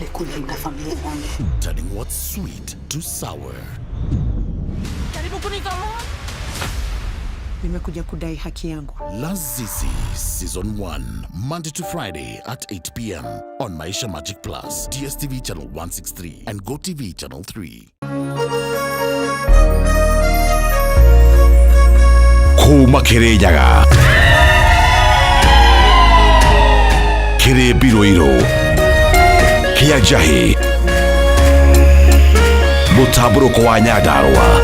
Nisaidie kulinda familia yangu. Turning what's sweet to sour. Jaribu kunitomoa. Nimekuja kudai haki yangu. Lazizi Season 1, Monday to Friday at 8 p.m. on Maisha Magic Plus, DSTV Channel 163 and GoTV Channel 3. Kuma Kirinyaga Kĩrĩmbirũirũ kĩa njahĩ mũtambũrũko wa Nyandarũa.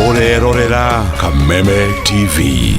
Ũrerorera Kameme TV.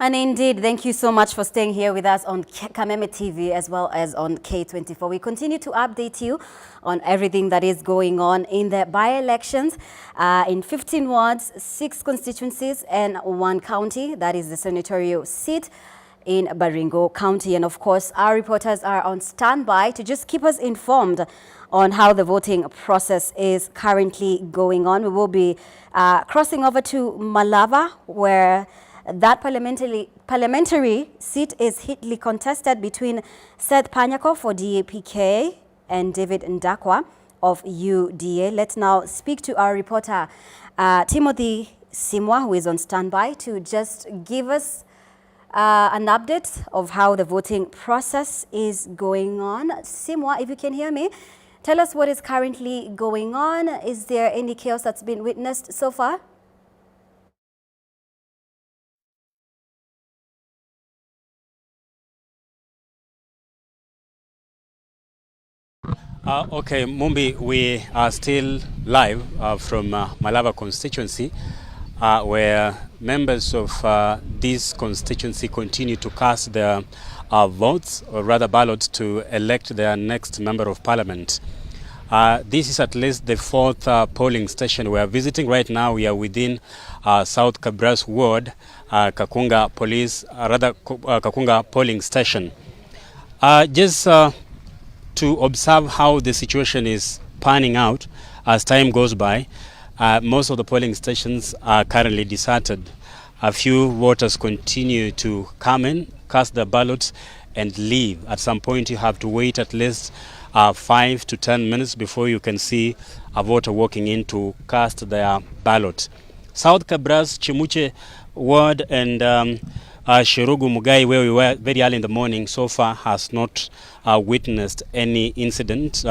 And indeed, thank you so much for staying here with us on Kameme TV as well as on K24. We continue to update you on everything that is going on in the by-elections in 15 wards, 6 constituencies and 1 county. That is the senatorial seat in Baringo County. And of course, our reporters are on standby to just keep us informed on how the voting process is currently going on. We will be crossing over to Malava, where that parliamentary seat is heatedly contested between Seth Panyako for DAPK and David Ndakwa of UDA. Let's now speak to our reporter, Timothy Simwa, who is on standby to just give us an update of how the voting process is going on. Simwa, if you can hear me, tell us what is currently going on. Is there any chaos that's been witnessed so far? Okay, Mumbi, we are still live from Malava constituency, where members of this constituency continue to cast their votes, or rather ballots, to elect their next member of parliament. This is at least the fourth polling station we are visiting right now. We are within South Kabras Ward, Kakunga Police, rather Kakunga polling station. Just to observe how the situation is panning out as time goes by, most of the polling stations are currently deserted. A few voters continue to come in, cast their ballots, and leave. At some point, you have to wait at least 5 to 10 minutes before you can see a voter walking in to cast their ballot. South Kabras, Chimuche Ward, and Shirugu Mugai, where we were very early in the morning, so far has not witnessed any incident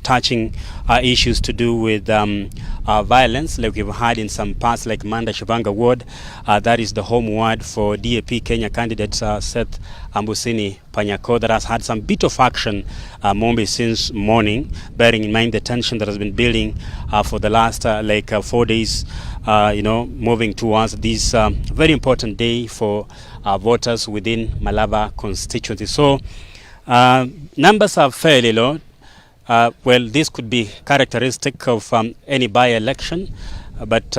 touching issues to do with violence like we've had in some parts like Manda Shivanga Ward. That is the home ward for DAP Kenya candidate Seth Ambusini Panyako, that has had some bit of action, Mombi, since morning, bearing in mind the tension that has been building for the last 4 days, moving towards this very important day for voters within Malava constituency. So numbers are fairly low. Well, this could be characteristic of any by-election, but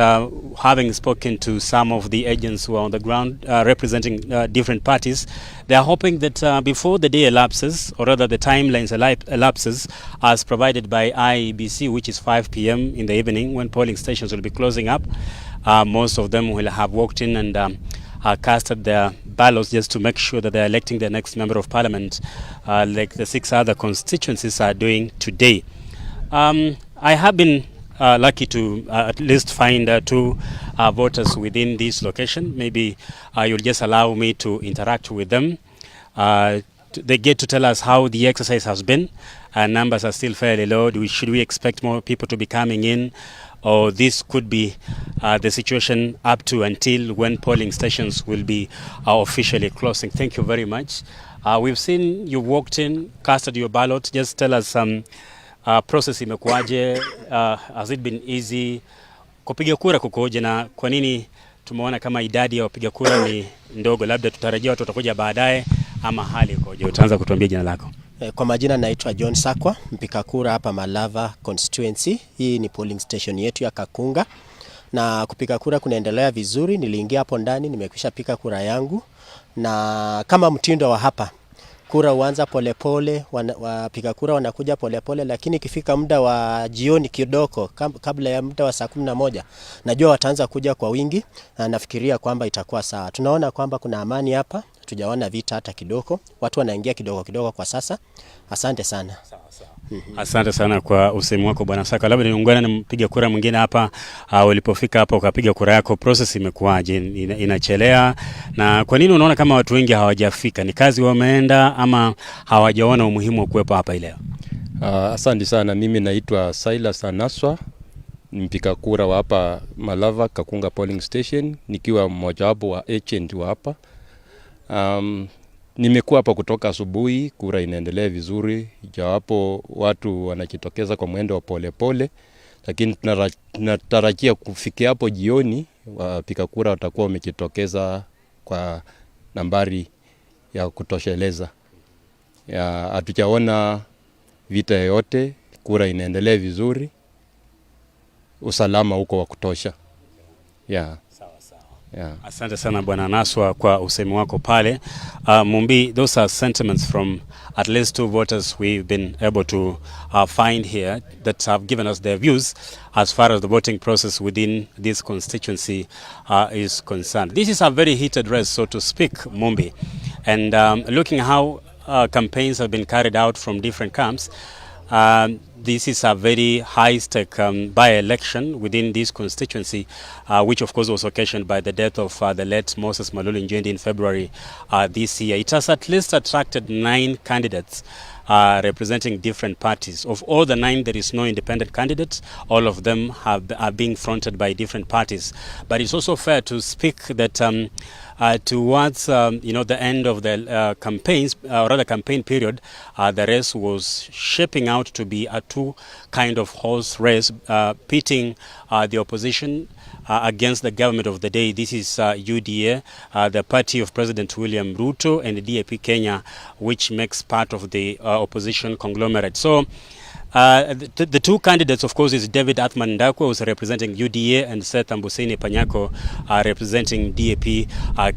having spoken to some of the agents who are on the ground representing different parties, they are hoping that before the day elapses, or rather the timelines elapses, as provided by IEBC, which is 5 p.m. in the evening when polling stations will be closing up, most of them will have walked in and casted their ballots just to make sure that they are electing their next member of parliament, like the 6 other constituencies are doing today. I have been lucky to at least find two voters within this location. Maybe you'll just allow me to interact with them. They get to tell us how the exercise has been. Numbers are still fairly low. Should we expect more people to be coming in? Or this could be the situation up to until when polling stations will be officially closing. Thank you very much. We've seen you walked in, casted your ballot. Just tell us process imekuwaje? Has it been easy? Kupiga kura kukoje na kwa nini tumeona kama idadi ya wapiga kura ni ndogo? Labda tutarajia watu watakuja baadaye ama hali ikoje? Utaanza kutuambia jina lako. Kwa majina naitwa John Sakwa, mpiga kura hapa Malava constituency. Hii ni polling station yetu ya Kakunga na kupiga kura kunaendelea vizuri. Niliingia hapo ndani, nimekwisha piga kura yangu, na kama mtindo wa hapa kura huanza polepole, wapiga kura wanakuja polepole, lakini ikifika muda wa jioni kidogo, kabla ya muda wa saa 11, najua wataanza kuja kwa wingi, na nafikiria kwamba itakuwa sawa. Tunaona kwamba kuna amani hapa, hatujaona vita hata kidogo, watu wanaingia kidogo kidogo kwa sasa. Asante sana. Asante sana kwa usemi wako, Bwana Saka. Labda niungane na mpiga kura mwingine hapa. Ulipofika hapa ukapiga kura yako, process imekuwaje? Inachelea na kwa nini unaona kama watu wengi hawajafika? Ni kazi wameenda ama hawajaona umuhimu wa kuwepo hapa leo? Asante sana. Mimi naitwa Silas Anaswa, ni mpiga kura wa hapa Malava Kakunga polling station, nikiwa mmojawapo wa agent wa hapa. Nimekuwa hapa kutoka asubuhi, kura inaendelea vizuri, ijawapo watu wanajitokeza kwa mwendo wa polepole, lakini tunatarajia kufikia hapo jioni wapiga kura watakuwa wamejitokeza kwa nambari ya kutosheleza. Hatujaona vita yoyote, kura inaendelea vizuri, usalama uko wa kutosha. Yeah. Asante sana, Bwana Naswa, kwa usemi wako pale. Mumbi, those are sentiments from at least two voters we've been able to find here that have given us their views as far as the voting process within this constituency is concerned. This is a very heated race, so to speak, Mumbi. And looking how campaigns have been carried out from different camps, this is a very high-stake by-election within this constituency, which of course was occasioned by the death of the late Moses Malulu Injendi in February this year. It has at least attracted nine candidates representing different parties. Of all the nine, there is no independent candidate. All of them are being fronted by different parties. But it's also fair to speak that towards the end of the campaigns, or rather campaign period, the race was shaping out to be a two kind of horse race, pitting the opposition against the government of the day. This is UDA, the party of President William Ruto, and the DAP Kenya, which makes part of the opposition conglomerate. So the two candidates, of course, is David Athman Ndakwa, who's representing UDA, and Seth Ambusini Panyako, representing DAP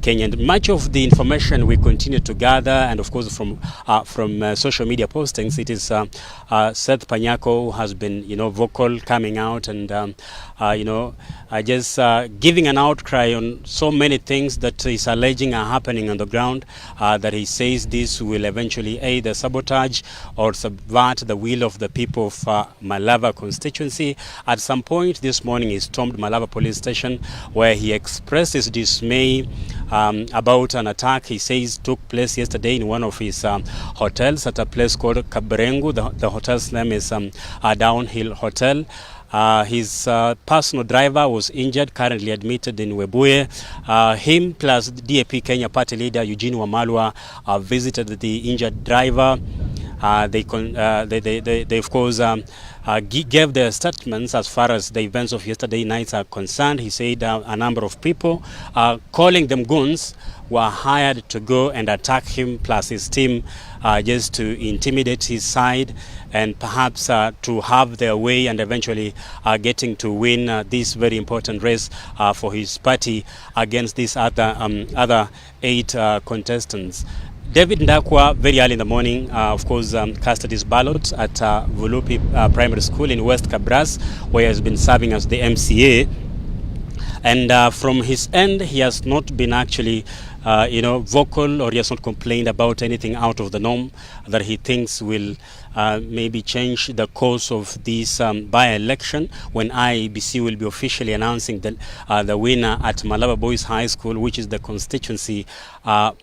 Kenya. And much of the information we continue to gather, and of course from social media postings, it is Seth Panyako who has been vocal, coming out and just giving an outcry on so many things that he's alleging are happening on the ground, that he says this will eventually either sabotage or subvert the will of the people of Malava constituency. At some point this morning, he stormed Malava police station, where he expressed his dismay about an attack he says took place yesterday in one of his hotels at a place called Kabrengu. The hotel's name is Downhill Hotel. His personal driver was injured, currently admitted in Webuye. Him plus DAP Kenya party leader Eugene Wamalwa visited the injured driver. They, of course, gave their statements as far as the events of yesterday night are concerned. He said a number of people, calling them goons, were hired to go and attack him plus his team, just to intimidate his side and perhaps to have their way and eventually getting to win this very important race for his party against these other eight contestants. David Ndakwa, very early in the morning, of course, casted his ballot at Vulupi Primary School in West Kabras, where he has been serving as the MCA. And from his end, he has not been actually vocal, or he has not complained about anything out of the norm that he thinks will maybe change the course of this by-election, when IEBC will be officially announcing the winner at Malava Boys High School, which is the constituency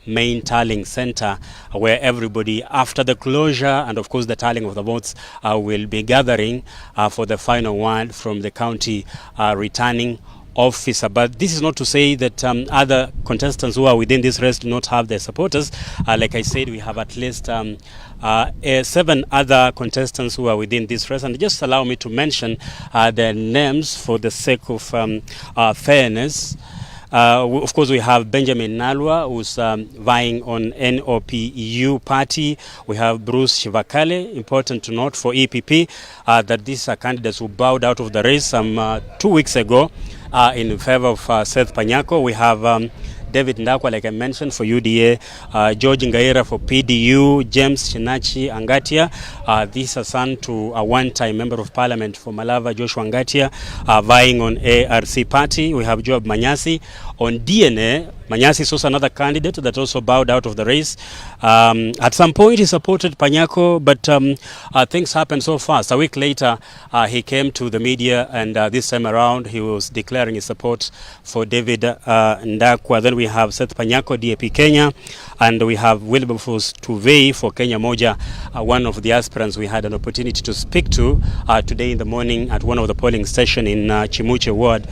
main tallying center, where everybody, after the closure and of course the tallying of the votes, will be gathering for the final word from the county returning officer. But this is not to say that other contestants who are within this race do not have their supporters. Like I said, we have at least 7 other contestants who are within this race, and just allow me to mention their names for the sake of fairness. Of course, we have Benjamin Nalwa, who's vying on NOPU party. We have Bruce Shivakale, important to note for EPP, that these are candidates who bowed out of the race some 2 weeks ago in favor of Seth Panyako. We have David Ndakwa, like I mentioned, for UDA, George Ngaira for PDU, James Shinachi Angatia, this is son to a one-time member of parliament for Malava, Joshua Angatia, vying on ARC party. We have Job Manyasi on DNA. Manyasi is also another candidate that also bowed out of the race. At some point he supported Panyako, but things happened so fast. A week later, he came to the media, and this time around he was declaring his support for David Ndakwa. Then we have Seth Panyako, DAP Kenya, and we have Wilberforce Tuvei for Kenya Moja, one of the aspirants we had an opportunity to speak to today in the morning at one of the polling stations in Chimuche Ward.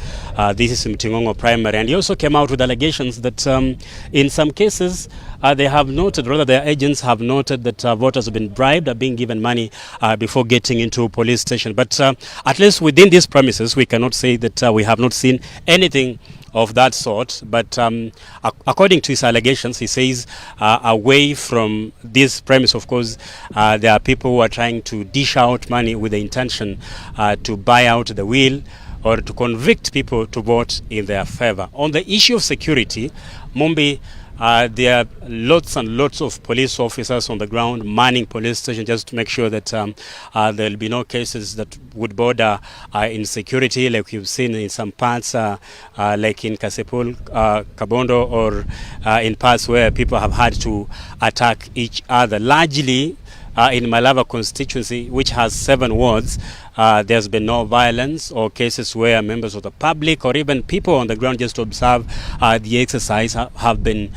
This is Mtingongo Primary, and he also came out with allegations that in some cases they have noted, rather their agents have noted that voters have been bribed, are being given money before getting into a police station. But at least within these premises, we cannot say that we have not seen anything of that sort. But according to his allegations, he says away from this premise, of course, there are people who are trying to dish out money with the intention to buy out the will or to convict people to vote in their favor. On the issue of security, Mumbi, there are lots and lots of police officers on the ground manning police stations just to make sure that there will be no cases that would border insecurity, like you've seen in some parts, like in Kasipul, Kabondo, or in parts where people have had to attack each other. Largely, in Malava constituency, which has 7 wards, there's been no violence or cases where members of the public or even people on the ground just to observe the exercise have been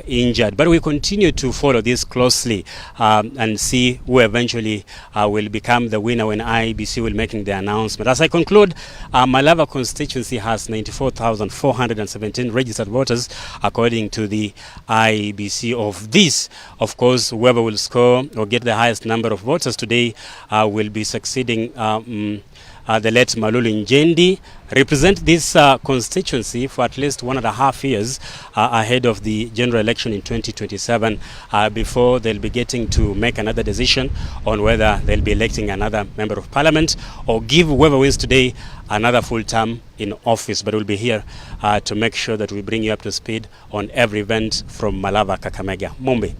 injured. But we continue to follow this closely and see who eventually will become the winner when IEBC will making the announcement. As I conclude, Malava constituency has 94,417 registered voters according to the IEBC. Of this, of course, whoever will score or get the highest number of voters today will be succeeding the late Malulu Injendi, represent this constituency for at least 1.5 years ahead of the general election in 2027, before they'll be getting to make another decision on whether they'll be electing another member of parliament or give whoever wins today another full term in office. But we'll be here to make sure that we bring you up to speed on every event from Malava, Kakamega. Mumbi.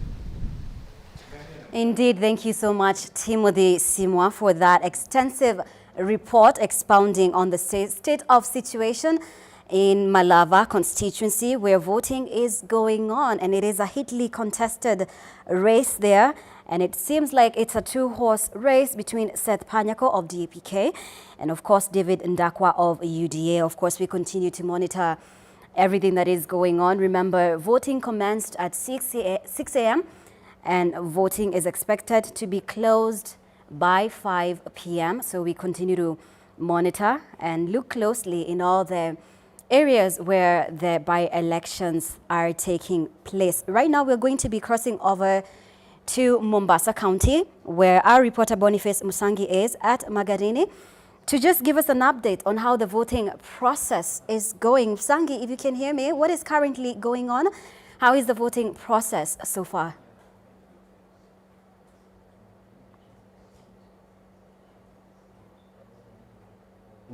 Indeed, thank you so much, Timothy Simwa, for that extensive report expounding on the state of situation in Malava constituency, where voting is going on, and it is a heatedly contested race there. And it seems like it's a two-horse race between Seth Panyako of DAPK and, of course, David Ndakwa of UDA. Of course, we continue to monitor everything that is going on. Remember, voting commenced at 6 a.m. and voting is expected to be closed by 5 p.m. So we continue to monitor and look closely in all the areas where the by-elections are taking place. Right now, we're going to be crossing over to Mombasa County, where our reporter Boniface Musangi is at Magarini, to just give us an update on how the voting process is going. Musangi, if you can hear me, what is currently going on? How is the voting process so far?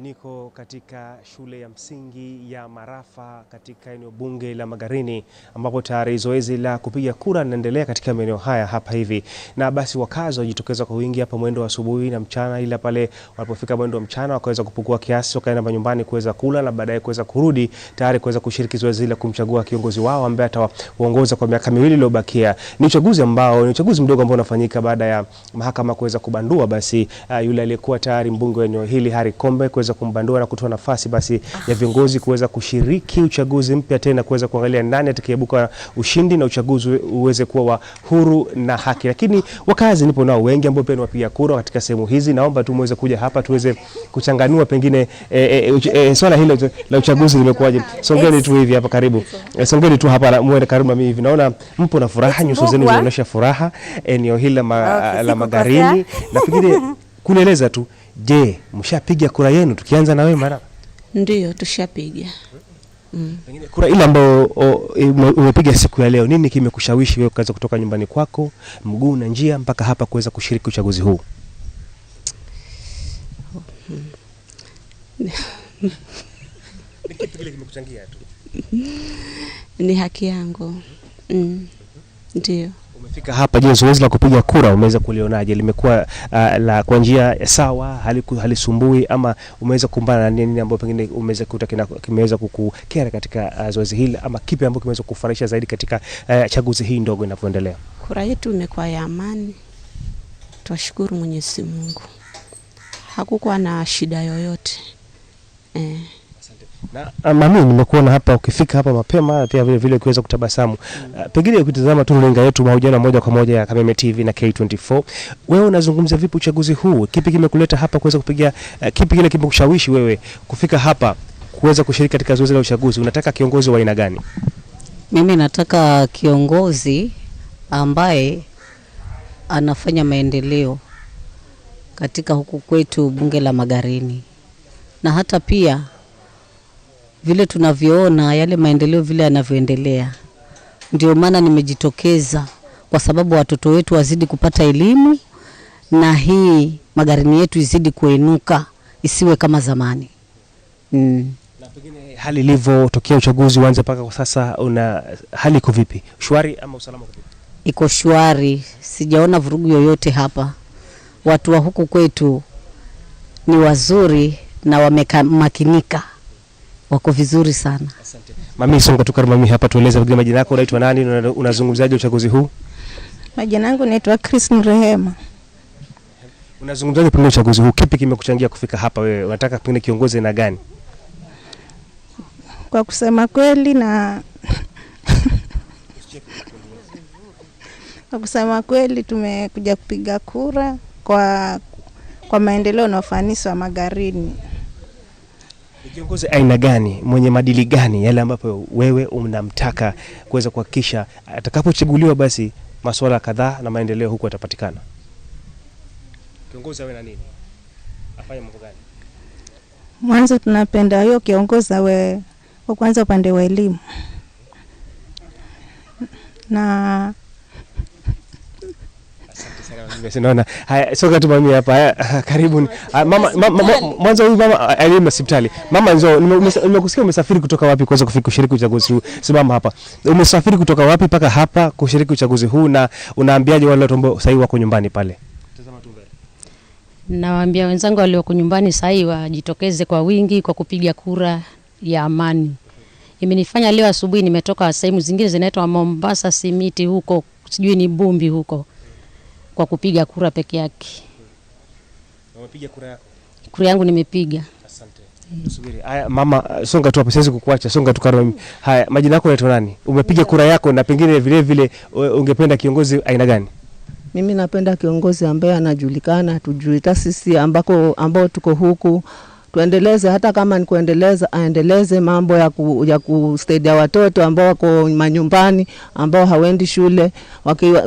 Niko katika shule ya msingi ya Marafa katika eneo bunge la Magarini ambapo tayari zoezi la kupiga kura linaendelea katika maeneo haya hapa hivi. Na basi wakazi wajitokeza kwa wingi hapa mwendo wa asubuhi na mchana, ila pale walipofika mwendo wa mchana wakaweza kupungua kiasi, wakaenda manyumbani kuweza kula na baadaye kuweza kurudi tayari kuweza kushiriki zoezi la kumchagua kiongozi wao ambaye atawaongoza kwa miaka miwili iliyobakia. Ni uchaguzi ambao ni uchaguzi mdogo ambao unafanyika baada ya mahakama kuweza kubandua basi yule aliyekuwa tayari mbunge wa eneo hili Harry Kombe kuweza kumbandua na kutoa nafasi basi ya viongozi kuweza kushiriki uchaguzi mpya tena kuweza kuangalia nani atakayeibuka ushindi na uchaguzi uweze kuwa wa huru na haki. Lakini wakazi nipo nao wengi ambao pia ni wapiga kura katika sehemu hizi, naomba tu muweze kuja hapa tuweze kuchanganua pengine swala hilo la uchaguzi limekuwaje. Songeni tu hivi hapa karibu. Songeni tu hapa na muende karibu na mimi hivi. Naona mpo na furaha, nyuso zenu zinaonyesha furaha eneo hili la Magarini, na pengine kunieleza tu, je, mshapiga kura yenu? Tukianza na wewe Mara. Ndiyo, tushapiga. Pengine kura ile ambayo umepiga siku ya leo, nini kimekushawishi wewe kuweza kutoka nyumbani kwako mguu na njia mpaka hapa kuweza kushiriki uchaguzi huu? Ni kipi kile kimekuchangia tu? Ni haki yangu. Ndiyo. Umefika hapa, je, zoezi la kupiga kura umeweza kulionaje? Limekuwa la kwa njia sawa, halisumbui ama umeweza kukumbana na nini ambayo pengine umeweza kukuta kimeweza kukukera katika zoezi hili, ama kipi ambacho kimeweza kukufurahisha zaidi katika chaguzi hii ndogo inapoendelea? Kura yetu imekuwa ya amani. Twashukuru Mwenyezi Mungu. Hakukuwa na shida yoyote. Na mami, nimekuona hapa ukifika hapa mapema pia vile vile ukiweza kutabasamu. Pengine ukitazama tu runinga yetu mahojiano moja kwa moja ya Kameme TV na K24, wewe unazungumza vipi uchaguzi huu? Kipi kimekuleta hapa kuweza kupiga, kipi kile kimekushawishi wewe kufika hapa kuweza kushiriki katika zoezi la uchaguzi? Unataka kiongozi wa aina gani? Mimi nataka kiongozi ambaye anafanya maendeleo katika huku kwetu bunge la Magarini, na hata pia vile tunavyoona yale maendeleo vile yanavyoendelea. Ndio maana nimejitokeza, kwa sababu watoto wetu wazidi kupata elimu na hii Magarini yetu izidi kuinuka, isiwe kama zamani. Na pengine hali ilivyotokea uchaguzi uanze mpaka kwa sasa, una hali iko vipi? Shwari ama usalama uko vipi? Iko shwari, sijaona vurugu yoyote hapa. Watu wa huku kwetu ni wazuri na wamemakinika, wako vizuri sana. Asante. Mami, songa tu karibu mami hapa, tueleze pengine majina yako, unaitwa nani, unazungumzaje uchaguzi huu? Majina yangu naitwa Chris Rehema. Unazungumzaje pengine uchaguzi huu? Kipi kimekuchangia kufika hapa wewe? Unataka pengine kiongozi na gani? Kwa kusema kweli na kwa kusema kweli tumekuja kupiga kura kwa maendeleo na ufanisi wa Magarini. Kiongozi aina gani, mwenye maadili gani, yale ambapo wewe unamtaka kuweza kuhakikisha atakapochaguliwa basi masuala kadhaa na maendeleo huku yatapatikana? Kiongozi awe na nini? Afanye mambo gani? Mwanzo tunapenda hiyo kiongozi awe kwa kwanza upande wa elimu. Na Naona haya, soka tu mami hapa. Haya, karibuni. Mama, mwanzo huyu mama aliye hospitali. Mama nzo, nimekusikia umesafiri kutoka wapi kuweza kufika kushiriki uchaguzi huu? Simama hapa. Umesafiri kutoka wapi mpaka hapa kushiriki uchaguzi huu, na unaambiaje wale watu ambao sasa wako nyumbani pale? Tazama tu mbele. Nawaambia wenzangu walioko nyumbani sasa wajitokeze kwa wingi kwa kupiga kura ya amani. Imenifanya leo asubuhi nimetoka sehemu zingine zinaitwa Mombasa, Simiti huko, sijui ni Bumbi huko, kwa kupiga kura peke yake. Umepiga kura yako? Kura yangu nimepiga. Asante. Tusubiri. Haya mama, songa tu hapo, siwezi kukuacha. Songa tu karibu. Haya, majina yako unaitwa nani? Umepiga kura yako na pengine vile vile ungependa kiongozi aina gani? Mimi napenda kiongozi ambaye anajulikana, tujuita sisi ambako ambao tuko huku. Tuendeleze, hata kama ni kuendeleza, aendeleze mambo ya kusaidia watoto ambao wako manyumbani, ambao hawendi shule.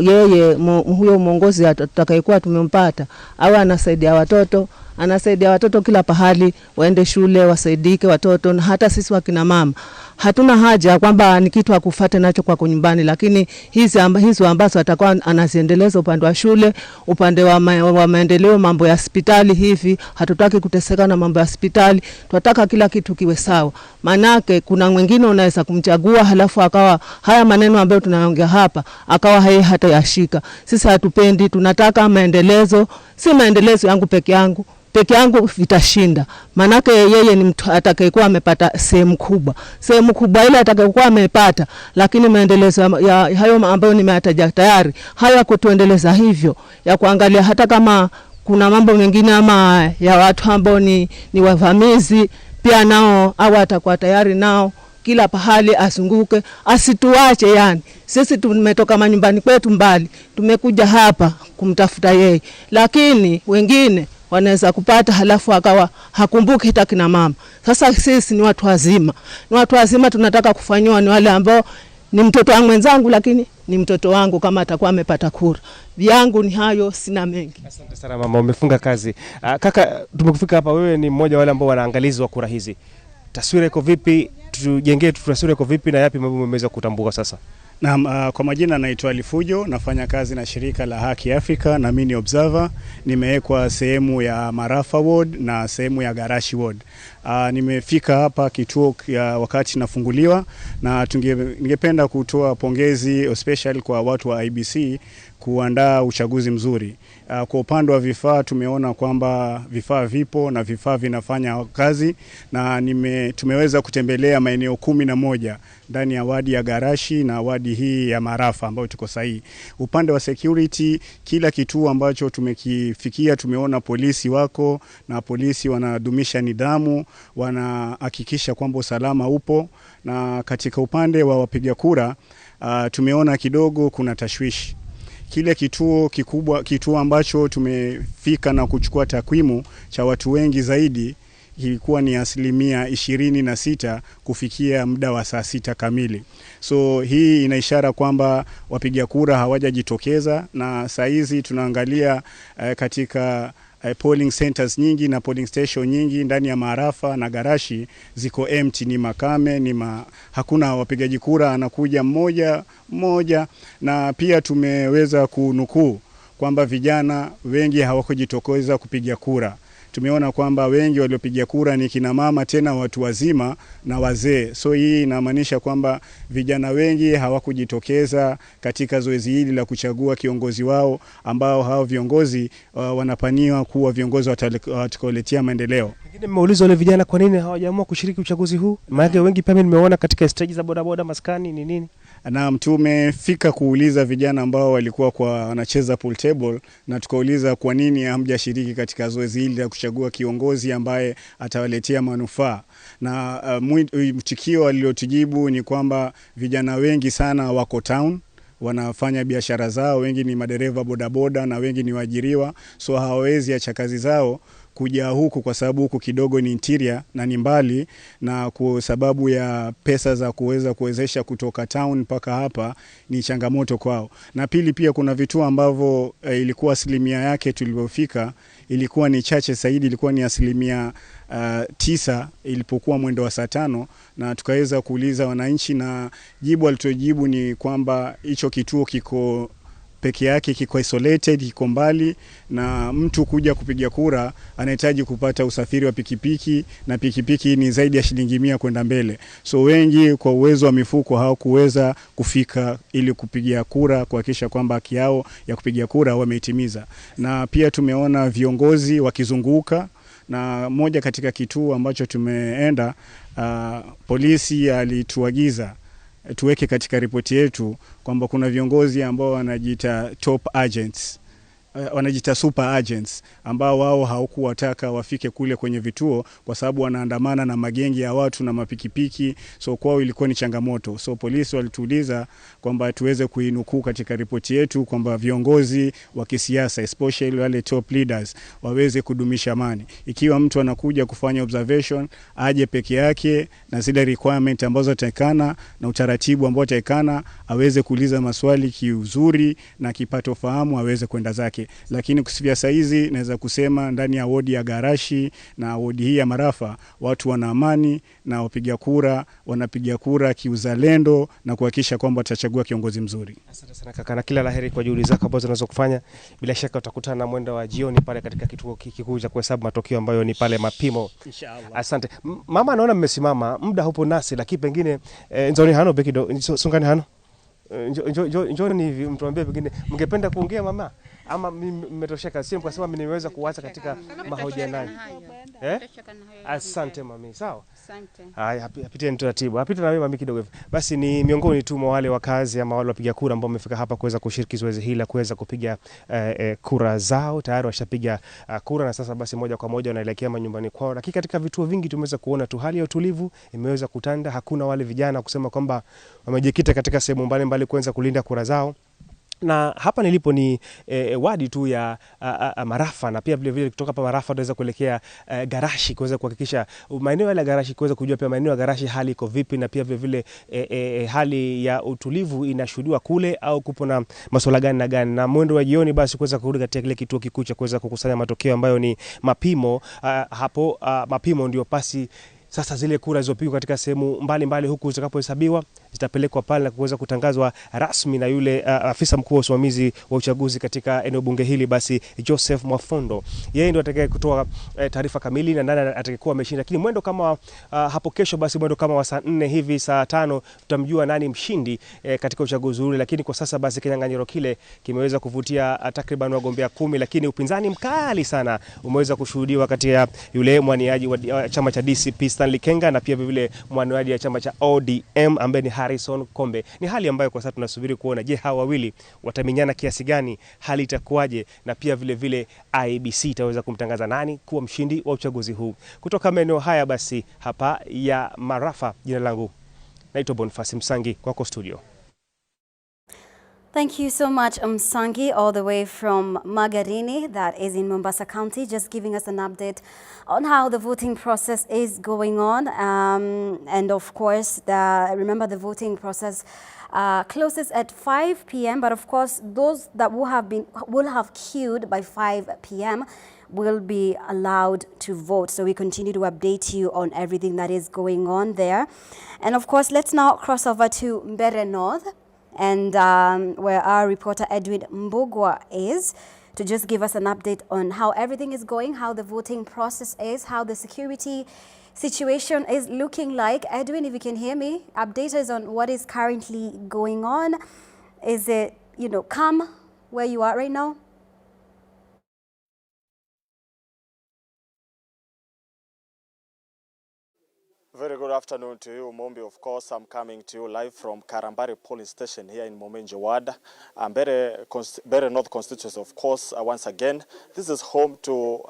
Yeye huyo mwongozi atakayekuwa tumempata, awe anasaidia watoto, anasaidia watoto kila pahali, waende shule, wasaidike watoto. Na hata sisi wakina mama Hatuna haja kwamba ni kitu akufuate nacho kwako nyumbani, lakini hizo ambazo atakuwa anaziendeleza upande wa shule, upande wa maendeleo, mambo ya hospitali hivi, hatutaki kuteseka na mambo ya hospitali. Tunataka kila kitu kiwe sawa. Manake kuna mwingine unaweza kumchagua halafu akawa haya maneno ambayo tunaongea hapa akawa yeye hatayashika. Sisi hatupendi, tunataka maendelezo, si maendelezo yangu peke yangu. Peke yangu vitashinda. Manake yeye ni mtu atakayekuwa amepata sehemu kubwa. Sehemu kubwa ile atakayekuwa amepata, lakini maendelezo ya hayo ambayo nimeyataja tayari, haya kutuendeleza hivyo ya kuangalia hata kama kuna mambo mengine ama ya watu ambao ni wavamizi pia nao au atakuwa tayari nao kila pahali azunguke, asituache. Yani sisi tumetoka manyumbani kwetu mbali, tumekuja hapa kumtafuta yeye, lakini wengine wanaweza kupata halafu akawa hakumbuki hata kina mama. Sasa sisi ni watu wazima. Ni watu wazima, tunataka kufanywa ni wale ambao ni mtoto wangu mwenzangu, lakini ni mtoto wangu kama atakuwa amepata kura. Yangu ni hayo, sina mengi. Asante sana mama, umefunga kazi. Kaka, tumekufika hapa, wewe ni mmoja wale ambao wanaangalizi wa kura hizi. Taswira iko vipi? Tujengee taswira iko vipi na yapi mambo umeweza kutambua sasa? Naam, kwa majina naitwa Alifujo, nafanya kazi na shirika la Haki Afrika na mimi ni observer. Nimewekwa sehemu ya Marafa Ward na sehemu ya Garashi Ward. Nimefika hapa kituo wakati nafunguliwa, na ningependa kutoa pongezi especially kwa watu wa IBC kuandaa uchaguzi mzuri. Kwa upande wa vifaa tumeona kwamba vifaa vipo na vifaa vinafanya kazi, na tumeweza kutembelea maeneo 11 ndani ya wadi ya Garashi na wadi hii ya Marafa ambayo tuko sahihi. Upande wa security, kila kituo ambacho tumekifikia tumeona polisi wako na polisi wanadumisha nidhamu, wanahakikisha kwamba usalama upo. Na katika upande wa wapiga kura, tumeona kidogo kuna tashwishi. Kile kituo kikubwa, kituo ambacho tumefika na kuchukua takwimu cha watu wengi zaidi ilikuwa ni 26% kufikia muda wa saa 6 kamili. So hii ina ishara kwamba wapiga kura hawajajitokeza, na saa hizi tunaangalia katika polling centers nyingi na polling station nyingi ndani ya Marafa na Garashi ziko empty, ni makame, hakuna wapigaji kura, anakuja mmoja mmoja. Na pia tumeweza kunukuu kwamba vijana wengi hawakujitokeza kupiga kura. Tumeona kwamba wengi waliopiga kura ni kina mama, tena watu wazima na wazee. So hii inamaanisha kwamba vijana wengi hawakujitokeza katika zoezi hili la kuchagua kiongozi wao, ambao hao viongozi wanapaniwa kuwa viongozi watakaoletea maendeleo. Pengine mmeuliza wale vijana kwa nini hawajaamua kushiriki uchaguzi huu? Maana wengi pia nimeona katika stage za bodaboda maskani ni nini? Na tumefika kuuliza vijana ambao walikuwa wanacheza pool table, na tukauliza kwa nini hamjashiriki katika zoezi hili la kuchagua kiongozi ambaye atawaletea manufaa. Na mtikio aliotujibu ni kwamba vijana wengi sana wako town, wanafanya biashara zao, wengi ni madereva bodaboda na wengi ni waajiriwa, so hawawezi acha kazi zao kuja huku kwa sababu huku kidogo ni interior na ni mbali, na kwa sababu ya pesa za kuweza kuwezesha kutoka town mpaka hapa ni changamoto kwao. Na pili pia kuna vituo ambavyo ilikuwa asilimia yake tulipofika ilikuwa ni chache zaidi, ilikuwa ni 9% ilipokuwa mwendo wa saa 5, na tukaweza kuuliza wananchi na jibu walitojibu ni kwamba hicho kituo kiko peke yake, kiko isolated, kiko mbali, na mtu kuja kupiga kura anahitaji kupata usafiri wa pikipiki, na pikipiki ni zaidi ya shilingi 100 kwenda mbele. So wengi kwa uwezo wa mifuko hawakuweza kufika ili kupiga kura, kuhakikisha kwamba haki yao ya kupiga kura wameitimiza. Na pia tumeona viongozi wakizunguka, na moja katika kituo ambacho tumeenda, polisi alituagiza tuweke katika ripoti yetu kwamba kuna viongozi ambao wanajiita top agents, wanajiita super agents, ambao wao hawakuwataka wafike kule kwenye vituo kwa sababu wanaandamana na magengi ya watu na mapikipiki, so kwao ilikuwa ni changamoto. So polisi walituuliza kwamba tuweze kuinukuu katika ripoti yetu kwamba viongozi wa kisiasa especially wale top leaders waweze kudumisha amani. Ikiwa mtu anakuja kufanya observation aje peke yake na zile requirement ambazo atakana na utaratibu ambao atakana, aweze kuuliza maswali kiuzuri na kipato fahamu, aweze kwenda zake. yake. Lakini kufikia saa hizi naweza kusema ndani ya wodi ya Garashi na wodi hii ya Marafa watu wana amani na wapiga kura wanapiga kura kiuzalendo na kuhakikisha kwamba watachagua kiongozi mzuri. Asante sana kaka, na kila laheri kwa juhudi zako ambazo unazokufanya. Bila shaka utakutana na mwendo wa jioni pale katika kituo kikuu cha kuhesabu matokeo ambayo ni pale Mapimo. Inshallah. Asante. Mama, naona mmesimama muda hupo nasi, lakini pengine nzoni hano bekido sungani hano njoni hivi mtuambie, pengine mngependa kuongea mama ama mmetosheka? Sio mkasema mimi nimeweza kuacha katika mahojiano. Asante mami, sawa. Asante. Haya, apite taratibu. Apite na wewe mami kidogo hivi. Basi ni miongoni tu mwa wale wakazi ama wale wapiga kura ambao wamefika hapa kuweza kushiriki zoezi hili la kuweza kupiga kura zao. Tayari washapiga kura na sasa basi moja kwa moja wanaelekea manyumbani kwao. Lakini katika vituo vingi tumeweza kuona tu hali ya utulivu imeweza kutanda. Hakuna wale vijana kusema kwamba wamejikita katika sehemu mbalimbali kuweza kulinda kura zao. Na hapa nilipo ni wadi tu ya Marafa, na pia vile vile kutoka hapa Marafa tunaweza kuelekea Garashi kuweza kuhakikisha maeneo yale ya Garashi, kuweza kujua pia maeneo ya Garashi hali iko vipi, na pia vile vile hali ya utulivu inashuhudiwa kule au kupo na masuala gani na gani. Na mwendo wa jioni basi kuweza kurudi katika kile kituo kikuu cha kuweza kukusanya matokeo ambayo ni Mapimo. Hapo Mapimo ndio pasi sasa zile kura zilizopigwa katika sehemu mbalimbali huku zitakapohesabiwa zitapelekwa pale na kuweza kutangazwa rasmi na yule afisa mkuu wa usimamizi wa uchaguzi katika eneo bunge hili, basi Joseph Mwafondo. Yeye ndio atakaye kutoa taarifa kamili na nani atakayekuwa ameshinda. Lakini mwendo kama hapo kesho, basi mwendo kama wa saa 4 hivi saa 5 tutamjua nani mshindi katika uchaguzi ule. Lakini kwa sasa basi kinyang'anyiro kile kimeweza kuvutia takriban wagombea 10, lakini upinzani mkali sana umeweza kushuhudiwa kati ya yule mwaniaji wa chama cha DCP Stanley Kenga na pia vile mwaniaji wa chama cha ODM ambaye ni Harrison Kombe. Ni hali ambayo kwa sasa tunasubiri kuona, je, hawa wawili wataminyana kiasi gani, hali itakuwaje, na pia vile vile IEBC itaweza kumtangaza nani kuwa mshindi wa uchaguzi huu. Kutoka maeneo haya basi hapa ya Marafa, jina langu naitwa Boniface Msangi, kwako studio. Thank you so much, Msangi, all the way from Magarini, that is in Mombasa County, just giving us an update on how the voting process is going on. And of course, remember the voting process closes at 5 p.m. But of course, those that will have queued by 5 p.m. will be allowed to vote. So we continue to update you on everything that is going on there. And of course, let's now cross over to Mbeere North, and where our reporter Edwin Mbugua is, to just give us an update on how everything is going, how the voting process is, how the security situation is looking like. Edwin, if you can hear me, update us on what is currently going on. Is it, calm where you are right now? Very good afternoon to you, Mombi. Of course, I'm coming to you live from Karambari polling station here in Momenje Ward, Mbeere North constituency, of course. Once again, this is home to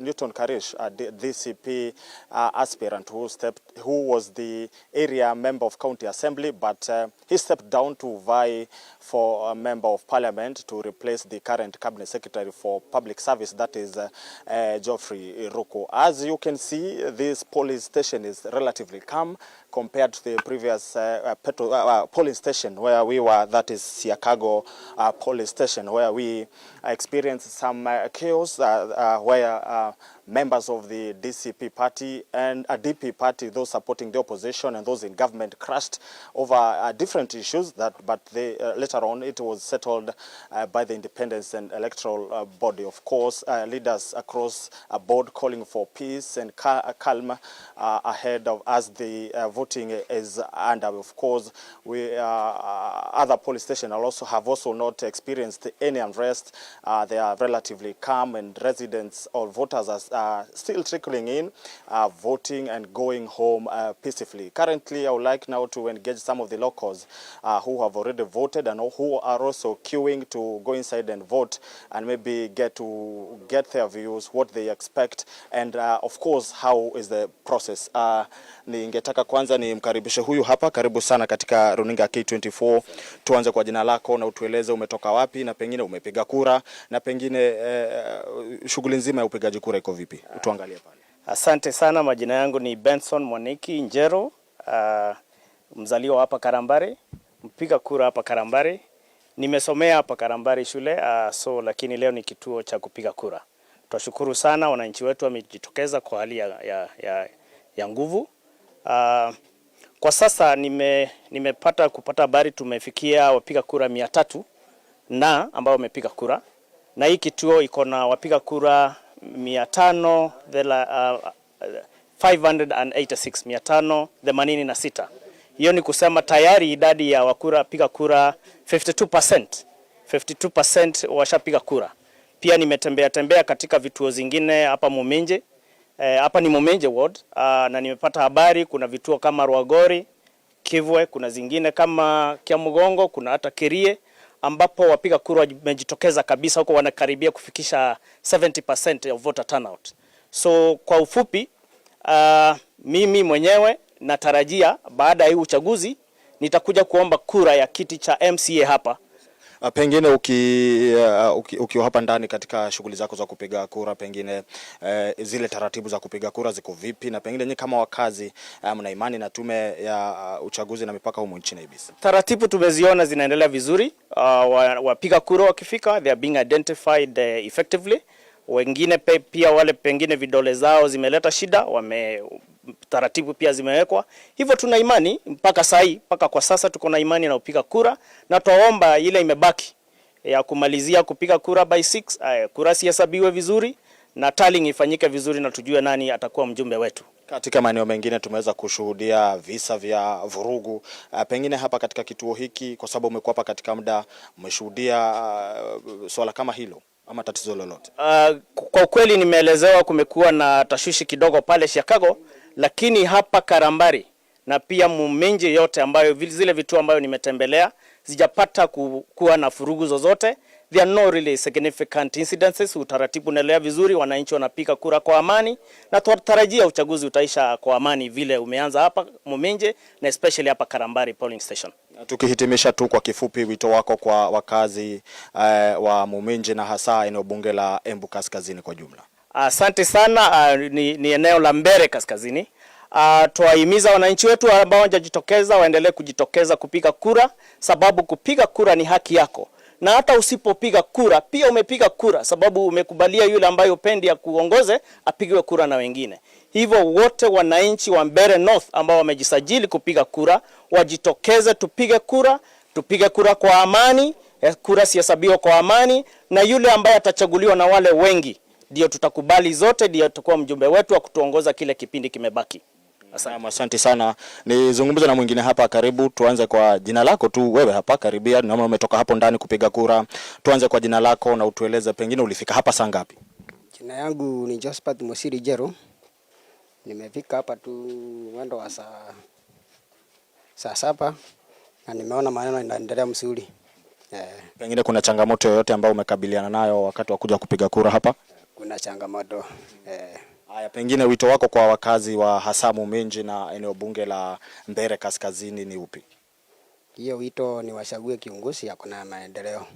Newton Karish, a DCP aspirant who was the area member of county assembly, but he stepped down to vie for a member of parliament to replace the current cabinet secretary for public service, that is Geoffrey Ruku. As you can see, this polling station is relatively calm compared to the previous polling station where we were, that is Siakago polling station, where we experienced some chaos where members of the DCP party and a DP party, those supporting the opposition and those in government, crashed over different issues, but they, later on it was settled by the Independence and Electoral Body. Of course, leaders across a board calling for peace and calm ahead of as the voting is under. Of course, we other police stations have also not experienced any unrest. They are relatively calm, and residents or voters are still trickling in, voting and going home peacefully. Currently, I would like now to engage some of the locals who have already voted and who are also queuing to go inside and vote, and maybe get their views, what they expect, and of course, how is the process. Ningetaka kwanza nimkaribishe huyu hapa. Karibu sana katika runinga K24. Tuanze kwa jina lako na utueleze umetoka wapi na pengine umepiga kura na pengine shughuli nzima ya upigaji kura iko vipi? Tuangalie pale. Asante sana, majina yangu ni Benson Mwaniki Njero, mzaliwa hapa Karambari, mpiga kura hapa Karambari, Nimesomea hapa Karambari shule, so lakini leo ni kituo cha kupiga kura. Twashukuru sana wananchi wetu wamejitokeza kwa hali ya nguvu. Kwa sasa nimepata kupata habari tumefikia wapiga kura 300 na ambao wamepiga kura, na hii kituo iko na wapiga kura 500 586 586. Hiyo ni kusema tayari idadi ya wakura piga kura 52%, 52% washapiga kura. Pia nimetembea tembea katika vituo zingine hapa Muminji. Hapa ni Muminji ward, na nimepata habari kuna vituo kama Rwagori, Kivwe, kuna zingine kama Kiamugongo, kuna hata Kirie ambapo wapiga kura wamejitokeza kabisa huko, wanakaribia kufikisha 70% of voter turnout. So kwa ufupi, mimi mwenyewe natarajia baada ya hii uchaguzi nitakuja kuomba kura ya kiti cha MCA hapa. Pengine ukiwa hapa ndani katika shughuli zako za kupiga kura, pengine zile taratibu za kupiga kura ziko vipi, na pengine nyinyi kama wakazi mna imani na tume ya uchaguzi na mipaka humu nchini IEBC? Taratibu tumeziona zinaendelea vizuri. Wapiga kura wakifika, they are being identified effectively. Wengine pia wale pengine vidole zao zimeleta shida, wame taratibu pia zimewekwa. Hivyo tuna imani mpaka sahi, mpaka kwa sasa tuko na imani na kupiga kura, na twaomba ile imebaki ya kumalizia kupiga kura by 6, kura sihesabiwe vizuri na tallying ifanyike vizuri na tujue nani atakuwa mjumbe wetu. Katika maeneo mengine tumeweza kushuhudia visa vya vurugu. Pengine hapa katika kituo hiki, kwa sababu umekuwa hapa katika muda, umeshuhudia swala kama hilo ama tatizo lolote? Kwa ukweli nimeelezewa kumekuwa na tashwishi kidogo pale Chicago, lakini hapa Karambari na pia Muminji yote ambayo zile vituo ambayo nimetembelea sijapata kuwa na furugu zozote. There are no really significant incidences. Utaratibu unaendelea vizuri, wananchi wanapiga kura kwa amani na tunatarajia uchaguzi utaisha kwa amani vile umeanza hapa Muminji na especially hapa Karambari polling station. Tukihitimisha tu kwa kifupi, wito wako kwa wakazi wa Muminji na hasa eneo bunge la Embu Kaskazini kwa jumla. Asante sana. Ni eneo la Mbere Kaskazini. Tuwahimiza wananchi wetu ambao hawajajitokeza waendelee kujitokeza kupiga kura, sababu kupiga kura ni haki yako, na hata usipopiga kura pia umepiga kura, sababu umekubalia yule ambaye upendi ya kuongoze apigiwe kura na wengine. Hivyo wote wananchi wa Mbere North ambao wamejisajili kupiga kura wajitokeze, tupige kura, tupige kura kwa amani, kura sihesabiwe kwa amani, na yule ambaye atachaguliwa na wale wengi ndio tutakubali zote, ndio atakuwa mjumbe wetu wa kutuongoza kile kipindi kimebaki. Asante, asante sana. Nizungumze na mwingine hapa karibu. Tuanze kwa jina lako tu, wewe hapa karibia, naona umetoka hapo ndani kupiga kura. Tuanze kwa jina lako na utueleze pengine ulifika hapa saa ngapi? Jina yangu ni Josephat Mosiri Jero. Nimefika hapa tu mwendo wa saa 7 na nimeona maneno inaendelea mzuri. Pengine kuna changamoto yoyote ambayo umekabiliana nayo wakati wa kuja kupiga kura hapa? Kuna changamoto. Haya, pengine wito wako kwa wakazi wa hasa Muminji na eneo bunge la Mbere Kaskazini ni upi? Hiyo wito ni wachague kiongozi ako na maendeleo.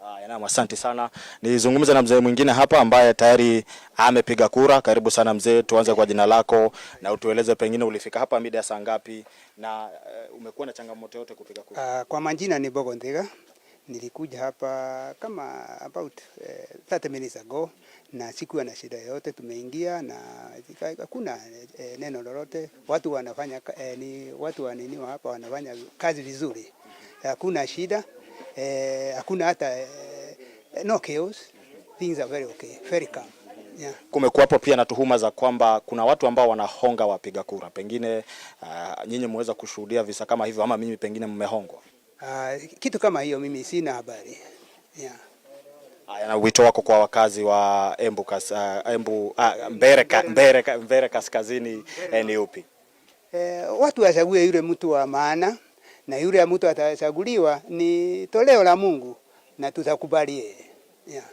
Haya, naam, asante sana. Nizungumze na mzee mwingine hapa ambaye tayari amepiga kura. Karibu sana mzee, tuanze kwa jina lako na utueleze pengine ulifika hapa mida ya saa ngapi na umekuwa na changamoto yote kupiga kura? Kwa majina ni Bogo Nthiga. Nilikuja hapa kama about 30 minutes ago na sikuwa na shida yoyote. Tumeingia na hakuna neno lolote. Watu wanafanya ni watu wa nini wa hapa wanafanya kazi vizuri, hakuna shida, hakuna hata no chaos. Things are very okay, very calm. Yeah. Kumekuwapo pia na tuhuma za kwamba kuna watu ambao wanahonga wapiga kura. Pengine nyinyi mweza kushuhudia visa kama hivyo ama mimi pengine mmehongwa? Kitu kama hiyo mimi sina habari. Yeah. Haya, na wito wako kwa wakazi wa Embu Mbere Kaskazini ni upi? Watu wachague yule mtu wa maana na yule mtu atachaguliwa ni toleo la Mungu na tutakubali yeye. Yeah.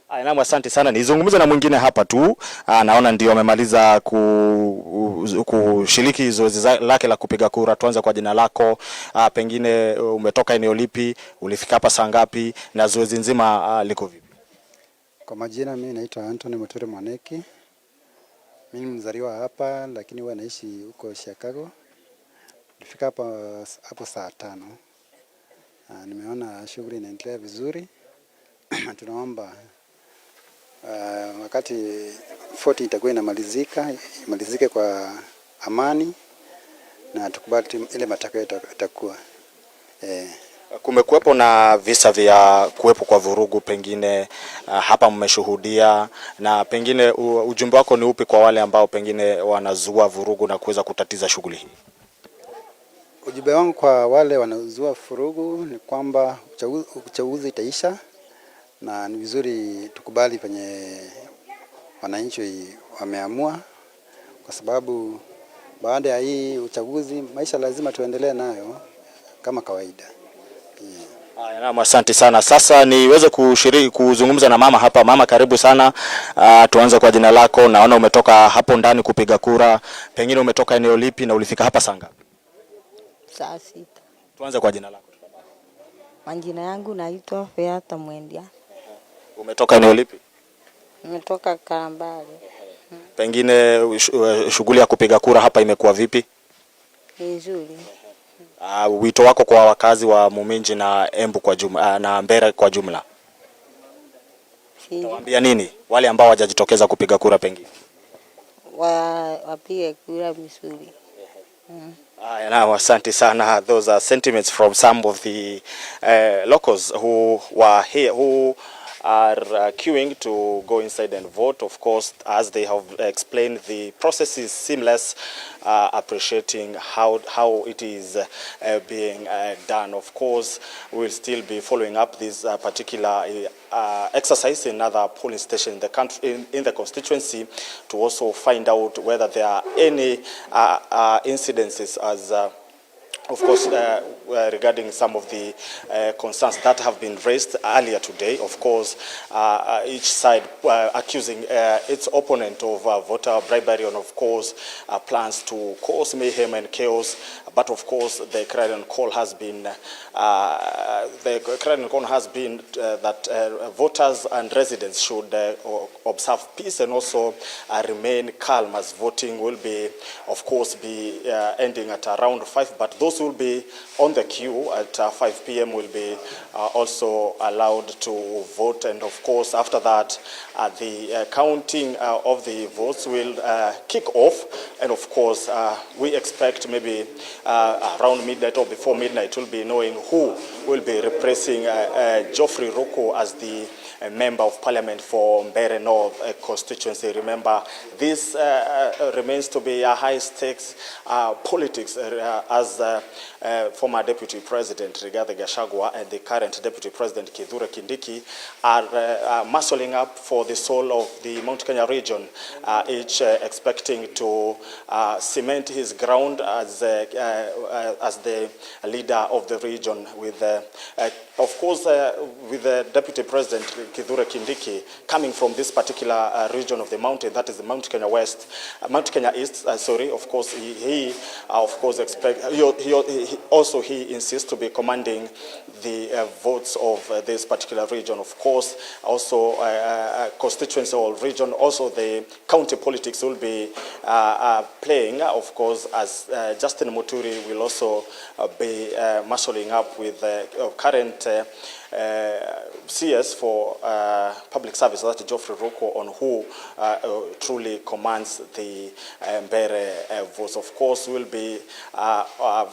Haya, naam, asante sana. Nizungumze na mwingine hapa tu. Naona ndio amemaliza kushiriki zoezi lake la kupiga kura. Tuanze kwa jina lako. Pengine umetoka eneo lipi, ulifika hapa saa ngapi na zoezi nzima liko vipi? Kwa majina mimi naitwa Anthony Muturi Mwaneki. Mimi ni mzaliwa hapa lakini huwa naishi huko Chicago. Nilifika hapa hapo saa 5. Nimeona shughuli inaendelea vizuri. Tunaomba wakati 40 itakuwa inamalizika, imalizike kwa amani na tukubali ile matokeo itakuwa. Kumekuwepo na visa vya kuwepo kwa vurugu pengine hapa mmeshuhudia, na pengine ujumbe wako ni upi kwa wale ambao pengine wanazua vurugu na kuweza kutatiza shughuli hii? Ujumbe wangu kwa wale wanaozua vurugu ni kwamba uchaguzi itaisha na ni vizuri tukubali penye wananchi wameamua, kwa sababu baada ya hii uchaguzi maisha lazima tuendelee nayo kama kawaida. Haya, naam, asante sana. Sasa niweze kushiriki kuzungumza na mama hapa. Mama, karibu sana. Tuanze kwa jina lako. Naona umetoka hapo ndani kupiga kura, pengine umetoka eneo lipi na ulifika hapa saa ngapi? Saa 6. Tuanze kwa jina lako. Majina yangu naitwa Feata Mwendia. Umetoka eneo lipi? Nimetoka Karambari. Pengine shughuli ya kupiga kura hapa imekuwa vipi? Ni nzuri. Wito wako kwa wakazi wa Muminji na Embu kwa jumla, na Mbeere kwa jumla, utawaambia nini wale ambao hawajajitokeza kupiga kura pengine? Wapige kura vizuri. Haya, naam, asante sana. Those are sentiments from some of the locals who were here, who are queuing to go inside and vote. Of course, as they have explained, the process is seamless, appreciating how it is being done. Of course, we'll still be following up this particular exercise in other polling stations in the country, in the constituency, to also find out whether there are any incidences as of course, regarding some of the concerns that have been raised earlier today. Of course, each side accusing its opponent of voter bribery and, of course, plans to cause mayhem and chaos. But, of course, the clarion call has been that voters and residents should observe peace and also remain calm, as voting will be, of course, be ending at around 5. But those who will be on the queue at 5 p.m. will be also allowed to vote. And of course, after that, the counting of the votes will kick off. And of course, we expect maybe around midnight or before midnight, we'll be knowing who will be replacing Geoffrey Ruku as the member of parliament for Mbeere North constituency. Remember, this remains to be a high stakes politics as former Deputy President Rigathi Gachagua and the current Deputy President Kithure Kindiki are muscling up for the soul of the Mount Kenya region, each expecting to cement his ground as the leader of the region with, of course, with the Deputy President Kithure Kindiki coming from this particular region of the mountain, that is the Mount Kenya West, Mount Kenya East, sorry. Of course, he of course expect, he also he insists to be commanding the votes of this particular region. Of course, also constituency or region, also the county politics will be playing, of course, as Justin Muturi will also be muscling up with the current CS for public service, that's Geoffrey Ruku, on who truly commands the Mbeere votes. Of course, we'll be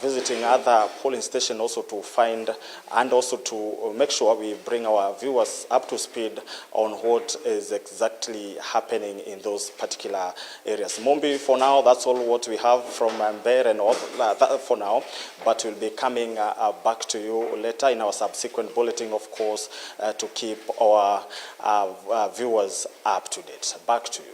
visiting other polling stations also to find and also to make sure we bring our viewers up to speed on what is exactly happening in those particular areas. Mumbi, for now, that's all what we have from Mbeere North for now, but we'll be coming back to you later in our subsequent bulletin, of course, to keep our viewers up to date. Back to you.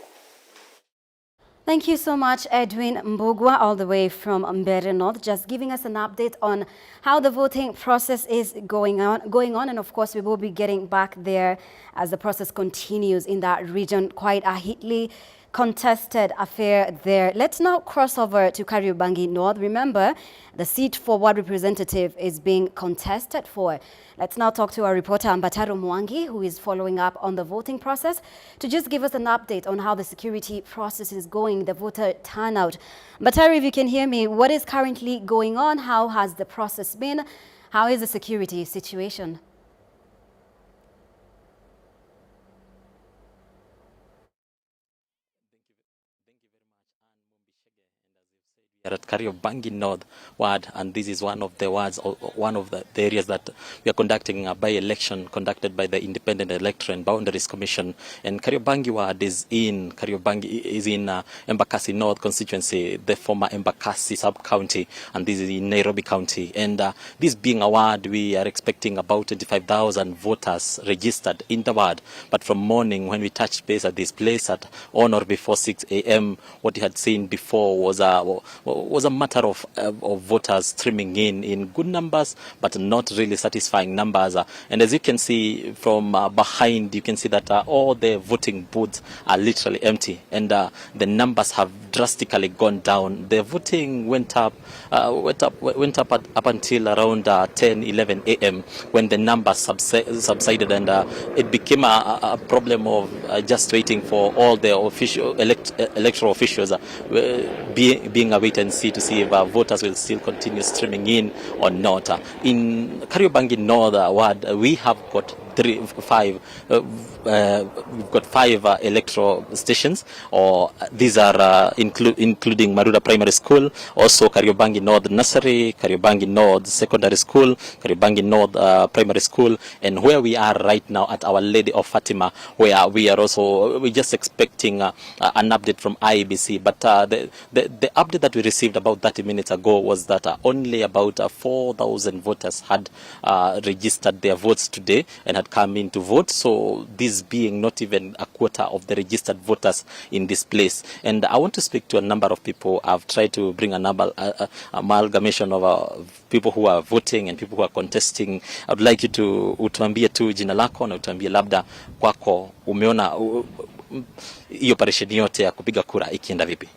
Thank you so much, Edwin Mbugua, all the way from Mbeere North, just giving us an update on how the voting process is going on. And of course, we will be getting back there as the process continues in that region. Quite a heatedly contested affair there. Let's now cross over to Kariobangi North. Remember, the seat for ward representative is being contested for. Let's now talk to our reporter Ambataro Mwangi, who is following up on the voting process, to just give us an update on how the security process is going, the voter turnout. Ambataro, if you can hear me, what is currently going on? How has the process been? How is the security situation? We are at Kariobangi North Ward, and this is one of the wards, or one of the areas that we are conducting a by-election conducted by the Independent Electoral and Boundaries Commission. And Kariobangi Ward is in Kariobangi is in Embakasi North constituency, the former Embakasi sub-county, and this is in Nairobi County. And this being a ward, we are expecting about 25,000 voters registered in the ward. But from morning, when we touched base at this place at on or before 6 a.m., what you had seen before was a matter of voters streaming in good numbers, but not really satisfying numbers. And as you can see from behind, you can see that all the voting booths are literally empty, and the numbers have drastically gone down. The voting went up until around 10, 11 a.m. when the numbers subsided, and it became a problem of just waiting for all the official electoral officials being a wait and see to see if voters will still continue streaming in or not. In Kariobangi North Ward, we have got five electoral stations, or these are including Marura Primary School, also Kariobangi North Nursery, Kariobangi North Secondary School, Kariobangi North Primary School, and where we are right now at Our Lady of Fatima, where we are also we're just expecting an update from IEBC. But the update that we received about 30 minutes ago was that only about 4,000 voters had registered their votes today and had come in to vote, so this being not even a quarter of the registered voters in this place. And I want to speak to a number of people. I've tried to bring a number, amalgamation of people who are voting and people who are contesting. I'd like you to utuambie tu jina lako na utuambie labda kwako umeona hiyo operation yote ya kupiga kura ikienda vipi.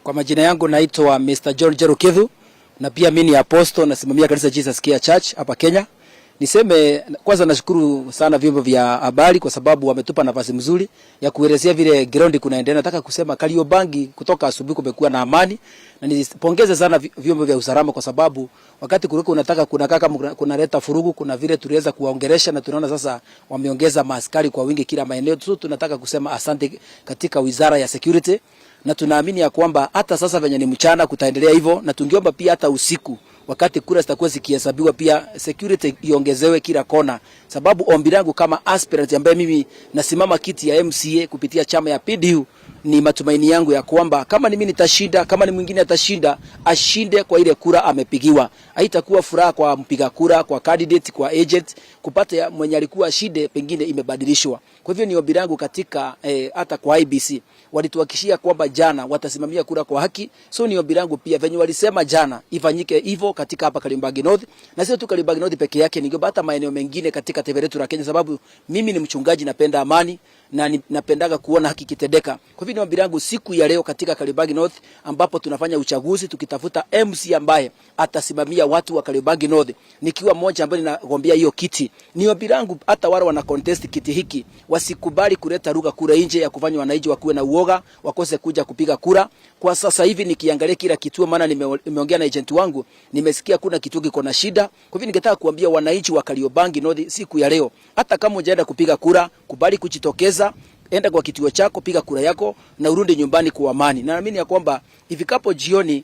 Kwa majina yangu naitwa Mr. John Jerukithu, na pia mimi ni apostle, nasimamia kanisa Jesus Care Church hapa Kenya. Niseme kwanza nashukuru sana vyombo vya habari kwa sababu wametupa nafasi mzuri ya kuelezea vile ground kunaendelea. Nataka kusema Kariobangi kutoka asubuhi kumekuwa na amani, na nipongeze sana vyombo vya usalama kwa sababu wakati kulikuwa unataka kuna kaka kunaleta furugu, kuna vile tuliweza kuwaongelesha na tunaona sasa wameongeza maaskari kwa wingi kila maeneo. So tunataka kusema asante katika wizara ya security, na tunaamini ya kwamba hata sasa venye ni mchana kutaendelea hivyo, na tungeomba pia hata usiku wakati kura zitakuwa zikihesabiwa pia security iongezewe kila kona, sababu ombi langu kama aspirant ambaye mimi nasimama kiti ya MCA kupitia chama ya PDU, ni matumaini yangu ya kwamba kama ni mimi nitashinda, kama ni mwingine atashinda, ashinde kwa ile kura amepigiwa. Haitakuwa furaha kwa mpiga kura, kwa candidate, kwa agent kupata mwenye alikuwa ashinde pengine imebadilishwa. Kwa hivyo ni ombi langu katika hata kwa IBC walituhakikishia kwamba jana watasimamia kura kwa haki. So ni ombi langu pia venye walisema jana ifanyike hivyo katika hapa Kariobangi North, na sio tu Kariobangi North peke yake, ningeomba hata maeneo mengine katika taifa letu la Kenya, sababu mimi ni mchungaji, napenda amani na napendaga kuona haki kitendeka. Kwa hivyo ni ombi langu siku ya leo katika Kariobangi North ambapo tunafanya uchaguzi tukitafuta MC ambaye atasimamia watu wa Kariobangi North, nikiwa mmoja ambaye ninagombea hiyo kiti, ni ombi langu hata wale wana contest kiti hiki wasikubali kuleta lugha kura nje ya kufanya wananchi wakuwe na uoga, wakose kuja kupiga kura. Kwa sasa hivi nikiangalia kila kituo, maana nimeongea na agent wangu, nimesikia kuna kituo kiko na shida. Kwa hivyo ningetaka kuambia wananchi wa Kariobangi North siku ya leo, hata kama hujaenda kupiga kura, kubali kujitokeza, enda kwa kituo chako, piga kura yako na urudi nyumbani kwa amani. Na naamini ya kwamba ifikapo jioni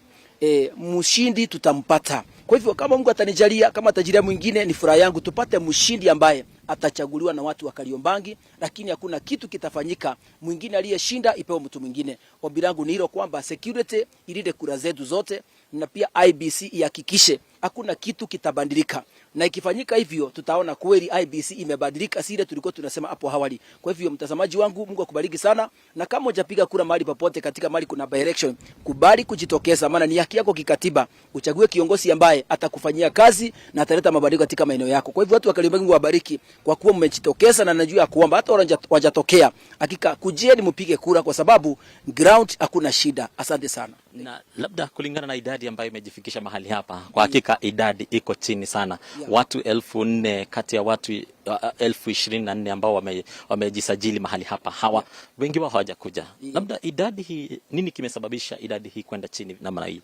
mshindi tutampata. Kwa hivyo kama Mungu atanijalia, kama atajalia mwingine, ni furaha yangu tupate mshindi ambaye atachaguliwa na watu wa Kariobangi, lakini hakuna kitu kitafanyika mwingine aliyeshinda ipewe mtu mwingine. Ombi langu ni hilo kwamba security ilinde kura zetu zote, na pia IBC ihakikishe hakuna kitu kitabadilika. Na ikifanyika hivyo tutaona kweli IBC imebadilika, si ile tulikuwa tunasema hapo awali. Kwa hivyo mtazamaji wangu, Mungu akubariki sana, na kama hujapiga kura mahali popote katika mahali kuna by election, kubali kujitokeza, maana ni haki yako kikatiba. Uchague kiongozi ambaye atakufanyia kazi na ataleta mabadiliko katika maeneo yako. Kwa hivyo watu wa Kariobangi, Mungu awabariki kwa kuwa mmejitokeza, na najua kwamba hata wajatokea, hakika kujieni mpige kura kwa sababu ground hakuna shida. Asante sana. Na labda kulingana na idadi ambayo imejifikisha mahali hapa, kwa hakika idadi iko chini sana. Watu 4,000 kati ya watu 24,000 ambao wamejisajili mahali hapa, hawa wengi wao hawajakuja. Labda idadi hii, nini kimesababisha idadi hii kwenda chini namna hii?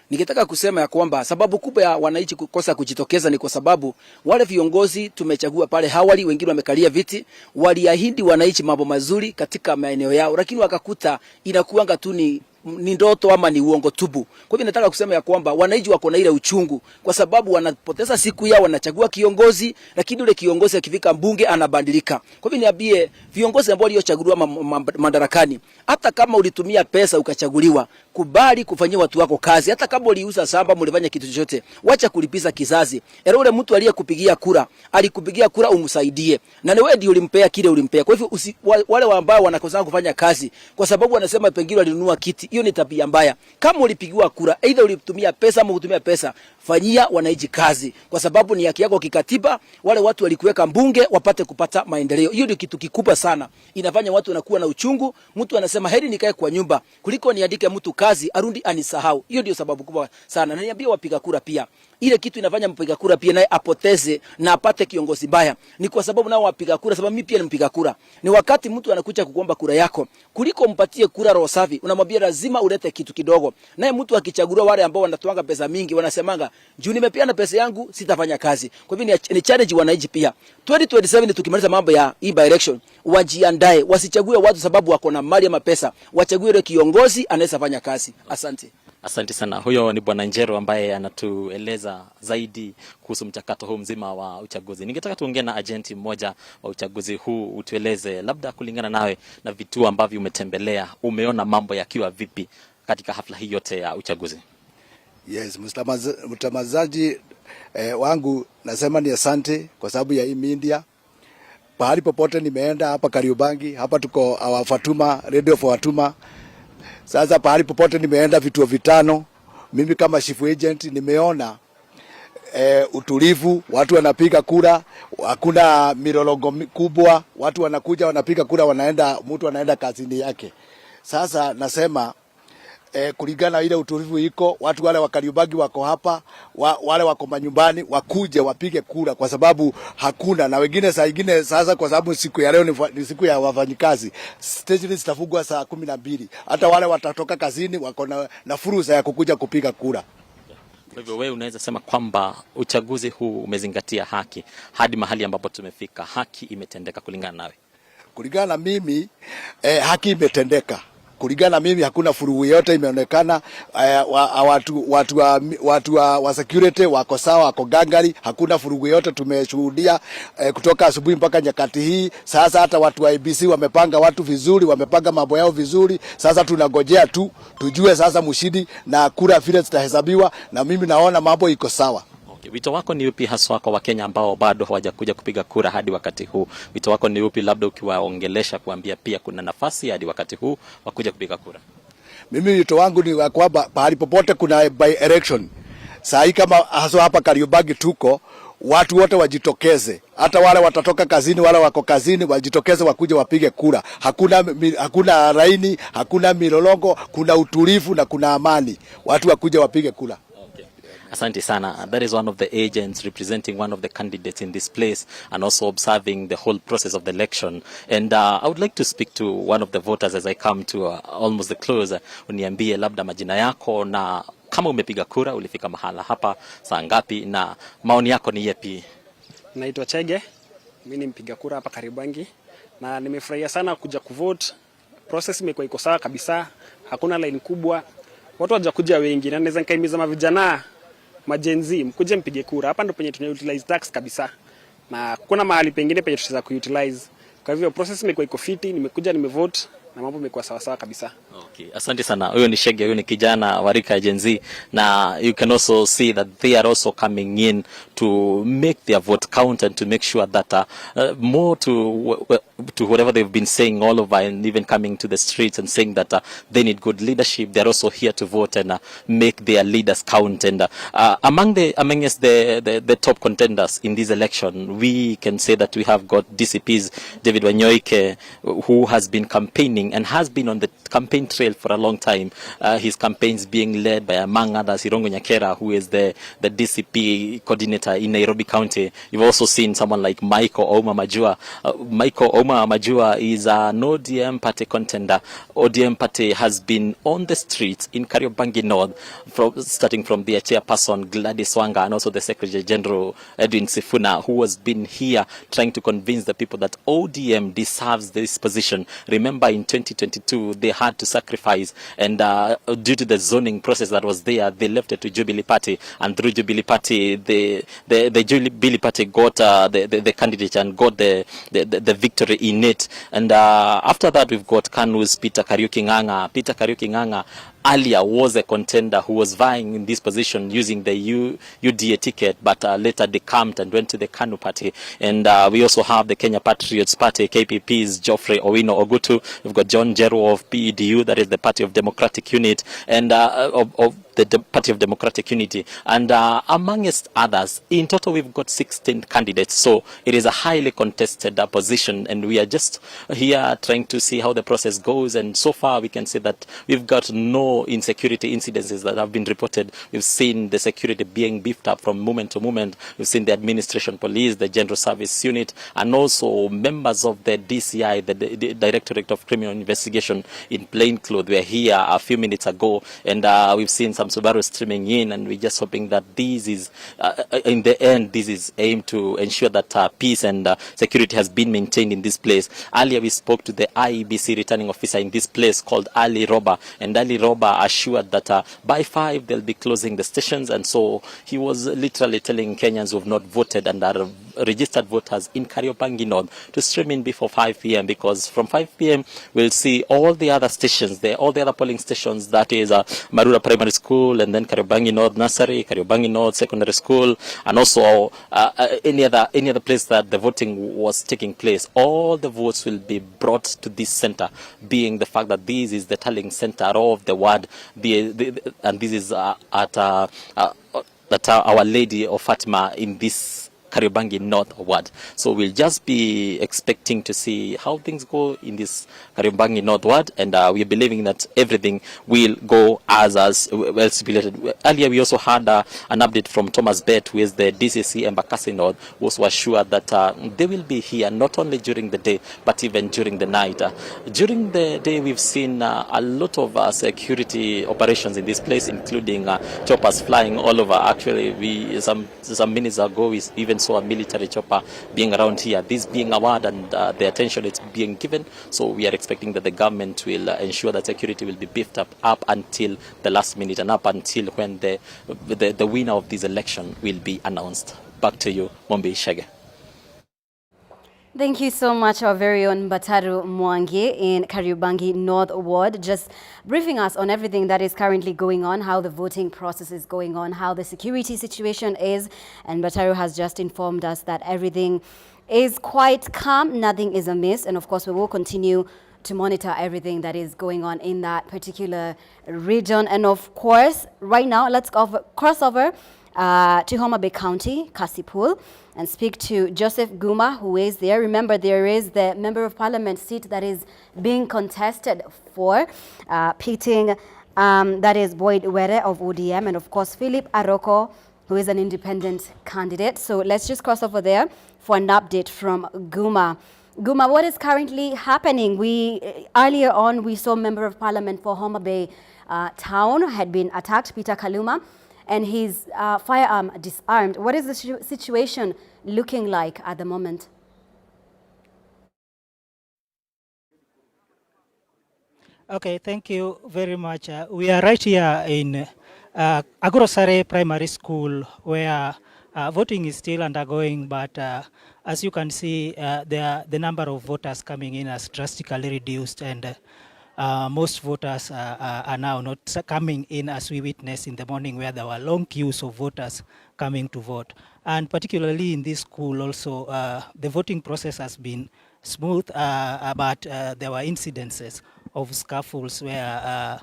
Ningetaka kusema ya kwamba sababu kubwa ya wananchi kukosa kujitokeza ni kwa sababu wale viongozi tumechagua pale awali, wengine wamekalia viti, waliahidi wananchi mambo mazuri katika maeneo yao, lakini wakakuta inakuanga tu ni ndoto ama ni uongo tubu. Kwa hivyo nataka kusema ya kwamba wananchi wako na ile uchungu kwa sababu wanapoteza siku yao, wanachagua kiongozi, lakini yule kiongozi akifika mbunge anabadilika. Kwa hivyo niambie viongozi ambao waliochaguliwa madarakani, hata kama ulitumia pesa ukachaguliwa, kubali kufanyia watu wako kazi. Hata kama uliuza shamba, mlifanya kitu chochote, wacha kulipiza kizazi. Era ule mtu aliyekupigia kura, alikupigia kura umsaidie, na ni wewe ndio ulimpea kile ulimpea. Kwa hivyo wale ambao wanakosa kufanya kazi kwa sababu wanasema pengine walinunua kiti, hiyo ni tabia mbaya. Kama ulipigiwa kura, aidha ulitumia pesa ama hukutumia pesa, fanyia wananchi kazi, kwa sababu ni haki yako kikatiba. Wale watu walikuweka mbunge wapate kupata maendeleo. Hiyo ndio kitu kikubwa sana, inafanya watu wanakuwa na uchungu. Mtu anasema heri nikae kwa nyumba kuliko niandike mtu kazi arundi anisahau. Hiyo ndio sababu kubwa sana. Na niambie wapiga kura pia, ile kitu inafanya mpiga kura pia naye apoteze na apate kiongozi mbaya ni kwa sababu nao wapiga kura, sababu mimi pia ni mpiga kura. Ni wakati mtu anakuja kukuomba kura yako, kuliko mpatie kura roho safi, unamwambia lazima ulete kitu kidogo. Naye mtu akichaguliwa, wale ambao wanatoanga pesa mingi wanasemanga juu nimepeana pesa yangu sitafanya kazi. Kwa hivyo ni challenge wananchi pia. 2027 tukimaliza mambo ya hii by election, wajiandae, wasichague watu sababu wako na mali ama pesa, wachague yule kiongozi anaweza fanya kazi. Asante. Asante sana. Huyo ni Bwana Njero ambaye anatueleza zaidi kuhusu mchakato huu mzima wa uchaguzi. Ningetaka tuongee na ajenti mmoja wa uchaguzi huu, utueleze labda kulingana nawe na vituo ambavyo umetembelea, umeona mambo yakiwa vipi katika hafla hii yote ya uchaguzi? Yes, mtamazaji wangu nasema ni asante kwa sababu ya hii media. Pahali popote nimeenda hapa Kariobangi, hapa tuko our Fatuma, Radio for Fatuma. Sasa pahali popote nimeenda vituo vitano, mimi kama chief agent nimeona utulivu, watu wanapiga kura, hakuna milolongo kubwa, watu wanakuja wanapiga kura, wanaenda, mtu anaenda kazini yake. Sasa nasema kulingana ile utulivu iko, watu wale wa Kariobangi wako hapa, wale wako manyumbani wakuje wapige kura, kwa sababu hakuna na wengine saa ingine sasa, kwa sababu siku ya leo ni siku ya wafanyikazi, station zitafungwa saa 12. Hata wale watatoka kazini wako na fursa ya kukuja kupiga kura. Kwa hivyo wewe unaweza sema kwamba uchaguzi huu umezingatia haki hadi mahali ambapo tumefika, haki imetendeka kulingana nawe? Kulingana na mimi haki imetendeka. Kulingana na mimi hakuna vurugu yote imeonekana. Watu wa security wako sawa, wako gangari, hakuna vurugu yote tumeshuhudia kutoka asubuhi mpaka nyakati hii. Sasa hata watu wa IEBC wamepanga watu vizuri, wamepanga mambo yao vizuri. Sasa tunangojea tu tujue sasa mshindi na kura vile zitahesabiwa, na mimi naona mambo iko sawa. Okay. Wito wako ni upi haswa kwa Wakenya ambao bado hawajakuja kupiga kura hadi wakati huu? Wito wako ni upi, labda ukiwaongelesha kuambia pia kuna nafasi hadi wakati huu wa kuja kupiga kura? Mimi wito wangu ni wa kwamba pahali popote kuna by election saa hii, kama haswa hapa Kariobangi tuko, watu wote wajitokeze, hata wale watatoka kazini, wale wako kazini wajitokeze, wakuje wapige kura. Hakuna laini, hakuna milolongo, kuna utulivu na kuna amani. Watu wakuje wapige kura. Asante sana. That is one of the agents representing one of the candidates in this place and also observing the whole process of the election. And I would like to speak to one of the voters as I come to almost the close. Uniambie labda majina yako na kama umepiga kura, ulifika mahala hapa saa ngapi na maoni yako ni yepi? Naitwa Chege, mimi ni mpiga kura hapa Kariobangi na nimefurahia sana kuja kuvote. Process imekuwa iko sawa kabisa, hakuna line kubwa, watu hawajakuja wengi, na naweza nikahimiza mavijana ma-Gen Z mkuje mpige kura. Hapa ndo penye tuna utilize tax kabisa, na kuna mahali pengine penye tutaweza kuutilize. Kwa hivyo process imekuwa iko fiti, nimekuja nimevote na mambo imekuwa sawa sawa kabisa. Okay, asante sana. Huyo ni Shege, huyo ni kijana wa rika ya Gen Z, na you can also see that they are also coming in to make their vote count and to make sure that more to to whatever they've been saying all over, and even coming to the streets and saying that they need good leadership. They're also here to vote and make their leaders count. And among the amongst the top contenders in this election, we can say that we have got DCP's David Wanyoike, who has been campaigning and has been on the campaign trail for a long time. His campaigns being led by, among others, Irungu Nyakera, who is the DCP coordinator in Nairobi County. You've also seen someone like Michael Ouma Majua. Michael Ouma Majua is an ODM party contender. ODM party has been on the streets in Kariobangi North, from starting from their chairperson Gladys Wanga and also the Secretary General Edwin Sifuna, who has been here trying to convince the people that ODM deserves this position. Remember, in 2022 they had to sacrifice, and due to the zoning process that was there, they left it to Jubilee Party, and through Jubilee Party, the Jubilee Party got the candidate and got the victory in it. And after that, we've got KANU's Peter Kariuki Ng'ang'a. Peter Kariuki Ng'ang'a earlier was a contender who was vying in this position using the UDA ticket, but later decamped and went to the KANU party. And we also have the Kenya Patriots Party, KPP's Geoffrey Owino Ogutu. We've got John Njeru of PEDU, that is the Party of Democratic Unit, and of the Party of Democratic Unity, and amongst others. In total, we've got 16 candidates, so it is a highly contested position, and we are just here trying to see how the process goes. And so far, we can say that we've got no insecurity incidences that have been reported. We've seen the security being beefed up from moment to moment. We've seen the administration police, the General Service Unit, and also members of the DCI, the Directorate of Criminal Investigation, in plain clothes. We were here a few minutes ago, and we've seen some Subaru streaming in, and we're just hoping that this is, in the end, this is aimed to ensure that peace and security has been maintained in this place. Earlier, we spoke to the IEBC returning officer in this place called Ali Roba, and Ali Roba assured that by 5 they'll be closing the stations, and so he was literally telling Kenyans who have not voted and are registered voters in Kariobangi North to stream in before 5 p.m., because from 5 p.m. we'll see all the other stations there, all the other polling stations, that is Marura Primary School, and then Kariobangi North Nursery, Kariobangi North Secondary School, and also any other place that the voting was taking place. All the votes will be brought to this center, being the fact that this is the tallying center of the ward, and this is at Our Lady of Fatima in this Kariobangi North Ward. So we'll just be expecting to see how things go in this Kariobangi North Ward, and we're believing that everything will go as well stipulated. Earlier we also had an update from Thomas Bett, who is the DCC Embakasi North, who was assured that they will be here not only during the day but even during the night. During the day we've seen a lot of security operations in this place, including choppers flying all over. Actually, we some minutes ago we even saw a military chopper being around here. This being a ward, and the attention it's being given, so we are expecting that the government will ensure that security will be beefed up until the last minute, and up until when the winner of this election will be announced. Back to you, Mombi Shege. Thank you so much, our very own Mbataru Mwangi in Kariobangi North Ward, just briefing us on everything that is currently going on, how the voting process is going on, how the security situation is. And Mbataru has just informed us that everything is quite calm, nothing is amiss. And of course, we will continue to monitor everything that is going on in that particular region. And of course, right now, let's cross over to Homa Bay County, Kasipul, and speak to Joseph Guma, who is there. Remember, there is the Member of Parliament seat that is being contested for, pitting, that is Boyd Were of ODM, and of course, Philip Aroko, who is an independent candidate. So let's just cross over there for an update from Guma. Guma, what is currently happening? Earlier on, we saw Member of Parliament for Homa Bay Town had been attacked, Peter Kaluma, and his firearm disarmed. What is the situation looking like at the moment? Okay, thank you very much. We are right here in Agoro Sare Primary School, where voting is still undergoing, but as you can see, the number of voters coming in has drastically reduced, and most voters are now not coming in, as we witnessed in the morning, where there were long queues of voters coming to vote. And particularly in this school also, the voting process has been smooth, but there were incidences of scuffles where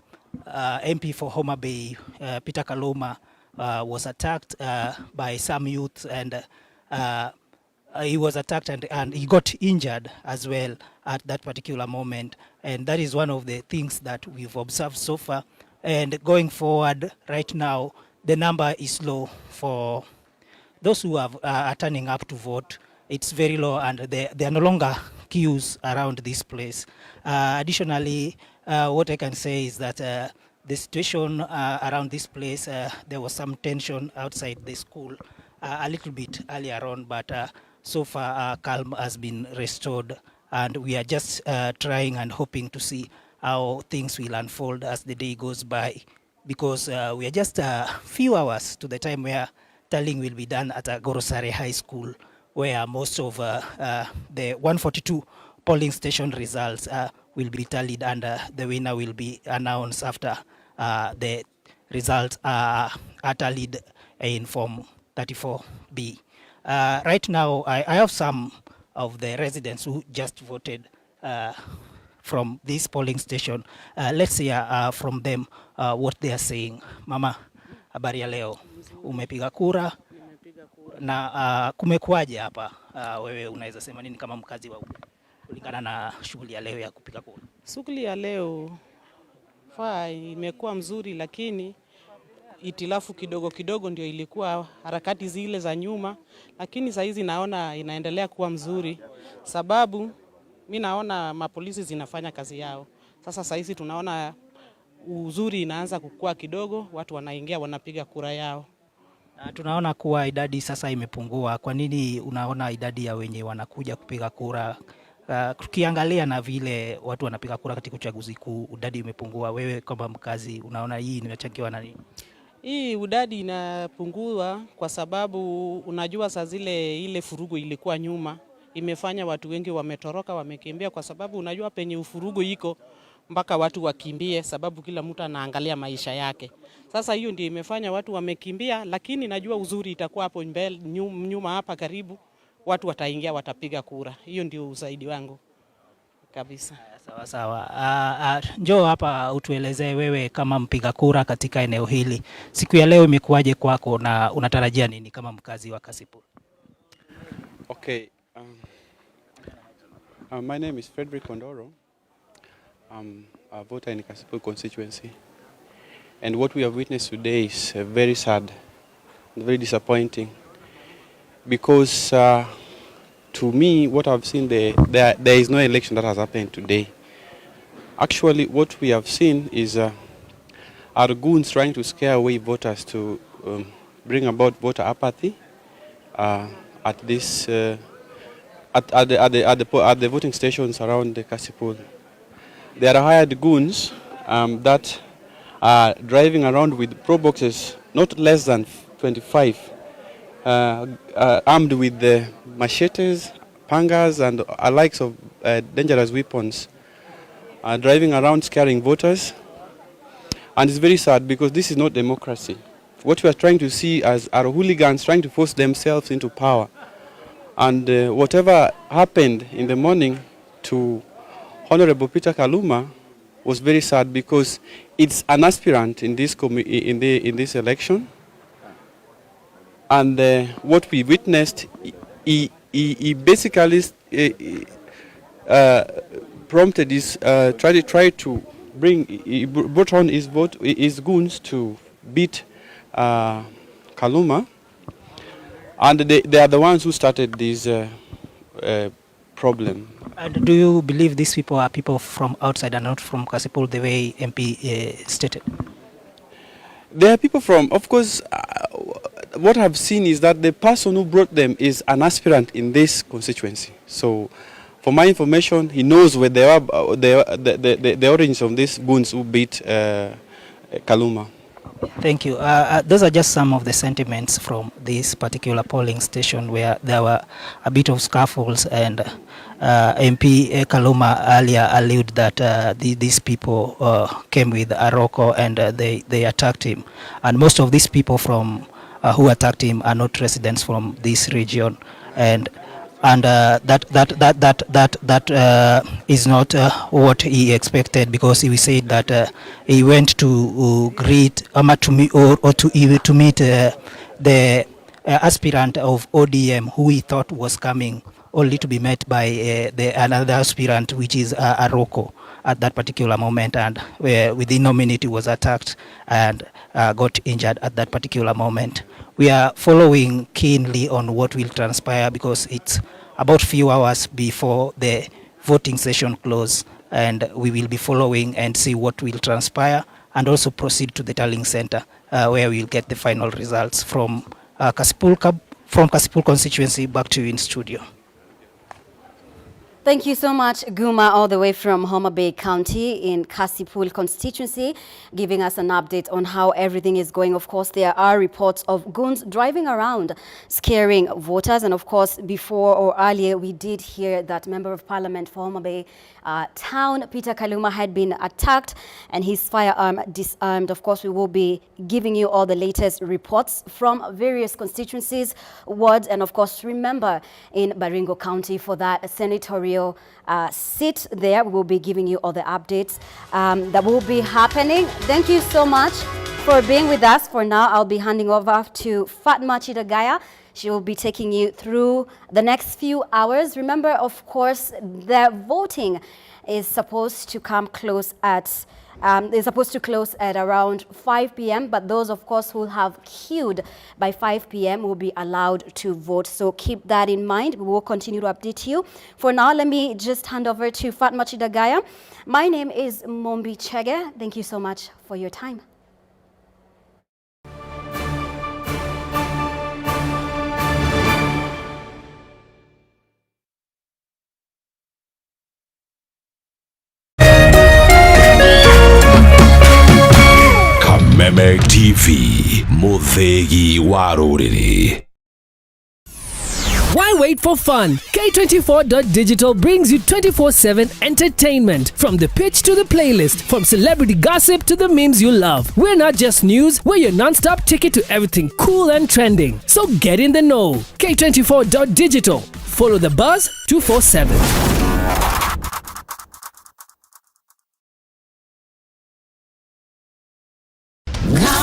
MP for Homa Bay, Peter Kaluma, was attacked by some youth, and he was attacked and he got injured as well at that particular moment. And that is one of the things that we've observed so far. And going forward, right now, the number is low for those who are turning up to vote. It's very low, and there are no longer queues around this place. Additionally, what I can say is that the situation around this place, there was some tension outside the school a little bit earlier on, but so far calm has been restored, and we are just trying and hoping to see how things will unfold as the day goes by, because we are just a few hours to the time where tallying will be done at Agoro Sare High School, where most of the 142 polling station results will be tallied, and the winner will be announced after the results are tallied in Form 34B. Right now, I have some of the residents who just voted from this polling station. Let's hear from them what they are saying. Mama, habari ya leo? Umepiga kura na kumekuwaje hapa? Wewe unaweza sema nini kama mkazi wa huku kulingana na shughuli ya leo ya kupiga kura? Shughuli ya leo faa imekuwa mzuri, lakini itilafu kidogo kidogo ndio ilikuwa harakati zile za nyuma, lakini saa hizi naona inaendelea kuwa mzuri, sababu mi naona mapolisi zinafanya kazi yao. Sasa saa hizi tunaona uzuri inaanza kukua kidogo, watu wanaingia wanapiga kura yao. Na tunaona kuwa idadi sasa imepungua. Kwa nini unaona idadi ya wenye wanakuja kupiga kura, tukiangalia na vile watu wanapiga kura katika uchaguzi kuu, idadi imepungua? Wewe kama mkazi unaona hii imechangiwa na nini? Hii idadi inapungua kwa sababu unajua saa zile ile furugu ilikuwa nyuma imefanya watu wengi wametoroka, wamekimbia, kwa sababu unajua penye ufurugu iko mpaka watu wakimbie, sababu kila mtu anaangalia maisha yake. Sasa hiyo ndio imefanya watu wamekimbia, lakini najua uzuri itakuwa hapo mbele, nyuma hapa karibu, watu wataingia watapiga kura. Hiyo ndio usaidi wangu kabisa. Sawa sawa. Njoo hapa utuelezee wewe kama mpiga kura katika eneo hili, siku ya leo imekuwaje kwako na unatarajia nini kama mkazi wa Kasipul? Okay. My name is Frederick Ondoro. I'm a voter in Kasipul constituency. And what we have witnessed today is very sad and very disappointing because to me, what I've seen, there is no election that has happened today. Actually, what we have seen is our goons trying to scare away voters to bring about voter apathy at this at, the, at, the, at, the, po- at the voting stations around the Kasipul. There are hired goons that are driving around with pro boxes not less than 25, armed with the machetes, pangas, and likes of dangerous weapons, driving around scaring voters. And it's very sad because this is not democracy. What we are trying to see as are hooligans trying to force themselves into power. And whatever happened in the morning to Honorable Peter Kaluma was very sad because it's an aspirant in this commu- in the in this election. And what we witnessed, he basically prompted his tried to bring he brought on his goons to beat Kaluma, and they are the ones who started this problem. And do you believe these people are people from outside and not from Kasipul, the way MP stated? There are people from, of course, what I've seen is that the person who brought them is an aspirant in this constituency. So, for my information, he knows where they are, the origins of these goons who beat Kaluma. Thank you. Those are just some of the sentiments from this particular polling station where there were a bit of scuffles, and MP Kaluma earlier alluded that these people came with Aroko and they attacked him. And most of these people from who attacked him are not residents from this region. And And that is not what he expected, because he said that he went to greet to meet or to meet the aspirant of ODM, who he thought was coming, only to be met by the another aspirant, which is Aroko, at that particular moment. And within a minute he was attacked and got injured at that particular moment. We are following keenly on what will transpire, because it's about few hours before the voting session close, and we will be following and see what will transpire, and also proceed to the tallying center where we will get the final results from Kasipul constituency. Back to you in studio. Thank you so much, Guma, all the way from Homa Bay County in Kasipul constituency, giving us an update on how everything is going. Of course, there are reports of goons driving around, scaring voters. And of course, before or earlier, we did hear that Member of Parliament for Homa Bay Town, Peter Kaluma, had been attacked and his firearm disarmed. Of course, we will be giving you all the latest reports from various constituencies, wards, and of course, remember, in Baringo County for that senatorial seat there. We will be giving you all the updates that will be happening. Thank you so much for being with us. For now, I'll be handing over to Fatma Chidagaya. She will be taking you through the next few hours. Remember, of course, the voting is supposed to come close at is supposed to close at around 5 p.m., but those, of course, who have queued by 5 p.m. will be allowed to vote. So keep that in mind. We will continue to update you. For now, let me just hand over to Fatma Chidagaya. My name is Mombi Chege. Thank you so much for your time. Kameme TV, Muthegi wa rũrĩrĩ. Why wait for fun? K24.digital brings you 24/7 entertainment. From the pitch to the playlist, from celebrity gossip to the memes you love. We're not just news, we're your non-stop ticket to everything cool and trending. So get in the know. K24.digital. Follow the buzz 247.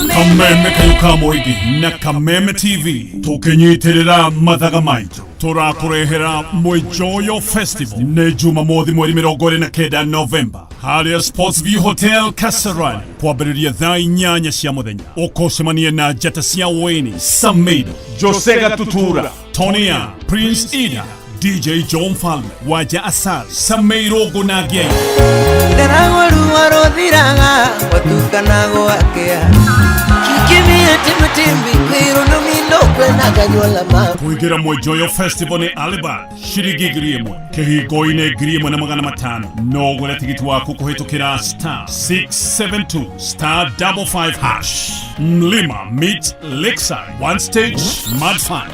Kameme kayo ka na Kameme TV tukinyitirira mathaga maitu turakurehera Mwijoyo Festival ni Jumamothi mweri 29 Novemba haria Sports View Hotel Kasarani kwambĩrĩria thaa 8 cia mũthenya. Ũkũcemania na njata cia Wayne Samido, Jose Gatutura, Tonya, Prince Ida, DJ John Falme, Waja Asali, Sameiro Gonage. Kuingira Mwijoyo Festival ni Alibad shiringi 1,000 kihingo-inĩ 1,500. No ũgũre tigiti waku kũhĩtũkĩra star 672 star 55 hash. Mlima meet Lakeside, one stage, mad fun.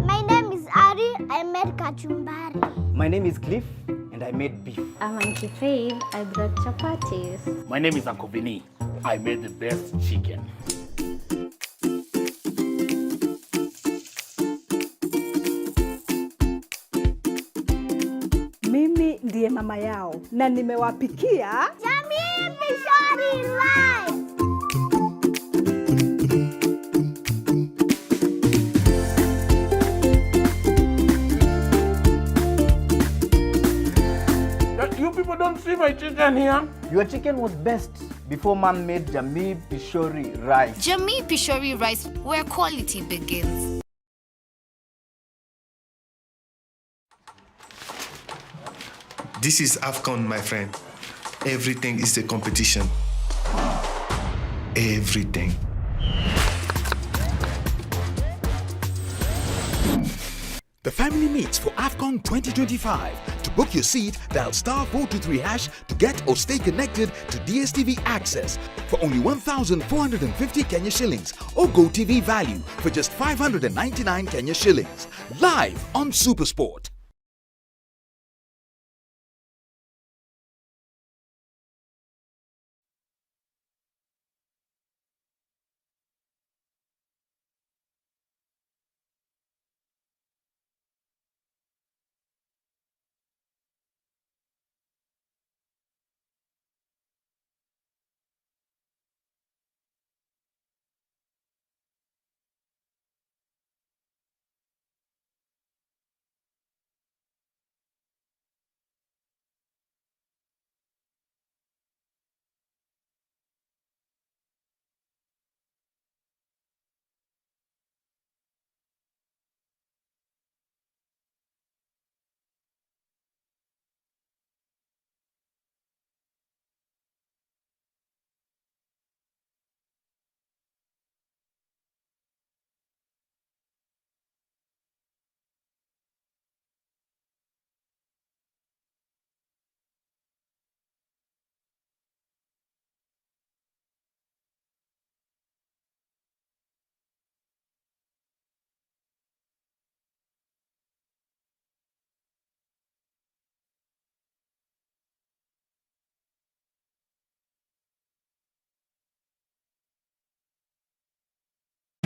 My name is Ari. I made kachumbari. My name is Cliff, and I made beef. I'm Auntie Faith. I brought chapatis. My name is Uncle Vinny. I made the best chicken. Mimi ndiye mama yao na nimewapikia Jamii Pishori Rice. You people don't see my chicken here. Your chicken was best before mom made Jamii Pishori rice. Jamii Pishori rice, where quality begins. This is AFCON, my friend. Everything is a competition. Everything. The family meets for AFCON 2025. To book your seat, dial star 423 hash to get or stay connected to DSTV Access for only 1,450 Kenya shillings or GoTV Value for just 599 Kenya shillings. Live on SuperSport.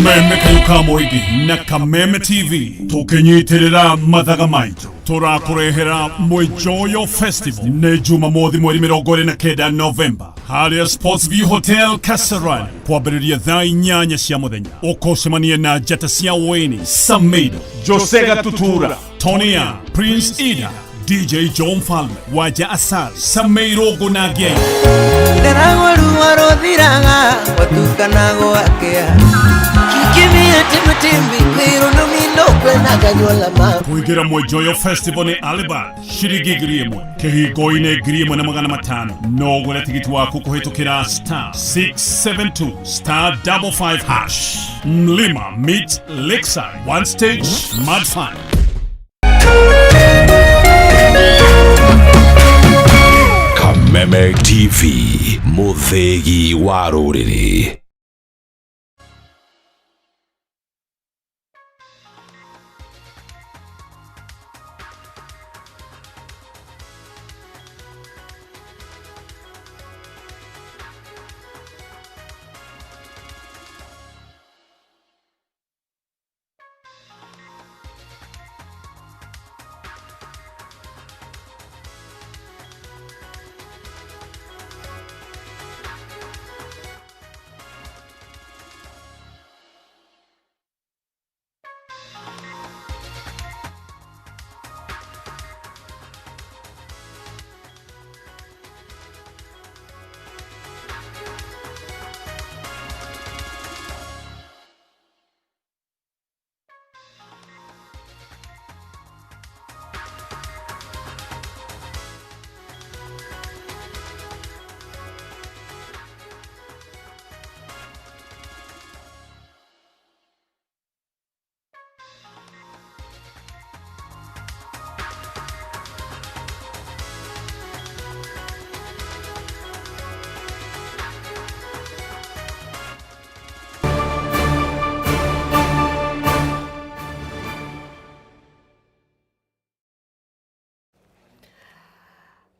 Kameme Kayuka Mũingĩ na Kameme TV tũkĩnyitĩrĩra mathaga maitũ tũrakũrehera Mwĩnjoyo Festival nĩ Jumamothi mweri 29 Novemba harĩa Sports View Hotel Kasarani kwambĩrĩria thaa 8 cia mũthenya. Ũkũcemania na njata cia Wayne Samido, Jose Gatutura, Tonya, Prince Ida, DJ John Falme, Waja Asal, Sameiro Gonagei. Nderagwo ruo rũthiraga gwatukana gwakĩa kikimia timbitimbi kwĩrwo nũmindo kwena kanyola ma Kuingira Mwijoyo Festival ni Alibad shiringi 1,000, kihingo-inĩ 1,500. No ũgũre tigiti waku kũhĩtũkĩra star 672 star 55 hash. Mlima meet Lakeside, one stage, mad fun. Kameme TV, mũthĩgi wa rũrĩrĩ.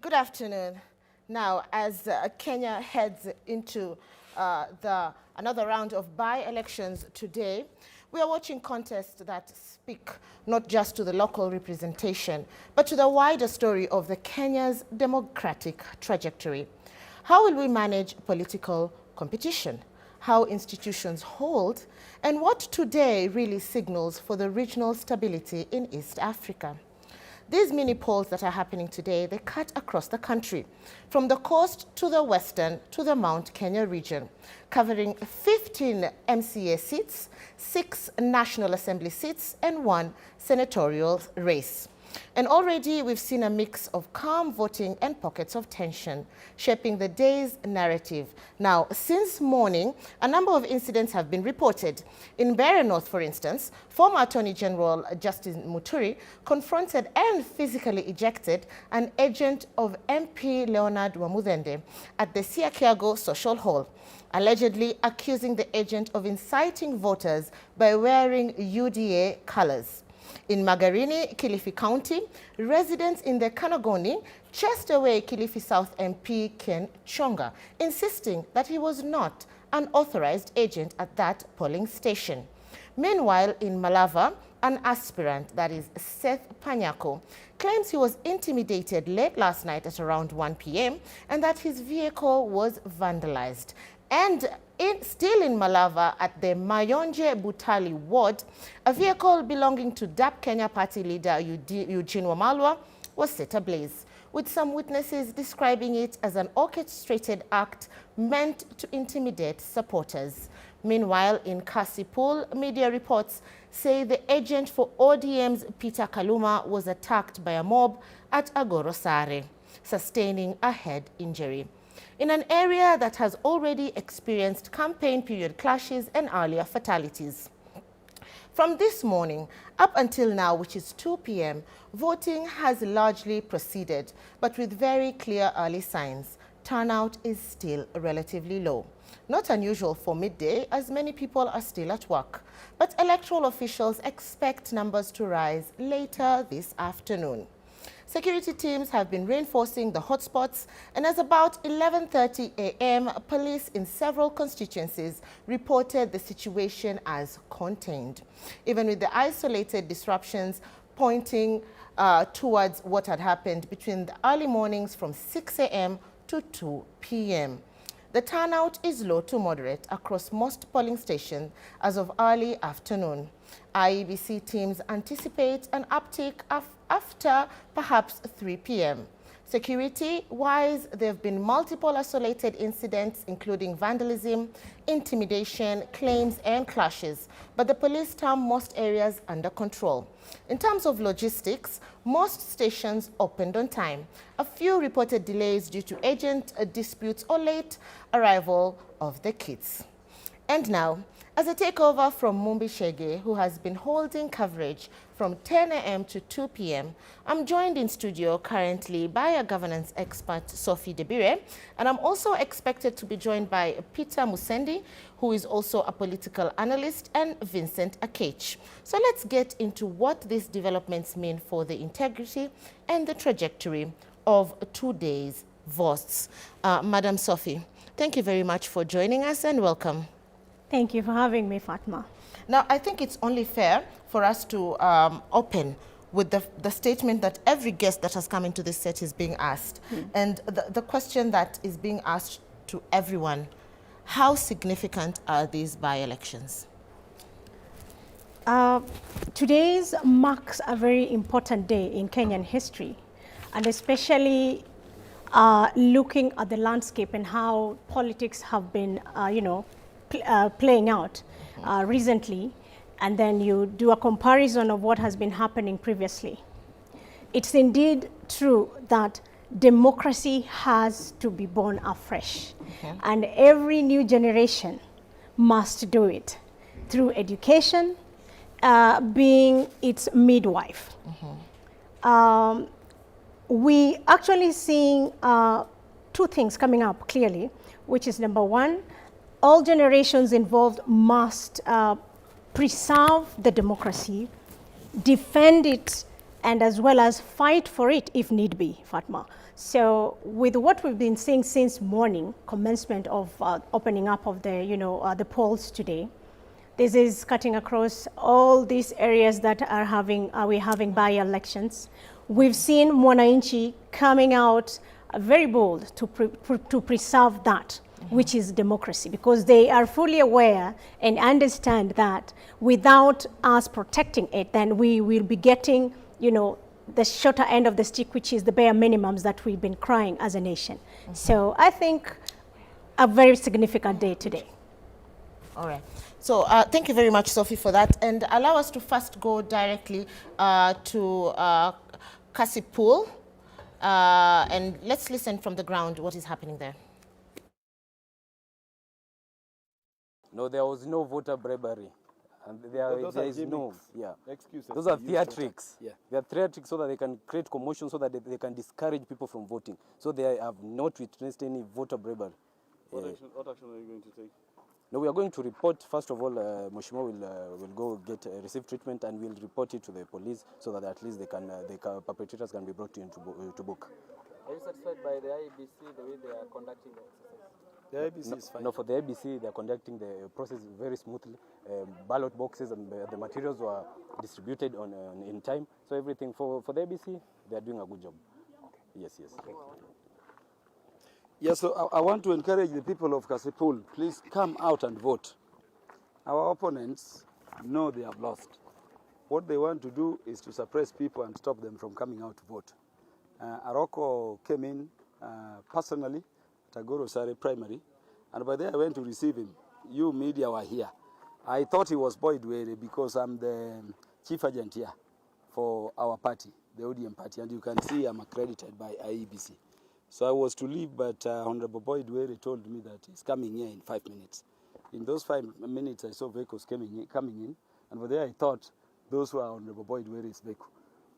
Good afternoon. Now, as Kenya heads into the another round of by-elections today, we are watching contests that speak not just to the local representation, but to the wider story of the Kenya's democratic trajectory. How will we manage political competition? How institutions hold, and what today really signals for the regional stability in East Africa? These mini polls that are happening today, they cut across the country, from the coast to the western to the Mount Kenya region, covering 15 MCA seats, 6 National Assembly seats, and 1 senatorial race. And already we've seen a mix of calm voting and pockets of tension, shaping the day's narrative. Now, since morning, a number of incidents have been reported. In Mbeere North, for instance, former Attorney General Justin Muturi confronted and physically ejected an agent of MP Leonard Wamuthende at the Siakago Social Hall, allegedly accusing the agent of inciting voters by wearing UDA colors. In Magarini, Kilifi County, residents in the Kanagoni chased away Kilifi South MP Ken Chonga, insisting that he was not an authorized agent at that polling station. Meanwhile, in Malava, an aspirant, that is Seth Panyako, claims he was intimidated late last night at around 1 p.m. and that his vehicle was vandalized. And still in Malava, at the Mayonje Butali ward, a vehicle belonging to DAP Kenya party leader Eugene Wamalwa was set ablaze, with some witnesses describing it as an orchestrated act meant to intimidate supporters. Meanwhile, in Kasipul, media reports say the agent for ODM's Peter Kaluma was attacked by a mob at Agoro Sare, sustaining a head injury, in an area that has already experienced campaign period clashes and earlier fatalities. From this morning up until now, which is 2 p.m., voting has largely proceeded, but with very clear early signs. Turnout is still relatively low. Not unusual for midday, as many people are still at work. But electoral officials expect numbers to rise later this afternoon. Security teams have been reinforcing the hotspots, and as about 11:30 a.m., police in several constituencies reported the situation as contained. Even with the isolated disruptions pointing towards what had happened between the early mornings from 6 a.m. to 2 p.m. The turnout is low to moderate across most polling stations as of early afternoon. IEBC teams anticipate an uptick after perhaps 3 p.m. Security-wise, there have been multiple isolated incidents, including vandalism, intimidation, claims, and clashes, but the police term most areas under control. In terms of logistics, most stations opened on time. A few reported delays due to agent disputes or late arrival of the kits. And now, as a takeover from Mumbi Shege, who has been holding coverage from 10 a.m. to 2 p.m., I'm joined in studio currently by a governance expert, Sophie Dabire, and I'm also expected to be joined by Peter Musendi, who is also a political analyst, and Vincent Akech. So let's get into what these developments mean for the integrity and the trajectory of today's votes. Madam Sophie, thank you very much for joining us and welcome. Thank you for having me, Fatma. Now, I think it's only fair for us to open with the statement that every guest that has come into this set is being asked. And the question that is being asked to everyone, how significant are these by-elections? Today's marks a very important day in Kenyan history, and especially looking at the landscape and how politics have been, playing out recently, and then you do a comparison of what has been happening previously. It's indeed true that democracy has to be born afresh, and every new generation must do it through education, being its midwife. We actually seeing two things coming up clearly, which is number one, all generations involved must preserve the democracy, defend it, and as well as fight for it if need be, Fatma. So with what we've been seeing since morning, commencement of opening up of the, the polls today, this is cutting across all these areas that are having, we're having by-elections. We've seen Mwananchi coming out very bold to preserve that, which is democracy, because they are fully aware and understand that without us protecting it, then we will be getting, the shorter end of the stick, which is the bare minimums that we've been crying as a nation. So I think a very significant day today. All right. So thank you very much, Sophie, for that. And allow us to first go directly to Kasipul, and let's listen from the ground what is happening there. No, there was no voter bribery. And there is no, yeah. Excuses. Those are theatrics. Yeah. They are theatrics so that they can create commotion, so that they can discourage people from voting. So they have not witnessed any voter bribery. What action are you going to take? No, we are going to report. First of all, Mheshimiwa will go get receive treatment, and we'll report it to the police so that at least they can, the perpetrators can be brought into book. Are you satisfied by the IEBC, the way they are conducting the exercise? The IEBC is fine. No, for the IEBC, they are conducting the process very smoothly. Ballot boxes and the materials were distributed in time. So everything for the IEBC, they are doing a good job. Okay. Yes, yes. Okay. Yes, so I want to encourage the people of Kasipul, please come out and vote. Our opponents know they have lost. What they want to do is to suppress people and stop them from coming out to vote. Aroko came in personally at Agoro Sare Primary, and by there I went to receive him. You media were here. I thought he was Boyd Were because I'm the chief agent here for our party, the ODM party, and you can see I'm accredited by IEBC. So I was to leave, but Honorable Boyd Were told me that he's coming here in 5 minutes. In those 5 minutes, I saw vehicles coming in, and for there I thought those were Honorable Boyd Were's vehicle.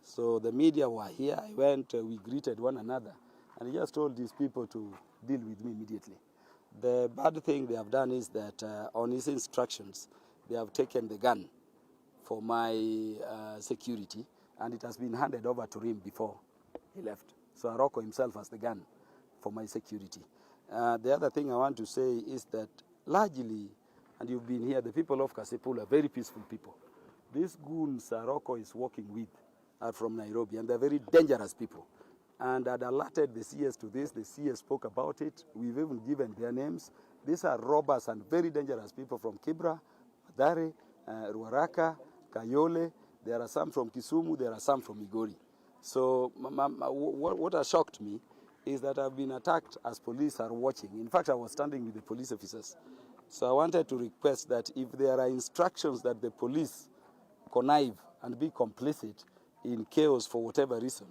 So the media were here. I went, we greeted one another, and he just told these people to deal with me immediately. The bad thing they have done is that on his instructions, they have taken the gun for my security, and it has been handed over to him before He left. So Aroko himself has the gun for my security. The other thing I want to say is that largely, and you've been here, the people of Kasipul are very peaceful people. These goons Aroko is working with are from Nairobi, and they're very dangerous people. And I'd alerted the CS to this. The CS spoke about it. We've even given their names. These are robbers and very dangerous people from Kibra, Mathare, Ruaraka, Kayole. There are some from Kisumu. There are some from Migori. So what has shocked me is that I've been attacked as police are watching. In fact, I was standing with the police officers. So I wanted to request that if there are instructions that the police connive and be complicit in chaos for whatever reason,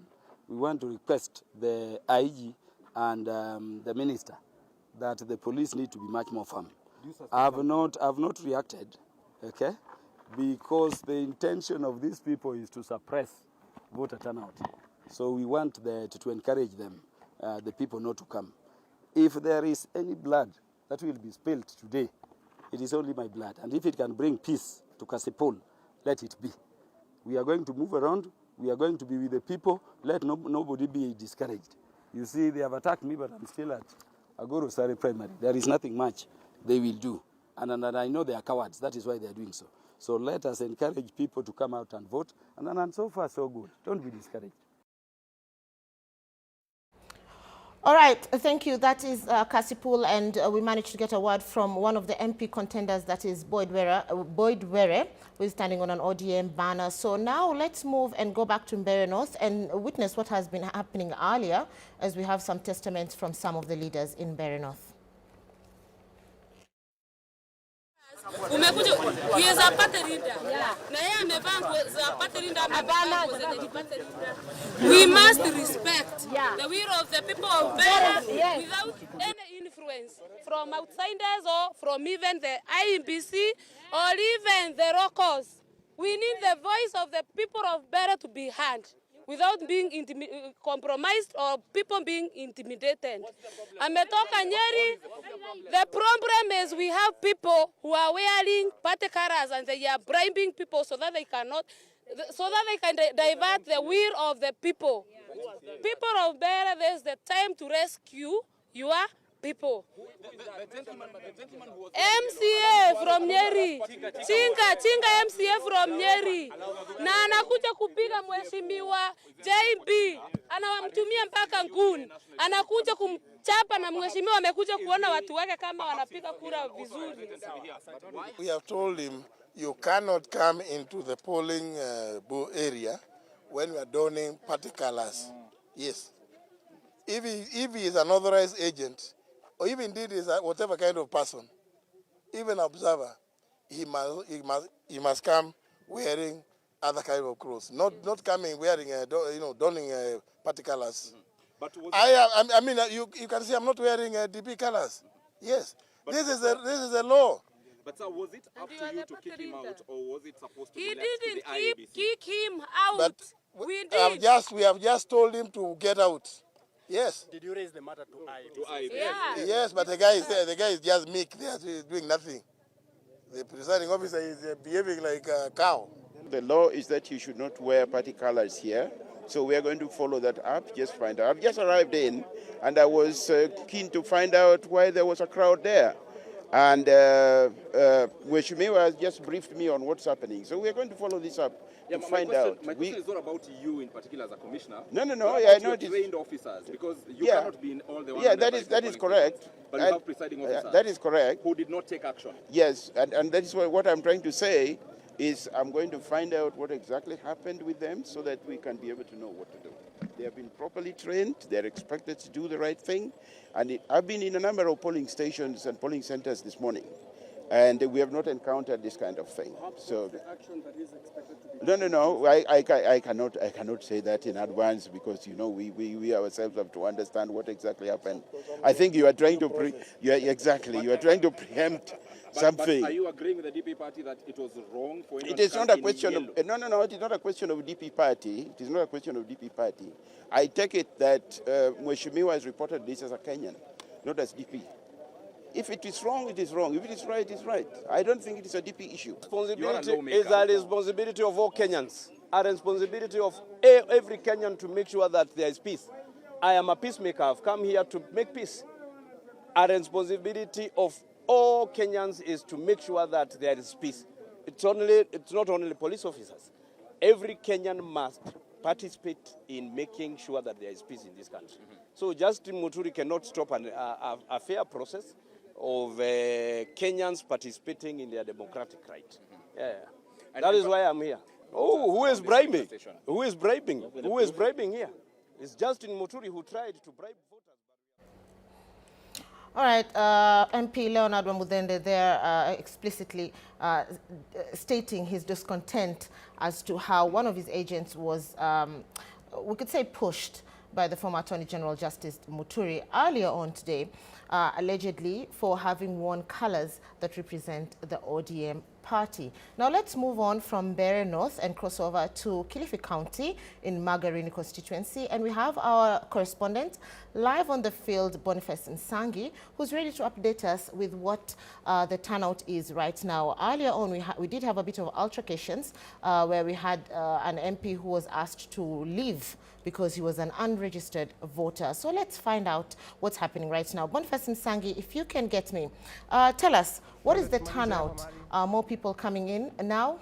we want to request the IG and the minister that the police need to be much more firm. I've not reacted, okay, because the intention of these people is to suppress voter turnout. So we want to encourage them, the people not to come. If there is any blood that will be spilled today, it is only my blood. And if it can bring peace to Kasipul, let it be. We are going to move around. We are going to be with the people. Let nobody be discouraged. You see, they have attacked me, but I'm still at Agoro Sare Primary. There is nothing much they will do. And I know they are cowards. That is why they are doing so. So let us encourage people to come out and vote. And so far, so good. Don't be discouraged. All right, thank you. That is Kasipul, and we managed to get a word from one of the MP contenders, that is Boyd Were, who is standing on an ODM banner. So now let's move and go back to Mbeere North and witness what has been happening earlier, as we have some testaments from some of the leaders in Mbeere North. Umekuja he is a party leader. Na yeye amevaa nguo za party leader, amevaa nguo za party leader. We must respect the will of the people of Mbeere without any influence from outsiders or from even the IEBC or even the locals. We need the voice of the people of Mbeere to be heard without being compromised or people being intimidated. Ametoka Nyeri. The problem is we have people who are wearing party colors and they are bribing people so that they cannot, so that they can divert the will of the people. People of Mbeere, there's the time to rescue your people. MCA from Nyeri, Chinga MCA from Nyeri, na anakuja kupiga mheshimiwa JB, anawamtumia mpaka nguni, anakuja kumchapa na mheshimiwa amekuja kuona watu wake kama wanapiga kura vizuri. We have told him you cannot come into the polling area when we are donning party colors. Yes. If he is an authorized agent, or if indeed is whatever kind of person, even observer, he must come wearing other kind of clothes, not coming wearing donning party colors. But I mean, you can see I'm not wearing DP colors. Yes, but this is a law. But sir, was it up to you to kick him out, or was it supposed to be left to the IEBC? He didn't kick him out. But we have just told him to get out. Yes. Did you raise the matter to IEBC? Yeah. Yes, but the guy is there. The guy is just meek. He is doing nothing. The presiding officer is behaving like a cow. The law is that you should not wear party colors here. So we are going to follow that up, just find out. I've just arrived in, and I was keen to find out why there was a crowd there. And Mheshimiwa has just briefed me on what's happening. So we are going to follow this up to find out. My question is not about you in particular as a commissioner. No. I know trained officers, because you cannot be in all the. Yeah, that is correct. But you have presiding officers. That is correct. Who did not take action. Yes, and that is what I'm trying to say is I'm going to find out what exactly happened with them so that we can be able to know what to do. They have been properly trained. They're expected to do the right thing. And I've been in a number of polling stations and polling centers this morning, and we have not encountered this kind of thing. So the action that is expected to be No. I cannot say that in advance, because you know we ourselves have to understand what exactly happened. I think you are trying to you are trying to preempt something. But are you agreeing with the DP party that it was wrong for anyone? It is not a question of no. It is not a question of DP party. It is not a question of DP party. I take it that Mheshimiwa has reported this as a Kenyan, not as DP. If it is wrong, it is wrong. If it is right, it is right. I don't think it is a DP issue. Responsibility is a responsibility of all Kenyans. A responsibility of every Kenyan to make sure that there is peace. I am a peacemaker. I've come here to make peace. A responsibility of all Kenyans is to make sure that there is peace. It's not only police officers. Every Kenyan must participate in making sure that there is peace in this country. Mm-hmm. So Justin Muturi cannot stop a fair process of Kenyans participating in their democratic right. Mm-hmm. Yeah. And that is why I'm here. Oh, who is bribing? Who is bribing? Who is bribing here? It's Justin Muturi who tried to bribe voters. All right, MP Leonard Wamuthende there explicitly stating his discontent as to how one of his agents was, we could say, pushed by the former Attorney General Justice Muturi earlier on today, allegedly for having worn colors that represent the ODM party. Now let's move on from Mbeere North and cross over to Kilifi County in Magarini constituency, and we have our correspondent live on the field, Boniface Nsangi, who's ready to update us with what the turnout is right now. Earlier on, we did have a bit of altercations where we had an MP who was asked to leave because he was an unregistered voter. So let's find out what's happening right now. Boniface Nsangi, if you can get me, tell us, what is the turnout? More people coming in now?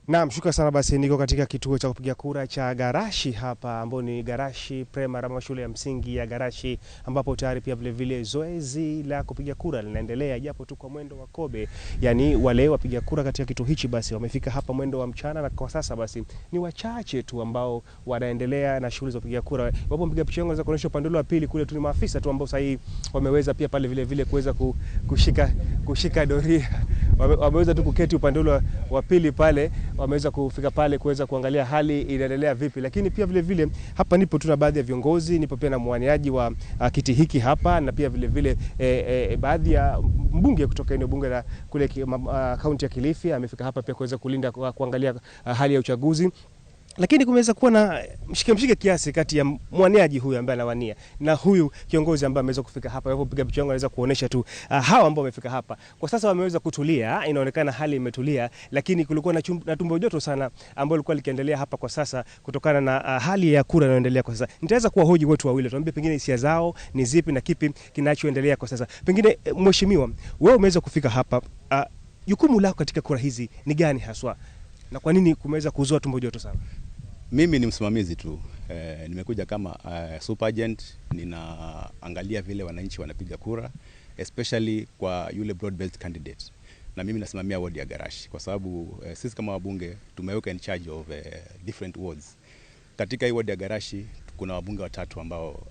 Naam, shukrani sana. Basi niko katika kituo cha kupiga kura cha Garashi hapa, ambao ni Garashi Primary ama shule ya msingi ya Garashi, ambapo tayari pia vile vile zoezi la kupiga kura linaendelea japo tu kwa mwendo wa kobe. Yani wale wapiga kura katika kituo hichi basi wamefika hapa mwendo wa mchana, na kwa sasa basi ni wachache tu ambao wanaendelea na shughuli za kupiga kura. Wapo mpiga picha yangu anaweza kuonyesha upande wa pili kule tu ni maafisa tu ambao sasa hivi wameweza pia pale vile vile kuweza kushika doria. Wameweza tu kuketi upande ule wa pili pale, wameweza kufika pale kuweza kuangalia hali inaendelea vipi. Lakini pia vile vile hapa nipo tuna baadhi ya viongozi, nipo pia na mwaniaji wa kiti hiki hapa, na pia vile vile baadhi ya mbunge kutoka eneo bunge la kule kaunti ya Kilifi amefika hapa pia kuweza kulinda kuangalia hali ya uchaguzi. Lakini kumeweza kuwa na mshike kiasi kati ya mwaniaji huyu ambaye anawania na huyu kiongozi ambaye ameweza kufika hapa. Hapo piga picha yangu anaweza kuonesha tu hawa ambao wamefika hapa. Kwa sasa wameweza kutulia, inaonekana hali imetulia, lakini kulikuwa na tumbo joto sana ambalo lilikuwa likiendelea hapa kwa sasa kutokana na hali ya kura inayoendelea kwa sasa. Nitaweza kuwahoji watu wawili, tuambie pengine hisia zao ni zipi na kipi kinachoendelea kwa sasa. Pengine mheshimiwa, wewe umeweza kufika hapa, jukumu lako katika kura hizi ni gani haswa? Na kwa nini kumeweza kuzua tumbo joto sana? Mimi ni msimamizi tu. Nimekuja kama super agent, ninaangalia vile wananchi wanapiga kura, especially kwa yule broad based candidate. Na mimi nasimamia ward ya Garashi kwa sababu sisi kama wabunge tumeweka in charge of different wards. Katika hii ward ya Garashi kuna wabunge watatu ambao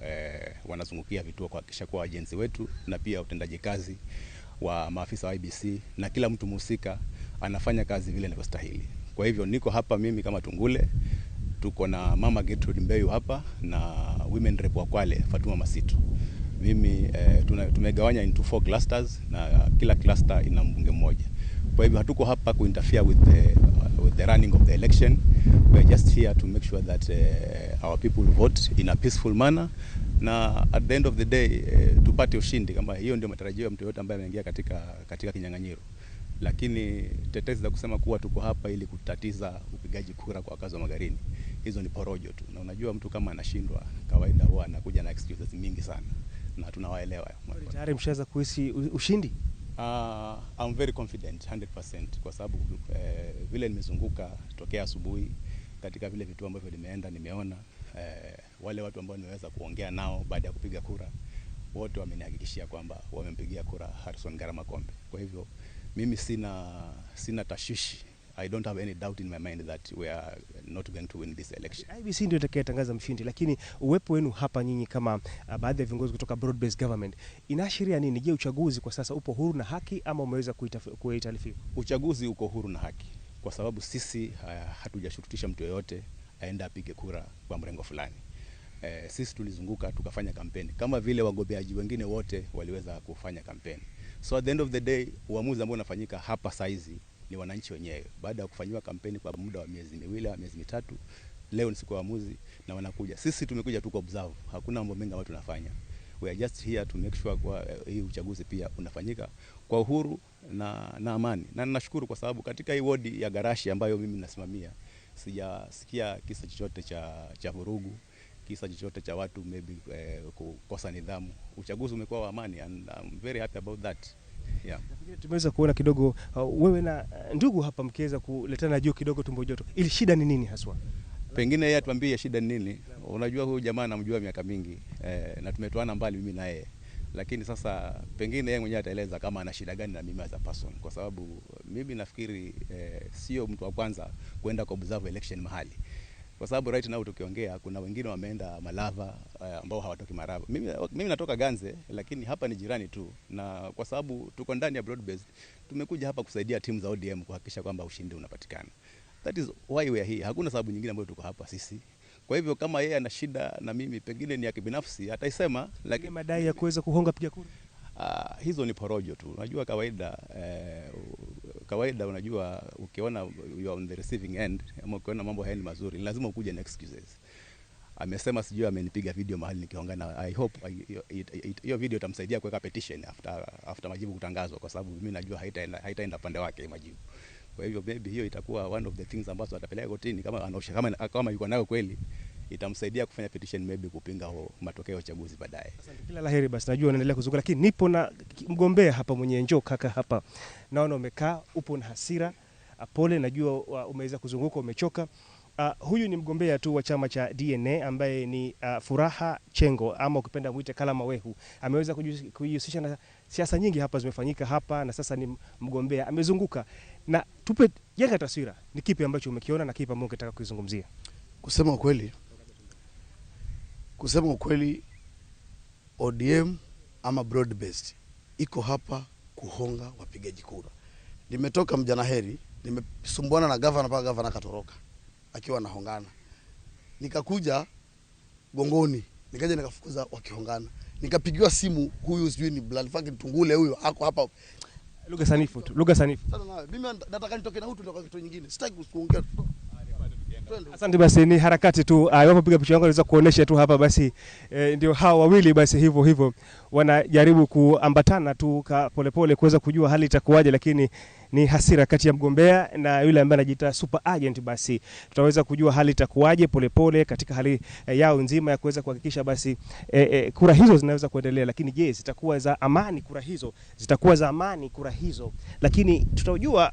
wanazungukia vituo kuhakikisha kwa agency wetu na pia utendaji kazi wa maafisa wa IEBC na kila mtu mhusika anafanya kazi vile inavyostahili. Kwa hivyo niko hapa mimi kama Tungule, tuko na Mama Gertrude Mbeyu hapa na Women Rep wa Kwale Fatuma Masitu. Mimi tumegawanya into 4 clusters na kila cluster ina mbunge mmoja. Kwa hivyo hatuko hapa kuinterfere with the running of the election. We are just here to make sure that our people vote in a peaceful manner, na at the end of the day tupate ushindi. Kama hiyo ndio matarajio ya mtu yote ambaye ameingia katika kinyang'anyiro. Lakini tetezi za kusema kuwa tuko hapa ili kutatiza upigaji kura kwa wakazi wa Magarini, hizo ni porojo tu. Na unajua mtu kama anashindwa kawaida huwa anakuja na excuses mingi sana, na tunawaelewa. Tayari mshaanza kuhisi ushindi? I'm very confident 100% kwa sababu vile nimezunguka tokea asubuhi katika vile vituo ambavyo nimeenda, nimeona wale watu ambao nimeweza kuongea nao baada ya kupiga kura, wote wamenihakikishia kwamba wamempigia kura Harrison Garama Kombe. Kwa hivyo mimi sina tashwishi. I don't have any doubt in my mind that we are not going to win this election. IEBC ndio itakayetangaza mshindi, lakini uwepo wenu hapa nyinyi kama baadhi ya viongozi kutoka broad based government inaashiria nini? Je, uchaguzi kwa sasa upo huru na haki ama umeweza kuitalifiwa? Uchaguzi uko huru na haki kwa sababu sisi hatujashurutisha mtu yeyote aende apige kura kwa mrengo fulani. Sisi tulizunguka tukafanya kampeni kama vile wagombeaji wengine wote waliweza kufanya kampeni. So at the end of the day, uamuzi ambao unafanyika hapa saizi ni wananchi wenyewe. Baada ya kufanywa kampeni kwa muda wa miezi miwili au miezi mitatu, leo ni siku ya uamuzi na wanakuja. Sisi tumekuja tu observe, hakuna mambo mengi ambayo tunafanya. We are just here to make sure kwa hii uchaguzi pia unafanyika kwa uhuru na amani. Na ninashukuru kwa sababu katika hii wodi ya Garashi ambayo mimi nasimamia sijasikia kisa chochote cha vurugu, kisa chochote cha watu maybe kukosa nidhamu. Uchaguzi umekuwa wa amani and I'm very happy about that. Yeah. Tumeweza kuona kidogo wewe na ndugu hapa mkiweza kuletana juu kidogo tumbo joto. Ili shida ni nini haswa? Pengine yeye atuambie shida ni nini. Unajua huyu jamaa namjua miaka mingi na tumetoana mbali mimi na yeye. Lakini sasa pengine yeye mwenyewe ataeleza kama ana shida gani na mimi as a person, kwa sababu mimi nafikiri sio mtu wa kwanza kwenda kwa observe election mahali. Kwa sababu right now tukiongea kuna wengine wameenda Malava ambao hawatoki Maraba. Mimi natoka Ganze, lakini hapa ni jirani tu, na kwa sababu tuko ndani ya broad based tumekuja hapa kusaidia timu za ODM kuhakikisha kwamba ushindi unapatikana. That is why we are here. Hakuna sababu nyingine ambayo tuko hapa sisi. Kwa hivyo kama yeye ana shida na mimi pengine ni ya kibinafsi ataisema, lakini madai ya kuweza kuhonga piga kura hizo ni porojo tu. Unajua kawaida unajua ukiona you are on the receiving end ama ukiona mambo hayaendi mazuri lazima ukuje na excuses. Amesema sijui amenipiga video mahali nikiongana. I hope hiyo video itamsaidia kuweka petition after majibu kutangazwa, kwa sababu mimi najua haitaenda pande wake majibu. Kwa hivyo maybe hiyo itakuwa one of the things ambazo atapeleka kotini kama anaosha, kama yuko nayo kweli itamsaidia kufanya petition maybe kupinga matokeo ya uchaguzi baadaye. Asante, kila laheri basi. Najua unaendelea kuzunguka, lakini nipo na mgombea hapa mwenye njoo kaka hapa. Naona umekaa upo na hasira. Pole, najua umeweza kuzunguka umechoka. Huyu ni mgombea tu wa chama cha DNA ambaye ni Furaha Chengo ama ukipenda muite Kalama Wehu. Ameweza kujihusisha na siasa nyingi hapa zimefanyika hapa na sasa ni mgombea. Amezunguka. Na tupe jenga taswira, ni kipi ambacho umekiona na kipi ambacho ungetaka kuizungumzia? Kusema ukweli ODM ama broad based iko hapa kuhonga wapigaji kura. Nimetoka Mjanaheri, nimesumbuana na governor mpaka governor katoroka akiwa anahongana. Nikakuja Gongoni, nikaja nikafukuza wakihongana. Nikapigiwa simu, huyu sijui ni blood fucking Tungule huyu ako hapa. Lugha sanifu tu, lugha sanifu. Sasa na mimi nataka nitoke na huyu ndio kitu nyingine. Sitaki kuongea. Asante basi, ni harakati tu. Iwapo piga picha yangu naweza kuonesha tu hapa basi, ndio hao wawili basi hivyo hivyo wanajaribu kuambatana tu polepole kuweza kujua hali itakuwaje, lakini ni hasira kati ya mgombea na yule ambaye anajiita super agent. Basi tutaweza kujua hali itakuwaje polepole katika hali yao nzima ya kuweza kuhakikisha basi kura hizo zinaweza kuendelea. Lakini je, zitakuwa za amani kura hizo? Zitakuwa za amani kura hizo, lakini tutajua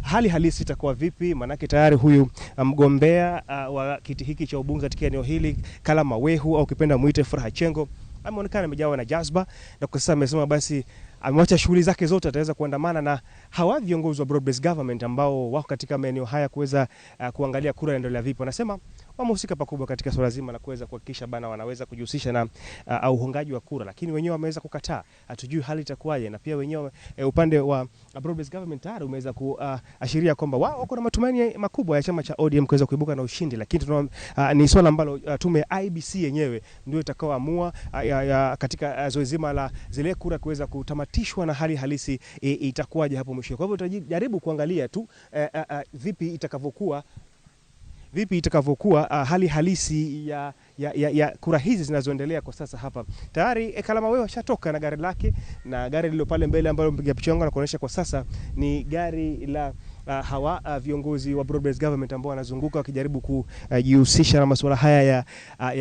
hali halisi itakuwa vipi, manake tayari huyu mgombea wa kiti hiki cha ubunge katika eneo hili Kalama Wehu au ukipenda muite Furaha Chengo ameonekana amejawa na jazba, na kwa sasa amesema basi amewacha shughuli zake zote, ataweza kuandamana na hawa viongozi wa broad based government ambao wako katika maeneo haya kuweza kuangalia kura inaendelea vipi. Wanasema wamehusika pakubwa katika swala zima la kuweza kuhakikisha bana wanaweza kujihusisha na uhongaji wa kura, lakini wenyewe wameweza kukataa. Hatujui hali itakuwaje, na pia wenyewe upande wa broad based government tayari umeweza kuashiria kwamba wao wako na matumaini makubwa ya chama cha ODM kuweza kuibuka na ushindi, lakini ni swala ambalo tume IEBC yenyewe ndio itakayoamua katika zoezi zima la zile kura kuweza kutamatishwa na hali halisi itakuwaje hapo mwisho. Kwa hivyo tutajaribu kuangalia tu vipi itakavyokuwa hali halisi ya kura hizi zinazoendelea kwa sasa hapa. Tayari Kalama Wehu ashatoka na gari lake, na gari lilo pale mbele ambalo mpiga picha wangu anakuonyesha kwa sasa ni gari la hawa viongozi wa broad based government ambao wanazunguka wakijaribu kujihusisha na masuala haya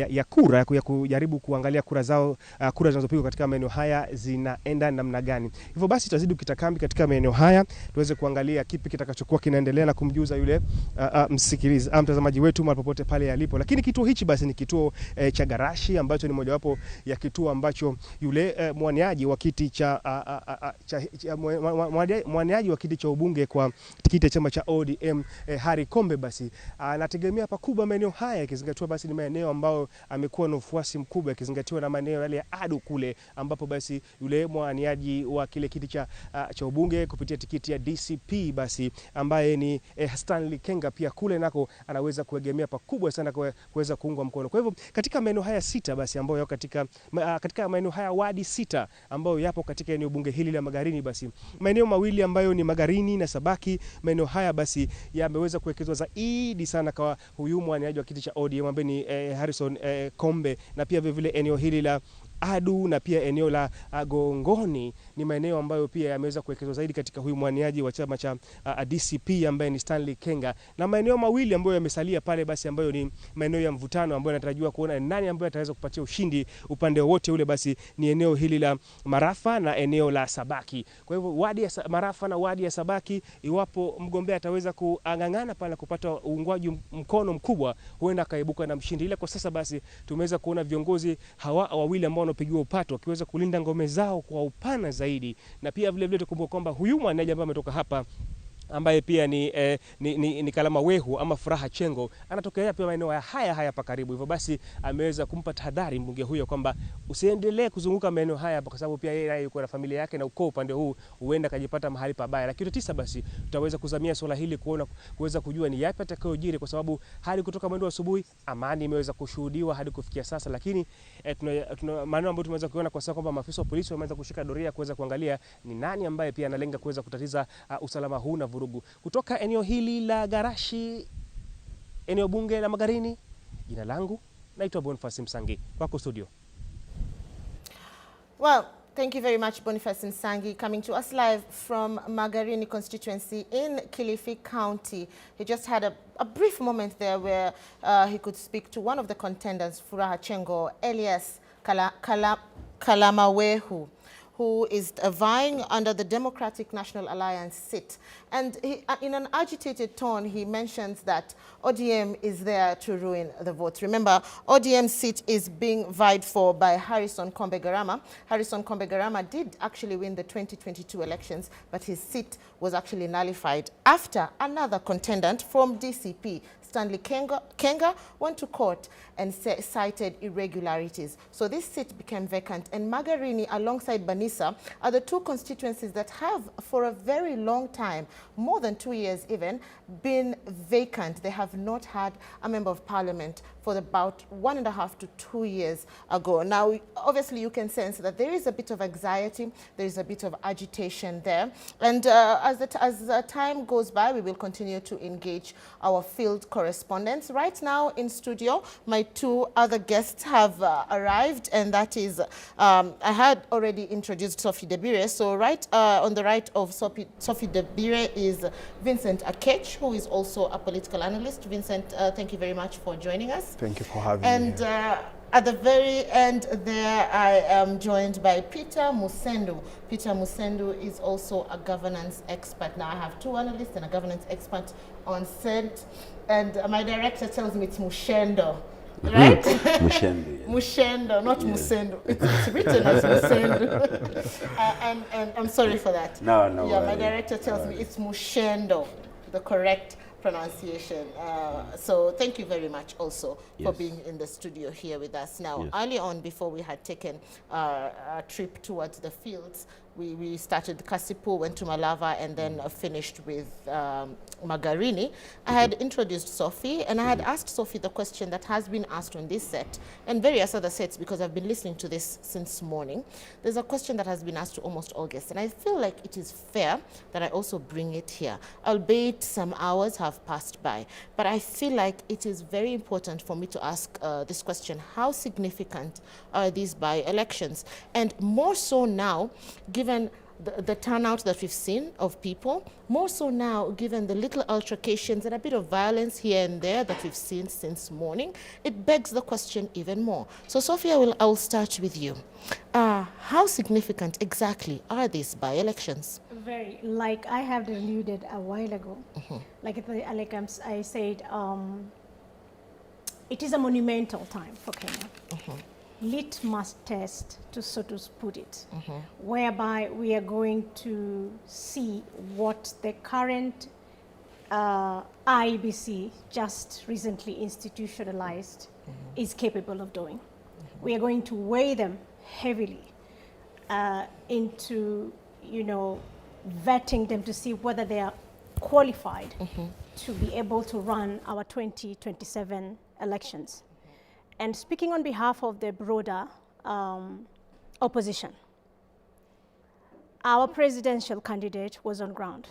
ya kura, ya kujaribu kuangalia kura zao, kura zinazopigwa katika maeneo haya zinaenda namna gani. Hivyo basi tutazidi kutakambi katika maeneo haya tuweze kuangalia kipi kitakachokuwa kinaendelea na kumjuza yule msikilizaji mtazamaji wetu mahali popote pale alipo. Lakini kituo hichi basi ni kituo cha Garashi ambacho ni mojawapo ya kituo ambacho yule mwaniaji wa kiti cha mwaniaji wa kiti cha ubunge kwa tikiti chama cha ODM Harry Kombe basi anategemea pakubwa maeneo haya, ikizingatiwa basi ni maeneo ambayo amekuwa na ufuasi mkubwa, ikizingatiwa na maeneo yale ya Adu kule ambapo basi yule mwaniaji wa kile kiti cha ubunge kupitia tikiti ya DCP basi ambaye ni Stanley Kenga pia kule nako anaweza kuegemea pakubwa sana kuweza kuungwa mkono. Kwa hivyo katika maeneo haya sita basi ambayo yako katika maeneo haya wadi sita ambayo yapo katika eneo bunge hili la Magarini, basi maeneo mawili ambayo ni Magarini na Sabaki, maeneo haya basi yameweza kuwekezwa zaidi sana kwa huyu mwaniaji wa kiti cha ODM ambaye ni Harrison Kombe, na pia vile vile eneo hili la Adu na pia eneo la Gongoni ni maeneo ambayo pia yameweza kuwekezwa zaidi katika huyu mwaniaji wa chama cha DCP ambaye ni Stanley Kenga, na maeneo mawili ambayo yamesalia pale basi ambayo ni maeneo ya mvutano ambayo yanatarajiwa kuona nani ambaye ataweza kupatia ushindi upande wote ule, basi ni eneo hili la Marafa na eneo la Sabaki. Kwa hivyo wadi ya Marafa na wadi ya Sabaki, iwapo mgombea ataweza kuangangana pale kupata uungwaji mkono mkubwa, huenda akaibuka na mshindi. Ila kwa sasa basi tumeweza kuona viongozi hawa wawili ambao wanapigiwa upato wakiweza kulinda ngome zao kwa upana zaidi, na pia vile vile tukumbuke kwamba huyu mwanaji ambaye ametoka hapa ambaye pia ni Kalama Wehu ama Furaha Chengo anatokea pia maeneo haya hapa karibu. Hivyo basi ameweza kumpa tahadhari mbunge huyo kwamba usiendelee kuzunguka maeneo haya hapa, kwa sababu pia yeye naye yuko na familia yake na ukoo upande huu, huenda akajipata mahali pabaya. Lakini 9 basi tutaweza kuzamia swala hili kuona, kuweza kujua ni yapi atakayojiri, kwa sababu hadi kutoka mwendo wa asubuhi amani imeweza kushuhudiwa hadi kufikia sasa, lakini tuna maeneo ambayo tumeweza kuona kwa sasa kwamba maafisa wa polisi wameanza kushika doria kuweza kuangalia ni nani ambaye pia analenga kuweza kutatiza usalama huu na vurugu. Kutoka eneo hili la Garashi, eneo bunge la Magarini, jina langu naitwa Boniface Msangi. Kwako studio. Well, thank you very much, Boniface Msangi, coming to us live from Magarini constituency in Kilifi County. He just had a brief moment there where he could speak to one of the contenders, Furaha Chengo, Elias Kalamawehu, who is vying under the Democratic National Alliance seat. And he, in an agitated tone, he mentions that ODM is there to ruin the votes. Remember, ODM seat is being vied for by Harrison Kombe Garama. Harrison Kombe Garama did actually win the 2022 elections, but his seat was actually nullified after another contendant from DCP, Stanley Kenga, went to court and cited irregularities. So this seat became vacant, and Magarini, alongside Banisa, are the two constituencies that have, for a very long time, more than 2 years even, been vacant. They have not had a member of parliament for about 1.5 to 2 years ago. Now, obviously, you can sense that there is a bit of anxiety, there is a bit of agitation there. And as the time goes by, we will continue to engage our field correspondents. Right now in studio, my two other guests have arrived, and that is, I had already introduced Sophie Debire. So right on the right of Sophie Debire is Vincent Akech, who is also a political analyst. Vincent, thank you very much for joining us. Thank you for having me. And at the very end there, I am joined by Peter Musendu. Peter Musendu is also a governance expert. Now, I have two analysts and a governance expert on set. And my director tells me it's Mushendo, right? Mushendo. Yes. Mushendo, not yes. Musendo. It's written as Musendo. And I'm sorry for that. No, no. Yeah, my director tells me it's Mushendo, the correct pronunciation. So thank you very much also for being in the studio here with us. Now, early on, before we had taken a trip towards the fields, we started Kasipu, went to Malava, and then finished with Magarini. I had introduced Sophie, and I had asked Sophie the question that has been asked on this set and various other sets, because I've been listening to this since morning. There's a question that has been asked to almost all guests, and I feel like it is fair that I also bring it here, albeit some hours have passed by. But I feel like it is very important for me to ask this question: how significant are these by-elections? And more so now, given the turnout that we've seen of people, more so now given the little altercations and a bit of violence here and there that we've seen since morning, it begs the question even more. So Sophia, I will start with you. How significant exactly are these by-elections? Very, like I have alluded a while ago, like I said, it is a monumental time for Kenya. Litmus test, to so to put it, whereby we are going to see what the current IEBC, just recently institutionalized, is capable of doing. We are going to weigh them heavily into, you know, vetting them to see whether they are qualified to be able to run our 2027 elections. And speaking on behalf of the broader opposition, our presidential candidate was on ground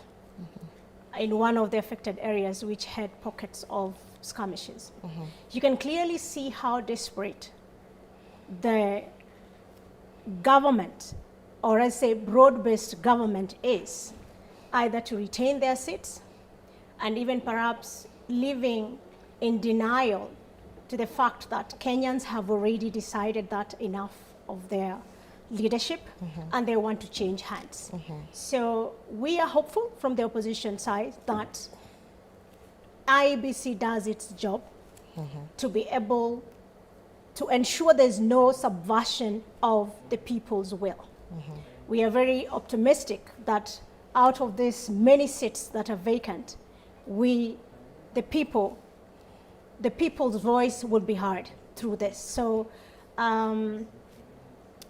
in one of the affected areas which had pockets of skirmishes. You can clearly see how desperate the government, or I say broad-based government, is either to retain their seats and even perhaps living in denial to the fact that Kenyans have already decided that enough of their leadership and they want to change hands. So we are hopeful from the opposition side that IEBC does its job to be able to ensure there's no subversion of the people's will. We are very optimistic that out of these many seats that are vacant, we, the people, the people's voice will be heard through this. So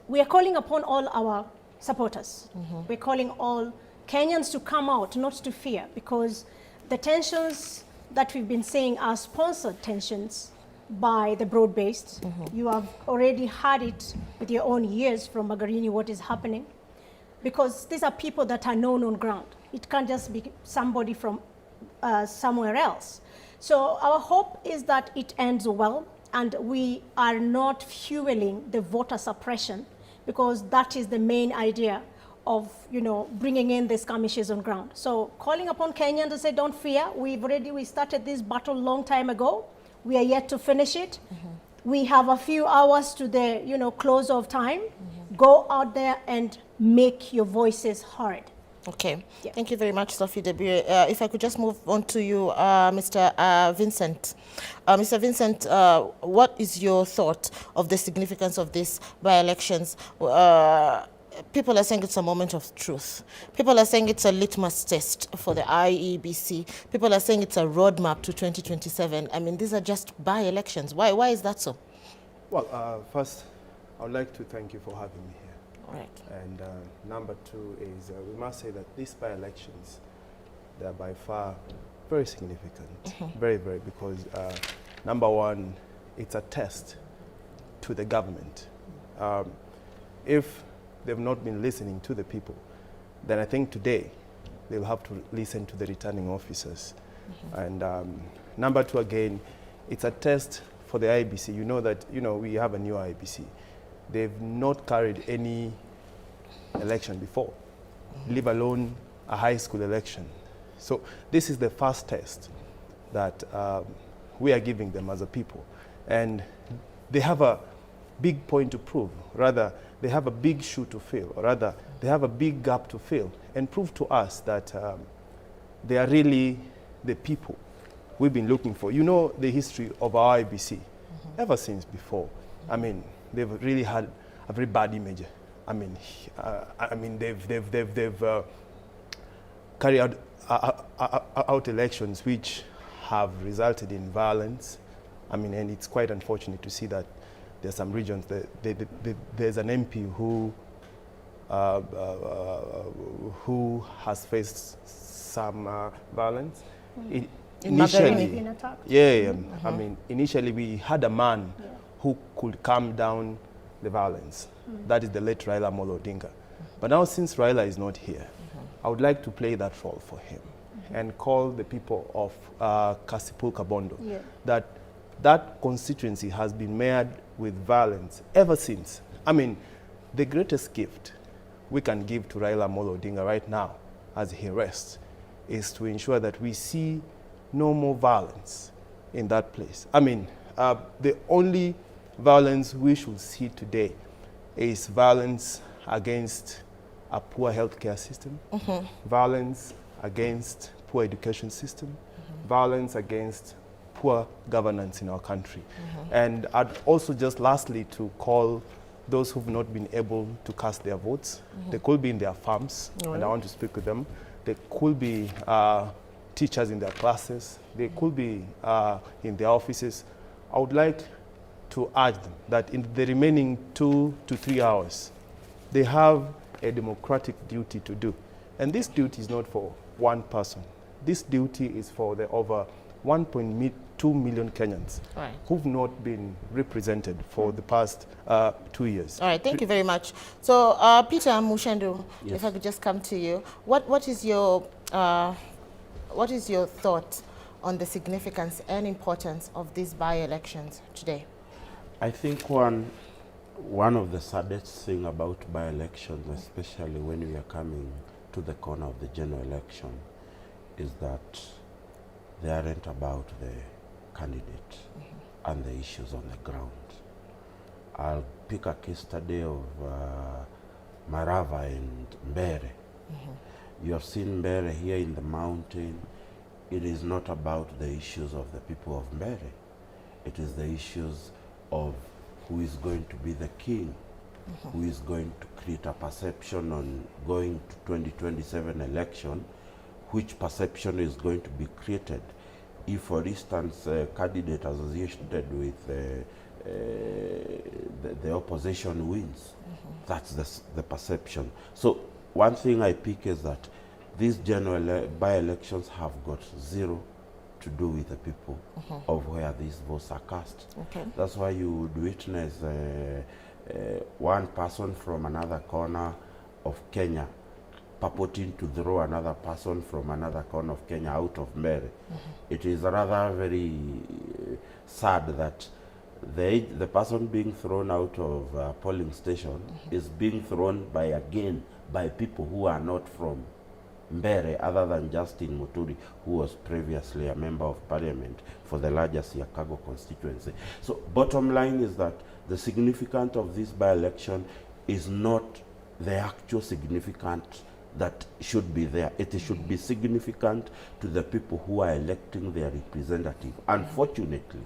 we are calling upon all our supporters. We're calling all Kenyans to come out, not to fear, because the tensions that we've been seeing are sponsored tensions by the broad-based. You have already heard it with your own ears from Magarini what is happening, because these are people that are known on ground. It can't just be somebody from somewhere else. So our hope is that it ends well, and we are not fueling the voter suppression, because that is the main idea of, you know, bringing in the skirmishes on ground. So calling upon Kenyans to say, don't fear. We started this battle a long time ago. We are yet to finish it. We have a few hours to the, you know, close of time. Go out there and make your voices heard. Okay. Yeah. Thank you very much, Sophie Dabire. If I could just move on to you, Mr. Vincent. Mr. Vincent, what is your thought of the significance of these by-elections? People are saying it's a moment of truth. People are saying it's a litmus test for the IEBC. People are saying it's a roadmap to 2027. I mean, these are just by-elections. Why is that so? Well, first, I would like to thank you for having me here. Right. And number two is we must say that these by-elections, they are by far very significant. Very, very, because number one, it's a test to the government. If they've not been listening to the people, then I think today they'll have to listen to the returning officers. And number two, again, it's a test for the IEBC. You know that, you know, we have a new IEBC. They've not carried any election before, leave alone a high school election. So this is the first test that we are giving them as a people. And they have a big point to prove. Rather, they have a big shoe to fill, or rather, they have a big gap to fill, and prove to us that they are really the people we've been looking for. You know the history of our IEBC, ever since before. I mean, they've really had a very bad image. I mean, they've carried out, out elections which have resulted in violence. I mean, and it's quite unfortunate to see that there are some regions that there's an MP who has faced some violence. Initially, yeah, I mean, initially we had a man who could calm down the violence. That is the late Raila Amolo Odinga. But now since Raila is not here, I would like to play that role for him and call the people of Kasipul Kabondo that that constituency has been marred with violence ever since. I mean, the greatest gift we can give to Raila Amolo Odinga right now as he rests is to ensure that we see no more violence in that place. I mean, the only violence we should see today is violence against a poor healthcare system, violence against poor education system, violence against poor governance in our country. And I'd also just lastly to call those who've not been able to cast their votes. They could be in their farms, and I want to speak with them. They could be teachers in their classes. They could be in their offices. I would like to urge them that in the remaining 2 to 3 hours, they have a democratic duty to do. And this duty is not for one person. This duty is for the over 1.2 million Kenyans who've not been represented for the past 2 years. All right, thank you very much. So, Peter Muchendu, if I could just come to you, what is your thought on the significance and importance of these by-elections today? I think, one, One of the saddest thing about by-elections, especially when we are coming to the corner of the general election, is that they aren't about the candidate and the issues on the ground. I'll pick a case study of Marava and Mbere. You have seen Mbere here in the mountain. It is not about the issues of the people of Mbere. It is the issues of who is going to be the king, who is going to create a perception on going to 2027 election, which perception is going to be created. If, for instance, a candidate associated with the opposition wins, that's the perception. So one thing I pick is that these general by-elections have got zero to do with the people of where these votes are cast. That's why you would witness one person from another corner of Kenya purporting to throw another person from another corner of Kenya out of Mbere. It is rather very sad that the person being thrown out of a polling station is being thrown by people who are not from Mbere, other than Justin Muturi, who was previously a member of parliament for the larger Siakago constituency. So bottom line is that the significance of this by-election is not the actual significance that should be there. It should be significant to the people who are electing their representative. Unfortunately,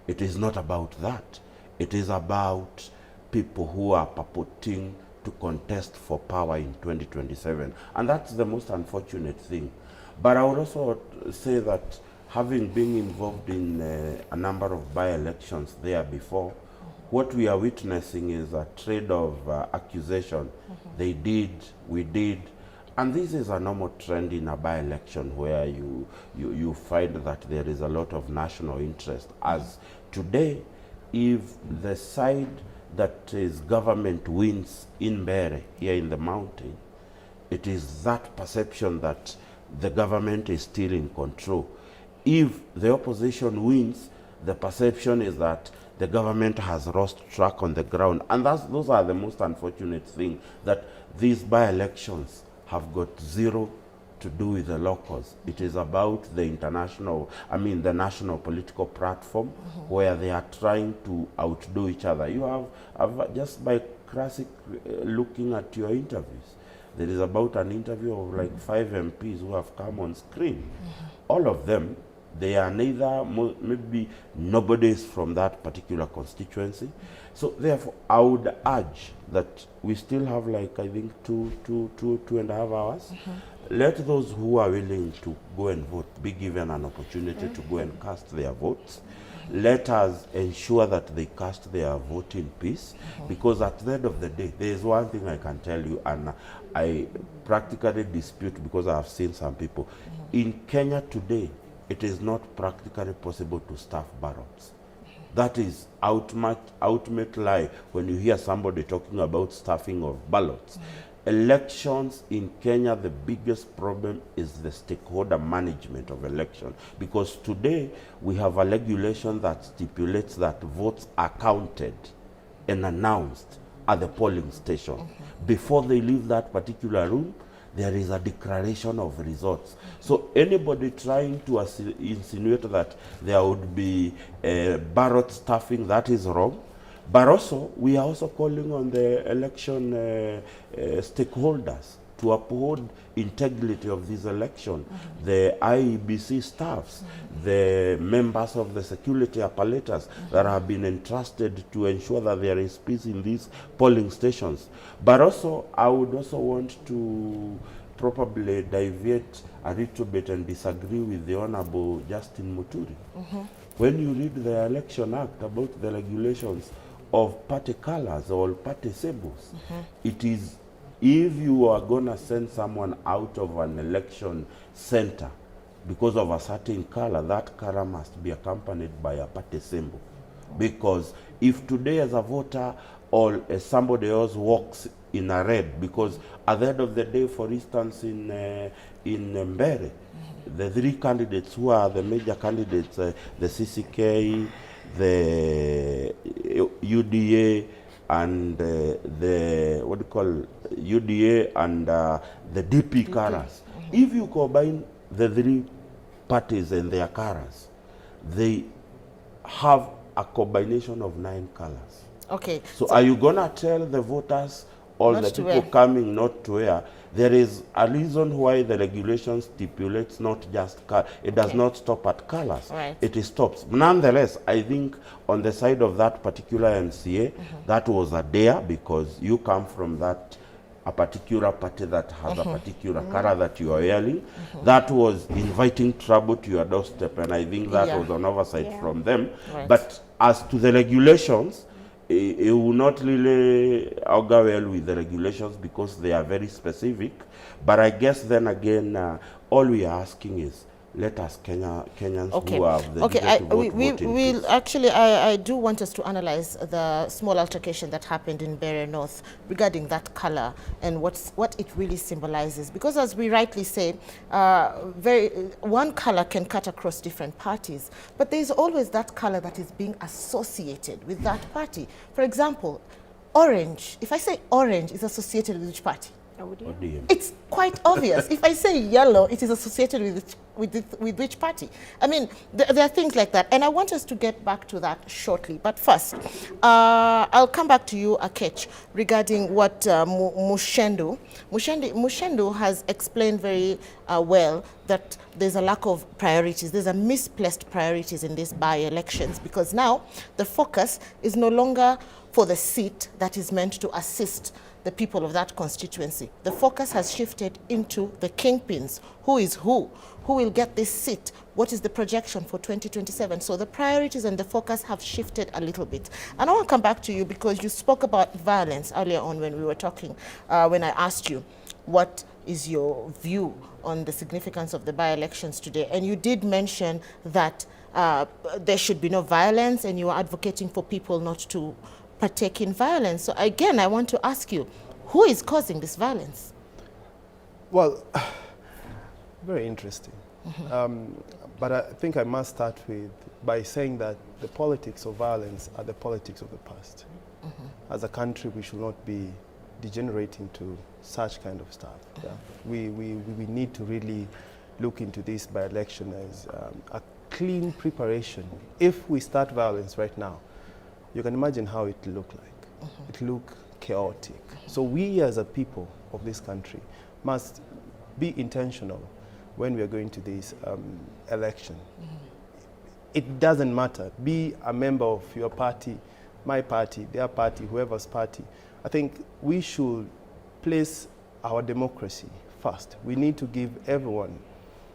it is not about that. It is about people who are purporting to contest for power in 2027. And that's the most unfortunate thing. But I would also say that having been involved in a number of by-elections there before, what we are witnessing is a trade of accusation. They did, we did. And this is a normal trend in a by-election where you find that there is a lot of national interest. As today, if the side that is government wins in Mbere, here in the mountain, it is that perception that the government is still in control. If the opposition wins, the perception is that the government has lost track on the ground. And those are the most unfortunate thing, that these by-elections have got zero to do with the locals. It is about the international, I mean the national political platform where they are trying to outdo each other. You have just by classic looking at your interviews, there is about an interview of like 5 MPs who have come on screen. All of them, they are neither, maybe nobody is from that particular constituency. So therefore, I would urge that we still have like, I think, 2.5 hours. Let those who are willing to go and vote be given an opportunity to go and cast their votes. Let us ensure that they cast their vote in peace, because at the end of the day, there is one thing I can tell you, and I practically dispute because I have seen some people. In Kenya today, it is not practically possible to stuff ballots. That is ultimate lie when you hear somebody talking about stuffing of ballots. Elections in Kenya, the biggest problem is the stakeholder management of election, because today we have a regulation that stipulates that votes are counted and announced at the polling station. Before they leave that particular room, there is a declaration of results. So anybody trying to insinuate that there would be a ballot stuffing, that is wrong. But also, we are also calling on the election stakeholders to uphold integrity of this election. The IEBC staffs, the members of the security apparatus that have been entrusted to ensure that there is peace in these polling stations. But also, I would also want to probably deviate a little bit and disagree with the Honorable Justin Muturi. When you read the Election Act about the regulations of party colors or party symbols, it is if you are going to send someone out of an election center because of a certain color, that color must be accompanied by a party symbol. Because if today as a voter or as somebody else walks in a red, because at the end of the day, for instance, in Mbere, the three candidates who are the major candidates, the CCK, the UDA, And the, what do you call, UDA and the DP colors. If you combine the three parties and their colors, they have a combination of 9 colors. Okay. So are you gonna tell the voters or Not the to people wear. Coming not to wear? There is a reason why the regulation stipulates not just color. It does not stop at colors. It stops. Nonetheless, I think on the side of that particular MCA, that was a dare, because you come from that a particular party that has a particular color that you are wearing. That was inviting trouble to your doorstep, and I think that was an oversight from them. But as to the regulations, it will not really augur well with the regulations because they are very specific. But I guess then again, all we are asking is let us Kenyans who have the duty to vote, vote in peace. Actually, I do want us to analyze the small altercation that happened in Mbeere North regarding that color and what it really symbolizes. Because as we rightly say, one color can cut across different parties, but there's always that color that is being associated with that party. For example, orange. If I say orange, is associated with which party? ODM. It's quite obvious. If I say yellow, it is associated with which party? I mean, there are things like that. And I want us to get back to that shortly. But first, I'll come back to you, Akech, regarding what Muchendu has explained very well, that there's a lack of priorities. There's a misplaced priorities in these by-elections, because now the focus is no longer for the seat that is meant to assist the people of that constituency. The focus has shifted into the kingpins. Who is who? Who will get this seat? What is the projection for 2027? So the priorities and the focus have shifted a little bit. And I want to come back to you because you spoke about violence earlier on when we were talking, when I asked you, what is your view on the significance of the by-elections today? And you did mention that there should be no violence, and you are advocating for people not to partake in violence. So again, I want to ask you, who is causing this violence? Well, very interesting. But I think I must start by saying that the politics of violence are the politics of the past. As a country, we should not be degenerating to such kind of stuff. Yeah? We need to really look into this by-election as a clean preparation. If we start violence right now, you can imagine how it looked like. It looked chaotic. So we as a people of this country must be intentional when we are going to this election. It doesn't matter. Be a member of your party, my party, their party, whoever's party. I think we should place our democracy first. We need to give everyone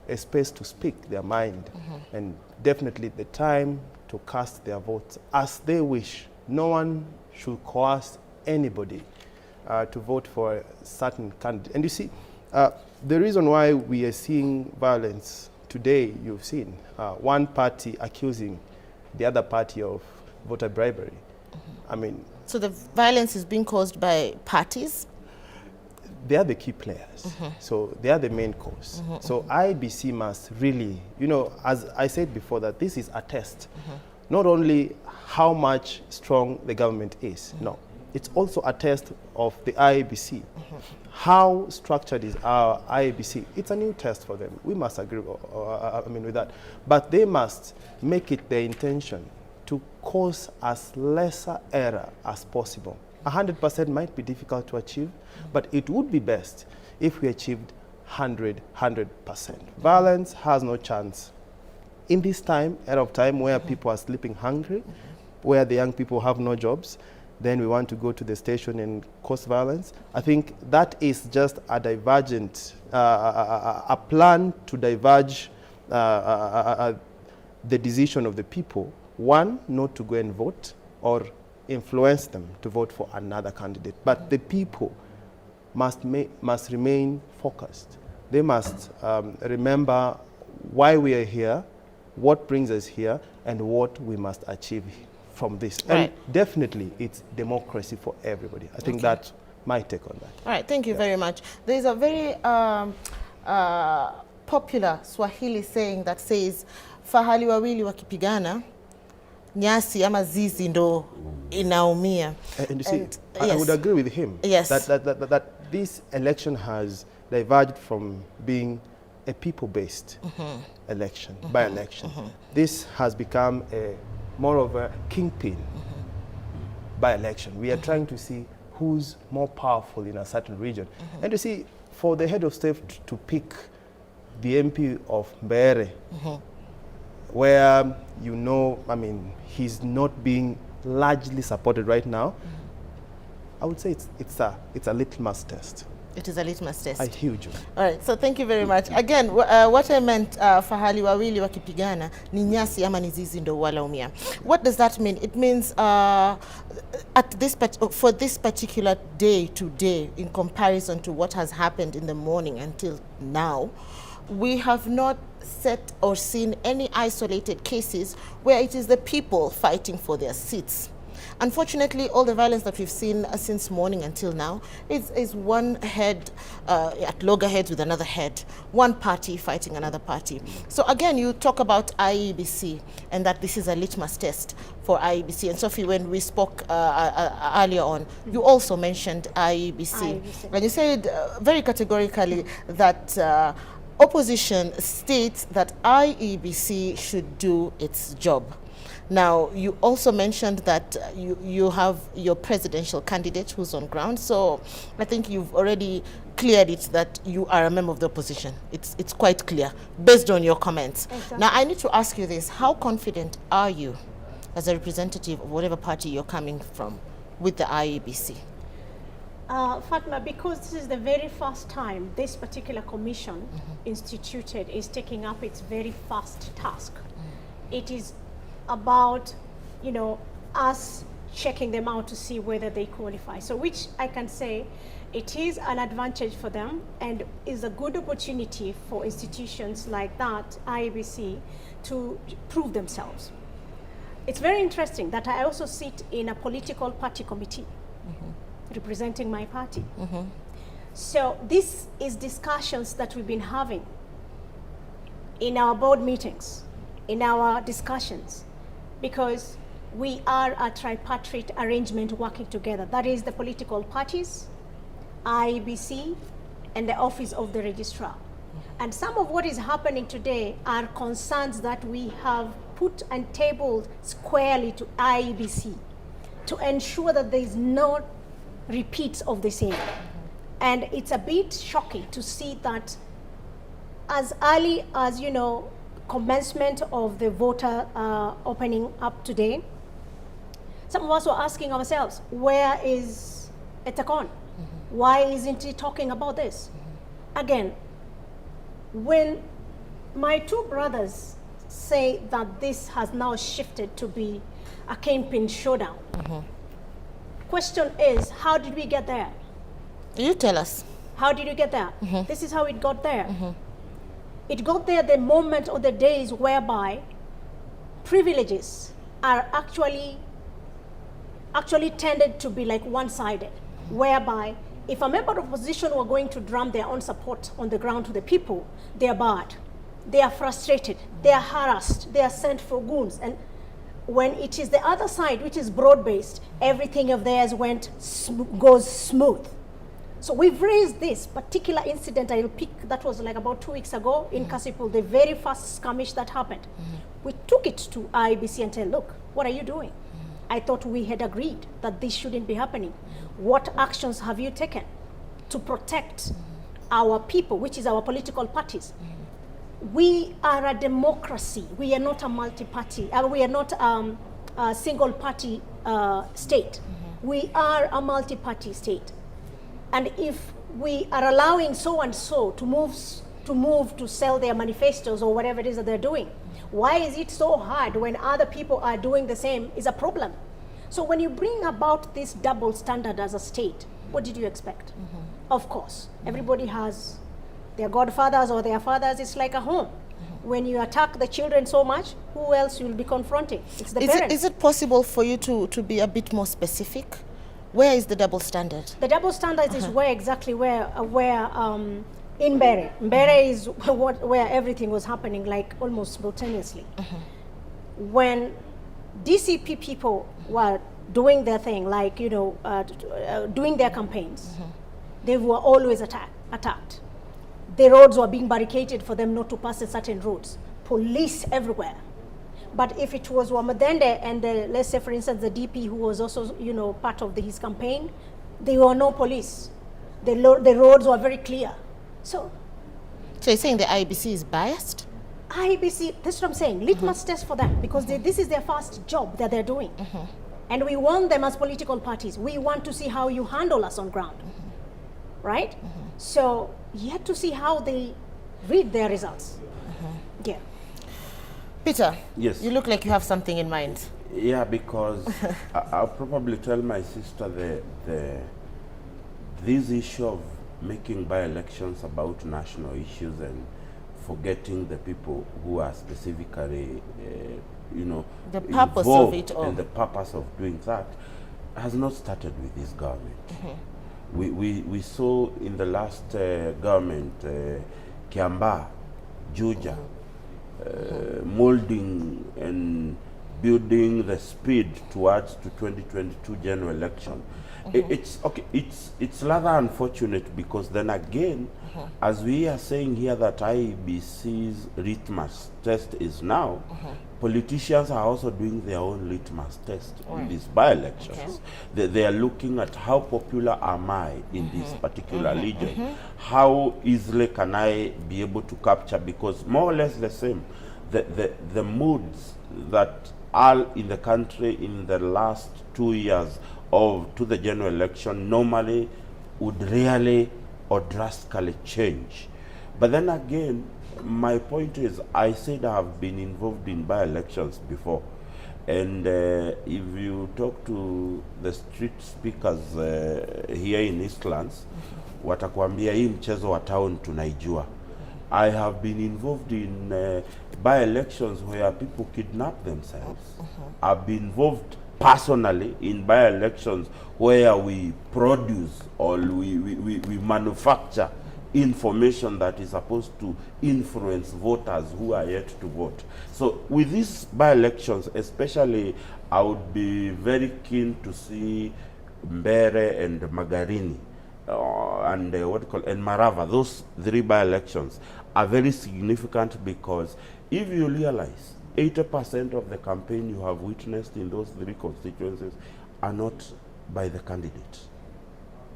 a space to speak their mind, and definitely the time to cast their votes as they wish. No one should coerce anybody to vote for a certain candidate. And you see, the reason why we are seeing violence today, you've seen one party accusing the other party of voter bribery. I mean... So the violence is being caused by parties? They are the key players. So they are the main cause. So IEBC must really, you know, as I said before, that this is a test. Not only how much strong the government is, no. It's also a test of the IEBC. How structured is our IEBC? It's a new test for them. We must agree with that. But they must make it their intention to cause as lesser error as possible. 100% might be difficult to achieve, but it would be best if we achieved 100%. Violence has no chance. In this time, era of time where people are sleeping hungry, where the young people have no jobs, then we want to go to the station and cause violence. I think that is just a divergent, a plan to diverge the decision of the people. One, not to go and vote, or influence them to vote for another candidate. But the people must remain focused. They must remember why we are here, what brings us here, and what we must achieve from this. And definitely, it's democracy for everybody. I think that's my take on that. All right, thank you very much. There's a very popular Swahili saying that says, fahali wawili wakipigana, nyasi ama zizi ndo inaumia. And you see, And, I yes. would agree with him. Yes. That this election has diverged from being a people-based election, by-election. This has become a more of a kingpin by-election. We are trying to see who's more powerful in a certain region. And you see, for the head of state to pick the MP of Mbeere, where, you know, I mean, he's not being largely supported right now, I would say it's a litmus test. It is a litmus test. A huge one. All right, so thank you very much. Again, what I meant, fahali wawili wakipigana ni nyasi ama ni zizi ndo walaumia. What does that mean? It means for this particular day today, in comparison to what has happened in the morning until now, we have not set or seen any isolated cases where it is the people fighting for their seats. Unfortunately, all the violence that we've seen since morning until now is one head at loggerheads with another head, one party fighting another party. So again, you talk about IEBC and that this is a litmus test for IEBC. And Sophie, when we spoke earlier on, you also mentioned IEBC. IEBC. And you said very categorically that opposition states that IEBC should do its job. Now, you also mentioned that you have your presidential candidate who's on ground. So I think you've already cleared it that you are a member of the opposition. It's quite clear based on your comments. Exactly. Now, I need to ask you this. How confident are you as a representative of whatever party you're coming from with the IEBC? Fatma, because this is the very first time this particular commission instituted is taking up its very first task. It is about, you know, us checking them out to see whether they qualify. So which I can say it is an advantage for them and is a good opportunity for institutions like that, IEBC, to prove themselves. It's very interesting that I also sit in a political party committee representing my party. So this is discussions that we've been having in our board meetings, in our discussions, because we are a tripartite arrangement working together. That is the political parties, IEBC, and the Office of the Registrar. And some of what is happening today are concerns that we have put and tabled squarely to IEBC to ensure that there is no repeats of the same. And it's a bit shocking to see that as early as, you know, commencement of the voter opening up today, some of us were asking ourselves, where is Ethekon? Why isn't he talking about this? Again, when my two brothers say that this has now shifted to be a kingpin showdown, question is, how did we get there? You tell us. How did you get there? This is how it got there. It got there the moment or the days whereby privileges are actually tended to be like one-sided, whereby if a member of opposition were going to drum their own support on the ground to the people, they are barred, they are frustrated, they are harassed, they are sent for goons. And when it is the other side, which is broad-based, everything of theirs goes smooth. So we've raised this particular incident, I'll pick, that was like about 2 weeks ago in Kasipul, the very first skirmish that happened. We took it to IEBC and said, look, what are you doing? I thought we had agreed that this shouldn't be happening. What actions have you taken to protect our people, which is our political parties? We are a democracy. We are not a multi-party. We are not a single-party state. We are a multi-party state. And if we are allowing so-and-so to move to sell their manifestos or whatever it is that they're doing, why is it so hard when other people are doing the same is a problem? So when you bring about this double standard as a state, what did you expect? Of course, everybody has their godfathers or their fathers. It's like a home. When you attack the children so much, who else you'll be confronting? It's the parents. Is it possible for you to be a bit more specific? Where is the double standard? The double standard is where exactly where in Mbeere. Mbeere is where everything was happening, like almost simultaneously. When DCP people were doing their thing, like, you know, doing their campaigns, they were always attacked. The roads were being barricaded for them not to pass in certain roads. Police everywhere. But if it was Wamuthende and let's say, for instance, the DP who was also, you know, part of his campaign, there were no police. The roads were very clear. So you're saying the IEBC is biased? IEBC, that's what I'm saying, litmus test for them, because this is their first job that they're doing. And we want them as political parties. We want to see how you handle us on ground, right? So yet to see how they read their results. Yeah. Peter, yes. You look like you have something in mind. Yeah, because I'll probably tell my sister this issue of making by-elections about national issues and forgetting the people who are specifically, you know, the purpose of it all. And the purpose of doing that has not started with this government. We saw in the last government, Kiambaa, Juja, molding and building the speed towards the 2022 general election. It's okay. It's rather unfortunate because then again, as we are saying here that IEBC's litmus test is now, politicians are also doing their own litmus test in these by-elections. They are looking at how popular am I in this particular region? How easily can I be able to capture? Because more or less the same, the moods that are in the country in the last 2 years of to the general election normally would rarely or drastically change. But then again, my point is, I said I have been involved in by-elections before. And if you talk to the street speakers here in Eastlands, watakuambia hii mchezo wa town tunaijua. I have been involved in by-elections where people kidnap themselves. I've been involved personally in by-elections where we produce or we manufacture information that is supposed to influence voters who are yet to vote. So with these by-elections, especially, I would be very keen to see Mbere and Magarini and and Marava. Those three by-elections are very significant because if you realize 80% of the campaign you have witnessed in those three constituencies are not by the candidate,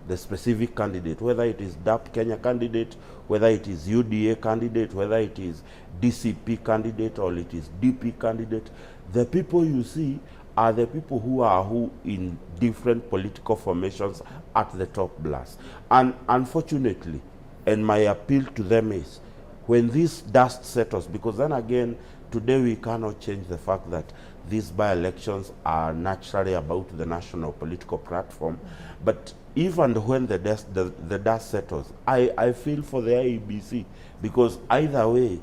the specific candidate, whether it is DAP Kenya candidate, whether it is UDA candidate, whether it is DCP candidate, or it is DP candidate. The people you see are the people who are in different political formations at the top blast. And unfortunately, and my appeal to them is, when this dust settles, because then again, today we cannot change the fact that these by-elections are naturally about the national political platform. But if and when the dust settles, I feel for the IEBC, because either way,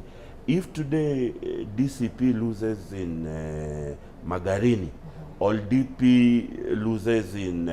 if today DCP loses in Magarini, or DP loses in,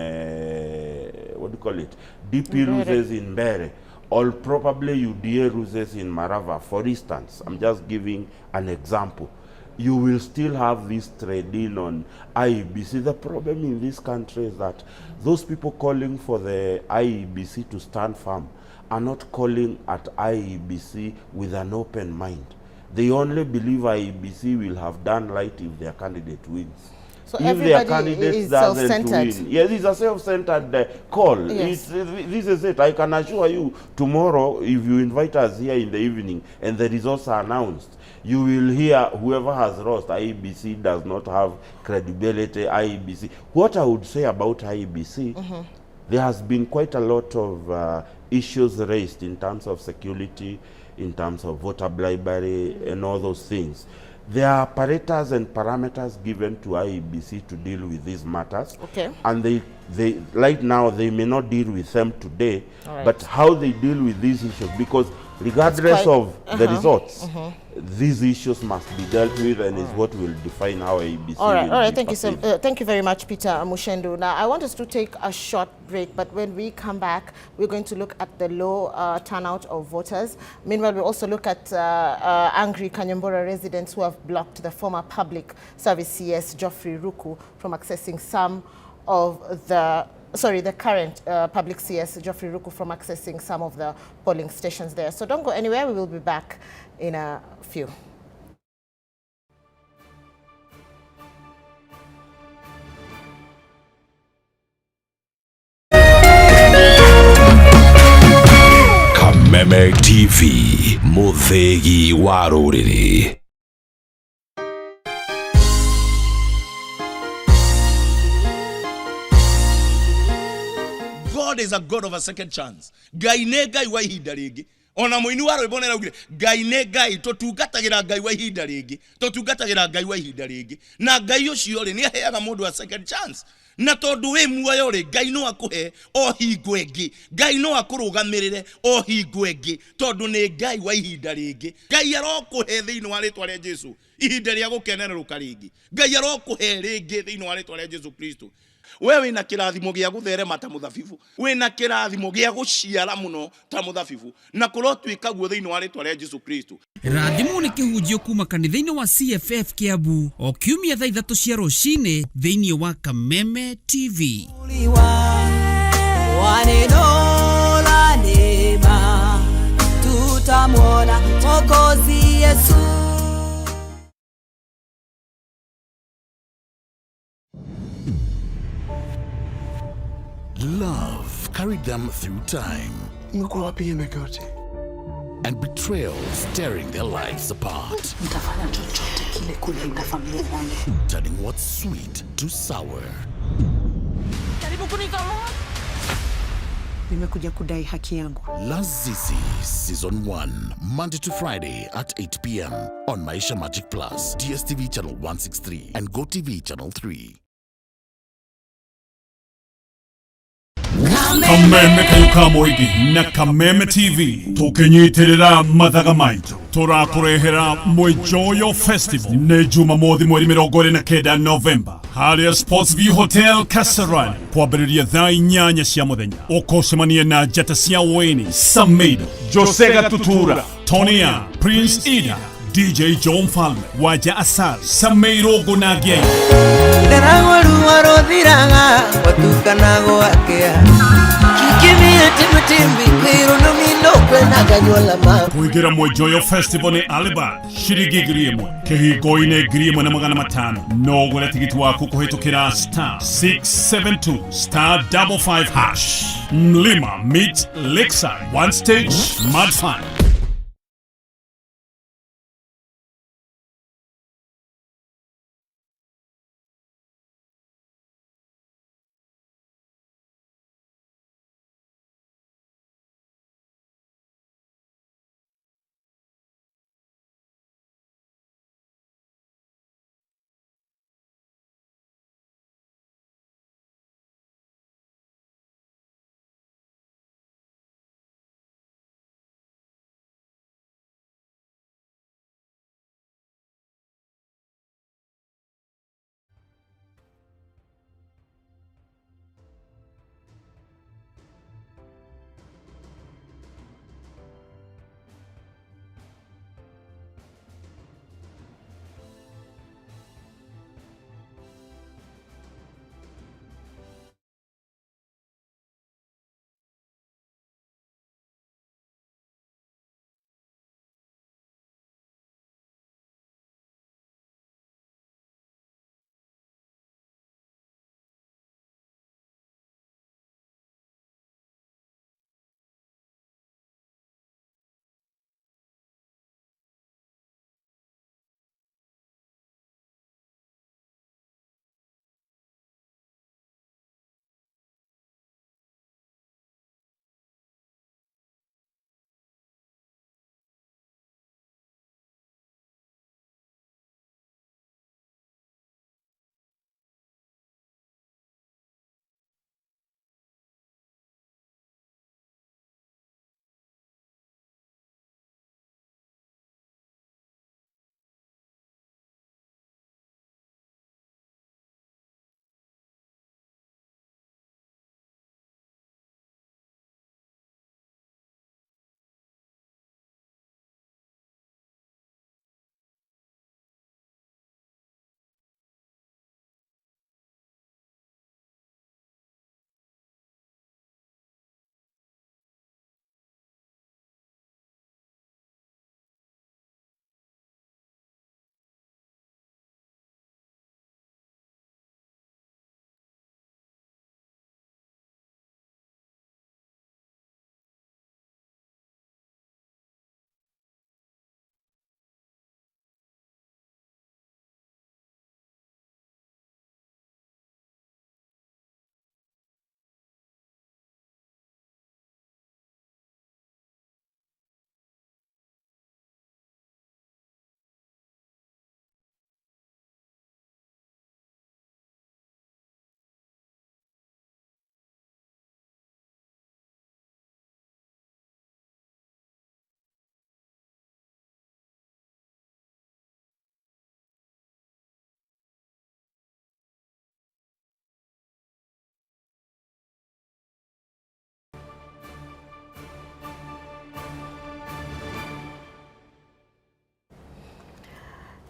DP loses in Mbere, or probably UDA loses in Marava, for instance, I'm just giving an example, you will still have this trading on IEBC. The problem in this country is that those people calling for the IEBC to stand firm are not calling at IEBC with an open mind. They only believe IEBC will have done right if their candidate wins. So if their candidate is doesn't self-centered. Win, yes, it's a self-centered call. Yes. This is it. I can assure you, tomorrow, if you invite us here in the evening and the results are announced, you will hear whoever has lost, IEBC does not have credibility, IEBC. What I would say about IEBC, there has been quite a lot of issues raised in terms of security, in terms of voter bribery, and all those things. There are apparatus and parameters given to IEBC to deal with these matters. Okay. And they right now, they may not deal with them today, right, but how they deal with these issues, because Regardless Quite, of the results, these issues must be dealt with, and is what will define how IEBC All right, will all right. be Thank you, sir. perceived. Thank you very much, Peter Muchendu. Now, I want us to take a short break, but when we come back, we're going to look at the low turnout of voters. Meanwhile, we also look at angry Kanyuambora residents who have blocked the former public service CS, Geoffrey Ruku, from accessing some of the the current public CS, Geoffrey Ruku, from accessing some of the polling stations there. So don't go anywhere. We will be back in a few. Kameme TV, Muthegi wa rũrĩrĩ. God is a God of a second chance. Ngai nĩ Ngai wa ihinda rĩngĩ. Ona mũini wa rwĩmbo nĩaraugire Ngai nĩ Ngai, tũtungatagĩra Ngai wa ihinda rĩngĩ, tũtungatagĩra Ngai wa ihinda rĩngĩ. Na Ngai ũcio rĩ, nĩaheaga mũndũ a second chance. Na tondũ wĩ muoyo rĩ, Ngai no akũhe o hingo ĩngĩ, Ngai no akũrũgamĩrĩre o hingo ĩngĩ, tondũ nĩ Ngai wa ihinda rĩngĩ. Ngai arokũhe thĩinĩ wa rĩtwa rĩa Jesu ihinda rĩa gũkenerũka rĩngĩ. Ngai arokũhe rĩngĩ thĩinĩ wa rĩtwa rĩa Jesu Kristo. We wina kirathimo gĩa gũtherema ta mũthabibu, wina kirathimo gĩa gũciara mũno ta mũthabibu, na kũrotuĩka guo thĩinĩ wa rĩtwa rĩa Jesu Kristo. Rathimwo nĩ kĩhunjio kuma kanitha-inĩ wa CFF Kiambu o kiumia thaa 3 cia rũcinĩ thĩinĩ wa Kameme TV. Tutamwona Mwokozi Yesu. Love carried them through time. And betrayals tearing their lives apart. Turning what's sweet to sour. Lazizi Season 1, Monday to Friday at 8 p.m. on Maisha Magic Plus, DSTV Channel 163 and GoTV Channel 3. Kameme kayuka mũingĩ na Kameme TV tũkĩnyitĩrĩra mathaga maitũ tũrakũrehera Mwijoyo Festival nĩ Jumamothi mweri 29 Novemba harĩa Sports View Hotel Kasarani kwambĩrĩria thaa 8 cia mũthenya. Ũkũcemania na njata cia Wayne Samido, Josega Tutura, Tonya, Prince Ida, DJ John Falme, Waja Asali, Sameiro Gonagei. Kuingira Mwijoyo Festival ni Alibad shiringi 1,000 kihingo-inĩ 1,500. No ũgũre tigiti waku kũhĩtũkĩra *672 *55#. Mlima meet Lakeside, one stage, mad fun.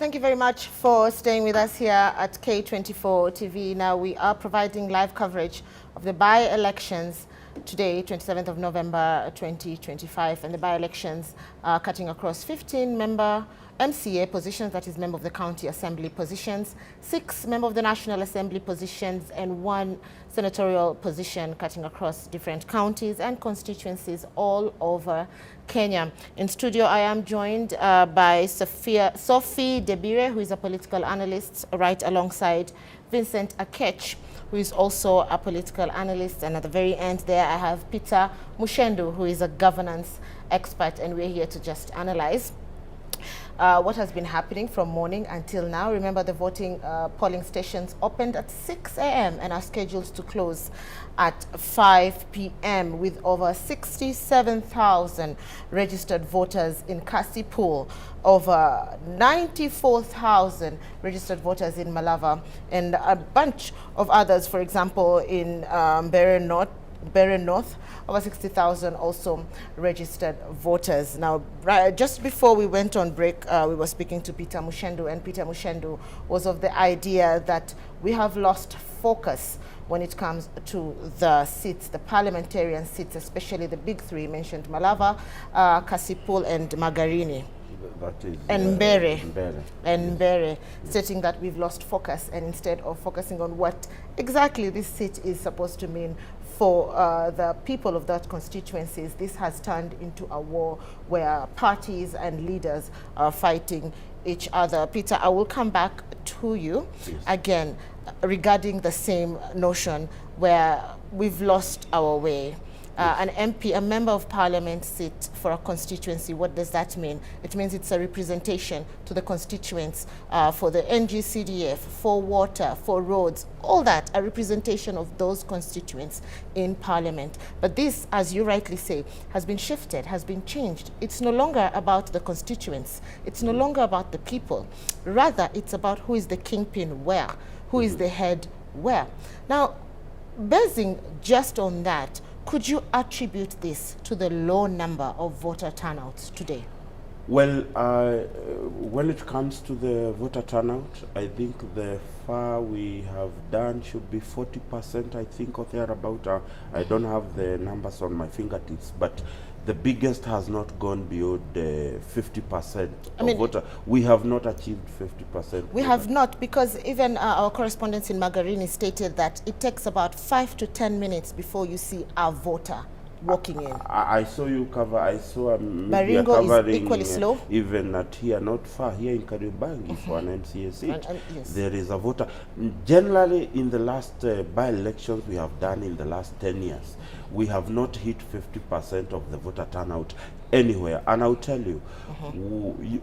Thank you very much for staying with us here at K24 TV. Now we are providing live coverage of the by-elections today, 27th of November 2025, and the by-elections are cutting across 15 member MCA positions, that is member of the County Assembly positions, 6 member of the National Assembly positions, and 1 senatorial position, cutting across different counties and constituencies all over Kenya. In studio, I am joined by Sophie Dabire, who is a political analyst, right alongside Vincent Akech, who is also a political analyst. And at the very end there, I have Peter Muchendu, who is a governance expert, and we're here to just analyze what has been happening from morning until now. Remember, the voting polling stations opened at 6 a.m. and are scheduled to close at 5 p.m. with over 67,000 registered voters in Kasipul, over 94,000 registered voters in Malava, and a bunch of others, for example, in Mbeere North, over 60,000 also registered voters. Now, just before we went on break, we were speaking to Peter Muchendu, and Peter Muchendu was of the idea that we have lost focus when it comes to the seats, the parliamentarian seats, especially the big three mentioned, Malava, Kasipul, and Magarini. That is, and Mbeere. Mbeere. And Mbeere, stating that we've lost focus, and instead of focusing on what exactly this seat is supposed to mean for the people of that constituencies, this has turned into a war where parties and leaders are fighting each other. Peter, I will come back to you again regarding the same notion where we've lost our way. An MP, a member of parliament seat for a constituency, what does that mean? It means it's a representation to the constituents for the NGCDF, for water, for roads, all that, a representation of those constituents in parliament. But this, as you rightly say, has been shifted, has been changed. It's no longer about the constituents. It's no longer about the people. Rather, it's about who is the kingpin where, who is the head where. Now, basing just on that, could you attribute this to the low number of voter turnouts today? Well, when it comes to the voter turnout, I think the far we have done should be 40%, I think, or thereabout. I don't have the numbers on my fingertips, but the biggest has not gone beyond 50% of voter. We have not achieved 50%. We have not, because even our correspondents in Magarini stated that it takes about 5 to 10 minutes before you see a voter walking in. I saw you cover, I saw media Baringo covering, is equally slow. Even at here, not far, here in Kariobangi for an MCA seat, yes. There is a voter. Generally, in the last by-elections we have done in the last 10 years, we have not hit 50% of the voter turnout anywhere. And I'll tell you,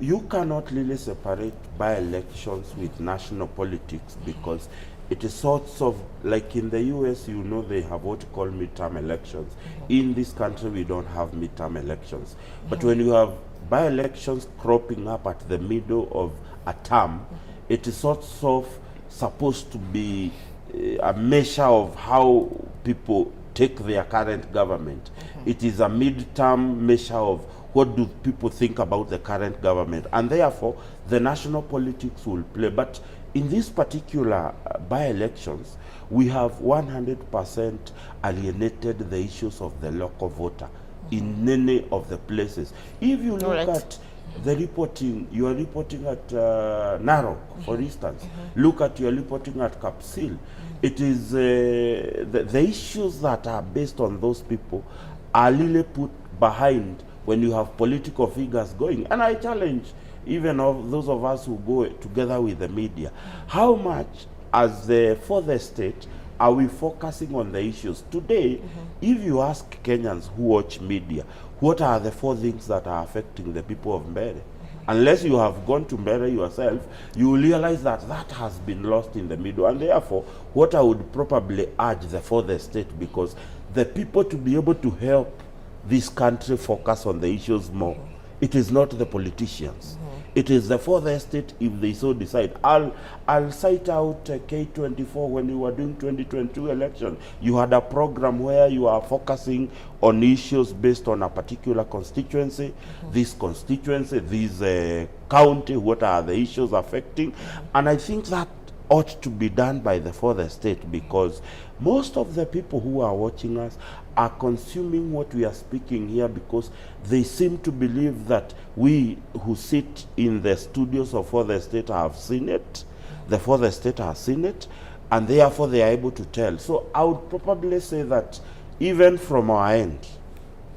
you cannot really separate by-elections with national politics, because it is sorts of, like in the US, you know, they have what you call midterm elections. In this country, we don't have midterm elections. But when you have by-elections cropping up at the middle of a term, it is sort of supposed to be a measure of how people take their current government. It is a midterm measure of what do people think about the current government. And therefore, the national politics will play. But in this particular by-elections, we have 100% alienated the issues of the local voter in many of the places. If you look at the reporting, you are reporting at Narok, for instance. Look at your reporting at Kapsil. It is the issues that are based on those people are really put behind when you have political figures going. And I challenge even of those of us who go together with the media, how much as the fourth estate are we focusing on the issues? Today, if you ask Kenyans who watch media, what are the four things that are affecting the people of Mbeere? Unless you have gone to Mbeere yourself, you will realize that that has been lost in the middle. And therefore, what I would probably urge the fourth estate, because the people to be able to help this country focus on the issues more, it is not the politicians. It is the fourth estate if they so decide. I'll cite out K24 when we were doing 2022 election. You had a program where you are focusing on issues based on a particular constituency, this constituency, this county, what are the issues affecting? And I think that ought to be done by the fourth estate, because most of the people who are watching us are consuming what we are speaking here because they seem to believe that we who sit in the studios of fourth estate have seen it, the fourth estate has seen it, and therefore they are able to tell. So I would probably say that even from our end,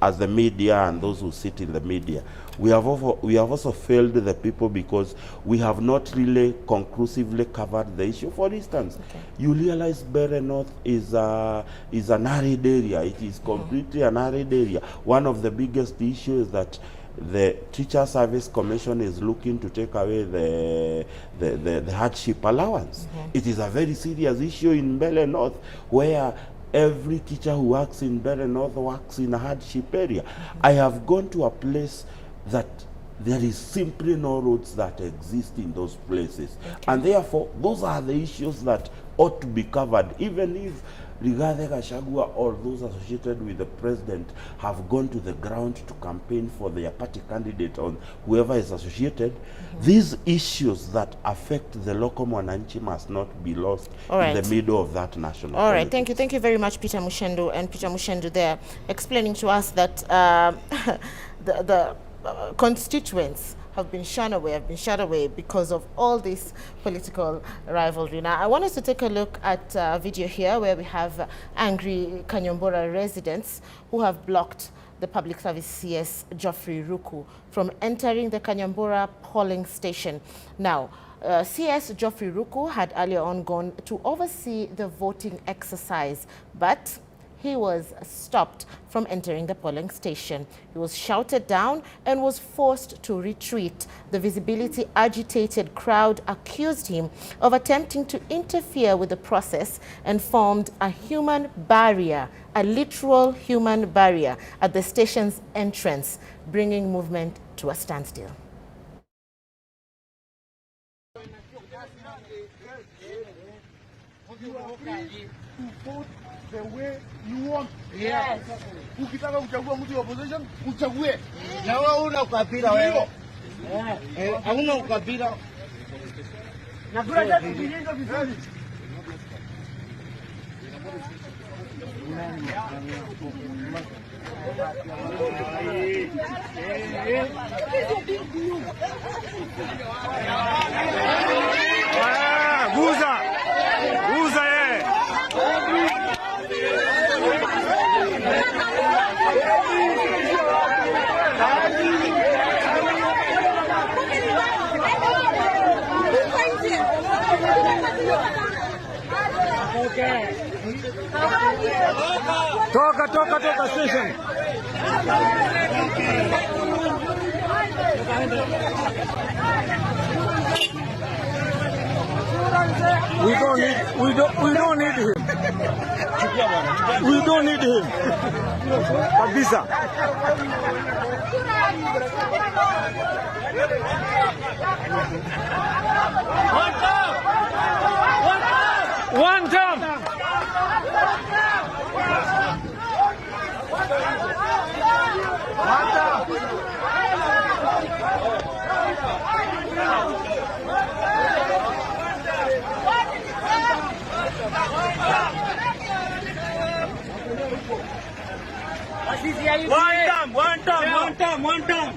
as the media and those who sit in the media, we have also failed the people because we have not really conclusively covered the issue. For instance, you realize Mbeere North is an arid area. It is completely an arid area. One of the biggest issues is that the Teacher Service Commission is looking to take away the hardship allowance. It is a very serious issue in Mbeere North, where every teacher who works in Mbeere North works in a hardship area. I have gone to a place that there is simply no roads that exist in those places. And therefore, those are the issues that ought to be covered, even if Rigathi Gachagua or those associated with the president have gone to the ground to campaign for their party candidate on whoever is associated. These issues that affect the local mwananchi must not be lost in the middle of that national All right, thank you. Thank you very much, Peter Muchendu. And Peter Muchendu there explaining to us that the constituents have been shunned away, have been shut away because of all this political rivalry. Now, I want us to take a look at a video here where we have angry Kanyuambora residents who have blocked the public service CS Geoffrey Ruku from entering the Kanyuambora polling station. Now, CS Geoffrey Ruku had earlier on gone to oversee the voting exercise, but he was stopped from entering the polling station. He was shouted down and was forced to retreat. The visibly agitated crowd accused him of attempting to interfere with the process and formed a human barrier, a literal human barrier at the station's entrance, bringing movement to a standstill. You are free to vote the way you want. Yes. Ukitaka kuchagua mtu wa opposition, uchague. Na wewe una ukabila wewe. Eh, hauna ukabila. Na kura zetu zilindwe vizuri. Guza. Guza yeye. Toka, toka, toka station. We don't need him. We don't need him. Kabisa. One time. One time. One time, one time, one time, one time.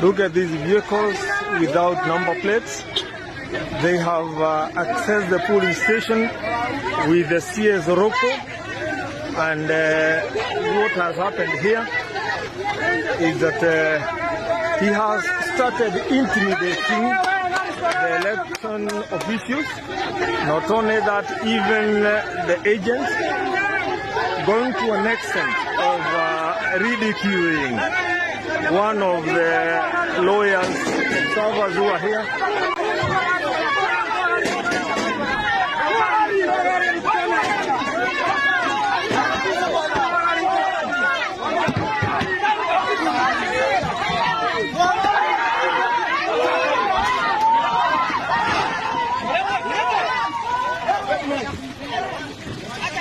Look at these vehicles without number plates. They have accessed the polling station with the CS Ruku, and what has happened here is that he has started intimidating the election officials. Not only that, even the agents, going to an extent of ridiculing one of the lawyers, observers who are here.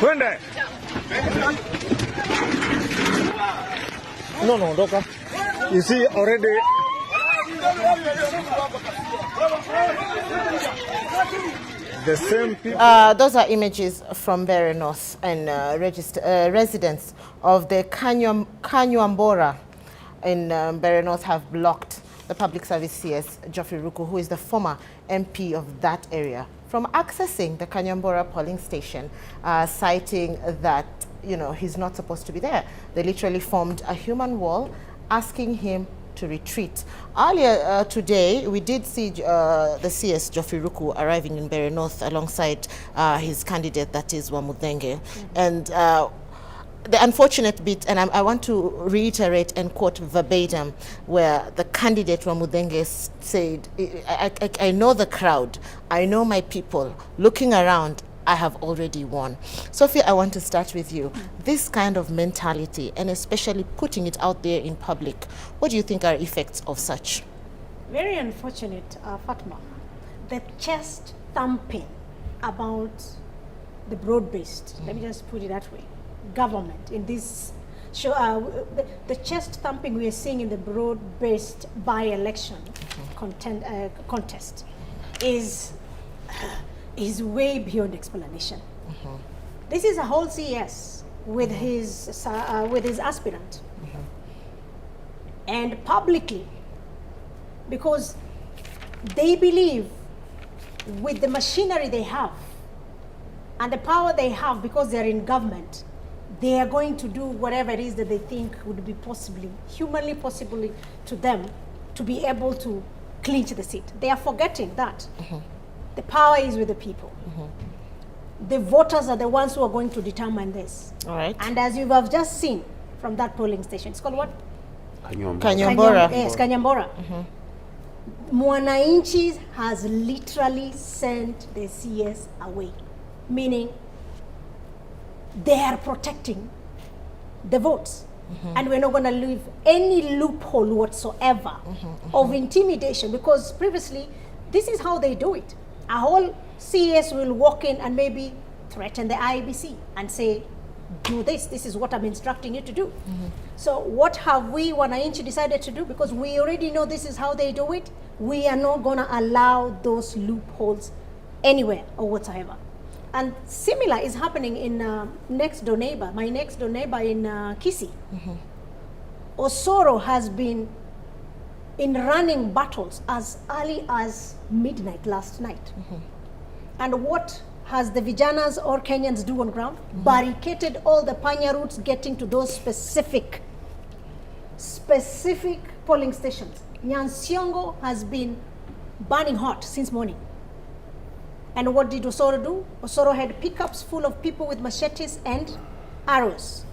Twende. No, no, ondoka. You see already. The same people. Those are images from Mbeere North and residents of the Kanyuambora in Mbeere North have blocked the public service CS, Geoffrey Ruku, who is the former MP of that area, from accessing the Kanyuambora polling station, citing that, you know, he's not supposed to be there. They literally formed a human wall asking him to retreat. Earlier today, we did see the CS, Geoffrey Ruku, arriving in Mbeere North alongside his candidate, that is Wamuthende. And the unfortunate bit, and I want to reiterate and quote verbatim, where the candidate Wamuthende said, I know the crowd, I know my people, looking around, I have already won. Sophie, I want to start with you. This kind of mentality, and especially putting it out there in public, what do you think are effects of such? Very unfortunate, Fatma. The chest thumping about the broad-based, let me just put it that way, government in this show, the chest thumping we are seeing in the broad-based by-election contest is way beyond explanation. This is a whole CS with his aspirant, and publicly, because they believe with the machinery they have and the power they have, because they're in government, they are going to do whatever it is that they think would be possibly, humanly possibly to them, to be able to clinch the seat. They are forgetting that the power is with the people. The voters are the ones who are going to determine this. All right. And as you have just seen from that polling station, it's called what? Kanyuambora. Yes, Kanyuambora. Mwananchi has literally sent the CS away, meaning they are protecting the votes. And we're not going to leave any loophole whatsoever of intimidation, because previously, this is how they do it. A whole CS will walk in and maybe threaten the IEBC and say, do this, this is what I'm instructing you to do. So what have we, Wananchi, decided to do? Because we already know this is how they do it. We are not going to allow those loopholes anywhere or whatsoever. And similar is happening in next door neighbor, my next door neighbor in Kisii. Osoro has been in running battles as early as midnight last night. And what has the Vijanas or Kenyans do on ground? Barricaded all the panya routes getting to those specific polling stations. Nyansiongo has been burning hot since morning. And what did Osoro do? Osoro had pickups full of people with machetes and arrows.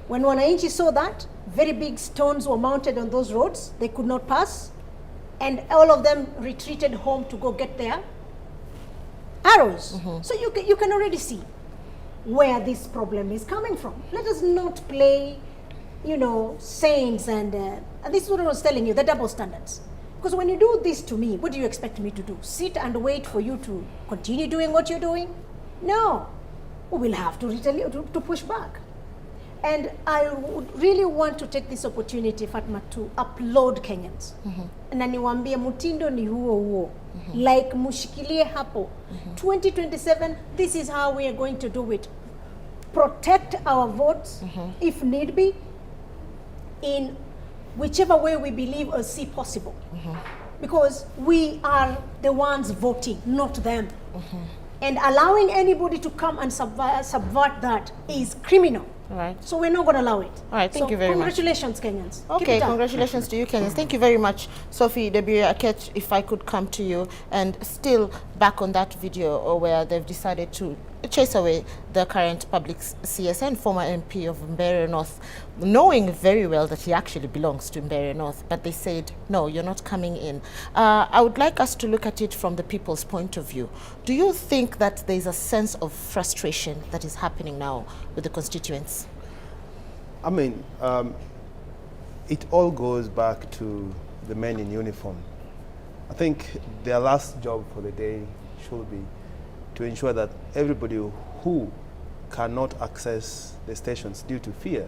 When Wananchi saw that, very big stones were mounted on those roads. They could not pass. And all of them retreated home to go get their arrows. So you can already see where this problem is coming from. Let us not play, you know, saints and this is what I was telling you, the double standards. Because when you do this to me, what do you expect me to do? Sit and wait for you to continue doing what you're doing? No. We will have to retaliate, to push back. And I would really want to take this opportunity, Fatma, to applaud Kenyans. Na niwaambie mutindo ni huo huo. Like mushikilie hapo. 2027, this is how we are going to do it. Protect our votes, if need be, in whichever way we believe or see possible. Because we are the ones voting, not them. And allowing anybody to come and subvert that is criminal. All right. So we're not going to allow it. All right, thank So you very much. Congratulations, Kenyans. Keep Okay, it up. congratulations to you, Kenyans. Thank you very much, Sophie Dabiri Akech. If I could come to you, and still back on that video where they've decided to chase away the current public CS and former MP of Mbeere North, knowing very well that he actually belongs to Mbeere North, but they said, no, you're not coming in. I would like us to look at it from the people's point of view. Do you think that there's a sense of frustration that is happening now with the constituents? I mean, it all goes back to the men in uniform. I think their last job for the day should be to ensure that everybody who cannot access the stations due to fear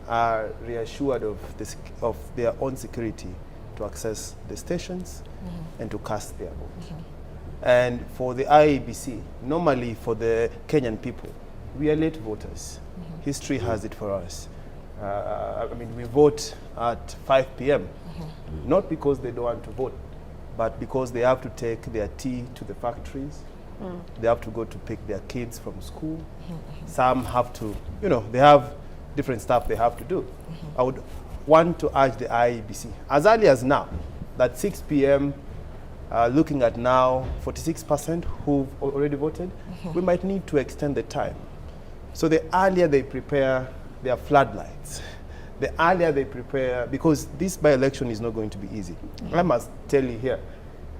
are reassured of their own security to access the stations and to cast their vote. And for the IEBC, normally for the Kenyan people, we are late voters. History has it for us. I mean, we vote at 5 p.m., not because they don't want to vote, but because they have to take their tea to the factories. They have to go to pick their kids from school. Some have to, you know, they have different stuff they have to do. I would want to urge the IEBC, as early as now, that 6 p.m., looking at now 46% who've already voted, we might need to extend the time. So the earlier they prepare their floodlights, the earlier they prepare, because this by-election is not going to be easy. I must tell you here,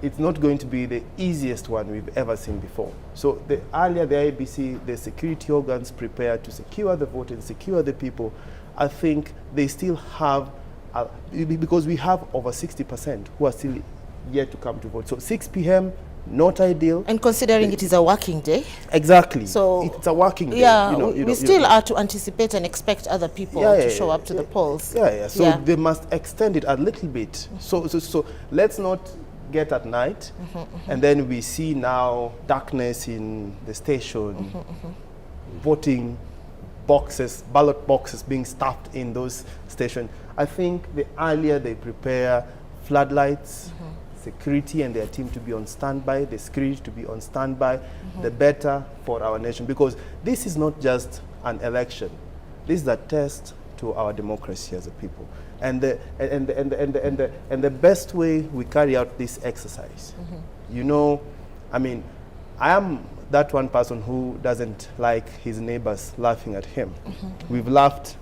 it's not going to be the easiest one we've ever seen before. So the earlier the IEBC, the security organs prepare to secure the vote and secure the people, I think they still have, because we have over 60% who are still yet to come to vote. So 6 p.m., not ideal. And considering it is a working day. Exactly. So it's a working day. Yeah, you know, we still are to anticipate and expect other people to show up to the polls. Yeah, yeah. So they must extend it a little bit. So let's not get at night, and then we see now darkness in the station, voting boxes, ballot boxes being stuffed in those stations. I think the earlier they prepare floodlights, security and their team to be on standby, the security to be on standby, the better for our nation. Because this is not just an election. This is a test to our democracy as a people. And the best way we carry out this exercise, you know, I mean, I am that one person who doesn't like his neighbors laughing at him. We've laughed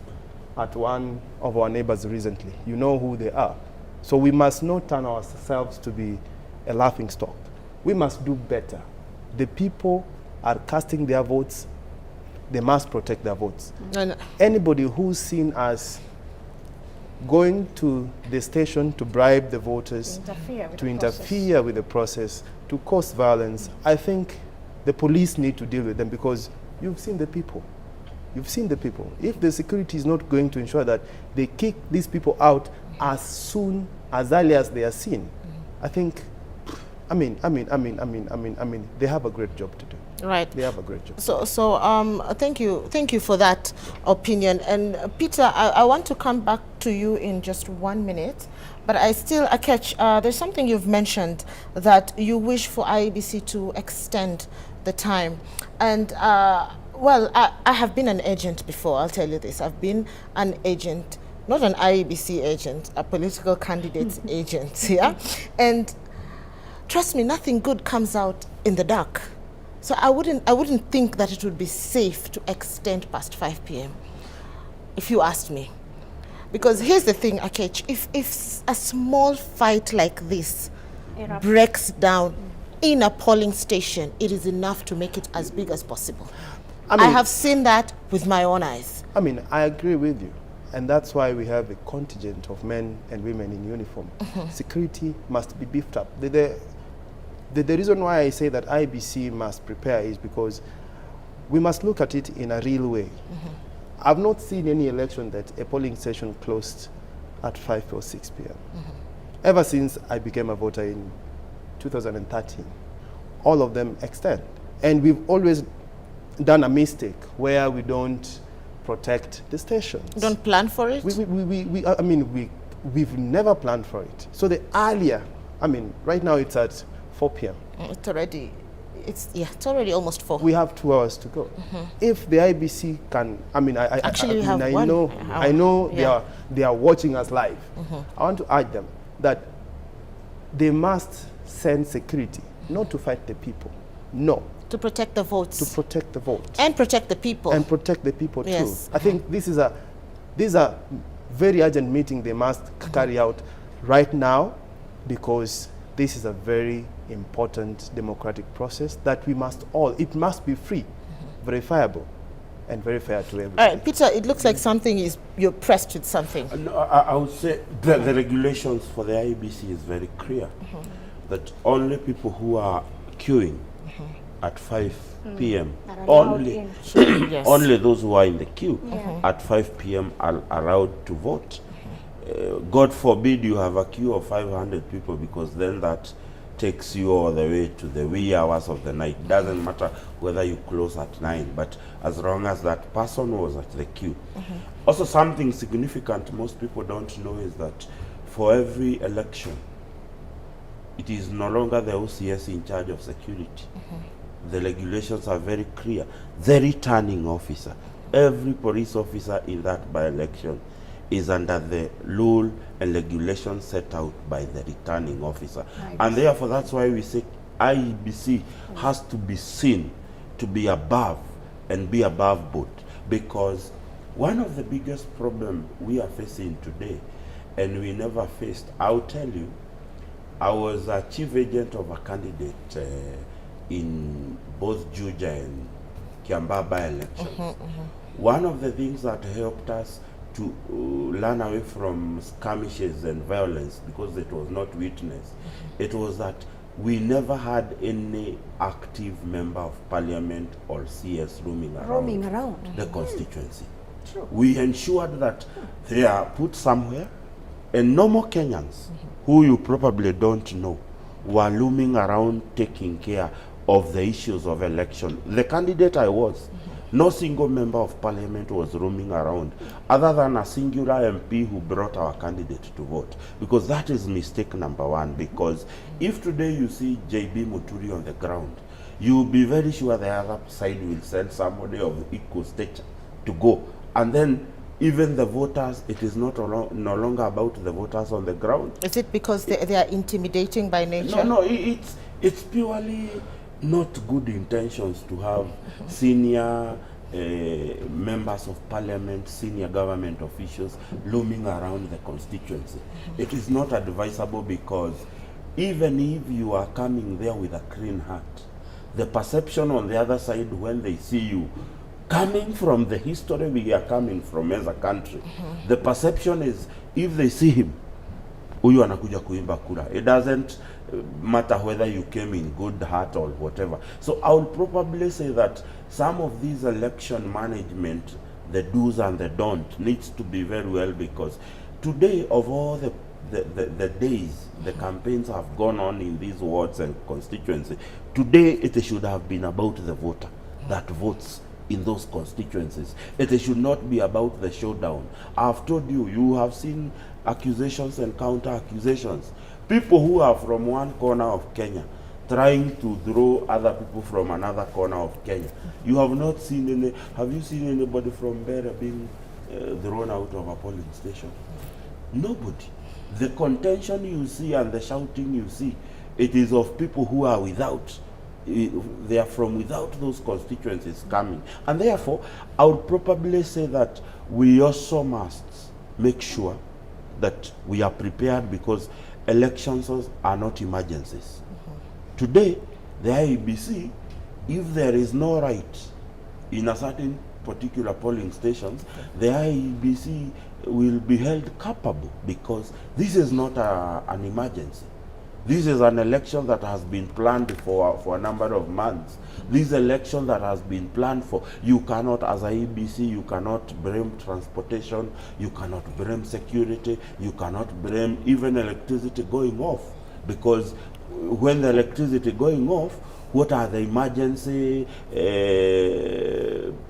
at one of our neighbors recently. You know who they are. So we must not turn ourselves to be a laughing stock. We must do better. The people are casting their votes. They must protect their votes. No. Anybody who's seen as going to the station to bribe the voters, to interfere with the process, to cause violence, I think the police need to deal with them, because you've seen the people. You've seen the people. If the security is not going to ensure that they kick these people out as soon, as early as they are seen, I think, I mean, they have a great job to do. Right. They have a great job. So thank you for that opinion. And Peter, I want to come back to you in just 1 minute, but I still, Akech, there's something you've mentioned that you wish for IEBC to extend the time. And well, I have been an agent before, I'll tell you this. I've been an agent, not an IEBC agent, a political candidate's agent, yeah? And trust me, nothing good comes out in the dark. So I wouldn't think that it would be safe to extend past 5 p.m. if you asked me. Because here's the thing, Akech, if a small fight like this breaks down in a polling station, it is enough to make it as big as possible. I mean, I have seen that with my own eyes. I mean, I agree with you. And that's why we have a contingent of men and women in uniform. Security must be beefed up. The reason why I say that IBC must prepare is because we must look at it in a real way. I've not seen any election that a polling station closed at 5 or 6 p.m. Ever since I became a voter in 2013, all of them extend. And we've always done a mistake where we don't protect the stations. Don't plan for it? I mean, we've never planned for it. So the earlier, I mean, right now it's at 4 p.m. It's already, It's already almost 4. We have 2 hours to go. If the IBC can, I mean, Actually, we have 1 hour. I know they are watching us live. I want to urge them that they must send security, not to fight the people, no. To protect the votes. To protect the vote. And protect the people. And protect the people too. I think this is a very urgent meeting they must carry out right now, because this is a very important democratic process that we must all, it must be free, verifiable, and very fair to everybody. All right, Peter, it looks like something is, you're pressed with something. No, I would say the regulations for the IEBC is very clear, that only people who are queuing at 5 p.m. only, only those who are in the queue at 5 p.m. are allowed to vote. God forbid you have a queue of 500 people, because then that takes you all the way to the wee hours of the night. Doesn't matter whether you close at 9, but as long as that person was at the queue. Also, something significant most people don't know is that for every election, it is no longer the OCS in charge of security. The regulations are very clear. The returning officer, every police officer in that by-election is under the rule and regulation set out by the returning officer. Right. And therefore, that's why we say IEBC has to be seen to be above and be above board, because one of the biggest problems we are facing today, and we never faced, I'll tell you, I was a chief agent of a candidate in both Juja and Kiambaa by-elections. One of the things that helped us to run away from skirmishes and violence, because it was not witnessed, it was that we never had any active member of parliament or CS roaming around the constituency. True. We ensured that they are put somewhere, and no more Kenyans, who you probably don't know, were looming around taking care of the issues of election. The candidate I was, no single member of parliament was roaming around, other than a singular MP who brought our candidate to vote. Because that is mistake number one. Because if today you see JB Muturi on the ground, you'll be very sure the other side will send somebody of equal stature to go. And then even the voters, it is not no longer about the voters on the ground. Is it because they are intimidating by nature? No, no, it's purely not good intentions to have senior members of parliament, senior government officials looming around the constituency. It is not advisable, because even if you are coming there with a clean heart, the perception on the other side when they see you coming from the history we are coming from as a country, the perception is if they see him, huyu anakuja kuimba kura. It doesn't matter whether you came in good heart or whatever. So I would probably say that some of these election management, the do's and the don't, needs to be very well, because today of all the days the campaigns have gone on in these wards and constituencies, today it should have been about the voter that votes in those constituencies. It should not be about the showdown. I've told you, you have seen accusations and counter accusations. People who are from one corner of Kenya trying to draw other people from another corner of Kenya. You have not seen any, have you seen anybody from Mbeere being thrown out of a polling station? Nobody. The contention you see and the shouting you see, it is of people who are without. They are from without those constituencies coming. And therefore, I would probably say that we also must make sure that we are prepared, because elections are not emergencies. Today, the IEBC, if there is no right in a certain particular polling stations, the IEBC will be held culpable, because this is not an emergency. This is an election that has been planned for a number of months. This election that has been planned for, you cannot, as IEBC, you cannot blame transportation, you cannot blame security, you cannot blame even electricity going off. Because when the electricity going off, what are the emergency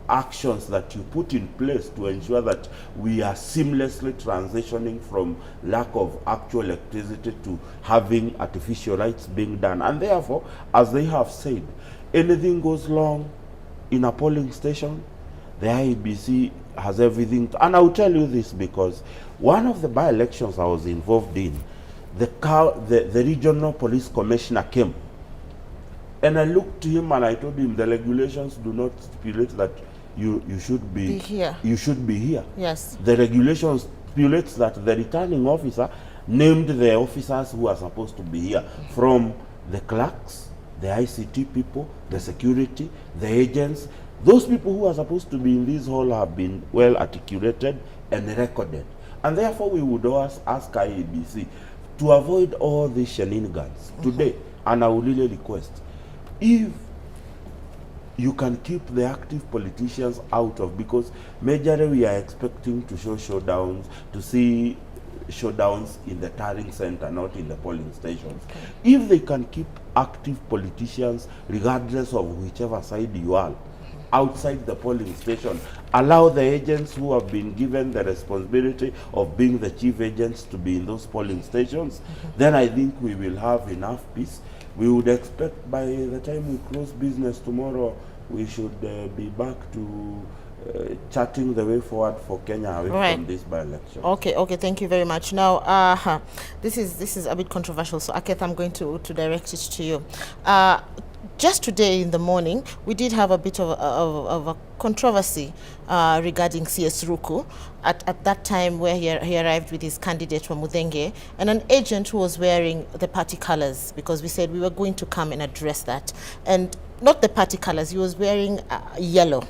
actions that you put in place to ensure that we are seamlessly transitioning from lack of actual electricity to having artificial lights being done? And therefore, as they have said, Anything goes wrong in a polling station, the IEBC has everything. And I will tell you this because one of the by-elections I was involved in, the regional police commissioner came. And I looked to him and I told him the regulations do not stipulate that you should be here. You should be here. Yes. The regulations stipulates that the returning officer named the officers who are supposed to be here, from the clerks, the ICT people, the security, the agents. Those people who are supposed to be in this hall have been well articulated and recorded. And therefore we would always ask IEBC to avoid all these shenanigans today. And I would really request, if you can keep the active politicians out of, because majorly we are expecting to show showdowns, to see showdowns in the tallying center, not in the polling stations. Okay. If they can keep active politicians, regardless of whichever side you are, outside the polling station, allow the agents who have been given the responsibility of being the chief agents to be in those polling stations, then I think we will have enough peace. We would expect by the time we close business tomorrow, we should be back to charting the way forward for Kenya away from this by-election. Okay, okay, thank you very much. Now, this is a bit controversial, so Aketh, I'm going to direct it to you. Just today in the morning, we did have a bit of a controversy regarding CS Ruku. At that time where he arrived with his candidate from Wamuthenge and an agent who was wearing the party colors, because we said we were going to come and address that. And not the party colors, he was wearing yellow.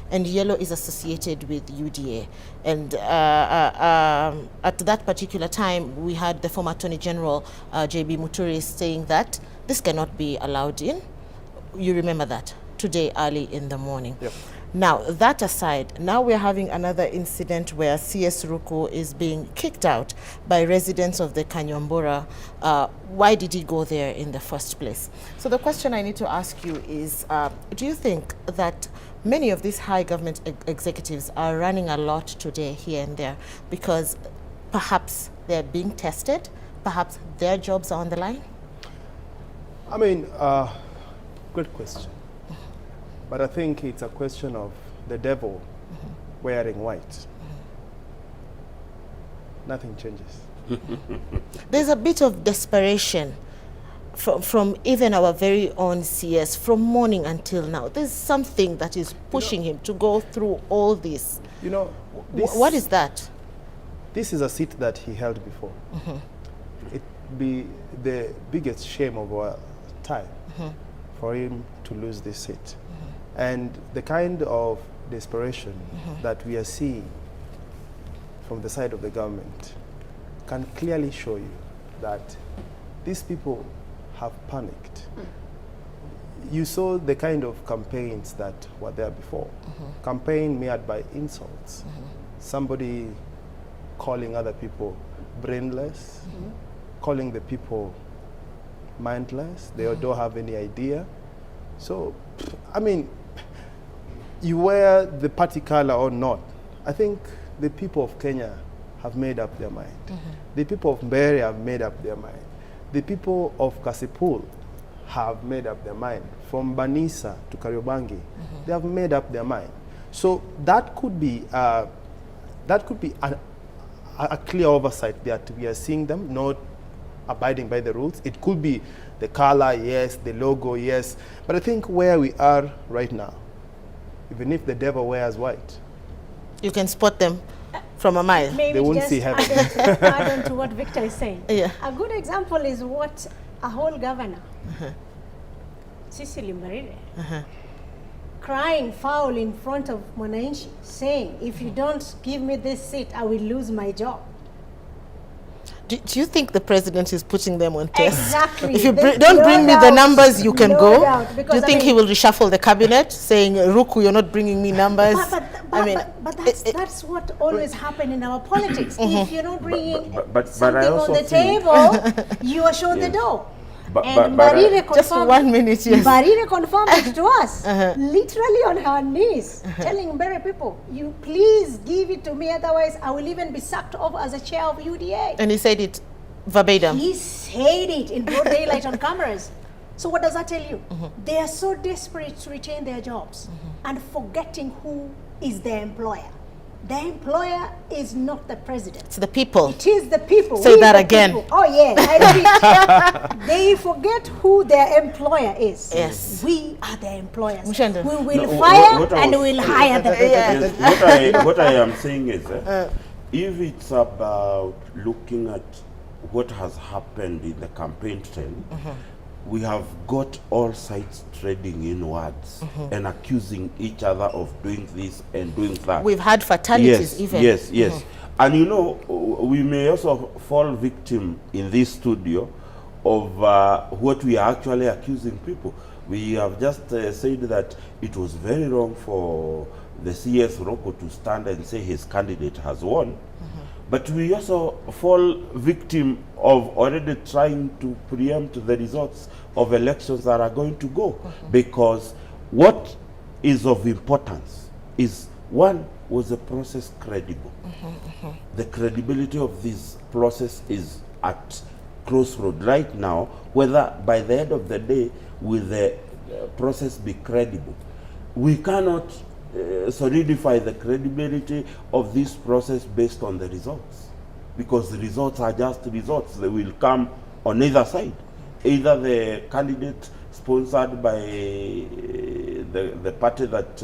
And yellow is associated with UDA. And at that particular time, we had the former Attorney General, J.B. Muturi, saying that this cannot be allowed in. You remember that today early in the morning. Yep. Now, that aside, now we're having another incident where CS Ruku is being kicked out by residents of the Kanyuambora. Why did he go there in the first place? So the question I need to ask you is, do you think that many of these high government executives are running a lot today here and there because perhaps they're being tested, perhaps their jobs are on the line? I mean, good question. But I think it's a question of the devil wearing white. Nothing changes. There's a bit of desperation from even our very own CS from morning until now. There's something that is pushing him to go through all this. You know, this, what is that? This is a seat that he held before. It'd be the biggest shame of our time for him to lose this seat. And the kind of desperation that we are seeing from the side of the government can clearly show you that these people have panicked. You saw the kind of campaigns that were there before. Campaign made by insults. Somebody calling other people brainless, calling the people mindless. They don't have any idea. So, I mean, you wear the party color or not, I think the people of Kenya have made up their mind. The people of Mbeere have made up their mind. The people of Kasipul have made up their mind. From Banisa to Kariobangi, they have made up their mind. So that could be a clear oversight that we are seeing them not abiding by the rules. It could be the color, yes, the logo, yes. But I think where we are right now, even if the devil wears white, you can spot them from a mile. Maybe they won't just see heaven. Add on to what Victor is saying. Yeah. A good example is what a whole governor, Cecily Mbarire, crying foul in front of Mwananchi, saying, if you don't give me this seat, I will lose my job. Do you think the president is putting them on test? Exactly. If you don't bring me the numbers, you can go. Because, do you think he will reshuffle the cabinet, saying, Ruku, you're not bringing me numbers? But that's what always happens in our politics. If you're not bringing something on the table, you are shown the door. And Mbarire confirmed, just 1 minute, yes. Mbarire confirmed it to us, literally on her knees, telling Mbeere people, you please give it to me, otherwise I will even be sacked off as a chair of UDA. And he said it verbatim. He said it in broad daylight on cameras. So what does that tell you? They are so desperate to retain their jobs and forgetting who is their employer. The employer is not the president. It's the people. It is the people. Say We that the again. people. Oh, yeah. I repeat. They forget who their employer is. Yes. We are their employers. Mushende. We will No, fire what I and was- we'll hire them. Yes, what I am saying is, if it's about looking at what has happened in the campaign trail, we have got all sides trading in words and accusing each other of doing this and doing that. We've had fatalities yes, even. Yes, yes. And you know, we may also fall victim in this studio of what we are actually accusing people. We have just said that it was very wrong for the CS Roko to stand and say his candidate has won. But we also fall victim of already trying to preempt the results of elections that are going to go. Because what is of importance is, one, was the process credible? The credibility of this process is at crossroad right now, whether by the end of the day will the process be credible. We cannot solidify the credibility of this process based on the results, because the results are just results. They will come on either side. Either the candidate sponsored by the party that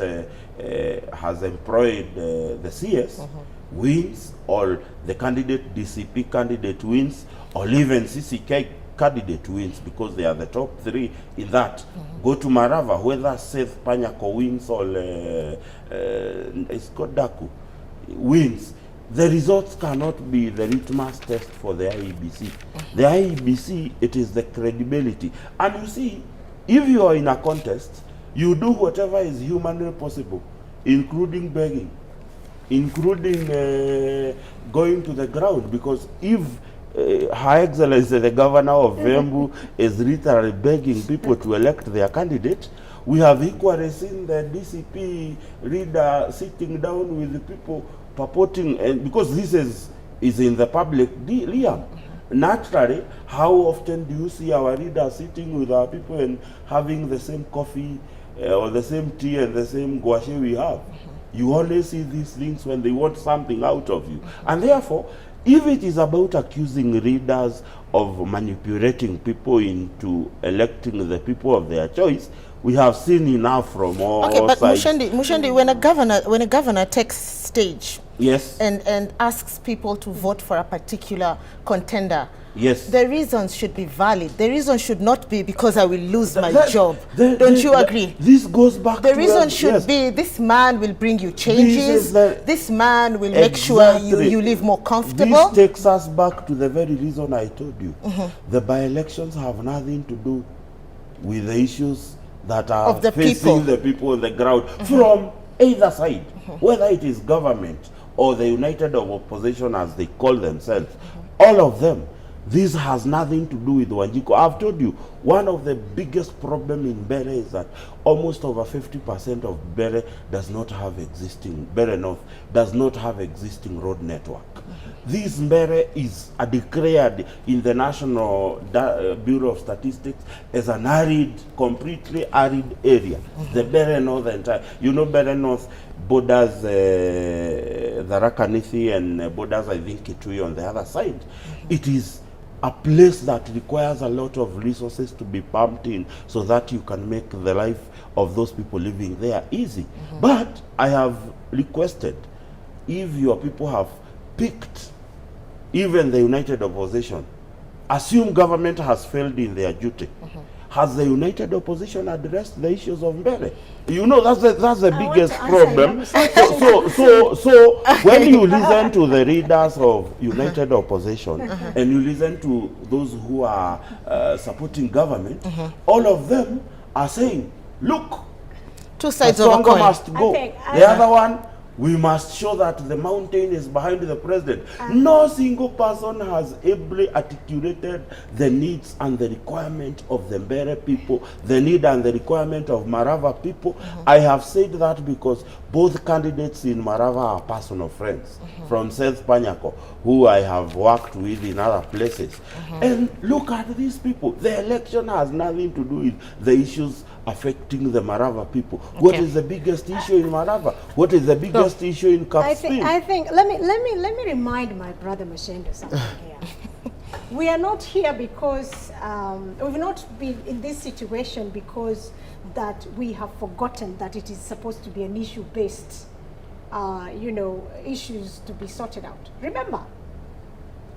has employed the CS wins, or the candidate DCP candidate wins, or even CCK candidate wins, because they are the top three in that. Go to Marava, whether Seth Panyako wins or it's called Daku wins, the results cannot be the litmus test for the IEBC. The IEBC, it is the credibility. And you see, if you are in a contest, you do whatever is humanly possible, including begging, including going to the ground, because if Her Excellency the Governor of Embu is literally begging people to elect their candidate, we have equally seen the DCP leader sitting down with the people purporting, and because this is in the public realm. Naturally, how often do you see our leader sitting with our people and having the same coffee or the same tea and the same guache we have? You only see these things when they want something out of you. And therefore, if it is about accusing leaders of manipulating people into electing the people of their choice, we have seen enough from all Okay, but sides. Muchendi, when a governor takes stage, yes, and asks people to vote for a particular contender, yes, the reasons should be valid. The reason should not be because I will lose my job. Don't you agree? This goes back. The reason should be this man will bring you changes. This man will make sure you live more comfortable. This takes us back to the very reason I told you. The by-elections have nothing to do with the issues that are of the facing the people on the ground from either side, whether it is government or the United Opposition as they call themselves, all of them. This has nothing to do with Wanjiku. I've told you, one of the biggest problems in Mbeere is that almost over 50% of Mbeere does not have existing, Mbeere North does not have existing road network. This Mbeere is declared in the National Bureau of Statistics as an arid, completely arid area. The Mbeere North entire, you know, Mbeere North borders Tharaka Nithi and borders, I think, Kitui on the other side. It is a place that requires a lot of resources to be pumped in so that you can make the life of those people living there easy. But I have requested, if your people have picked even the United Opposition, assume government has failed in their duty. Has the United Opposition addressed the issues of Mbeere? You know, that's the biggest problem. So when you listen to the leaders of United Opposition and you listen to those who are supporting government, all of them are saying, look, two sides of a coin must go. The other one, We must show that the mountain is behind the president. No single person has ably articulated the needs and the requirement of the Mbeere people, the need and the requirement of Marava people. I have said that because both candidates in Marava are personal friends from Seth Panyako, who I have worked with in other places. And look at these people. The election has nothing to do with the issues affecting the Marava people. What is the biggest issue in Marava? What is the biggest issue in Kapstin? I think let me remind my brother Muchendu something here. We are not here because we've not been in this situation because that we have forgotten that it is supposed to be an issue-based, you know, issues to be sorted out. Remember,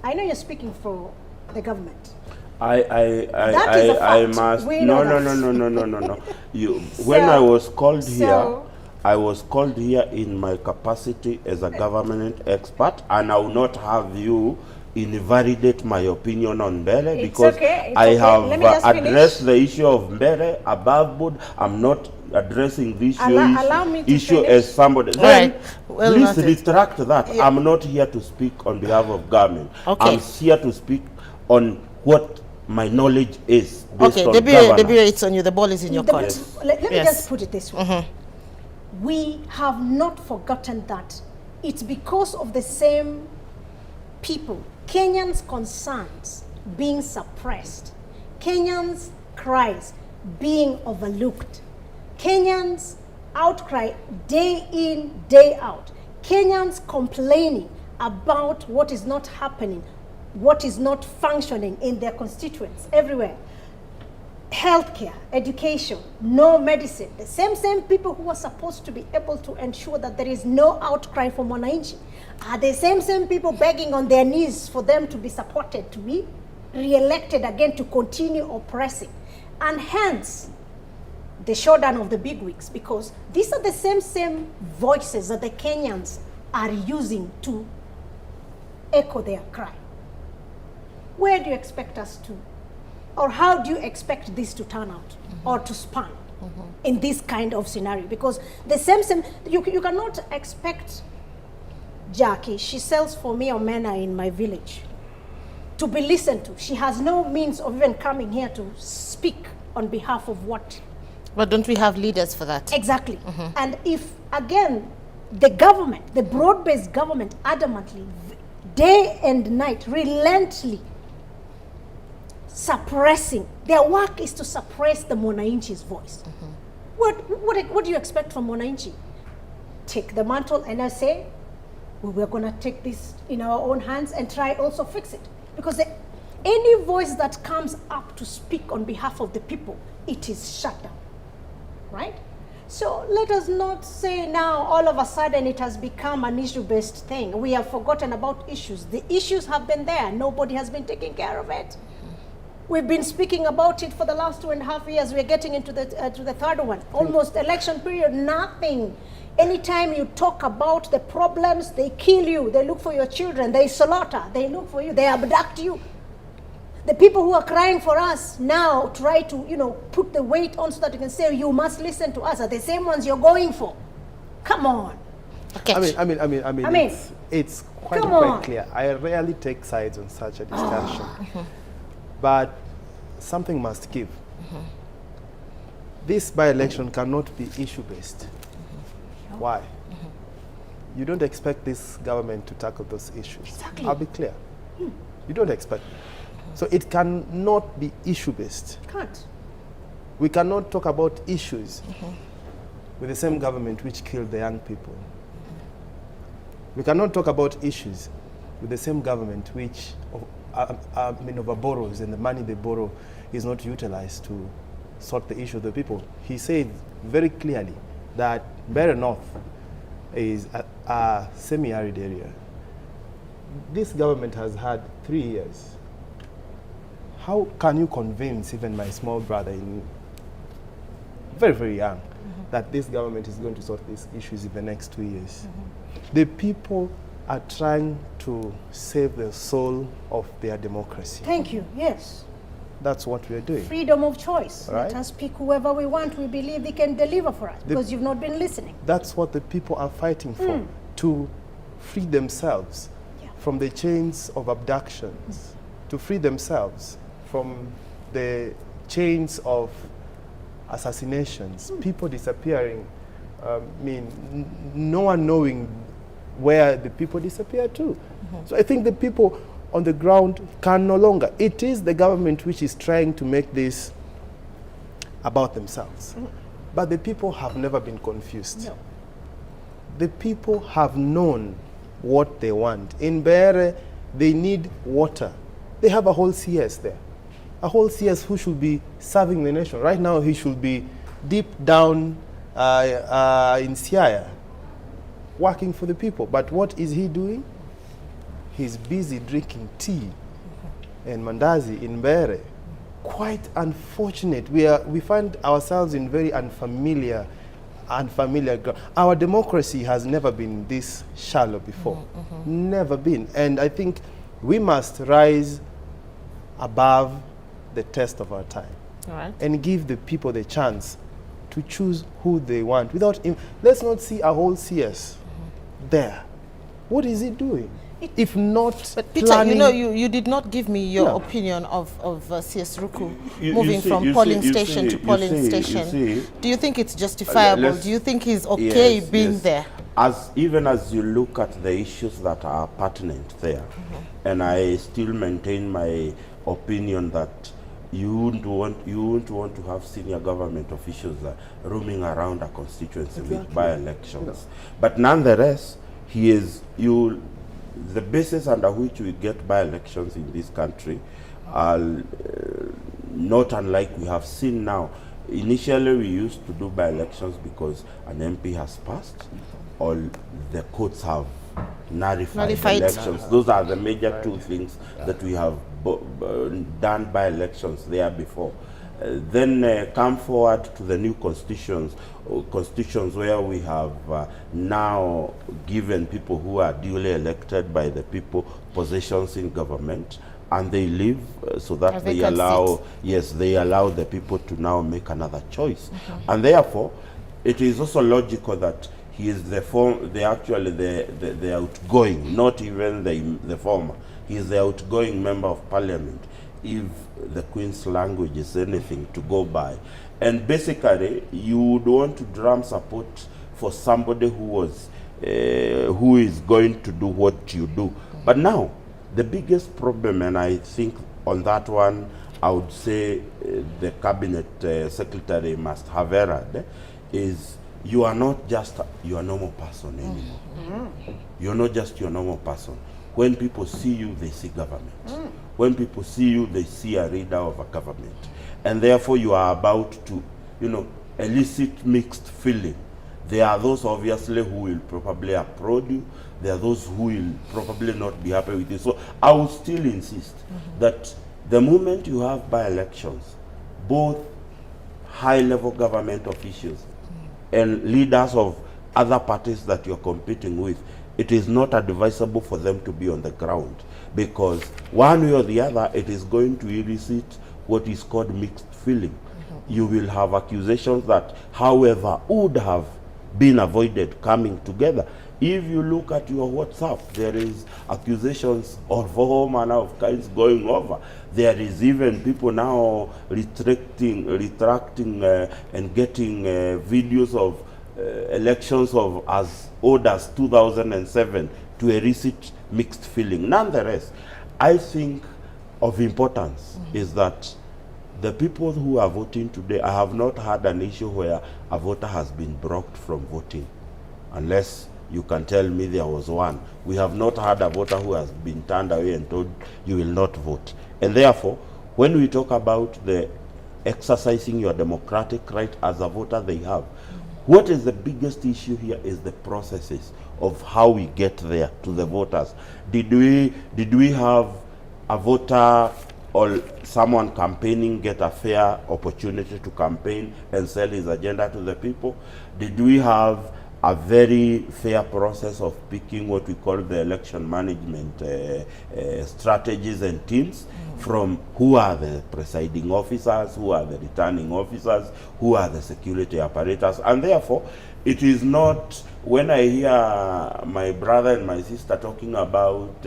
I know you're speaking for the government. I must no. You, when I was called here, I was called here in my capacity as a government expert, and I will not have you invalidate my opinion on Mbeere because I have addressed the issue of Mbeere above board. I'm not addressing this issue as somebody. Then, well, please retract that. Yeah. I'm not here to speak on behalf of government. Okay. I'm here to speak on what my knowledge is based on governance. Debira, it's on you. The ball is in your court. Yes. Let me just put it this way. We have not forgotten that it's because of the same people, Kenyans' concerns being suppressed, Kenyans' cries being overlooked, Kenyans' outcry day in, day out, Kenyans complaining about what is not happening, what is not functioning in their constituents everywhere. Healthcare, education, no medicine. The same people who are supposed to be able to ensure that there is no outcry for Mwananchi are the same people begging on their knees for them to be supported, to be re-elected again, to continue oppressing. And hence, the showdown of the bigwigs, because these are the same voices that the Kenyans are using to echo their cry. Where do you expect us to, or how do you expect this to turn out or to span in this kind of scenario? Because the same, you cannot expect Jackie, she sells for me omena in my village, to be listened to. She has no means of even coming here to speak on behalf of what. But don't we have leaders for that? Exactly. And if, again, the government, the broad-based government adamantly, day and night, relentlessly suppressing, their work is to suppress the Mwananchi's voice. What do you expect from Mwananchi? Take the mantle and I say, we were going to take this in our own hands and try also fix it. Because any voice that comes up to speak on behalf of the people, it is shut down, right? So let us not say now all of a sudden it has become an issue-based thing. We have forgotten about issues. The issues have been there. Nobody has been taking care of it. We've been speaking about it for the last 2.5 years. We're getting into the, to the third one. Almost election period, nothing. Anytime you talk about the problems, they kill you. They look for your children. They slaughter. They look for you. They abduct you. The people who are crying for us now try to, you know, put the weight on so that you can say, you must listen to us, are the same ones you're going for. Come on. Okay. I mean, it's quite clear. I rarely take sides on such a discussion. But something must give. This by-election cannot be issue-based. Why? You don't expect this government to tackle those issues. Exactly. I'll be clear. You don't expect. So it cannot be issue-based. Can't. We cannot talk about issues with the same government which killed the young people. We cannot talk about issues with the same government which overborrows, and the money they borrow is not utilized to sort the issue of the people. He said very clearly that Mbeere North is a semi-arid area. This government has had 3 years. How can you convince even my small brother, in very, very young, that this government is going to sort these issues in the next 2 years? The people are trying to save the soul of their democracy. Thank you, yes. That's what we are doing. Freedom of choice. Right. Let us pick whoever we want. We believe they can deliver for us, because you've not been listening. That's what the people are fighting for, to free themselves from the chains of abductions, to free themselves from the chains of assassinations, people disappearing. I mean, no one knowing where the people disappear to. So I think the people on the ground can no longer. It is the government which is trying to make this about themselves. But the people have never been confused. No. The people have known what they want. In Mbeere, they need water. They have a whole CS there. A whole CS who should be serving the nation. Right now, he should be deep down in Siaya, working for the people. But what is he doing? He's busy drinking tea and mandazi in Mbeere. Quite unfortunate. We find ourselves in very unfamiliar ground. Our democracy has never been this shallow before. Never been. And I think we must rise above the test of our time. All right. And give the people the chance to choose who they want. Without, let's not see a whole CS there. What is he doing? If not, but Peter, you know, you did not give me your opinion of CS Ruku moving from polling station to polling station. Do you think it's justifiable? Do you think he's okay being there? As even as you look at the issues that are pertinent there, and I still maintain my opinion that you wouldn't want to have senior government officials roaming around a constituency with by-elections. But nonetheless, he is the basis under which we get by-elections in this country are not unlike we have seen now. Initially, we used to do by-elections because an MP has passed or the courts have nullified elections. Those are the major two things that we have done by-elections there before. Then come forward to the new constitutions, where we have now given people who are duly elected by the people positions in government, and they leave so that they allow, yes, they allow the people to now make another choice. And therefore, it is also logical that he is the outgoing, not even the former. He is the outgoing member of parliament, if the Queen's language is anything to go by. And basically, you would want to drum support for somebody who was, who is going to do what you do. But now, the biggest problem, and I think on that one, I would say the cabinet secretary must have erred, is you are not just your normal person anymore. You're not just your normal person. When people see you, they see government. When people see you, they see a leader of a government. And therefore, you are about to, you know, elicit mixed feeling. There are those, obviously, who will probably applaud you. There are those who will probably not be happy with you. So I will still insist that the moment you have by-elections, both high-level government officials and leaders of other parties that you're competing with, it is not advisable for them to be on the ground, because one way or the other, it is going to elicit what is called mixed feeling. You will have accusations that, however, would have been avoided coming together. If you look at your WhatsApp, there is accusations of all manner of kinds going over. There is even people now retracting and getting videos of elections of as old as 2007 to elicit mixed feeling. Nonetheless, I think of importance is that the people who are voting today, I have not had an issue where a voter has been blocked from voting, unless you can tell me there was one. We have not had a voter who has been turned away and told you will not vote. And therefore, when we talk about the exercising your democratic right as a voter they have, what is the biggest issue here is the processes of how we get there to the voters. Did we have a voter or someone campaigning get a fair opportunity to campaign and sell his agenda to the people? Did we have a very fair process of picking what we call the election management strategies and teams, from who are the presiding officers, who are the returning officers, who are the security apparatus. And therefore, it is not, when I hear my brother and my sister talking about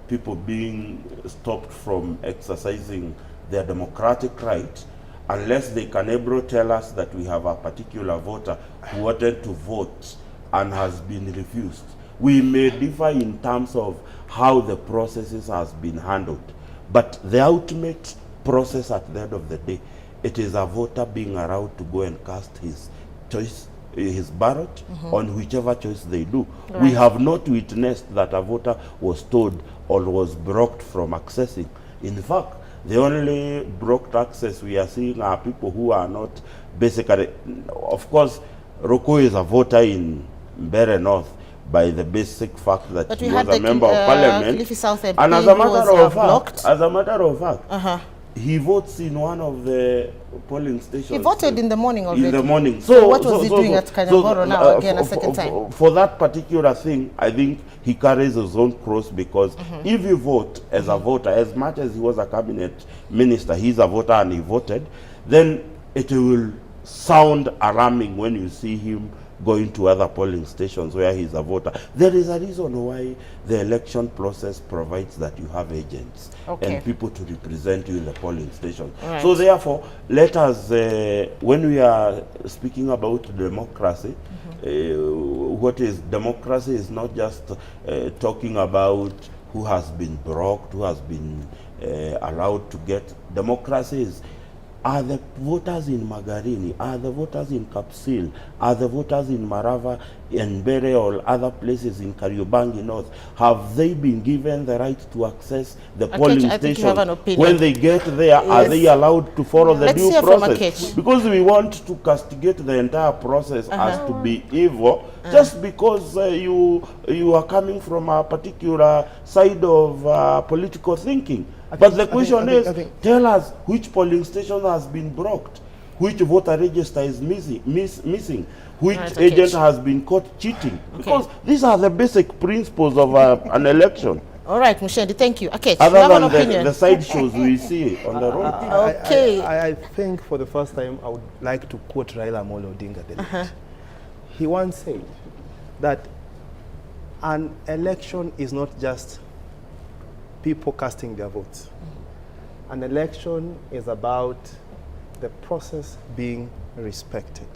people being stopped from exercising their democratic right, unless they can able tell us that we have a particular voter who wanted to vote and has been refused. We may differ in terms of how the processes has been handled, but the ultimate process at the end of the day, it is a voter being allowed to go and cast his choice, his ballot, on whichever choice they do. Right. We have not witnessed that a voter was told or was blocked from accessing. In fact, the only blocked access we are seeing are people who are not basically, of course, Ruku is a voter in Mbeere North by the basic fact that But he we was had a the member of parliament. Kilifi South MP And as a who was, matter of fact, blocked. as a matter of fact, he votes in one of the polling stations. He voted in the morning already. In the morning. So, what was he doing at Kanyangoro now again a second time? For that particular thing, I think he carries his own cross, because if you vote as a voter, as much as he was a cabinet minister, he's a voter and he voted, then it will sound alarming when you see him going to other polling stations where he's a voter. There is a reason why the election process provides that you have agents and people to represent you in the polling station. Right. So therefore, let us, when we are speaking about democracy, what is democracy is not just talking about who has been blocked, who has been allowed to get. Democracy is, are the voters in Magarini, are the voters in Kapsil, are the voters in Marava and Mbeere or other places in Kariobangi North, have they been given the right to access the polling I think station? you have an opinion. When they get there, are they allowed to follow the Let's due hear from process? Akech. Because we want to castigate the entire process as to be evil, just because you are coming from a particular side of political thinking. But the question is, tell us which polling station has been blocked, which voter register is missing, which agent has been caught cheating. Because these are the basic principles of an election. All right, Muchendi, thank you. Okay, other you have than an opinion. The sideshows we see on the road. Okay. I think for the first time, I would like to quote Raila Amolo Odinga. The late. He once said that an election is not just people casting their votes. An election is about the process being respected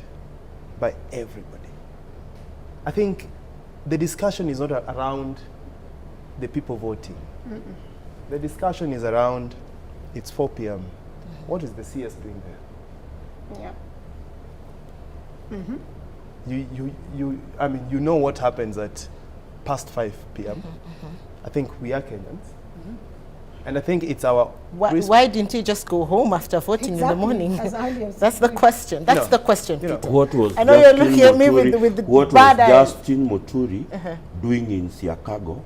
by everybody. I think the discussion is not around the people voting. The discussion is around, it's 4 p.m. What is the CS doing there? Yeah. I mean, you know what happens at past 5 p.m. I think we are Kenyans. And I think it's our... Why didn't he just go home after voting in the morning? As early as That's the question. That's the question, Peter. What was I know you're looking at me with the what bad was eyes. Justin Muturi doing in Siakago?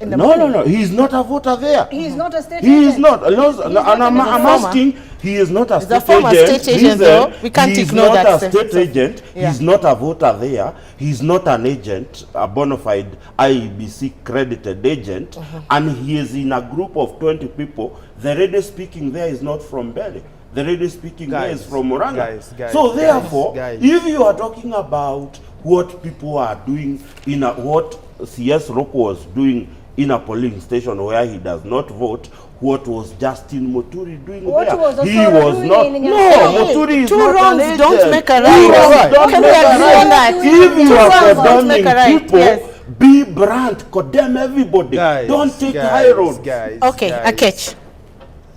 In the No, morning. no, no. He is not a voter there. He is not a state He agent. is not. And I'm asking, he is not a He's a state former agent. state agent, though. We can't He is ignore not that. a state agent. Yeah. He's not a voter there. He's not an agent, a bona fide IEBC credited agent. And he is in a group of 20 people. The lady speaking there is not from Mbeere. The lady speaking there is from Murang'a. So therefore, if you are talking about what people are doing in a, what CS Ruku was doing in a polling station where he does not vote, what was Justin Muturi doing What there? Was he was not. No, Muturi is Two not wrongs an agent. don't make a right. Two wrongs don't Can we make a agree on right. that? If you Two are wrongs don't make a condemning right. people, Yes. be brand, condemn everybody. Guys, don't take high roads. Guys, Okay, guys. Akech.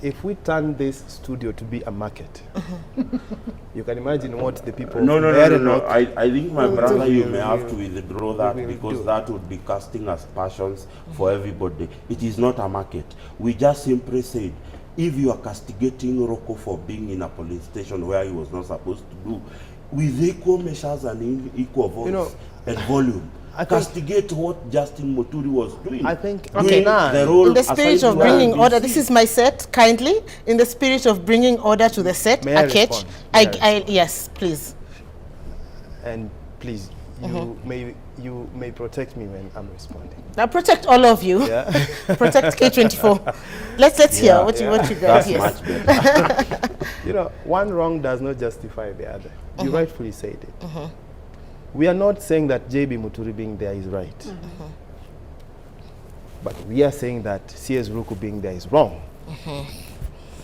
If we turn this studio to be a market, you can imagine what the people No, of no, no, Mbeere no, no. North I think, my will brother, do. you may have to withdraw that, will because do. that would be casting aspersions for everybody. It is not a market. We just simply said, if you are castigating Ruku for being in a police station where he was not supposed to do, with equal measures and equal voice You know, and volume, I think- castigate what Justin Muturi was doing. I think Doing the role In the spirit assigned of to bringing IEBC. order, this is my set, kindly. In the spirit of bringing order to the set, May I Akech, respond? May I yes, please. And please, You may protect me when I'm responding. Now protect all of you. Yeah. Protect K24. Let's hear what you got. That's yes. much better. You know, one wrong does not justify the other. You rightfully said it. We are not saying that JB Muturi being there is right. But we are saying that CS Ruku being there is wrong.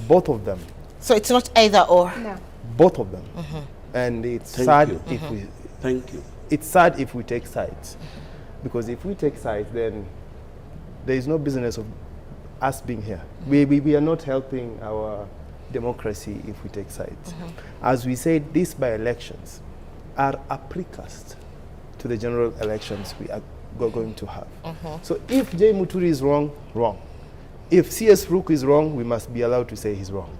Both of them. So it's not either or. No. Both of them. And it's Thank sad you. if we Thank you. It's sad if we take sides. Because if we take sides, then there is no business of us being here. We are not helping our democracy if we take sides. As we said, these by-elections are a precast to the general elections we are going to have. So if J. Muturi is wrong, wrong. If C.S. Ruku is wrong, we must be allowed to say he's wrong,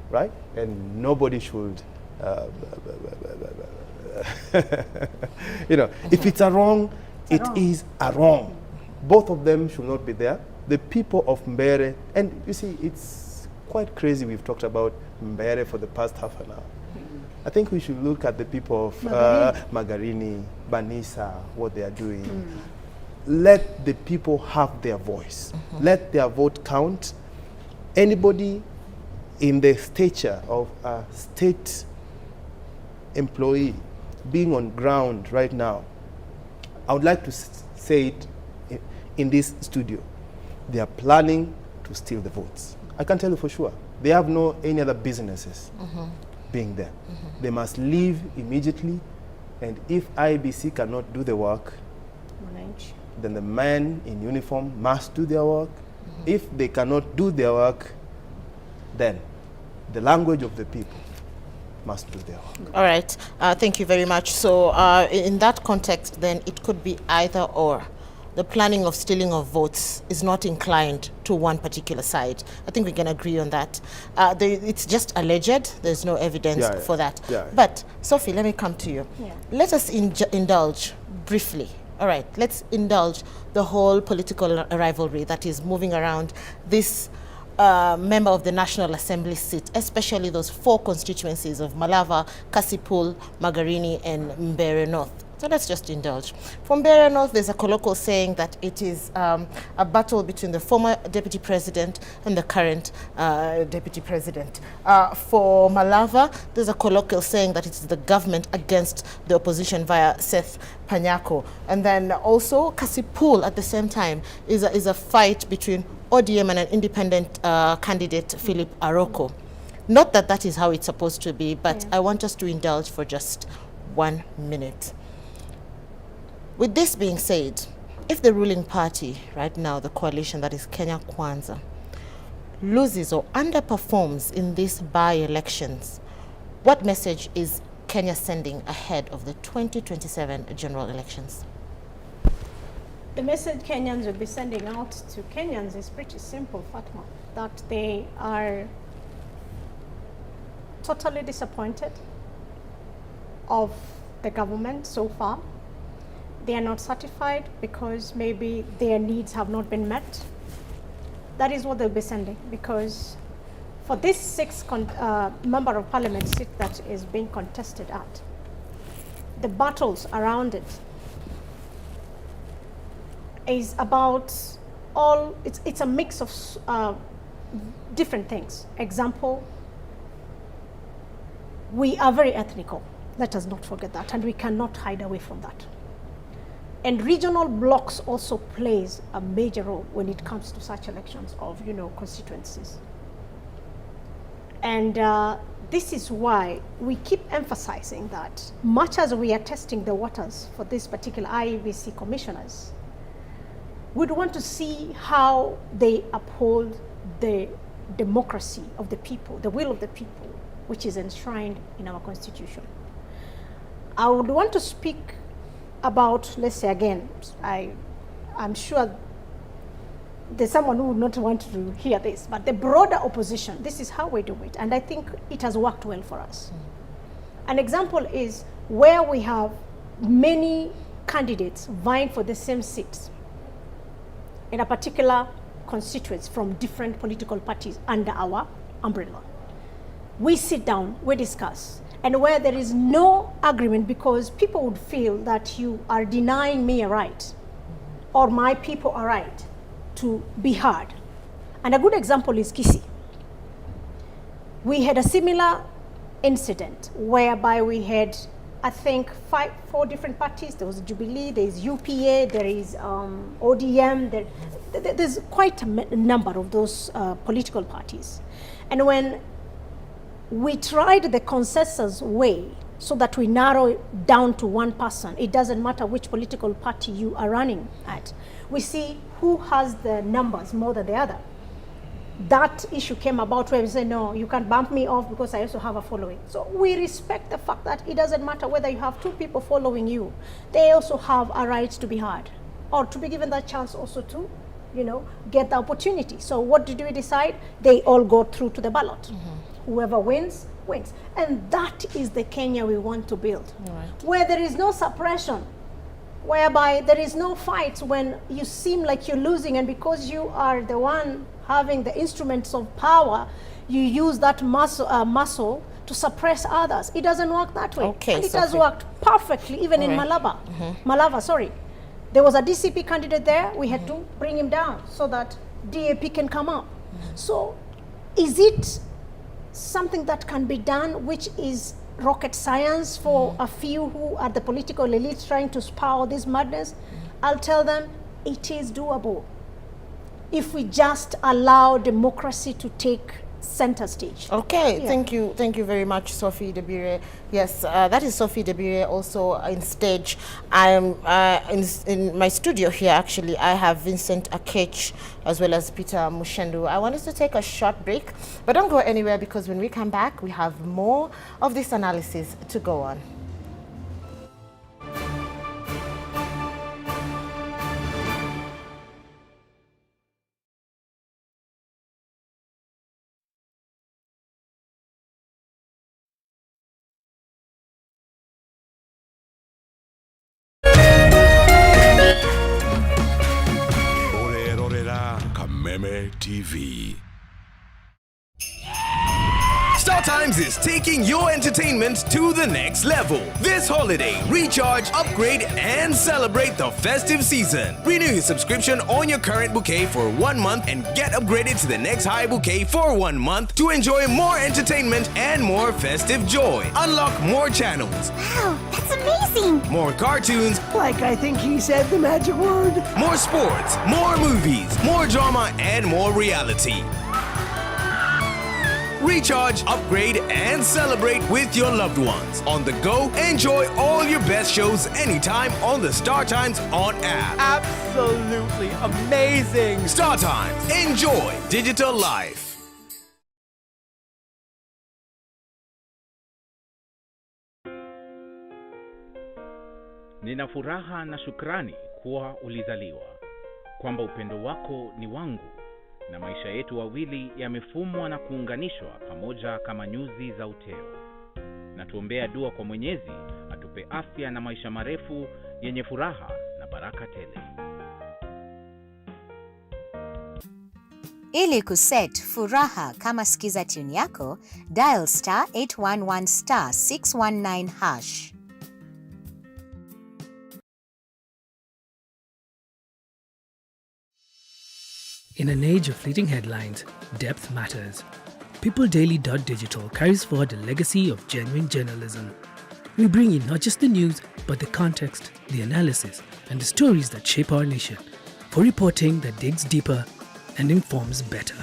right? And nobody should, you know, if it's a wrong, it is a wrong. Both of them should not be there. The people of Mbeere, and you see, it's quite crazy we've talked about Mbeere for the past half an hour. I think we should look at the people of Magarini, Banisa, what they are doing. Let the people have their voice. Let their vote count. Anybody in the stature of a state employee being on ground right now, I would like to say it in this studio. They are planning to steal the votes. I can tell you for sure. They have no any other businesses being there. They must leave immediately, and if IEBC cannot do the work, then the men in uniform must do their work. If they cannot do their work, then the language of the people must do their work. All right. Thank you very much. So in that context, then it could be either or. The planning of stealing of votes is not inclined to one particular side. I think we can agree on that. It's just alleged. There's no evidence for that. But, Sophie, let me come to you. Let us indulge briefly. All right, let's indulge the whole political rivalry that is moving around this member of the National Assembly seat, especially those four constituencies of Malava, Kasipul, Magarini, and Mbeere North. So let's just indulge. From Mbeere North, there's a colloquial saying that it is a battle between the former deputy president and the current deputy president. For Malava, there's a colloquial saying that it's the government against the opposition via Seth Panyako. And then also Kasipul at the same time is a fight between ODM and an independent candidate, Philip Aroko. Not that that is how it's supposed to be, but I want us to indulge for just 1 minute. With this being said, if the ruling party right now, the coalition that is Kenya Kwanza, loses or underperforms in these by-elections, what message is Kenya sending ahead of the 2027 general elections? The message Kenyans will be sending out to Kenyans is pretty simple, Fatma, that they are totally disappointed of the government so far. They are not satisfied because maybe their needs have not been met. That is what they'll be sending, because for this sixth member of parliament seat that is being contested at, the battles around it is about all, it's a mix of different things. Example, we are very ethnical. Let us not forget that, and we cannot hide away from that. And regional blocks also plays a major role when it comes to such elections of, you know, constituencies. And this is why we keep emphasizing that much as we are testing the waters for this particular IEBC commissioners, we'd want to see how they uphold the democracy of the people, the will of the people, which is enshrined in our constitution. I would want to speak about, let's say again, I'm sure there's someone who would not want to hear this, but the broader opposition, this is how we do it, and I think it has worked well for us. An example is where we have many candidates vying for the same seats in a particular constituency from different political parties under our umbrella. We sit down, we discuss, And where there is no agreement, because people would feel that you are denying me a right, or my people a right to be heard. And a good example is Kisii. We had a similar incident whereby we had, I think, 4 different parties. There was Jubilee, there is UPA, there is ODM. There's quite a number of those political parties. And when we tried the consensus way so that we narrow it down to one person, it doesn't matter which political party you are running at. We see who has the numbers more than the other. That issue came about where we say, no, you can't bump me off because I also have a following. So we respect the fact that it doesn't matter whether you have 2 people following you, they also have a right to be heard or to be given that chance also to, you know, get the opportunity. So what did we decide? They all go through to the ballot. Mm-hmm. Whoever wins, wins. And that is the Kenya we want to build, right, where there is no suppression, whereby there is no fight when you seem like you're losing, and because you are the one having the instruments of power, you use that muscle to suppress others. It doesn't work that way. Okay, and it has worked perfectly, even in Malava. Mm-hmm. Malava, sorry. There was a DCP candidate there. We had to bring him down so that DAP can come up. Mm-hmm. So is it something that can be done, which is rocket science for a few who are the political elites trying to spout this madness? I'll tell them it is doable if we just allow democracy to take center stage. Okay, yeah. Thank you very much, Sophie Dabire. Yes, that is Sophie Dabire also in stage. I'm in my studio here, actually. I have Vincent Akech as well as Peter Muchendu. I want us to take a short break, but don't go anywhere, because when we come back, we have more of this analysis to go on. TV. Star Times is taking your entertainment to the next level. This holiday, recharge, upgrade, and celebrate the festive season. Renew your subscription on your current bouquet for 1 month and get upgraded to the next high bouquet for 1 month to enjoy more entertainment and more festive joy. Unlock more channels. Wow, that's amazing! More cartoons. Like I think he said the magic word. More sports, more movies, more drama, and more reality. Recharge, upgrade, and celebrate with your loved ones. On the go, enjoy all your best shows anytime on the Star Times On app. Absolutely amazing! Star Times, enjoy digital life. Nina furaha na shukrani kuwa ulizaliwa, kwamba upendo wako ni wangu, na maisha yetu wawili yamefumwa na kuunganishwa pamoja kama nyuzi za uteo. Na tuombea dua kwa Mwenyezi atupe afya na maisha marefu yenye furaha na baraka tele. Ili kuset furaha kama skiza tune yako, dial star 811 star 619 hash. In an age of fleeting headlines, depth matters. PeopleDaily.digital carries forward a legacy of genuine journalism. We bring you not just the news, but the context, the analysis, and the stories that shape our nation, for reporting that digs deeper and informs better.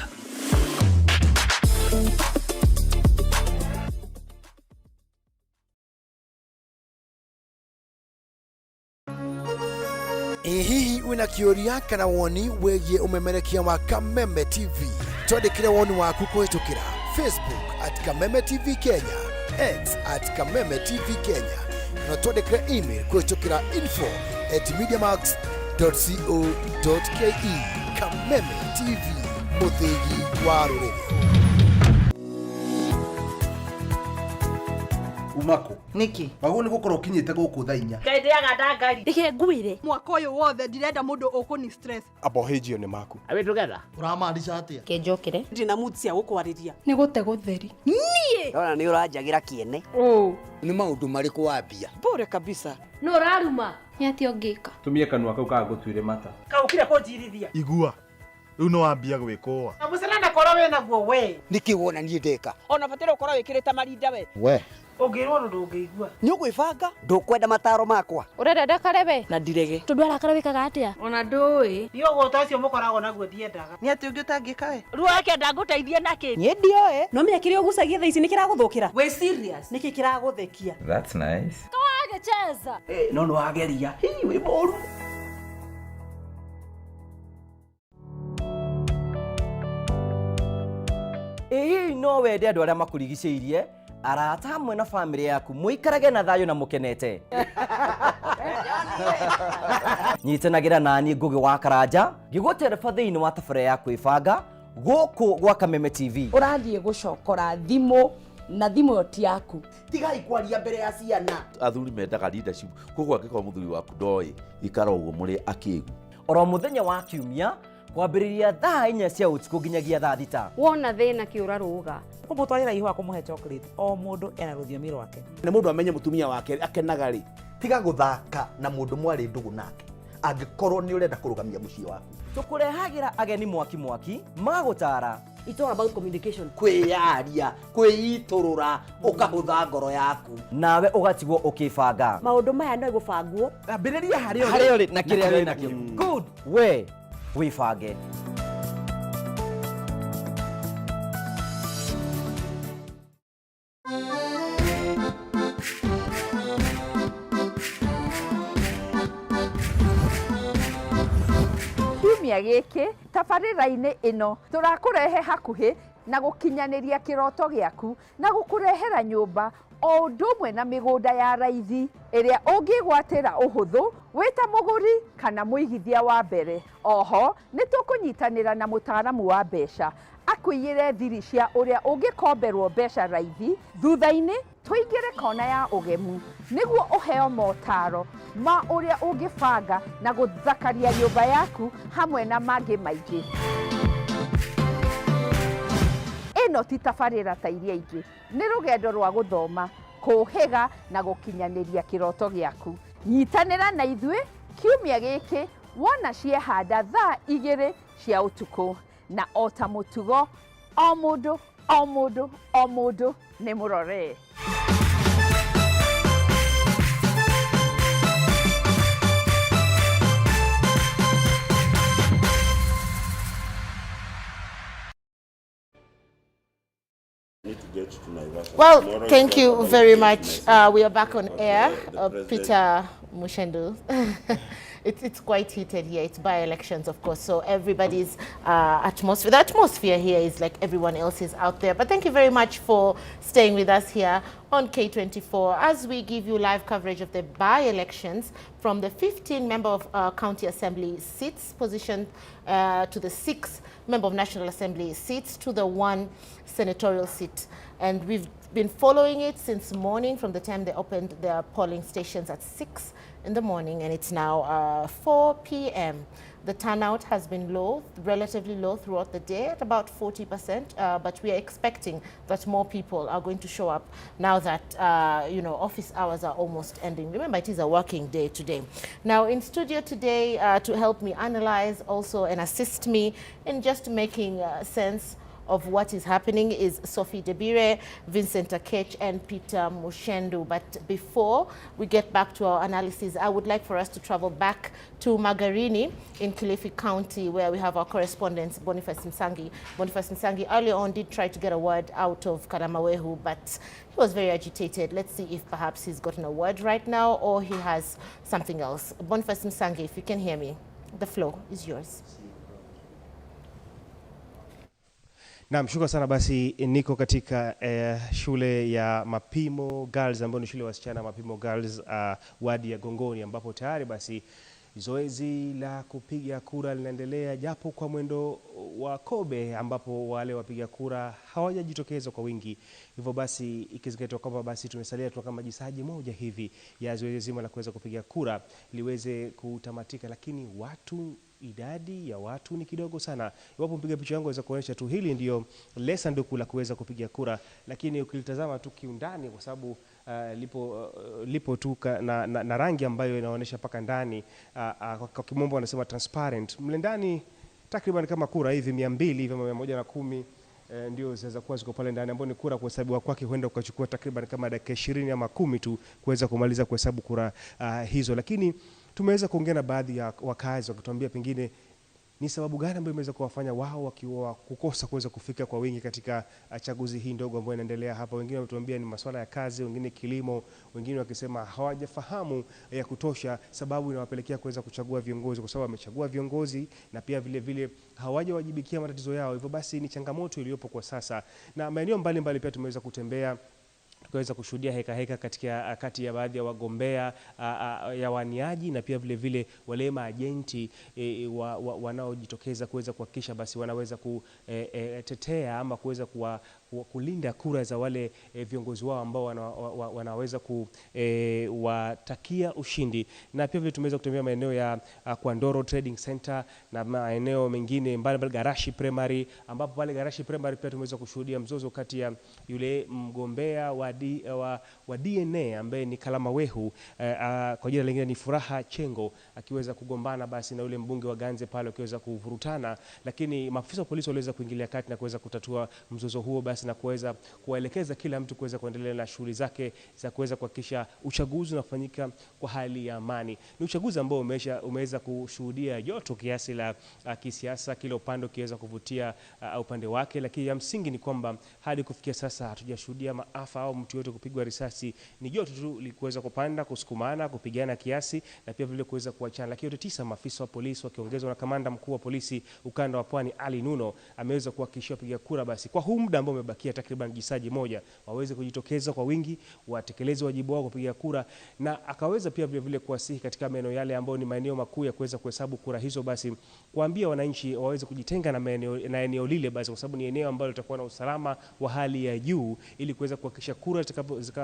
Hihi wina kĩũria kana woni wĩgiĩ ũmemerekia wa Kameme TV? Twandĩkĩre woni waku kũhĩtũkĩra Facebook at Kameme TV Kenya, X at Kameme TV Kenya, na twandĩkĩre email kũhĩtũkĩra info@mediamax.co.ke. Kameme TV, mũthĩgi wa rũrĩrĩ. Umako niki wagwo ni gukorwo ukinyite guku thaa 4 ngai ndiaga ndangari reke ngwire mwaka uyu wothe ndirenda mundu ukuni stress abohĩnjio nĩ maku Are we together uramaanisha atia kenjokire ndina mood cia gukwariria ni gute gutheri nie Niki? Ndona ni uranjagira kiene. Ni maundu mariku wambia? Bure kabisa. No uraruma. Ni atia ungika? Tumie kanua kau kagutuire mata. Kaukire kunjirithia. Igua. Riu no wambia gwikũa. Na mucena ndakorwo wĩ naguo we. Niki wona niĩ ndeka? Ona batire ukorwo wikirite marinda we. We. Ũngĩrwo ũndũ ndũngĩigua. Nĩ ũgwĩbanga? Ndũkwenda mataro makwa. Ũrenda ndakare we? Na ndirege. Tondũ arakara wĩkaga atĩa? Ona ndũĩ. Niĩ ũgũta ũcio mũkoragwo naguo ndiendaga. Nĩ atĩ ũngĩ ũtangĩka we? Ruo wake ndangũteithia nakĩ? Niĩ ndioĩ. No menya kĩrĩa ũgucagia thaa ici nĩ kĩragũthũkĩra. Wĩ serious? Nĩkĩ kĩragũthekia? That's nice. Kawagĩcheza. No nĩ wageria. Hi, wĩ mũru. Ĩĩ no wende andũ arĩa makũrigicĩirie arata hamwe na famĩlĩ yaku mũikarage na thayũ na mũkenete. Nyitanagĩra nani Ngugi wa Karanja ngĩgũtereba thĩinĩ wa tabarĩra ya kwĩbanga gũkũ gwa Kameme TV. Ũrathiĩ gũcokora thimũ na thimũ ĩyo ti yaku. Tigai kwaria mbere ya ciana. Athuri mendaga leadership, koguo angĩkorwo mũthuri waku ndoĩ ikara ũguo mũrĩ akĩgu. Oro mũthenya wa kiumia kwambĩrĩria thaa 4 cia ũtukũ nginyagia thaa 6. Wona thĩna kĩũra rũga. Kũmũtwarĩra ihũa kũmũhe chocolate o mũndũ ena rũthiomi rwake. Nĩ mũndũ amenye mũtumia wake akenaga rĩ. Tiga gũthaka na mũndũ mwarĩ ndũgũ nake angĩkorwo nĩ ũrenda kũrũgamia mũciĩ waku. Tũkũrehagĩra ageni mwaki mwaki magũtara. It's all about communication. Kwĩyaria, kwĩitũrũra, ũkahũtha ngoro yaku. Nawe ũgatigwo ũkĩbanga. Maũndũ maya no gũbangwo. Ambĩrĩria harĩa ũrĩ na kĩrĩa wĩ nakĩo. Good. We wĩbange. Kiumia gĩkĩ tabarĩra-inĩ ĩno tũrakũrehe hakuhĩ na gũkinyanĩria kĩroto gĩaku na gũkũrehera nyũmba o ũndũ ũmwe na mĩgũnda ya raithi ĩrĩa ũngĩgwatĩra ũhũthũ wĩ ta mũgũri kana mũigithia wa mbere. Oho nĩ tũkũnyitanĩra na mũtaaramu wa mbeca akũiyĩre thiri cia ũrĩa ũngĩkomberwo mbeca raithi. Thutha-inĩ tũingĩre kona ya ũgemu nĩguo ũheo motaro ma ũrĩa ũngĩbanga na gũthakaria nyũmba yaku hamwe na mangĩ maingĩ. Ĩno ti tabarĩra ta iria ingĩ, nĩ rũgendo rwa gũthoma, kũhĩga na gũkinyanĩria kĩroto gĩaku. Nyitanĩra na ithuĩ kiumia gĩkĩ wona ciehanda thaa 2 cia ũtukũ, na o ta mũtugo o mũndũ o mũndũ o mũndũ nĩ mũrore. Well, thank you very much. We are back on air. Peter Muchendu. It's quite heated here. It's by-elections, of course, so everybody's atmosphere. The atmosphere here is like everyone else is out there. But thank you very much for staying with us here on K24 as we give you live coverage of the by-elections from the 15 member of County Assembly seats positioned to the 6 member of National Assembly seats to the 1 senatorial seat. And we've been following it since morning, from the time they opened their polling stations at 6 in the morning, and it's now 4 p.m. The turnout has been low, relatively low throughout the day at about 40%, but we are expecting that more people are going to show up now that, you know, office hours are almost ending. Remember, it is a working day today. Now, in studio today to help me analyze also and assist me in just making sense of what is happening is Sophie Debire, Vincent Akech, and Peter Muchendu. But before we get back to our analysis, I would like for us to travel back to Magarini in Kilifi County, where we have our correspondent, Boniface Msangi. Boniface Msangi earlier on did try to get a word out of Kalamawehu, but he was very agitated. Let's see if perhaps he's gotten a word right now or he has something else. Boniface Msangi, if you can hear me, the floor is yours. Naam, shukrani sana. Basi niko katika shule ya Mapimo Girls ambayo ni shule ya wasichana Mapimo Girls, wadi ya Gongoni, ambapo tayari basi zoezi la kupiga kura linaendelea japo kwa mwendo wa kobe, ambapo wale wapiga kura hawajajitokeza kwa wingi. Hivyo basi ikizingatiwa kwamba basi tumesalia tu kama jisaji moja hivi ya zoezi zima la kuweza kupiga kura liweze kutamatika, lakini watu idadi ya watu ni kidogo sana. Iwapo mpiga picha yangu aweza kuonyesha tu, hili ndio lile sanduku la kuweza kupiga kura, lakini ukilitazama tu kiundani, kwa sababu lipo tu na rangi ambayo inaonyesha mpaka ndani, kwa kimombo wanasema transparent. Mle ndani takriban kama kura hivi 200 hivi ama 110 ndio zinaweza kuwa ziko pale ndani, ambao ni kura kuhesabiwa kwake huenda ukachukua takriban kama dakika 20 ama 10 tu kuweza kumaliza kuhesabu kura hizo. Lakini tumeweza kuongea na baadhi ya wakazi wakituambia pengine ni sababu gani ambayo imeweza kuwafanya wao wakiwa kukosa kuweza kufika kwa wingi katika chaguzi hii ndogo ambayo inaendelea hapa. Wengine wametuambia ni masuala ya kazi, wengine kilimo, wengine wakisema hawajafahamu ya kutosha sababu inawapelekea kuweza kuchagua viongozi, kwa sababu wamechagua viongozi na pia vile vile hawajawajibikia matatizo yao. Hivyo basi ni changamoto iliyopo kwa sasa, na maeneo mbalimbali pia tumeweza kutembea tukaweza kushuhudia heka heka katika kati ya baadhi ya wagombea ya waniaji na pia vile vile wale maajenti wanaojitokeza kuweza kuhakikisha basi wanaweza kutetea ama kuweza kulinda kura za wale viongozi wao ambao wanaweza kuwatakia ushindi. Na pia vile tumeweza kutembea maeneo ya Kwandoro Trading Center na maeneo mengine mbalimbali, Garashi Primary, ambapo pale Garashi Primary pia tumeweza kushuhudia mzozo kati ya yule mgombea wa DNA ambaye ni Kalama Wehu, kwa jina lingine ni Furaha Chengo, akiweza kugombana basi na yule mbunge wa Ganze pale, akiweza kuvurutana, lakini maafisa wa polisi waliweza kuingilia kati na kuweza kutatua mzozo huo basi na kuweza kuwaelekeza kila mtu kuweza kuendelea na shughuli zake za kuweza kuhakikisha uchaguzi unafanyika kwa hali ya amani. Ni uchaguzi ambao umeweza kushuhudia joto kiasi la kisiasa, kila upande ukiweza kuvutia upande wake, lakini ya msingi ni kwamba hadi kufikia sasa hatujashuhudia maafa au mtu yote kupigwa risasi. Ni joto tu likuweza kupanda, kusukumana, kupigana kiasi na pia vile kuweza kuachana. Lakini yote tisa, maafisa wa polisi wakiongezwa na kamanda mkuu wa polisi ukanda wa Pwani Ali Nuno ameweza kuhakikishia wapiga kura basi kwa huu muda ambao umebakia takriban jisaji moja waweze kujitokeza kwa wingi, watekeleze wajibu wao kupiga kura, na akaweza pia vile vile kuwasihi katika maeneo yale ambayo ni maeneo makuu ya kuweza kuhesabu kura hizo, basi kuambia wananchi waweze kujitenga na maeneo na eneo lile basi, kwa sababu ni eneo ambalo litakuwa na usalama wa hali ya juu, ili kuweza kuhakikisha kura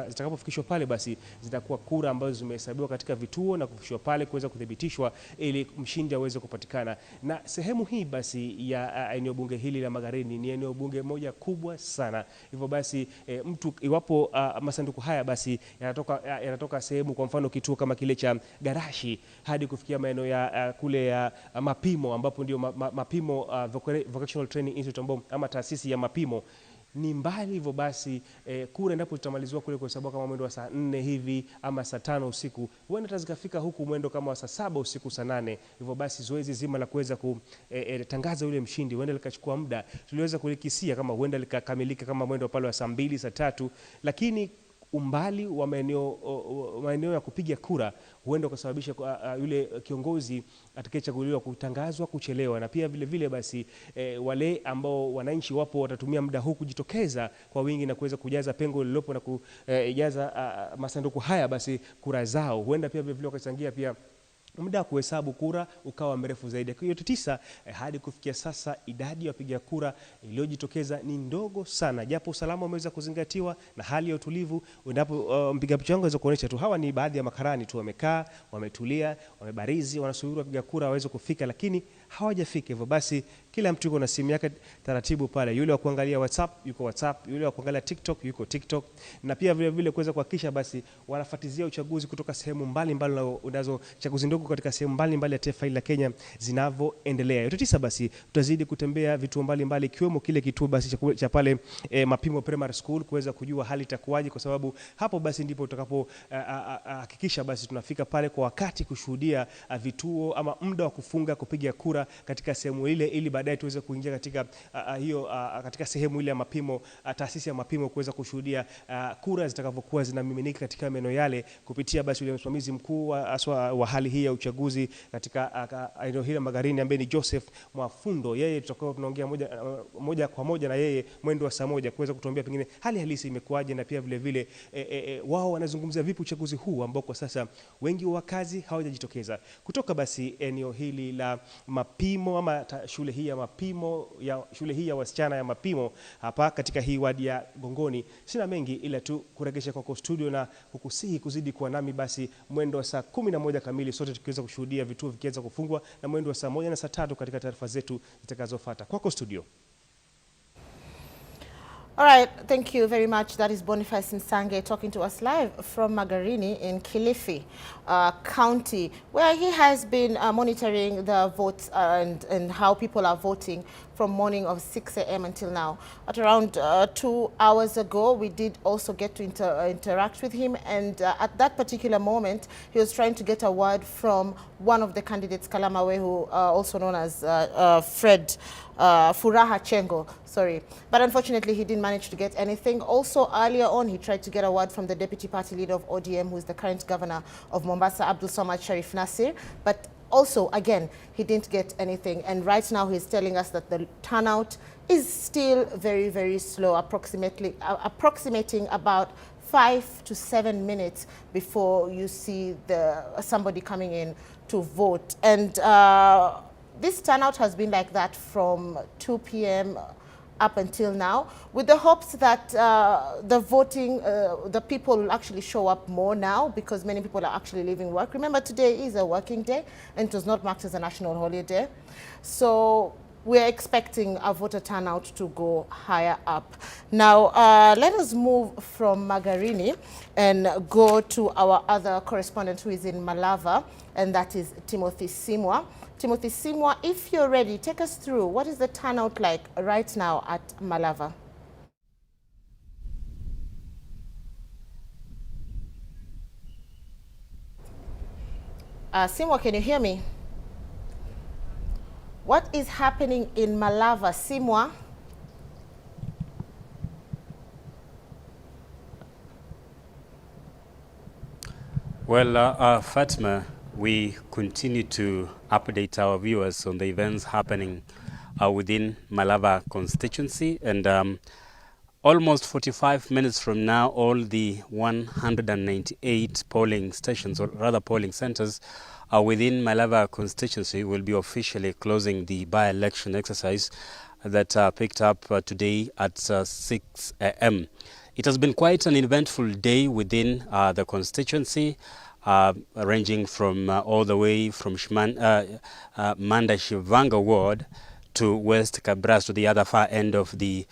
zitakapofikishwa pale basi zitakuwa kura ambazo zimehesabiwa katika vituo na kufikishwa pale kuweza kuthibitishwa ili mshindi aweze kupatikana. Na sehemu hii basi ya eneo bunge hili la Magarini ni eneo bunge moja kubwa sana. Hivyo basi mtu iwapo masanduku haya basi yanatoka sehemu, kwa mfano kituo kama kile cha Garashi hadi kufikia maeneo ya kule ya Mapimo, ambapo ndio Mapimo Vocational Training Institute ambao ama taasisi ya Mapimo ni mbali. Hivyo basi kura endapo zitamaliziwa kule kwa sababu kama mwendo wa saa 4 hivi ama saa 5 usiku, huenda hata zikafika huku mwendo kama wa saa 7 usiku, saa 8. Hivyo basi zoezi zima la kuweza kutangaza yule mshindi huenda likachukua muda. Tuliweza kulikisia kama huenda likakamilika kama mwendo pale wa saa 2, saa 3, lakini umbali wa maeneo ya kupiga kura huenda kusababisha yule kiongozi atakayechaguliwa kutangazwa kuchelewa. Na pia vile vile basi wale ambao wananchi wapo watatumia muda huu kujitokeza kwa wingi na kuweza kujaza pengo lililopo na kujaza masanduku haya basi kura zao, huenda pia vile vile wakachangia pia muda wa kuhesabu kura ukawa mrefu zaidi. Kwa hiyo tisa, hadi kufikia sasa idadi ya wapiga kura iliyojitokeza ni ndogo sana, japo usalama umeweza kuzingatiwa na hali ya utulivu. Endapo mpiga picha wangu aweza kuonyesha tu, hawa ni baadhi ya makarani tu, wamekaa, wametulia, wamebarizi, wanasubiri wapiga kura waweze kufika, lakini hawajafika. Hivyo basi kila mtu yuko na simu yake taratibu pale, yule wa kuangalia WhatsApp yuko WhatsApp, yule wa kuangalia TikTok yuko TikTok, na pia vile vile kuweza kuhakikisha basi wanafuatilia uchaguzi kutoka sehemu mbalimbali unazo chaguzi ndogo katika sehemu mbalimbali ya taifa hili la Kenya zinavyoendelea. Yote tisa basi tutazidi kutembea vituo mbalimbali ikiwemo kile kituo basi cha pale Mapimo Primary School kuweza kujua hali itakuwaje, kwa sababu hapo basi ndipo tutakapo hakikisha basi tunafika pale kwa wakati kushuhudia vituo ama muda wa kufunga kupiga kura katika sehemu ile, ili baadaye tuweze kuingia katika hiyo katika sehemu ile ya Mapimo, taasisi ya Mapimo kuweza kushuhudia kura zitakavyokuwa zinamiminika katika maeneo yale kupitia basi yule msimamizi mkuu wa hali hii ya uchaguzi katika eneo hili la Magarini ambaye ni Joseph Mwafundo. Yeye tutakuwa tunaongea moja kwa moja na yeye mwendo wa saa 1 kuweza kutuambia pengine hali halisi imekuwaje, na pia vile vile wao wanazungumzia vipi uchaguzi huu ambao kwa sasa wengi wa wakazi hawajajitokeza. Kutoka basi eneo hili la Mapimo ama shule hii ya Mapimo ya shule hii ya wasichana ya Mapimo hapa katika hii wadi ya Gongoni. Sina mengi ila tu kuregesha kwako studio na kukusihi kuzidi kuwa nami basi mwendo wa saa 11 kamili sote tukiweza kushuhudia vituo vikiweza kufungwa na mwendo wa saa 1 na saa 3 katika taarifa zetu zitakazofuata. Kwako studio. All right, thank you very much. That is Boniface Nsange talking to us live from Magarini in Kilifi County, where he has been monitoring the votes and how people are voting from morning of 6 a.m. until now. At around 2 hours ago, we did also get to interact with him, and at that particular moment, he was trying to get a word from one of the candidates, Kalama Wehu, also known as Fred Furaha Chengo, sorry. But unfortunately, he didn't manage to get anything. Also, earlier on, he tried to get a word from the deputy party leader of ODM, who is the current governor of Mombasa, Abdul Samad Sharif Nasir. But also, again, he didn't get anything. And right now, he's telling us that the turnout is still very, very slow, approximating about 5 to 7 minutes before you see somebody coming in to vote. And this turnout has been like that from 2 p.m. up until now, with the hopes that the voting, the people will actually show up more now, because many people are actually leaving work. Remember, today is a working day and it was not marked as a national holiday. So we're expecting a voter turnout to go higher up. Now, let us move from Magarini and go to our other correspondent who is in Malava, and that is Timothy Simwa. Timothy Simwa, if you're ready, take us through what is the turnout like right now at Malava? Simwa, can you hear me? What is happening in Malava, Simwa? Well, Fatma, we continue to update our viewers on the events happening within Malava constituency, and almost 45 minutes from now, all the 198 polling stations, or rather polling centers, within Malava constituency will be officially closing the by-election exercise that picked up today at 6 a.m. It has been quite an eventful day within the constituency, ranging from all the way from Manda Shivanga ward to West Kabras, to the other far end of the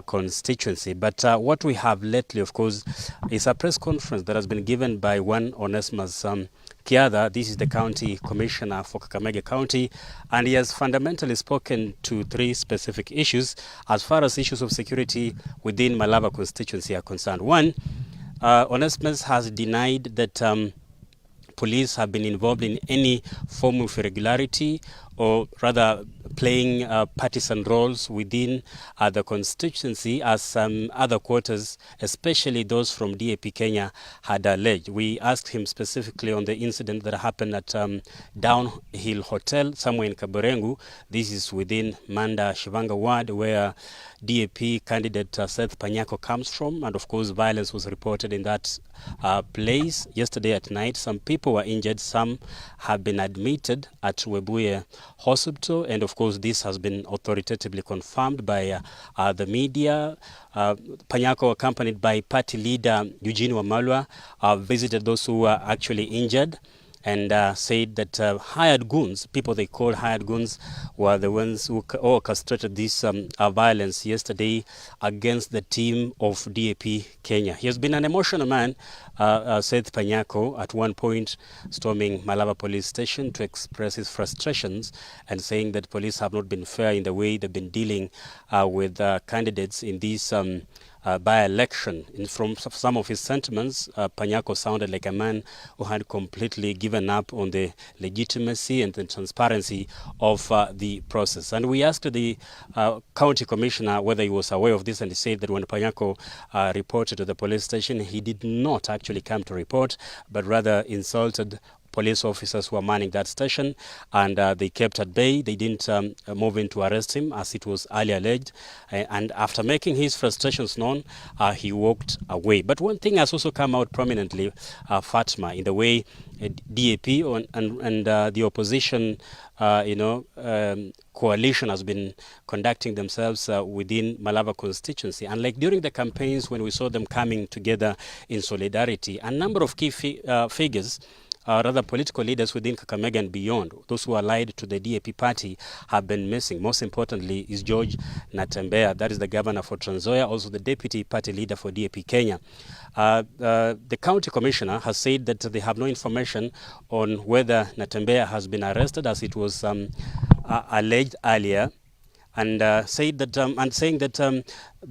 constituency. But what we have lately, of course, is a press conference that has been given by one Onesmus Kiatha. This is the county commissioner for Kakamega County, and he has fundamentally spoken to three specific issues as far as issues of security within Malava constituency are concerned. One, Onesmus has denied that police have been involved in any form of irregularity, or rather playing partisan roles within the constituency, as some other quarters, especially those from DAP Kenya, had alleged. We asked him specifically on the incident that happened at Downhill Hotel, somewhere in Kaburengu. This is within Manda Shivanga ward, where DAP candidate Seth Panyako comes from, and of course violence was reported in that place yesterday at night. Some people were injured, some have been admitted at Webuye Hospital, and of course this has been authoritatively confirmed by the media. Panyako, accompanied by party leader Eugene Wamalwa, visited those who were actually injured, and said that hired goons, people they called hired goons, were the ones who orchestrated this violence yesterday against the team of DAP Kenya. He has been an emotional man, Seth Panyako, at one point storming Malava police station to express his frustrations and saying that police have not been fair in the way they've been dealing with candidates in this by-election. And from some of his sentiments, Panyako sounded like a man who had completely given up on the legitimacy and the transparency of the process. And we asked the county commissioner whether he was aware of this, and he said that when Panyako reported to the police station, he did not actually come to report, but rather insulted police officers who were manning that station, and they kept at bay. They didn't move in to arrest him, as it was earlier alleged. And after making his frustrations known, he walked away. But one thing has also come out prominently, Fatma, in the way DAP and the opposition, coalition has been conducting themselves within Malava constituency. And like during the campaigns when we saw them coming together in solidarity, a number of key figures, rather political leaders within Kakamega and beyond, those who are allied to the DAP party, have been missing. Most importantly is George Natembeya, that is the governor for Trans Nzoia, also the deputy party leader for DAP Kenya. The county commissioner has said that they have no information on whether Natembeya has been arrested, as it was alleged earlier, and said that and saying that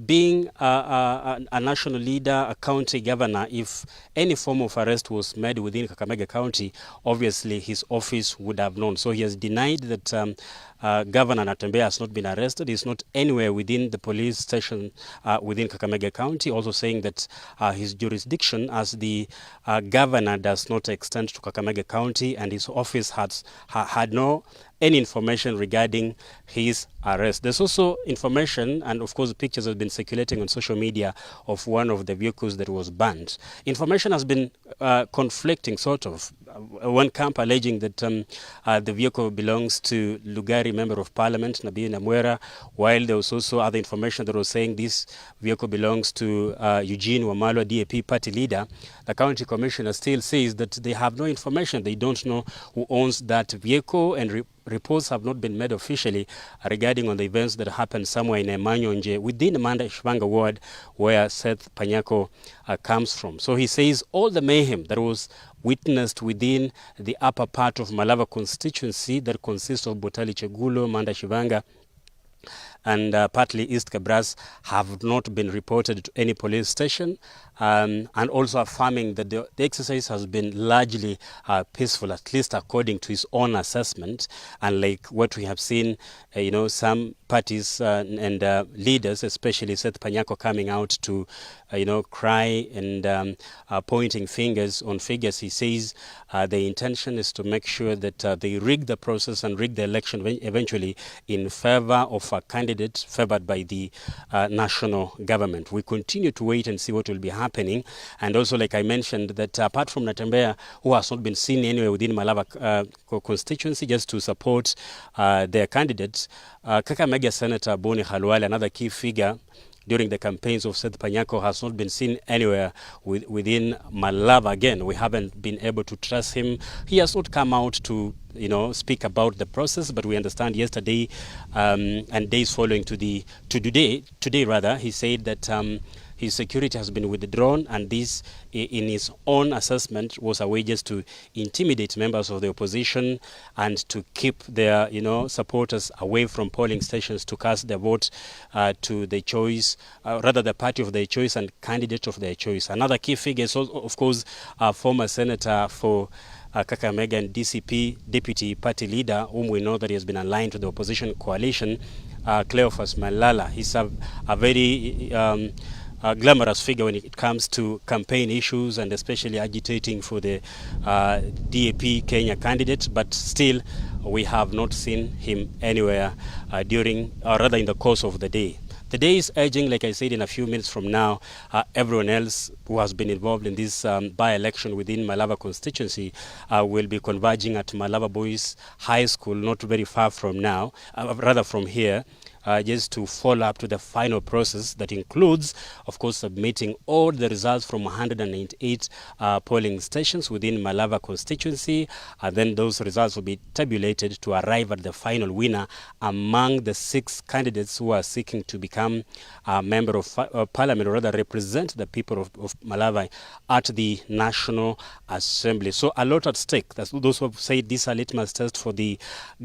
being a national leader, a county governor, if any form of arrest was made within Kakamega County, obviously his office would have known. So he has denied that Governor Natembeya has not been arrested. He's not anywhere within the police station within Kakamega County, also saying that his jurisdiction as the governor does not extend to Kakamega County, and his office had no any information regarding his arrest. There's also information, and of course pictures have been circulating on social media of one of the vehicles that was banned. Information has been conflicting, sort of. One camp alleging that the vehicle belongs to Lugari Member of Parliament, Nabii Namwera, while there was also other information that was saying this vehicle belongs to Eugene Wamalwa, DAP party leader. The county commissioner still says that they have no information. They don't know who owns that vehicle, and reports have not been made officially regarding on the events that happened somewhere in Manyonje within Manda Shivanga ward where Seth Panyako comes from. So he says all the mayhem that was witnessed within the upper part of Malava constituency that consists of Butali Chegulo, Manda Shivanga, and partly East Kabras have not been reported to any police station, and also affirming that the exercise has been largely peaceful, at least according to his own assessment. And like what we have seen, some parties and leaders, especially Seth Panyako, coming out to, cry and pointing fingers on figures. He says the intention is to make sure that they rig the process and rig the election eventually in favor of a candidate favored by the national government. We continue to wait and see what will be happening. And also, like I mentioned, that apart from Natembeya, who has not been seen anywhere within Malava constituency just to support their candidates, Kakamega Senator Boni Khalwale, another key figure during the campaigns of Seth Panyako, has not been seen anywhere within Malava. Again, we haven't been able to trust him. He has not come out to, speak about the process, but we understand yesterday and days following to today rather, he said that his security has been withdrawn, and this, in his own assessment, was a way just to intimidate members of the opposition and to keep their, supporters away from polling stations to cast their vote to the choice, rather the party of their choice and candidate of their choice. Another key figure is, also, of course, former senator for Kakamega and DCP deputy party leader, whom we know that he has been aligned to the opposition coalition, Cleophas Malala. He's a very glamorous figure when it comes to campaign issues and especially agitating for the DAP Kenya candidate, but still we have not seen him anywhere during, or rather in the course of the day. The day is urging, like I said, in a few minutes from now, everyone else who has been involved in this by-election within Malava constituency will be converging at Malava Boys High School, not very far from now, rather from here, just to follow up to the final process that includes, of course, submitting all the results from 198 polling stations within Malava constituency, and then those results will be tabulated to arrive at the final winner among the 6 candidates who are seeking to become a member of parliament, or rather represent the people of Malava at the National Assembly. So a lot at stake. That's those who have said this are litmus test for the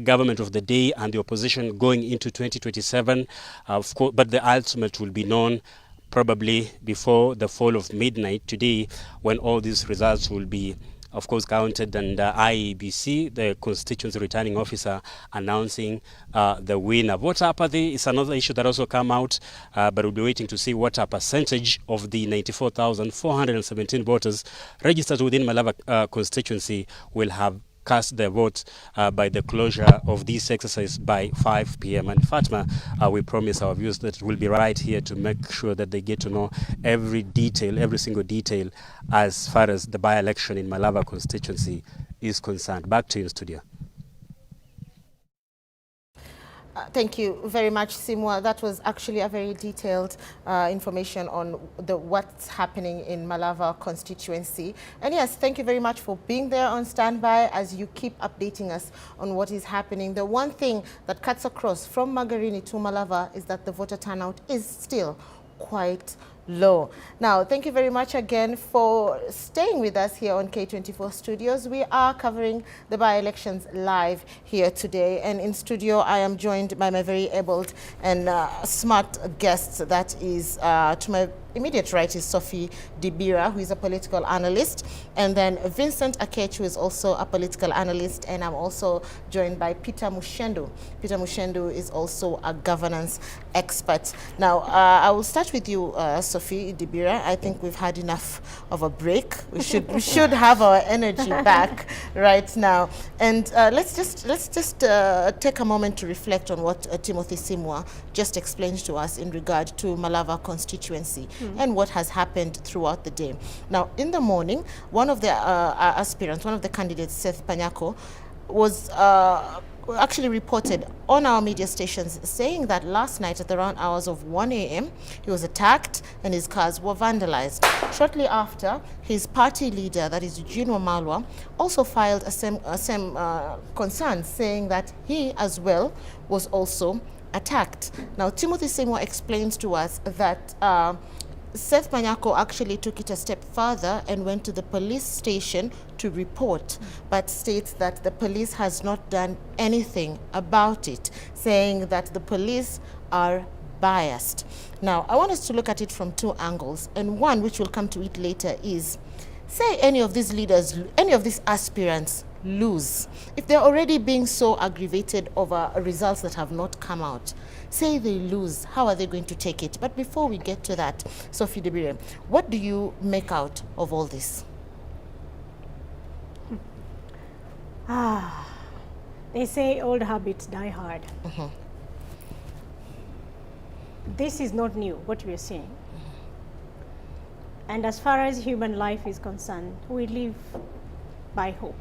government of the day and the opposition going into 2027. Of course, but the ultimate will be known probably before the fall of midnight today, when all these results will be of course, counted, and IEBC, the constituency returning officer, announcing the winner. Voter apathy is another issue that also come out, but we'll be waiting to see what a percentage of the 94,417 voters registered within Malava constituency will have cast their vote by the closure of this exercise by 5 p.m. And Fatma, we promise our viewers that we'll be right here to make sure that they get to know every detail, every single detail as far as the by-election in Malava constituency is concerned. Back to you in studio. Thank you very much, Simwa. That was actually a very detailed information on what's happening in Malava constituency. And yes, thank you very much for being there on standby as you keep updating us on what is happening. The one thing that cuts across from Magarini to Malava is that the voter turnout is still quite low. Now, thank you very much again for staying with us here on K24 Studios. We are covering the by-elections live here today, and in studio I am joined by my very able and smart guests. That is, to my immediate right is Sophie Dibira, who is a political analyst, and then Vincent Akech, who is also a political analyst, and I'm also joined by Peter Muchendu. Peter Muchendu is also a governance expert. Now, I will start with you, Sophie Dibira. I think we've had enough of a break. We should have our energy back right now. And let's just take a moment to reflect on what Timothy Simwa just explained to us in regard to Malava constituency. And what has happened throughout the day. Now, in the morning, one of the aspirants, one of the candidates, Seth Panyako, was actually reported on our media stations saying that last night at around hours of 1 a.m., he was attacked and his cars were vandalized. Shortly after, his party leader, that is Eugene Wamalwa, also filed a same concern, saying that he as well was also attacked. Now, Timothy Simwa explains to us that Seth Panyako actually took it a step further and went to the police station to report, but states that the police has not done anything about it, saying that the police are biased. Now, I want us to look at it from two angles, and one, which we'll come to it later, is, say any of these leaders, any of these aspirants lose, if they're already being so aggravated over results that have not come out, say they lose, how are they going to take it? But before we get to that, Sophie Dibire, what do you make out of all this? They say old habits die hard. This is not new, what we are seeing. And as far as human life is concerned, we live by hope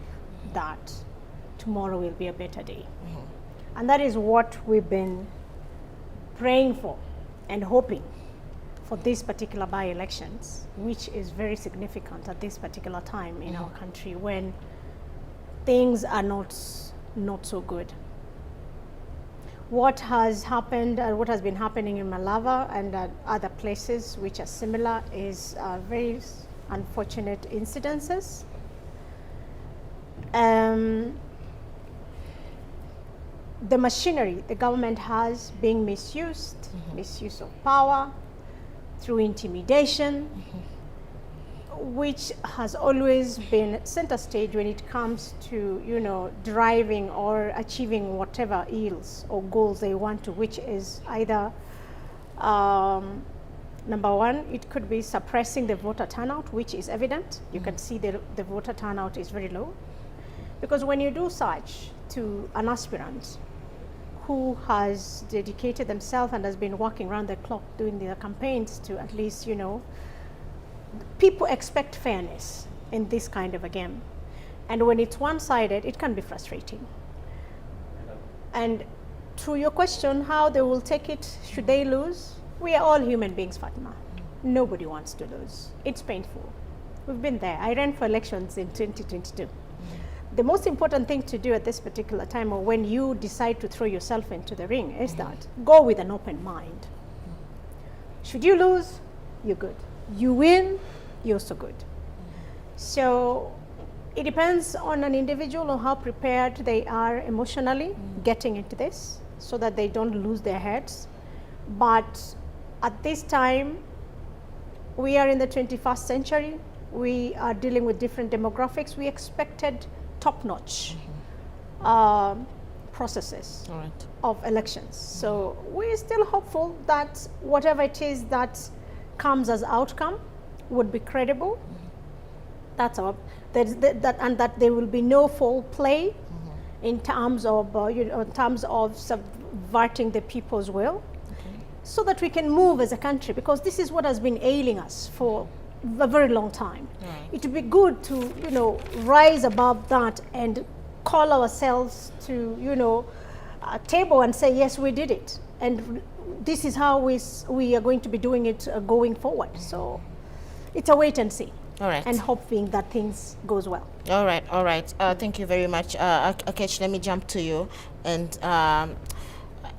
that tomorrow will be a better day. And that is what we've been praying for and hoping for this particular by-elections, which is very significant at this particular time in our country when things are not so good. What has happened and what has been happening in Malava and other places which are similar is very unfortunate incidences. The machinery the government has being misused, misuse of power through intimidation, which has always been center stage when it comes to, you know, driving or achieving whatever ills or goals they want to, which is either, number one, it could be suppressing the voter turnout, which is evident. You can see the voter turnout is very low. Because when you do such to an aspirant who has dedicated themselves and has been working round the clock doing their campaigns to at least, you know, people expect fairness in this kind of a game. And when it's one-sided, it can be frustrating. And to your question, how they will take it, should they lose? We are all human beings, Fatma. Nobody wants to lose. It's painful. We've been there. I ran for elections in 2022. The most important thing to do at this particular time, or when you decide to throw yourself into the ring, is that go with an open mind. Should you lose, you're good. You win, you're so good. So it depends on an individual on how prepared they are emotionally getting into this, so that they don't lose their heads. But at this time, we are in the 21st century. We are dealing with different demographics. We expected top-notch processes of elections. So we're still hopeful that whatever it is that comes as outcome would be credible. That's our, and that there will be no foul play in terms of in terms of subverting the people's will, so that we can move as a country, because this is what has been ailing us for a very long time. It would be good to rise above that and call ourselves to a table and say, yes, we did it, and this is how we are going to be doing it going forward. So it's a wait and see. All right. And hoping that things goes well. All right, all right. Thank you very much. Akech, let me jump to you. And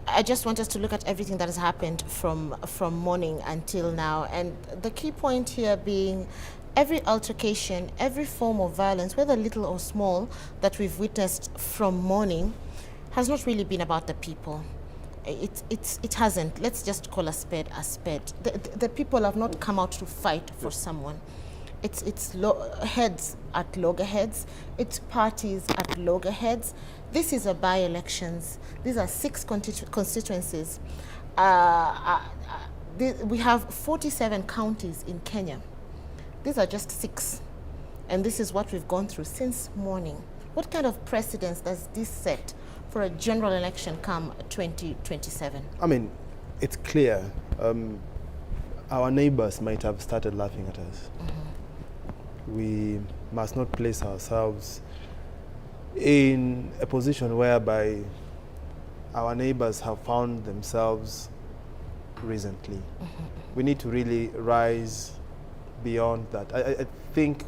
I just want us to look at everything that has happened from morning until now. And the key point here being every altercation, every form of violence, whether little or small, that we've witnessed from morning has not really been about the people. It hasn't. Let's just call a spade a spade. The people have not come out to fight for someone. It's heads at loggerheads. It's parties at loggerheads. This is a by-elections. These are 6 constituencies. We have 47 counties in Kenya. These are just 6. And this is what we've gone through since morning. What kind of precedence does this set for a general election come 2027? I mean, it's clear. Our neighbors might have started laughing at us. We must not place ourselves in a position whereby our neighbors have found themselves recently. We need to really rise beyond that. I think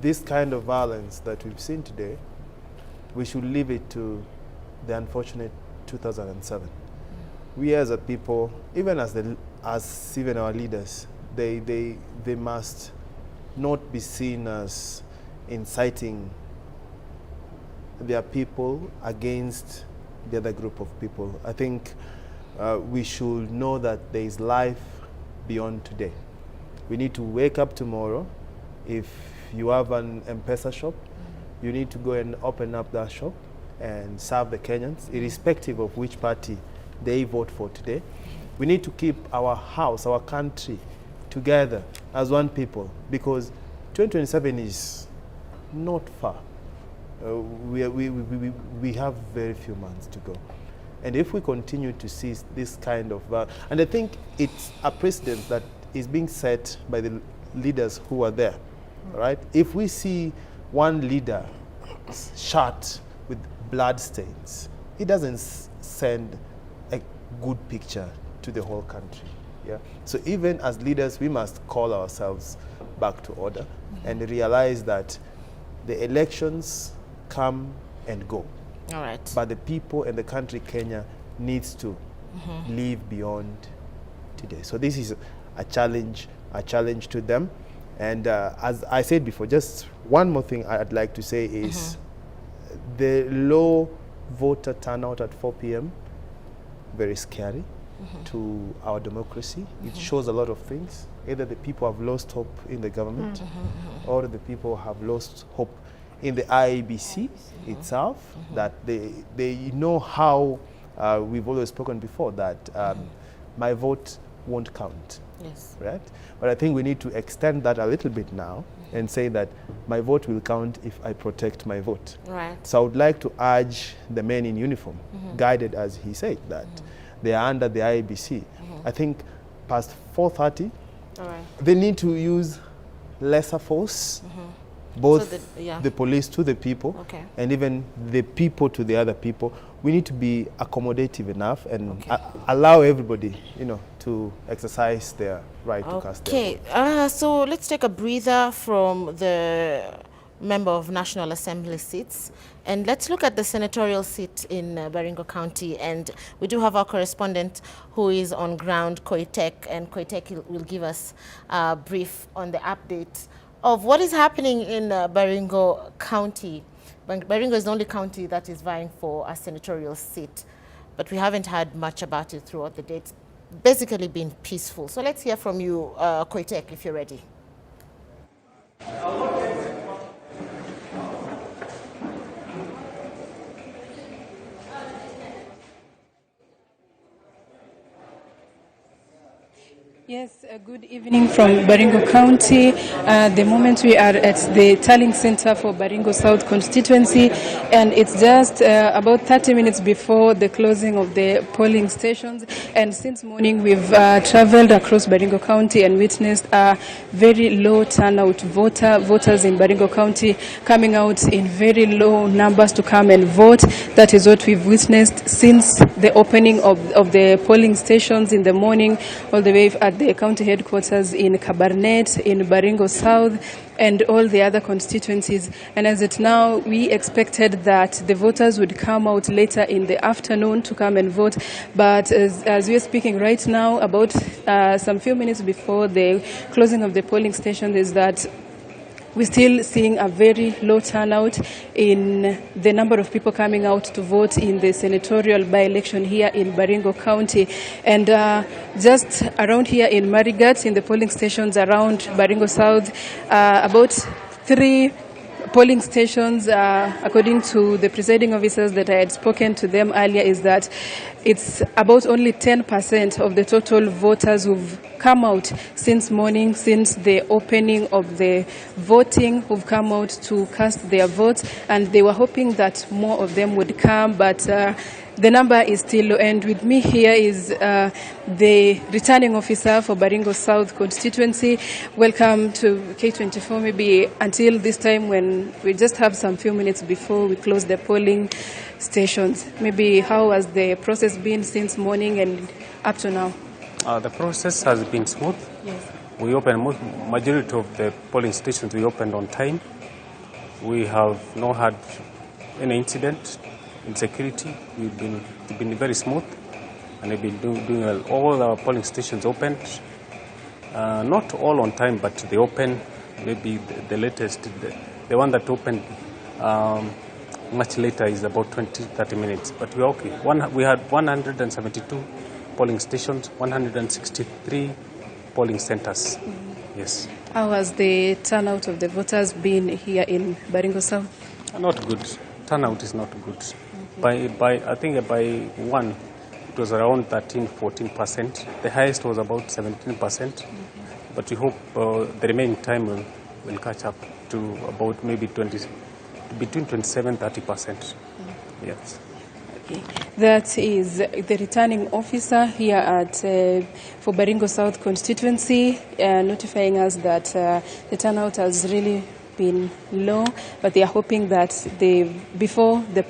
this kind of violence that we've seen today, we should leave it to the unfortunate 2007. We as a people, even as even our leaders, they must not be seen as inciting their people against the other group of people. I think we should know that there is life beyond today. We need to wake up tomorrow. If you have an M-Pesa shop, you need to go and open up that shop and serve the Kenyans, irrespective of which party they vote for today. We need to keep our house, our country together as one people, because 2027 is not far. We have very few months to go. And if we continue to see this kind of, and I think it's a precedent that is being set by the leaders who are there, right? If we see one leader shot with blood stains, it doesn't send a good picture to the whole country. Yeah. So even as leaders, we must call ourselves back to order and realize that the elections come and go. All right. But the people and the country, Kenya, needs to live beyond today. So this is a challenge to them. And as I said before, just one more thing I'd like to say is the low voter turnout at 4 p.m., very scary to our democracy. It shows a lot of things. Either the people have lost hope in the government or the people have lost hope in the IEBC itself, that they know how we've always spoken before, that my vote won't count. Yes. Right? But I think we need to extend that a little bit now and say that my vote will count if I protect my vote. Right. So I would like to urge the men in uniform, guided as he said, that they are under the IEBC. I think past 4:30, they need to use lesser force, both so the police to the people and even the people to the other people. We need to be accommodative enough and allow everybody, you know, to exercise their right to cast their vote. So let's take a breather from the member of National Assembly seats and let's look at the senatorial seat in Baringo County. And we do have our correspondent who is on ground, Koitek, and Koitek will give us a brief on the update of what is happening in Baringo County. Baringo is the only county that is vying for a senatorial seat, but we haven't heard much about it throughout the day. basically been peaceful. So let's hear from you, Koitek, if you're ready. Yes, good evening from Baringo County. The moment we are at the tallying center for Baringo South constituency, and it's just about 30 minutes before the closing of the polling stations. And since morning, we've traveled across Baringo County and witnessed a very low turnout. Voters in Baringo County coming out in very low numbers to come and vote. That is what we've witnessed since the opening of the polling stations in the morning, all the way at the county headquarters in Kabarnet, in Baringo South, and all the other constituencies. And as it now, we expected that the voters would come out later in the afternoon to come and vote. But as we are speaking right now, about some few minutes before the closing of the polling station, is that we're still seeing a very low turnout in the number of people coming out to vote in the senatorial by-election here in Baringo County. And just around here in Marigat, in the polling stations around Baringo South, about 3 polling stations, according to the presiding officers that I had spoken to them earlier, is that it's about only 10% of the total voters who've come out since morning, since the opening of the voting, who've come out to cast their votes, and they were hoping that more of them would come, but the number is still low. And with me here is the returning officer for Baringo South constituency. Welcome to K24. Maybe until this time when we just have some few minutes before we close the polling stations. Maybe how has the process been since morning and up to now? The process has been smooth. Yes. We opened majority of the polling stations we opened on time. We have not had any incident. Insecurity, we've been very smooth, and we've been doing well. All our polling stations opened, not all on time, but they open. Maybe the latest, the one that opened much later is about 20-30 minutes, but we're okay. We had 172 polling stations, 163 polling centers. Mm-hmm. Yes. How has the turnout of the voters been here in Baringo South? Not good. Turnout is not good. Okay. By I think by one, it was around 13-14%. The highest was about 17%. Okay. But we hope the remaining time will catch up to about maybe 20, between 27-30%. Mm-hmm. Yes. Okay. That is the returning officer here at for Baringo South constituency, notifying us that the turnout has really been low, but they are hoping that before the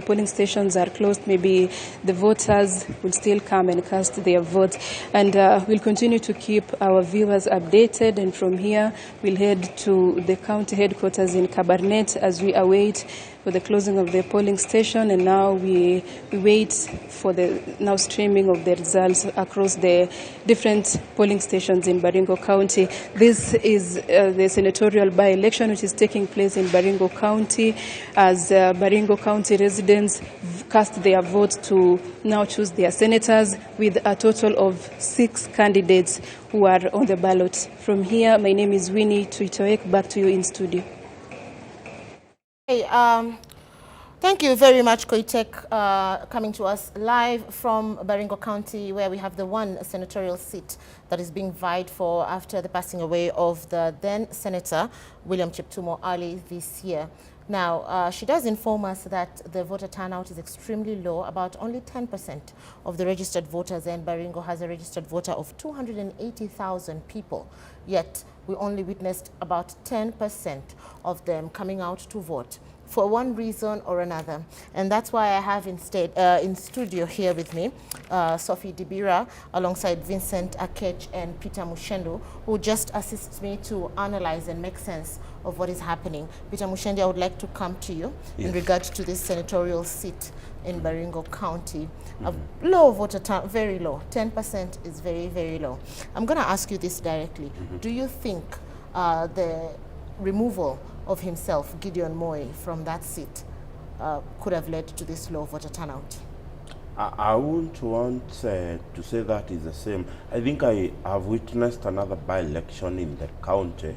polling stations are closed, maybe the voters will still come and cast their votes. And we'll continue to keep our viewers updated, and from here we'll head to the county headquarters in Kabarnet as we await for the closing of the polling station. And now we wait for the now streaming of the results across the different polling stations in Baringo County. This is the senatorial by-election, which is taking place in Baringo County, as Baringo County residents cast their votes to now choose their senators, with a total of 6 candidates who are on the ballot. From here, my name is Winnie Tuitoek. Back to you in studio. Hey, thank you very much, Koitek, coming to us live from Baringo County, where we have the one senatorial seat that is being vied for after the passing away of the then Senator William Cheptumo early this year. Now, she does inform us that the voter turnout is extremely low, about only 10% of the registered voters, and Baringo has a registered voter of 280,000 people. Yet, we only witnessed about 10% of them coming out to vote for one reason or another. And that's why I have instead in studio here with me Sophie Dibira, alongside Vincent Akech and Peter Mushendu, who just assists me to analyze and make sense of what is happening. Peter Mushendu, I would like to come to you in regards to this senatorial seat in Baringo County. A low voter turnout, very low, 10% is very, very low. I'm going to ask you this directly. Do you think the removal of himself, Gideon Moi, from that seat could have led to this low voter turnout? I wouldn't want to say that is the same. I think I have witnessed another by-election in the county.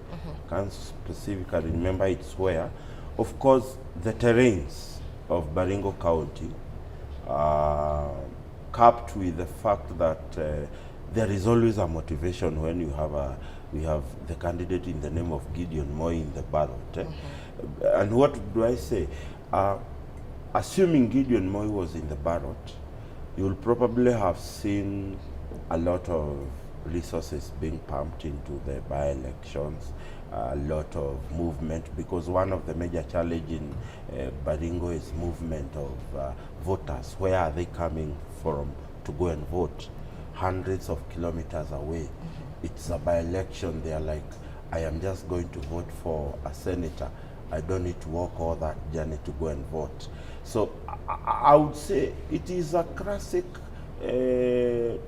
Can't specifically remember it's where. Of course, the terrains of Baringo County, capped with the fact that there is always a motivation when you have we have the candidate in the name of Gideon Moi in the ballot. And what do I say? Assuming Gideon Moi was in the ballot, you'll probably have seen a lot of resources being pumped into the by-elections, a lot of movement, because one of the major challenges in Baringo is movement of voters. Where are they coming from to go and vote? Hundreds of kilometers away. It's a by-election. They are like, I am just going to vote for a senator. I don't need to walk all that journey to go and vote. So I would say it is a classic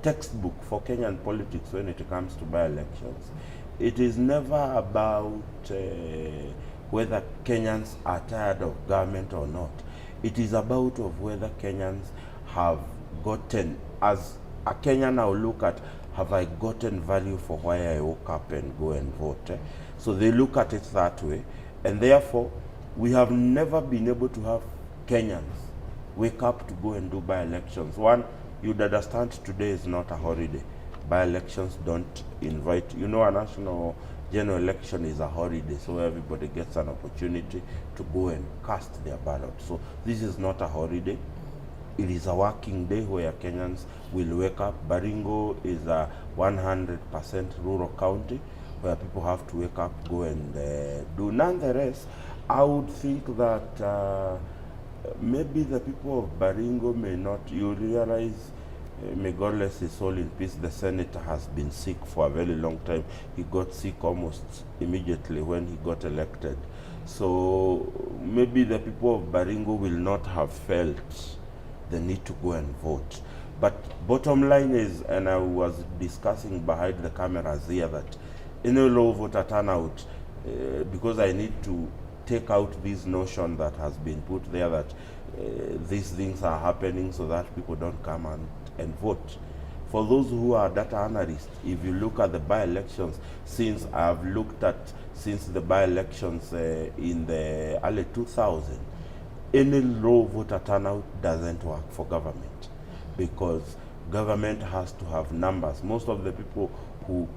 textbook for Kenyan politics when it comes to by-elections. It is never about whether Kenyans are tired of government or not. It is about of whether Kenyans have gotten, as a Kenyan I will look at, have I gotten value for why I woke up and go and vote? So they look at it that way. And therefore, we have never been able to have Kenyans wake up to go and do by-elections. One, you'd understand today is not a holiday. By-elections don't invite, you know, a national general election is a holiday, so everybody gets an opportunity to go and cast their ballot. So this is not a holiday. It is a working day where Kenyans will wake up. Baringo is a 100% rural county where people have to wake up, go and do. Nonetheless, I would think that maybe the people of Baringo may not, you realize, may God bless his soul in peace, the senator has been sick for a very long time. He got sick almost immediately when he got elected. So maybe the people of Baringo will not have felt the need to go and vote. But bottom line is, and I was discussing behind the cameras here, that in a low voter turnout, because I need to take out this notion that has been put there that these things are happening so that people don't come and vote. For those who are data analysts, if you look at the by-elections, since I've looked at since the by-elections in the early 2000s, any low voter turnout doesn't work for government, because government has to have numbers. Most of the people who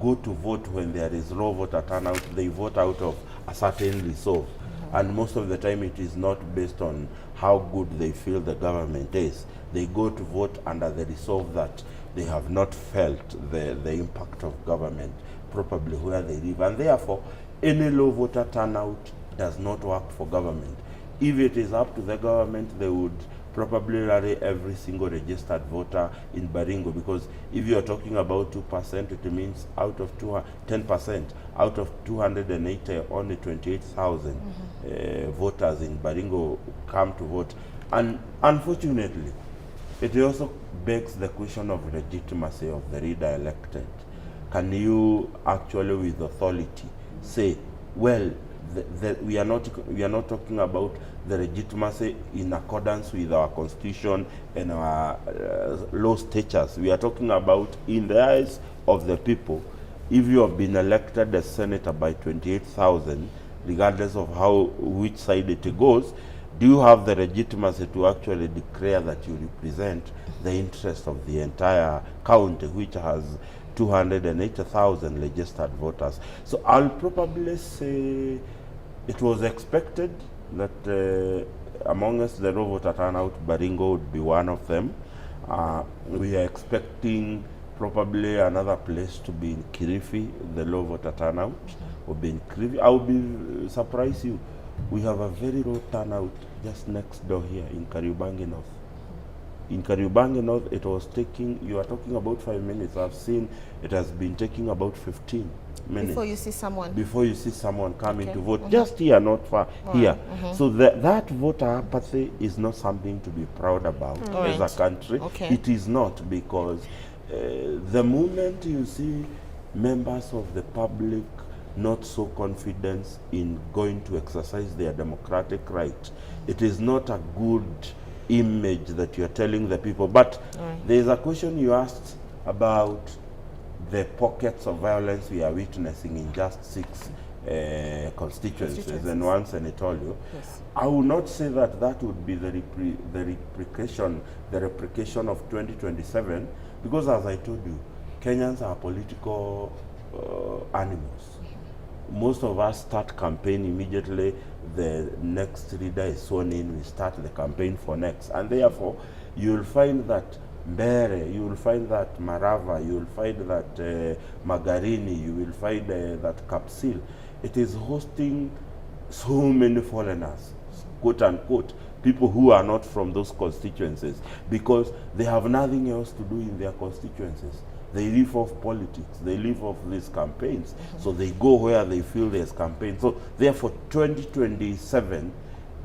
go to vote when there is low voter turnout, they vote out of a certain resolve. And most of the time it is not based on how good they feel the government is. They go to vote under the resolve that they have not felt the impact of government properly where they live. And therefore, any low voter turnout does not work for government. If it is up to the government, they would probably rally every single registered voter in Baringo, because if you are talking about 2%, it means out of 10%, out of 280, only 28,000 voters in Baringo come to vote. And unfortunately, it also begs the question of legitimacy of the leader elected. Can you actually, with authority, say, well, we are not talking about the legitimacy in accordance with our constitution and our law statutes. We are talking about in the eyes of the people. If you have been elected as senator by 28,000, regardless of how which side it goes, do you have the legitimacy to actually declare that you represent the interest of the entire county, which has 280,000 registered voters? So I'll probably say it was expected that among us, the low voter turnout, Baringo would be one of them. We are expecting probably another place to be in Kilifi. The low voter turnout will be in Kilifi. I will be surprised you. We have a very low turnout just next door here in Kariobangi North. In Kariobangi North, it was taking, you are talking about 5 minutes. I've seen it has been taking about 15 minutes. Before you see someone. Before you see someone coming to vote. Just here, not far, here. So that voter apathy is not something to be proud about as a country. It is not, because the moment you see members of the public not so confident in going to exercise their democratic right, it is not a good image that you're telling the people. But there's a question you asked about the pockets of violence we are witnessing in just 6 constituencies and 1 senatorial. Yes. I will not say that that would be the replication of 2027, because as I told you, Kenyans are political animals. Most of us start campaign immediately. The next leader is sworn in, we start the campaign for next. And therefore, you'll find that Mbere, you will find that Marava, you will find that Magarini, you will find that Kapsil. It is hosting so many foreigners, quote unquote, people who are not from those constituencies, because they have nothing else to do in their constituencies. They live off politics, they live off these campaigns. So they go where they feel there's campaign. So therefore, 2027,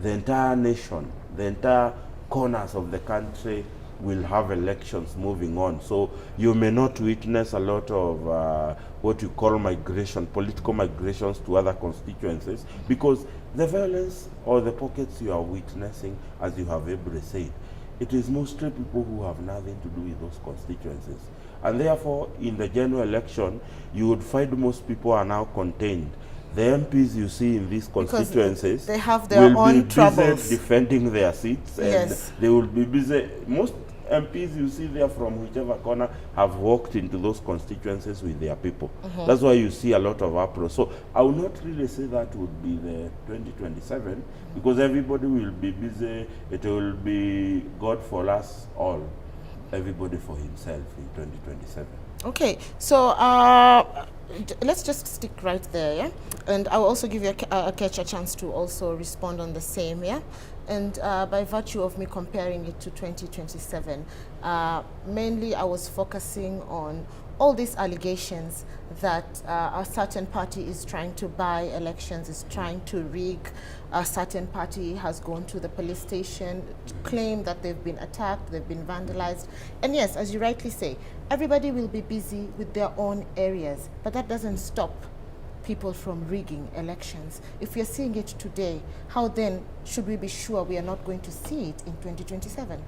the entire nation, the entire corners of the country will have elections moving on. So you may not witness a lot of what you call migration, political migrations to other constituencies, because the violence or the pockets you are witnessing, as you have ably said, it is mostly people who have nothing to do with those constituencies. And therefore, in the general election, you would find most people are now contained. The MPs you see in these constituencies, they have their will own be busy troubles defending their seats, and yes, they will be busy. Most MPs you see there from whichever corner have walked into those constituencies with their people. That's why you see a lot of uproar. So I will not really say that would be the 2027, because everybody will be busy. It will be God for us all, everybody for himself in 2027. Okay, so let's just stick right there, yeah? And I will also give you a chance to also respond on the same, yeah? And by virtue of me comparing it to 2027, mainly I was focusing on all these allegations that a certain party is trying to buy elections, is trying to rig, a certain party has gone to the police station to claim that they've been attacked, they've been vandalized. And yes, as you rightly say, everybody will be busy with their own areas, but that doesn't stop people from rigging elections. If we are seeing it today, how then should we be sure we are not going to see it in 2027?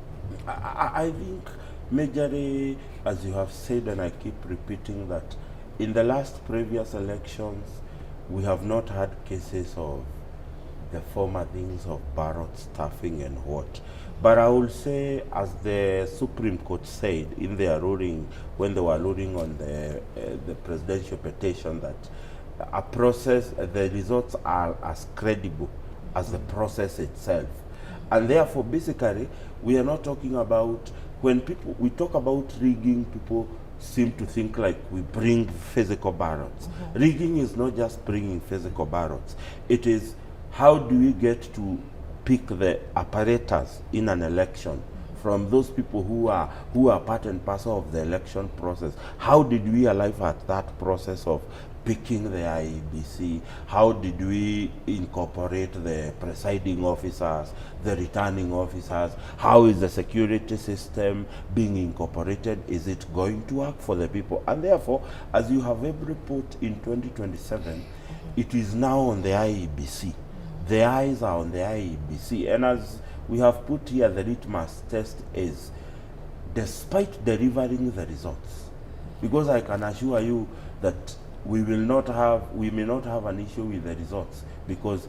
I think majorly, as you have said, and I keep repeating that, in the last previous elections, we have not had cases of the former things of ballot stuffing and what. But I will say, as the Supreme Court said in their ruling, when they were ruling on the presidential petition, that a process, the results are as credible as the process itself. And therefore, basically, we are not talking about, when people, we talk about rigging, people seem to think like we bring physical ballots. Rigging is not just bringing physical ballots. It is, how do we get to pick the apparatus in an election from those people who are part and parcel of the election process? How did we arrive at that process of picking the IEBC? How did we incorporate the presiding officers, the returning officers? How is the security system being incorporated? Is it going to work for the people? And therefore, as you have every put in 2027, it is now on the IEBC. The eyes are on the IEBC. And as we have put here, the litmus test is, despite delivering the results, because I can assure you that we will not have, we may not have an issue with the results, because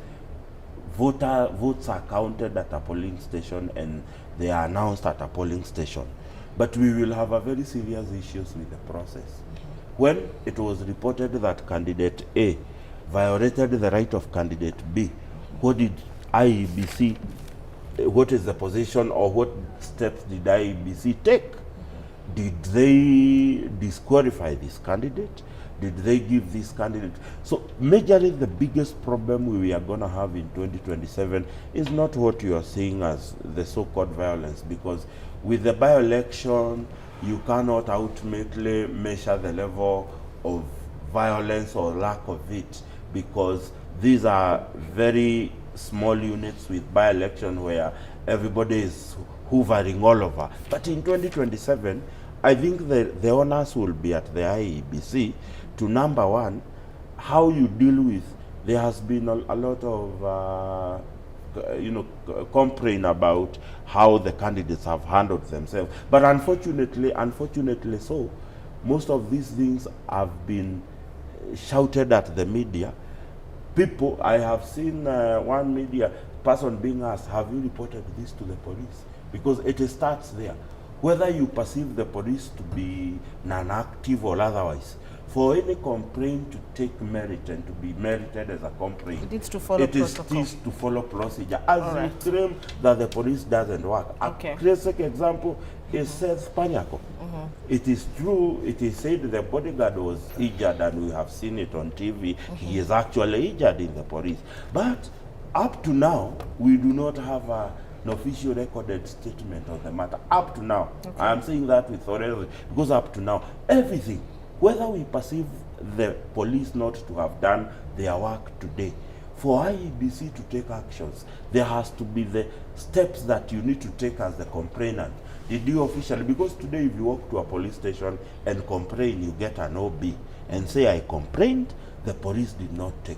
votes are counted at a polling station and they are announced at a polling station. But we will have a very serious issues with the process. When it was reported that candidate A violated the right of candidate B, what did IEBC, what is the position or what steps did IEBC take? Did they disqualify this candidate? Did they give this candidate? So majorly the biggest problem we are going to have in 2027 is not what you are seeing as the so-called violence, because with the by-election, you cannot ultimately measure the level of violence or lack of it, because these are very small units with by-election where everybody is hoovering all over. But in 2027, I think the onus will be at the IEBC to, number one, how you deal with, there has been a lot of complain about how the candidates have handled themselves. But unfortunately so, most of these things have been shouted at the media. People, I have seen one media person being asked, have you reported this to the police? Because it starts there. Whether you perceive the police to be non-active or otherwise, for any complaint to take merit and to be merited as a complaint, it needs to follow it is protocol. Needs to follow procedure. As All you right. claim that the police doesn't work. Okay. A classic example is Seth Panyako. It is true, it is said the bodyguard was injured, and we have seen it on TV. He is actually injured in the police. But up to now, we do not have an official recorded statement on the matter. Up to now. Okay. I am saying that with authority, because up to now, everything, whether we perceive the police not to have done their work today, for IEBC to take actions, there has to be the steps that you need to take as the complainant. Did you officially, because today if you walk to a police station and complain, you get an OB and say, I complained, the police did not take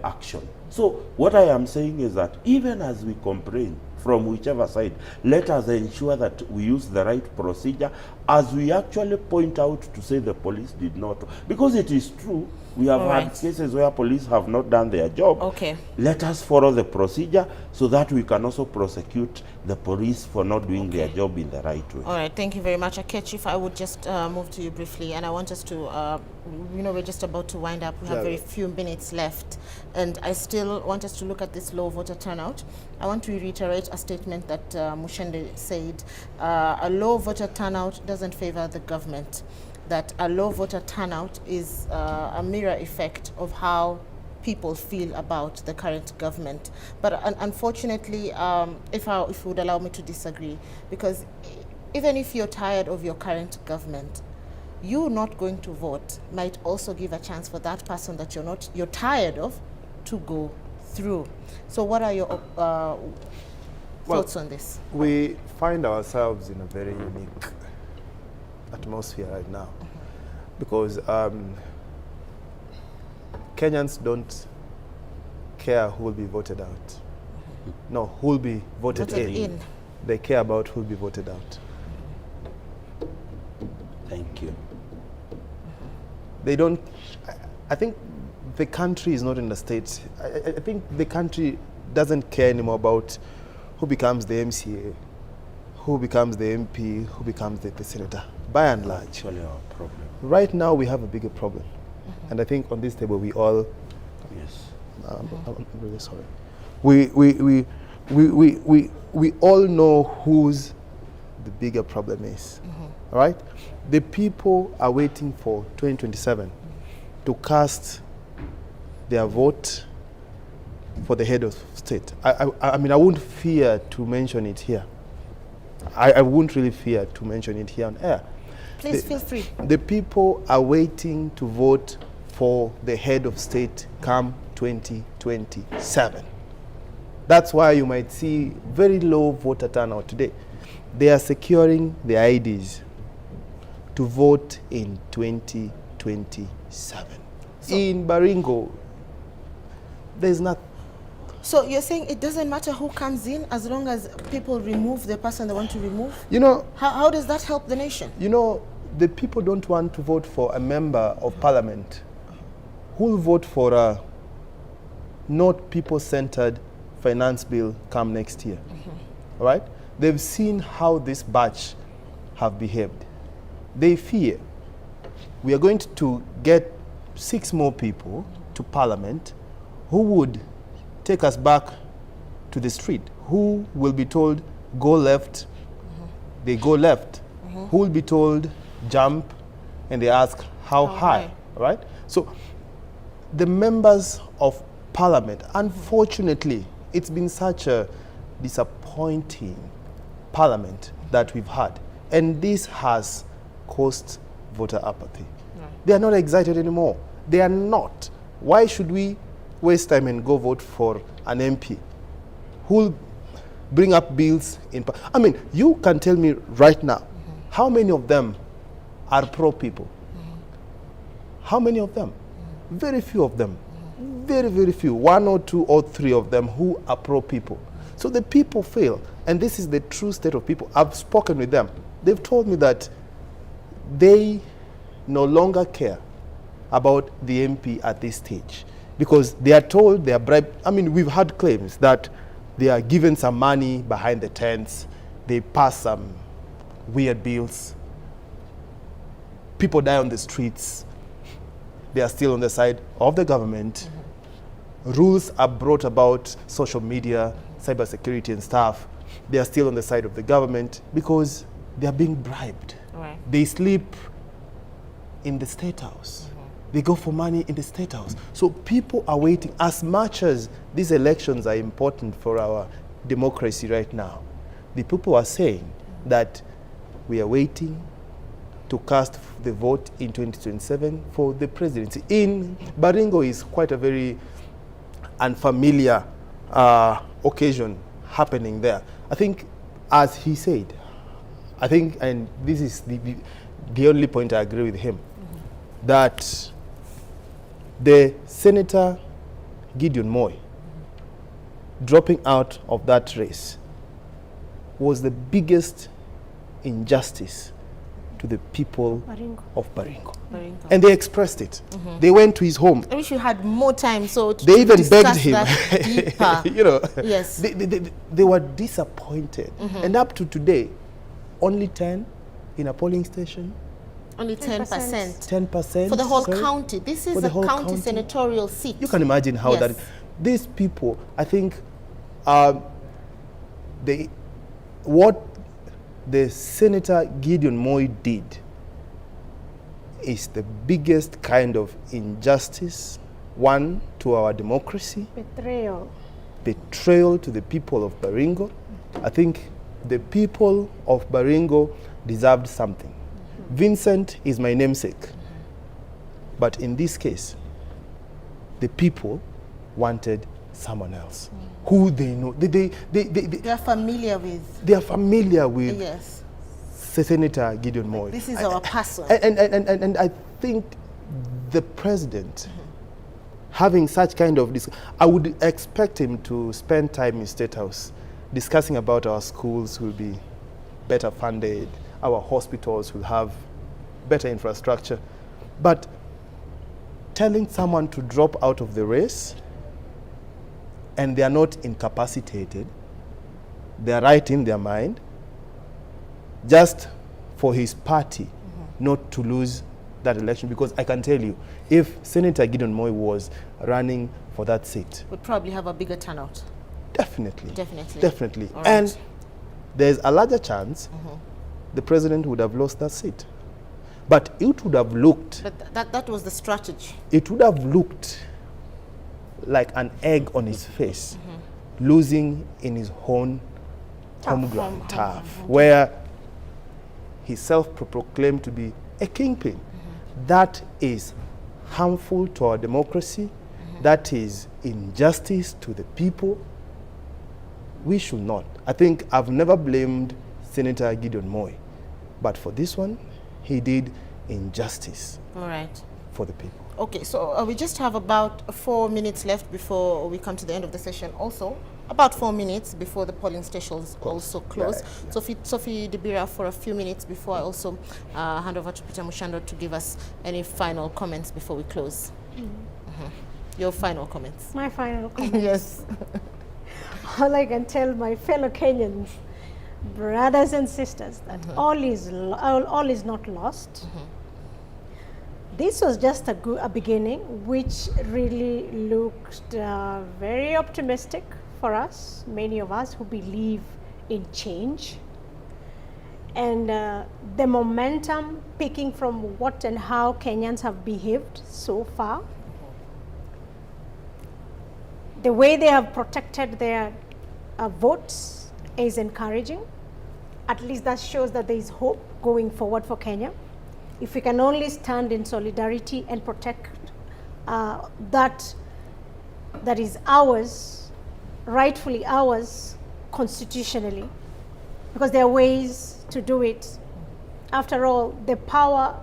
action. So what I am saying is that even as we complain from whichever side, let us ensure that we use the right procedure as we actually point out to say the police did not. Because it is true, we have had cases where police have not done their job. Okay. Let us follow the procedure so that we can also prosecute the police for not doing their job in the right way. All right, thank you very much. Akech, if I would just move to you briefly, and I want us to, you know, we're just about to wind up. We have very few minutes left, and I still want us to look at this low voter turnout. I want to reiterate a statement that Muchende said. A low voter turnout doesn't favor the government, that a low voter turnout is a mirror effect of how people feel about the current government. But unfortunately, if you would allow me to disagree, because even if you're tired of your current government, you not going to vote might also give a chance for that person that you're tired of to go through. So what are your thoughts on this? We find ourselves in a very unique atmosphere right now, because Kenyans don't care who will be voted out. No, who will be voted in. They care about who will be voted out. Thank you. They don't, I think the country is not in the state. I think the country doesn't care anymore about who becomes the MCA, who becomes the MP, who becomes the senator, by and large. Actually our problem. Right now we have a bigger problem. And I think on this table we all, yes. I'm really sorry. We all know whose the bigger problem is, all right? The people are waiting for 2027 to cast their vote for the head of state. I mean, I wouldn't fear to mention it here. I wouldn't really fear to mention it here on air. Please feel free. The people are waiting to vote for the head of state come 2027. That's why you might see very low voter turnout today. They are securing their IDs to vote in 2027. So in Baringo, there's nothing. So you're saying it doesn't matter who comes in as long as people remove the person they want to remove? You know, how does that help the nation? You know, the people don't want to vote for a member of parliament who will vote for a not people-centered finance bill come next year. All right? They've seen how this batch have behaved. They fear we are going to get 6 more people to parliament who would take us back to the street, who will be told go left, they go left, who will be told jump, and they ask how high, right? So the members of parliament, unfortunately, it's been such a disappointing parliament that we've had, and this has caused voter apathy. They are not excited anymore. They are not. Why should we waste time and go vote for an MP who'll bring up bills in? I mean, you can tell me right now, how many of them are pro-people? How many of them? Very few of them. very, very few, 1 or 2 or 3 of them who are pro-people. So the people feel, and this is the true state of people. I've spoken with them. They've told me that they no longer care about the MP at this stage because they are told they are bribed. I mean, we've had claims that they are given some money behind the tents, they pass some weird bills, people die on the streets, they are still on the side of the government. Rules are brought about social media, cybersecurity and stuff. They are still on the side of the government because they are being bribed. Right. They sleep in the State House. They go for money in the State House. So people are waiting. As much as these elections are important for our democracy right now, the people are saying that we are waiting to cast the vote in 2027 for the presidency. In Baringo is quite a very unfamiliar occasion happening there. I think, as he said, I think, and this is the only point I agree with him, that the Senator Gideon Moi dropping out of that race was the biggest injustice to the people Baringo. of Baringo. Baringo. And they expressed it. They went to his home. I wish we had more time so to They even discuss begged him. that deeper. You know, Yes. they were disappointed. And up to today, only 10 in a polling station. Only 10%. 10%. For the whole sorry. county. This is For the a whole county senatorial seat. You can imagine how Yes. that is. These people, I think, what the Senator Gideon Moi did is the biggest kind of injustice, one, to our democracy. Betrayal. Betrayal to the people of Baringo. I think the people of Baringo deserved something. Vincent is my namesake. But in this case, the people wanted someone else who they know. They are familiar with. They are familiar with. Yes. Senator Gideon Moi. This is our person. And I think the president having such kind of I would expect him to spend time in State House discussing about our schools will be better funded, our hospitals will have better infrastructure. But telling someone to drop out of the race and they are not incapacitated, they are right in their mind, just for his party not to lose that election. Because I can tell you, if Senator Gideon Moi was running for that seat, we'd probably have a bigger turnout. Definitely. Definitely. Definitely. All right. And there's a larger chance the president would have lost that seat. But it would have looked... But that was the strategy. It would have looked like an egg on his face, losing in his own home ground, turf, where he self-proclaimed to be a kingpin. That is harmful to our democracy. That is injustice to the people. We should not. I think I've never blamed Senator Gideon Moi, but for this one, he did injustice. All right. For the people. Okay, so we just have about 4 minutes left before we come to the end of the session. Also, about 4 minutes before the polling stations also close. Yeah, yeah. Sophie Debira, for a few minutes before I also hand over to Peter Mushando to give us any final comments before we close. Your final comments. My final comments. Yes. All I can tell my fellow Kenyans, brothers and sisters, that all is not lost. This was just a beginning, which really looked very optimistic for us, many of us who believe in change. And the momentum picking from what and how Kenyans have behaved so far, the way they have protected their votes is encouraging. At least that shows that there is hope going forward for Kenya. If we can only stand in solidarity and protect that is ours, rightfully ours, constitutionally, because there are ways to do it. After all, the power,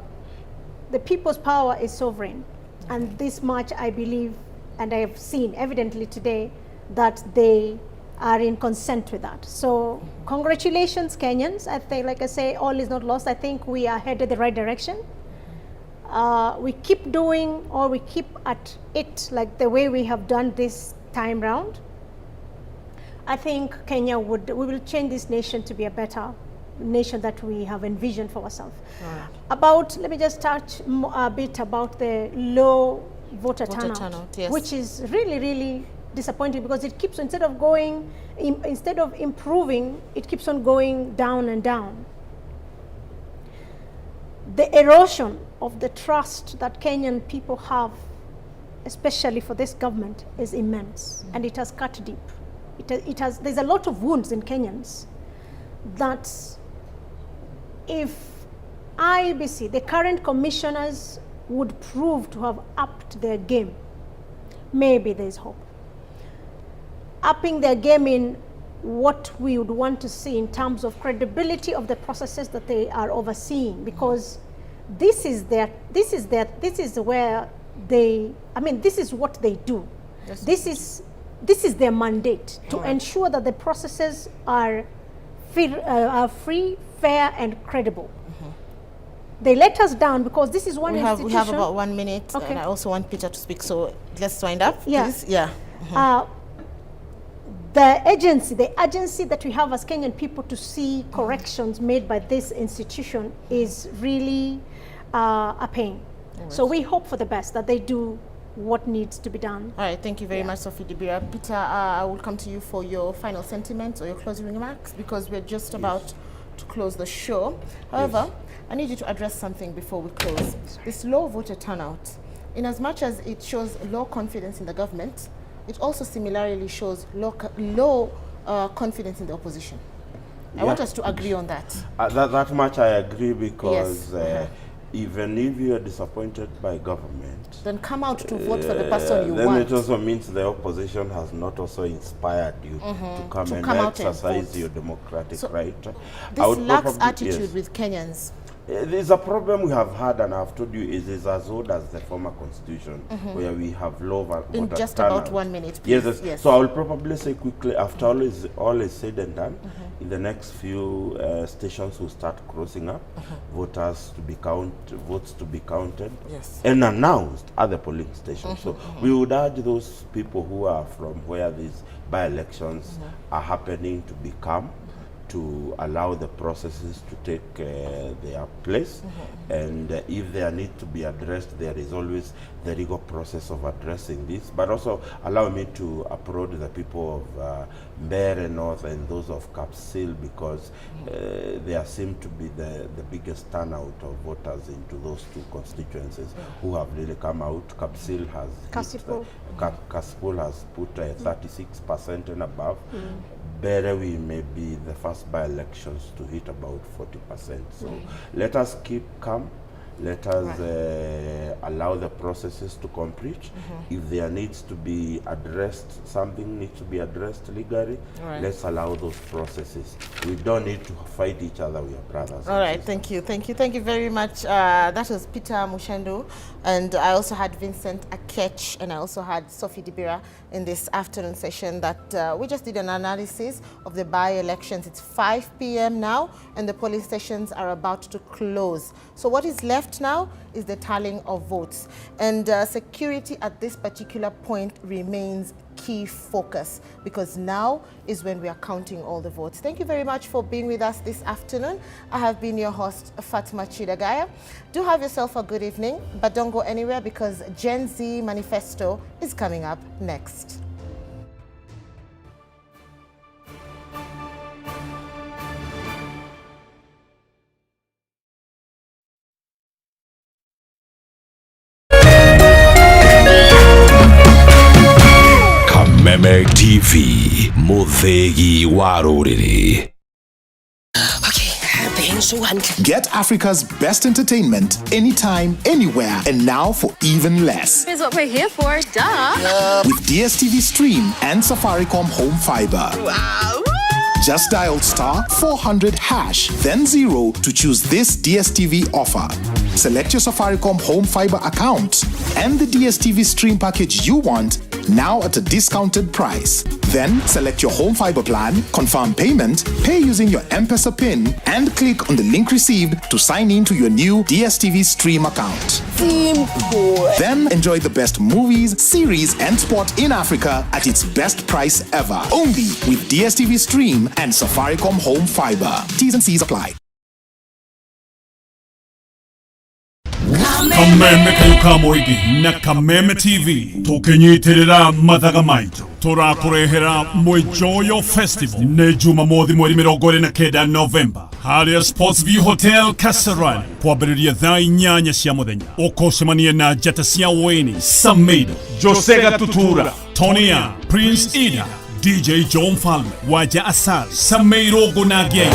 the people's power is sovereign. And this much I believe and I have seen evidently today that they are in consent with that. So congratulations, Kenyans. I think, like I say, all is not lost. I think we are headed the right direction. We keep doing, or we keep at it like the way we have done this time round. I think Kenya would, we will change this nation to be a better nation that we have envisioned for ourselves. About, let me just touch a bit about the low voter turnout, yes. which is really, really disappointing, because it keeps, instead of going, instead of improving, it keeps on going down and down. The erosion of the trust that Kenyan people have, especially for this government, is immense, and it has cut deep. There's a lot of wounds in Kenyans that if IEBC, the current commissioners, would prove to have upped their game, maybe there's hope. Upping their game in what we would want to see in terms of credibility of the processes that they are overseeing, because this is their, this is their, this is where they, I mean, this is what they do. Yes. This is their mandate, to ensure that the processes are free, fair, and credible. They let us down because this is one institution. We have about 1 minute, okay. And I also want Peter to speak, so let's wind up, yeah. please. Yeah. The agency that we have as Kenyan people to see corrections made by this institution is really a pain. Right. So we hope for the best, that they do what needs to be done. All right, thank you very much, Sophie Dibira. Peter, I will come to you for your final sentiments or your closing remarks, because we're just about to close the show. However, I need you to address something before we close. This low voter turnout, in as much as it shows low confidence in the government, it also similarly shows low confidence in the opposition. I want us to agree on that. That much I agree, because even if you are disappointed by government, then come out to vote for the person you then want. It also means the opposition has not also inspired you to come and exercise your democratic right. This lax attitude with Kenyans. There's a problem we have had, and I've told you, it is as old as the former constitution, where we have low voter In just turnout. About 1 minute, please. Yes, So I will probably say quickly, after all is said and done, in the next few stations will start crossing up, voters to be votes to be counted, and announced at the polling stations. So we would urge those people who are from where these by-elections are happening to be calm, to allow the processes to take their place, and if there need to be addressed, there is always the legal process of addressing this. But also allow me to applaud the people of Mbere North and those of Kapsil, because there seem to be the biggest turnout of voters into those two constituencies who have really come out. Kapsil has Kasipul has put 36% and above. Mbere, we may be the first by-elections to hit about 40%. So let us keep calm. Let us allow the processes to complete. If there needs to be addressed, something needs to be addressed legally, let's allow those processes. We don't need to fight each other. We are brothers. All right, thank you. Thank you. Thank you very much. That was Peter Muchendu. And I also had Vincent Akech, and I also had Sophie Dibira in this afternoon session that we just did an analysis of the by-elections. It's 5 p.m. now, and the polling stations are about to close. So what is left now is the tallying of votes, and security at this particular point remains key focus, because now is when we are counting all the votes. Thank you very much for being with us this afternoon. I have been your host, Fatma Chidagaya. Do have yourself a good evening, but don't go anywhere, because Gen Z Manifesto is coming up next. Kameme TV, Muthegi wa rũrĩrĩ. Get Africa's best entertainment anytime, anywhere, and now for even less. Is what we're here for, duh. With DSTV Stream and Safaricom Home Fiber. Wow. Just dial *400#, then 0 to choose this DSTV offer. Select your Safaricom Home Fiber account and the DSTV Stream package you want, now at a discounted price. Then select your home fiber plan, confirm payment, pay using your M-Pesa PIN, and click on the link received to sign in to your new DSTV Stream account. Simple. Then enjoy the best movies, series, and sport in Africa at its best price ever. Only with DSTV Stream and Safaricom Home Fiber. T's and C's apply. Kameme kayo ka mũingĩ na Kameme TV tũkĩnyitĩrĩra mathaga maitũ tũrakũrehera Mwijoyo Festival nĩ Jumamothi mweri 29 Novemba harĩa Sports View Hotel Kasarani kwambĩrĩria thaa 8 cia mũthenya. Ũkũcemania na njata cia Wayne Samido, Jose Gatutura, Tonya, Prince Ida, DJ John Falme, Waja Asali, Sameiro Gonageng.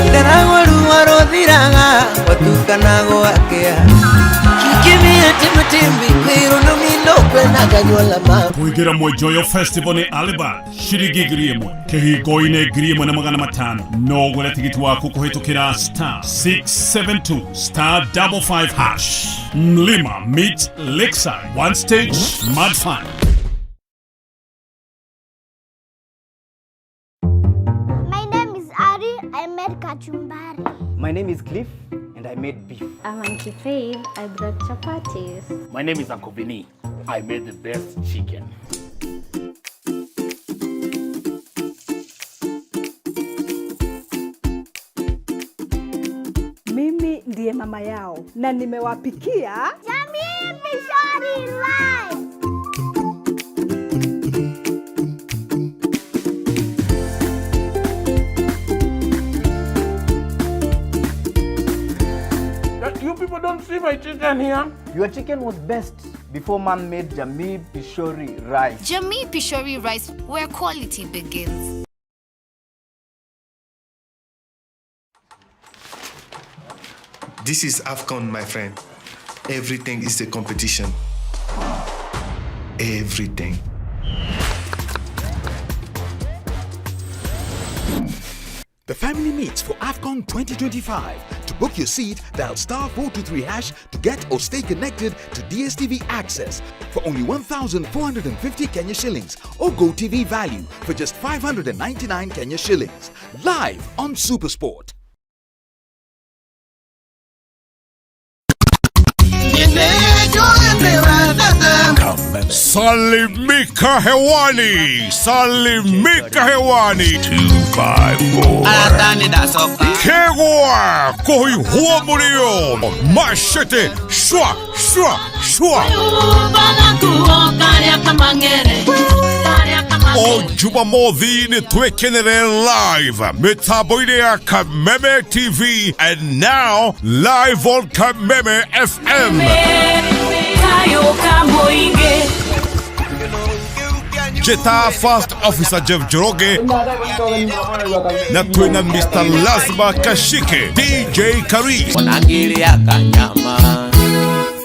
Ndaragwa ruo rũthiraga gwatukana gwakĩa Kuingira Mwijoyo Festival ni Alibad shiringi 1,000 kihingo-inĩ 1,500. No ũgũre tigiti waku kũhĩtũkĩra star 672 star 55 hash. Mlima meet Lakeside, one stage mad fun. My name is Ari. I made kachumbari. My name is Cliff and I made beef. I'm Auntie Faith. I brought chapatis. My name is Uncle Vinny. I made the best chicken. Mimi ndiye mama yao na nimewapikia Jamii Pishori Rice. You people don't see my chicken here. Your chicken was best before mom made Jamii Pishori rice. Jamii Pishori rice, where quality begins. This is AFCON, my friend. Everything is a competition. Everything. The family meets for AFCON 2025. To book your seat, dial star 423 hash to get or stay connected to DSTV Access for only 1,450 Kenya shillings or GoTV Value for just 599 Kenya shillings. Live on Supersport. Salimika hewani, salimika hewani. 254. Kegwa kuhihua mulio mashete shwa shwa shwa. O Jumamothi nĩ twĩkenere live mĩtambo-inĩ ya Kameme TV and now live on Kameme FM. Jeta First Officer Jeff Njoroge na twina Mr. Lazma Kashike, DJ Karis, kanyama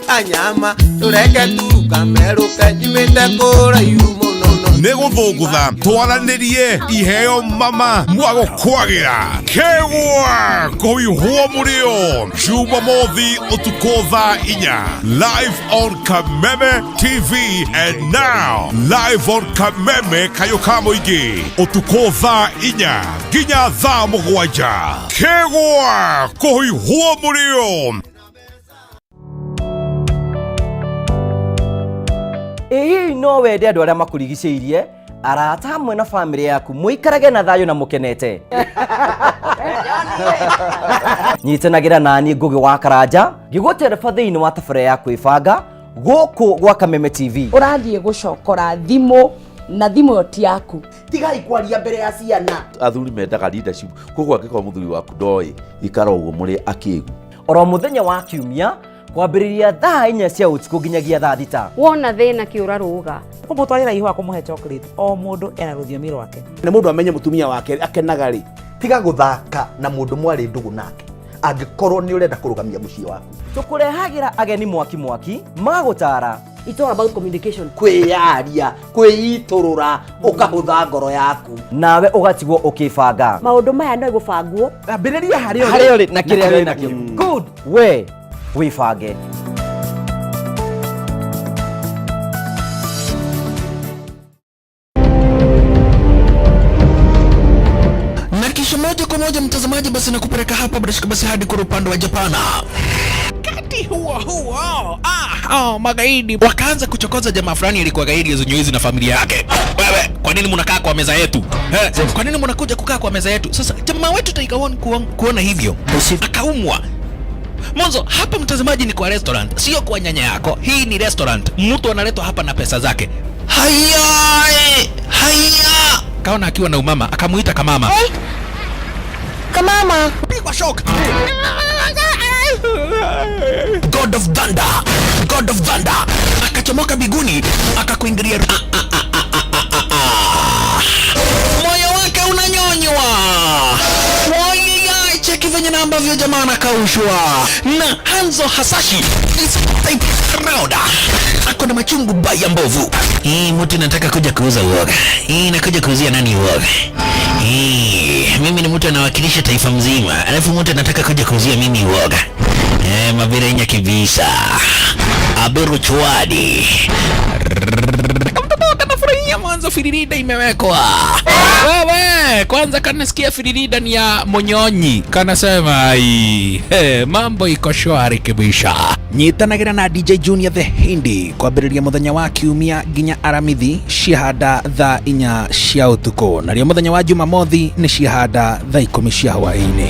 kanyama tureke tu kameruke nyumĩte kũraihu mũno. Nĩ gũthũngũtha twaranĩrie iheo mama mwagũkwagĩra kegwa kũihwo mũrĩo Jumamothi ũtukũ thaa 4 live on Kameme TV and now live on Kameme kayũ ka mũingĩ ũtukũ thaa 4 nginya thaa 7 kegwa kũihwo mũrĩo. Ĩĩ no wende andũ arĩa makũrigicĩirie arata hamwe na famĩlĩ yaku mũikarage na thayũ na mũkenete. Nyitanagĩra naniĩ Ngũgĩ wa Karanja ngĩgũtereba thĩinĩ wa tabarĩra ya kwĩbanga gũkũ gwa Kameme TV. Ũrathiĩ gũcokora thimũ na thimũ ĩyo ti yaku. Tigai kwaria mbere ya ciana. Athuri mendaga leadership, koguo angĩkorwo mũthuri waku ndoĩ ikara ũguo mũrĩ akĩgu. Oro mũthenya wa kiumia kwambĩrĩria thaa 4 cia ũtukũ nginyagia thaa 6. Wona thĩna kĩũra rũga. Kũmũtwarĩra ihũa kũmũhe chocolate o mũndũ ena rũthiomi rwake. Nĩ mũndũ amenye mũtumia wake akenaga rĩ. Tiga gũthaka na mũndũ mwarĩ ndũgũ nake angĩkorwo nĩ ũrenda kũrũgamia mũciĩ waku. Tũkũrehagĩra ageni mwaki mwaki magũtara. It's all about communication. Kwĩyaria, kwĩitũrũra, ũkahũtha ngoro yaku. Nawe ũgatigwo ũkĩbanga. Maũndũ maya no gũbangwo. Ambĩrĩria harĩa ũrĩ na kĩrĩa wĩ nakĩo. Good. We wĩbange. basi nakupeleka hapa bila shaka basi hadi kwa upande wa Japana. Wakati huo huo, magaidi wakaanza kuchokoza jamaa fulani alikuwa gaidi ya na familia yake. Wewe, kwa nini mnakaa kwa meza yetu? Kwa nini mnakuja kukaa kwa meza yetu? Sasa jamaa wetu Tiger One kuona hivyo akaumwa. Mwanzo hapa mtazamaji ni kwa restaurant, sio kwa nyanya yako. Hii ni restaurant, mtu analetwa hapa na pesa zake. Haya, haya. Kaona akiwa na umama, akamuita kamama. Hey. Kamama. Pigwa shock. God of Thunder, God of Thunder akachomoka biguni akakuingilia. Moyo wake unanyonywa. Wai, cheki venye na ambavyo jamaa anakaushwa na Hanzo Hasashi is type round. Ako na machungu baya mbovu. Hii mtu nataka kuja kuuza uoga. Hii nakuja kuuzia nani uoga? Hii mimi ni mtu anawakilisha taifa mzima, alafu mtu anataka kuja kuuzia mimi uoga. Mabirenya kibisa. Aberu chwadi. Kamtoto kanafurahia mwanzo firirida imewekwa. Wewe kwanza kanasikia firirida ni ya Monyonyi. Kanasema ai, mambo iko shwari kibisha. Nyitanagira na DJ Junior the Hindi kwambĩrĩria mũthenya wa kiumia nginya aramithi ciahanda thaa 4 cia ũtukũ, narĩo mũthenya wa Jumamothi nĩ ciahanda thaa 10 cia hwaĩ-inĩ.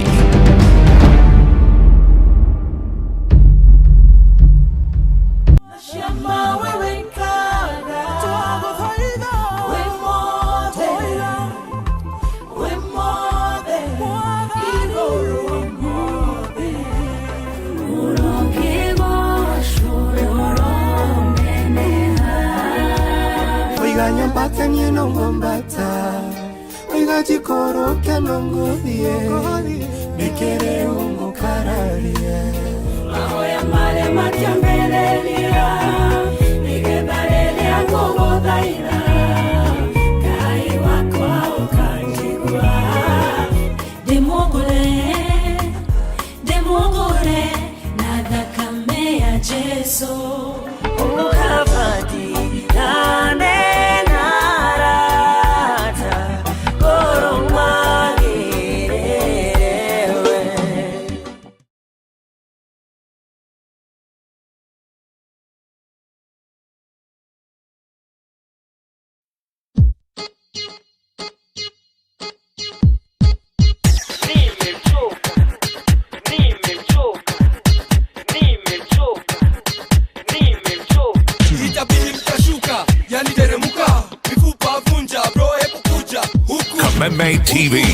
Kameme TV.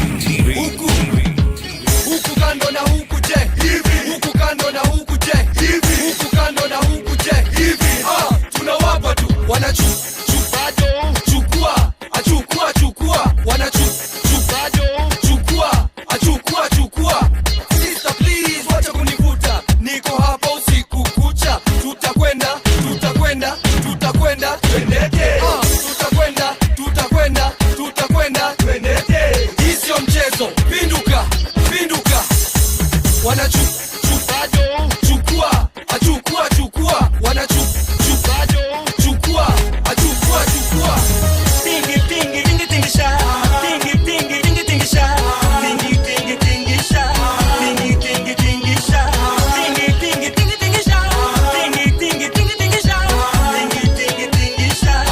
Huku kando na huku je hivi, huku kando na huku je hivi, huku kando na huku je hivi. Tunawapa tu wanachu bado chukua achukua chukua wanachu bado chukua achukua chukua. Sister please wacha kunivuta, niko hapa usiku kucha. Tutakwenda tutakwenda tutakwenda twendete. Tutakwenda tutakwenda tutakwenda twendete. Hii sio mchezo, pinduka pinduka. Wanachu bado chukua achukua chukua wanachu bado chukua achukua chukua. Tingi tingi tingi tingisha tingi tingi tingi tingisha tingi tingi tingisha tingi tingi tingisha tingi tingi tingi tingisha tingi tingi tingi tingisha tingi tingi tingisha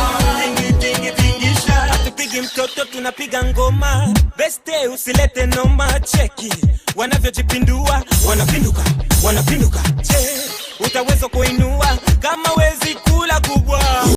tingi tingi tingisha. Hatupigi mtoto tunapiga ngoma. Beste usilete noma, cheki wanavyojipindua, wanapinduka wanapinduka. Je, utaweza kuinua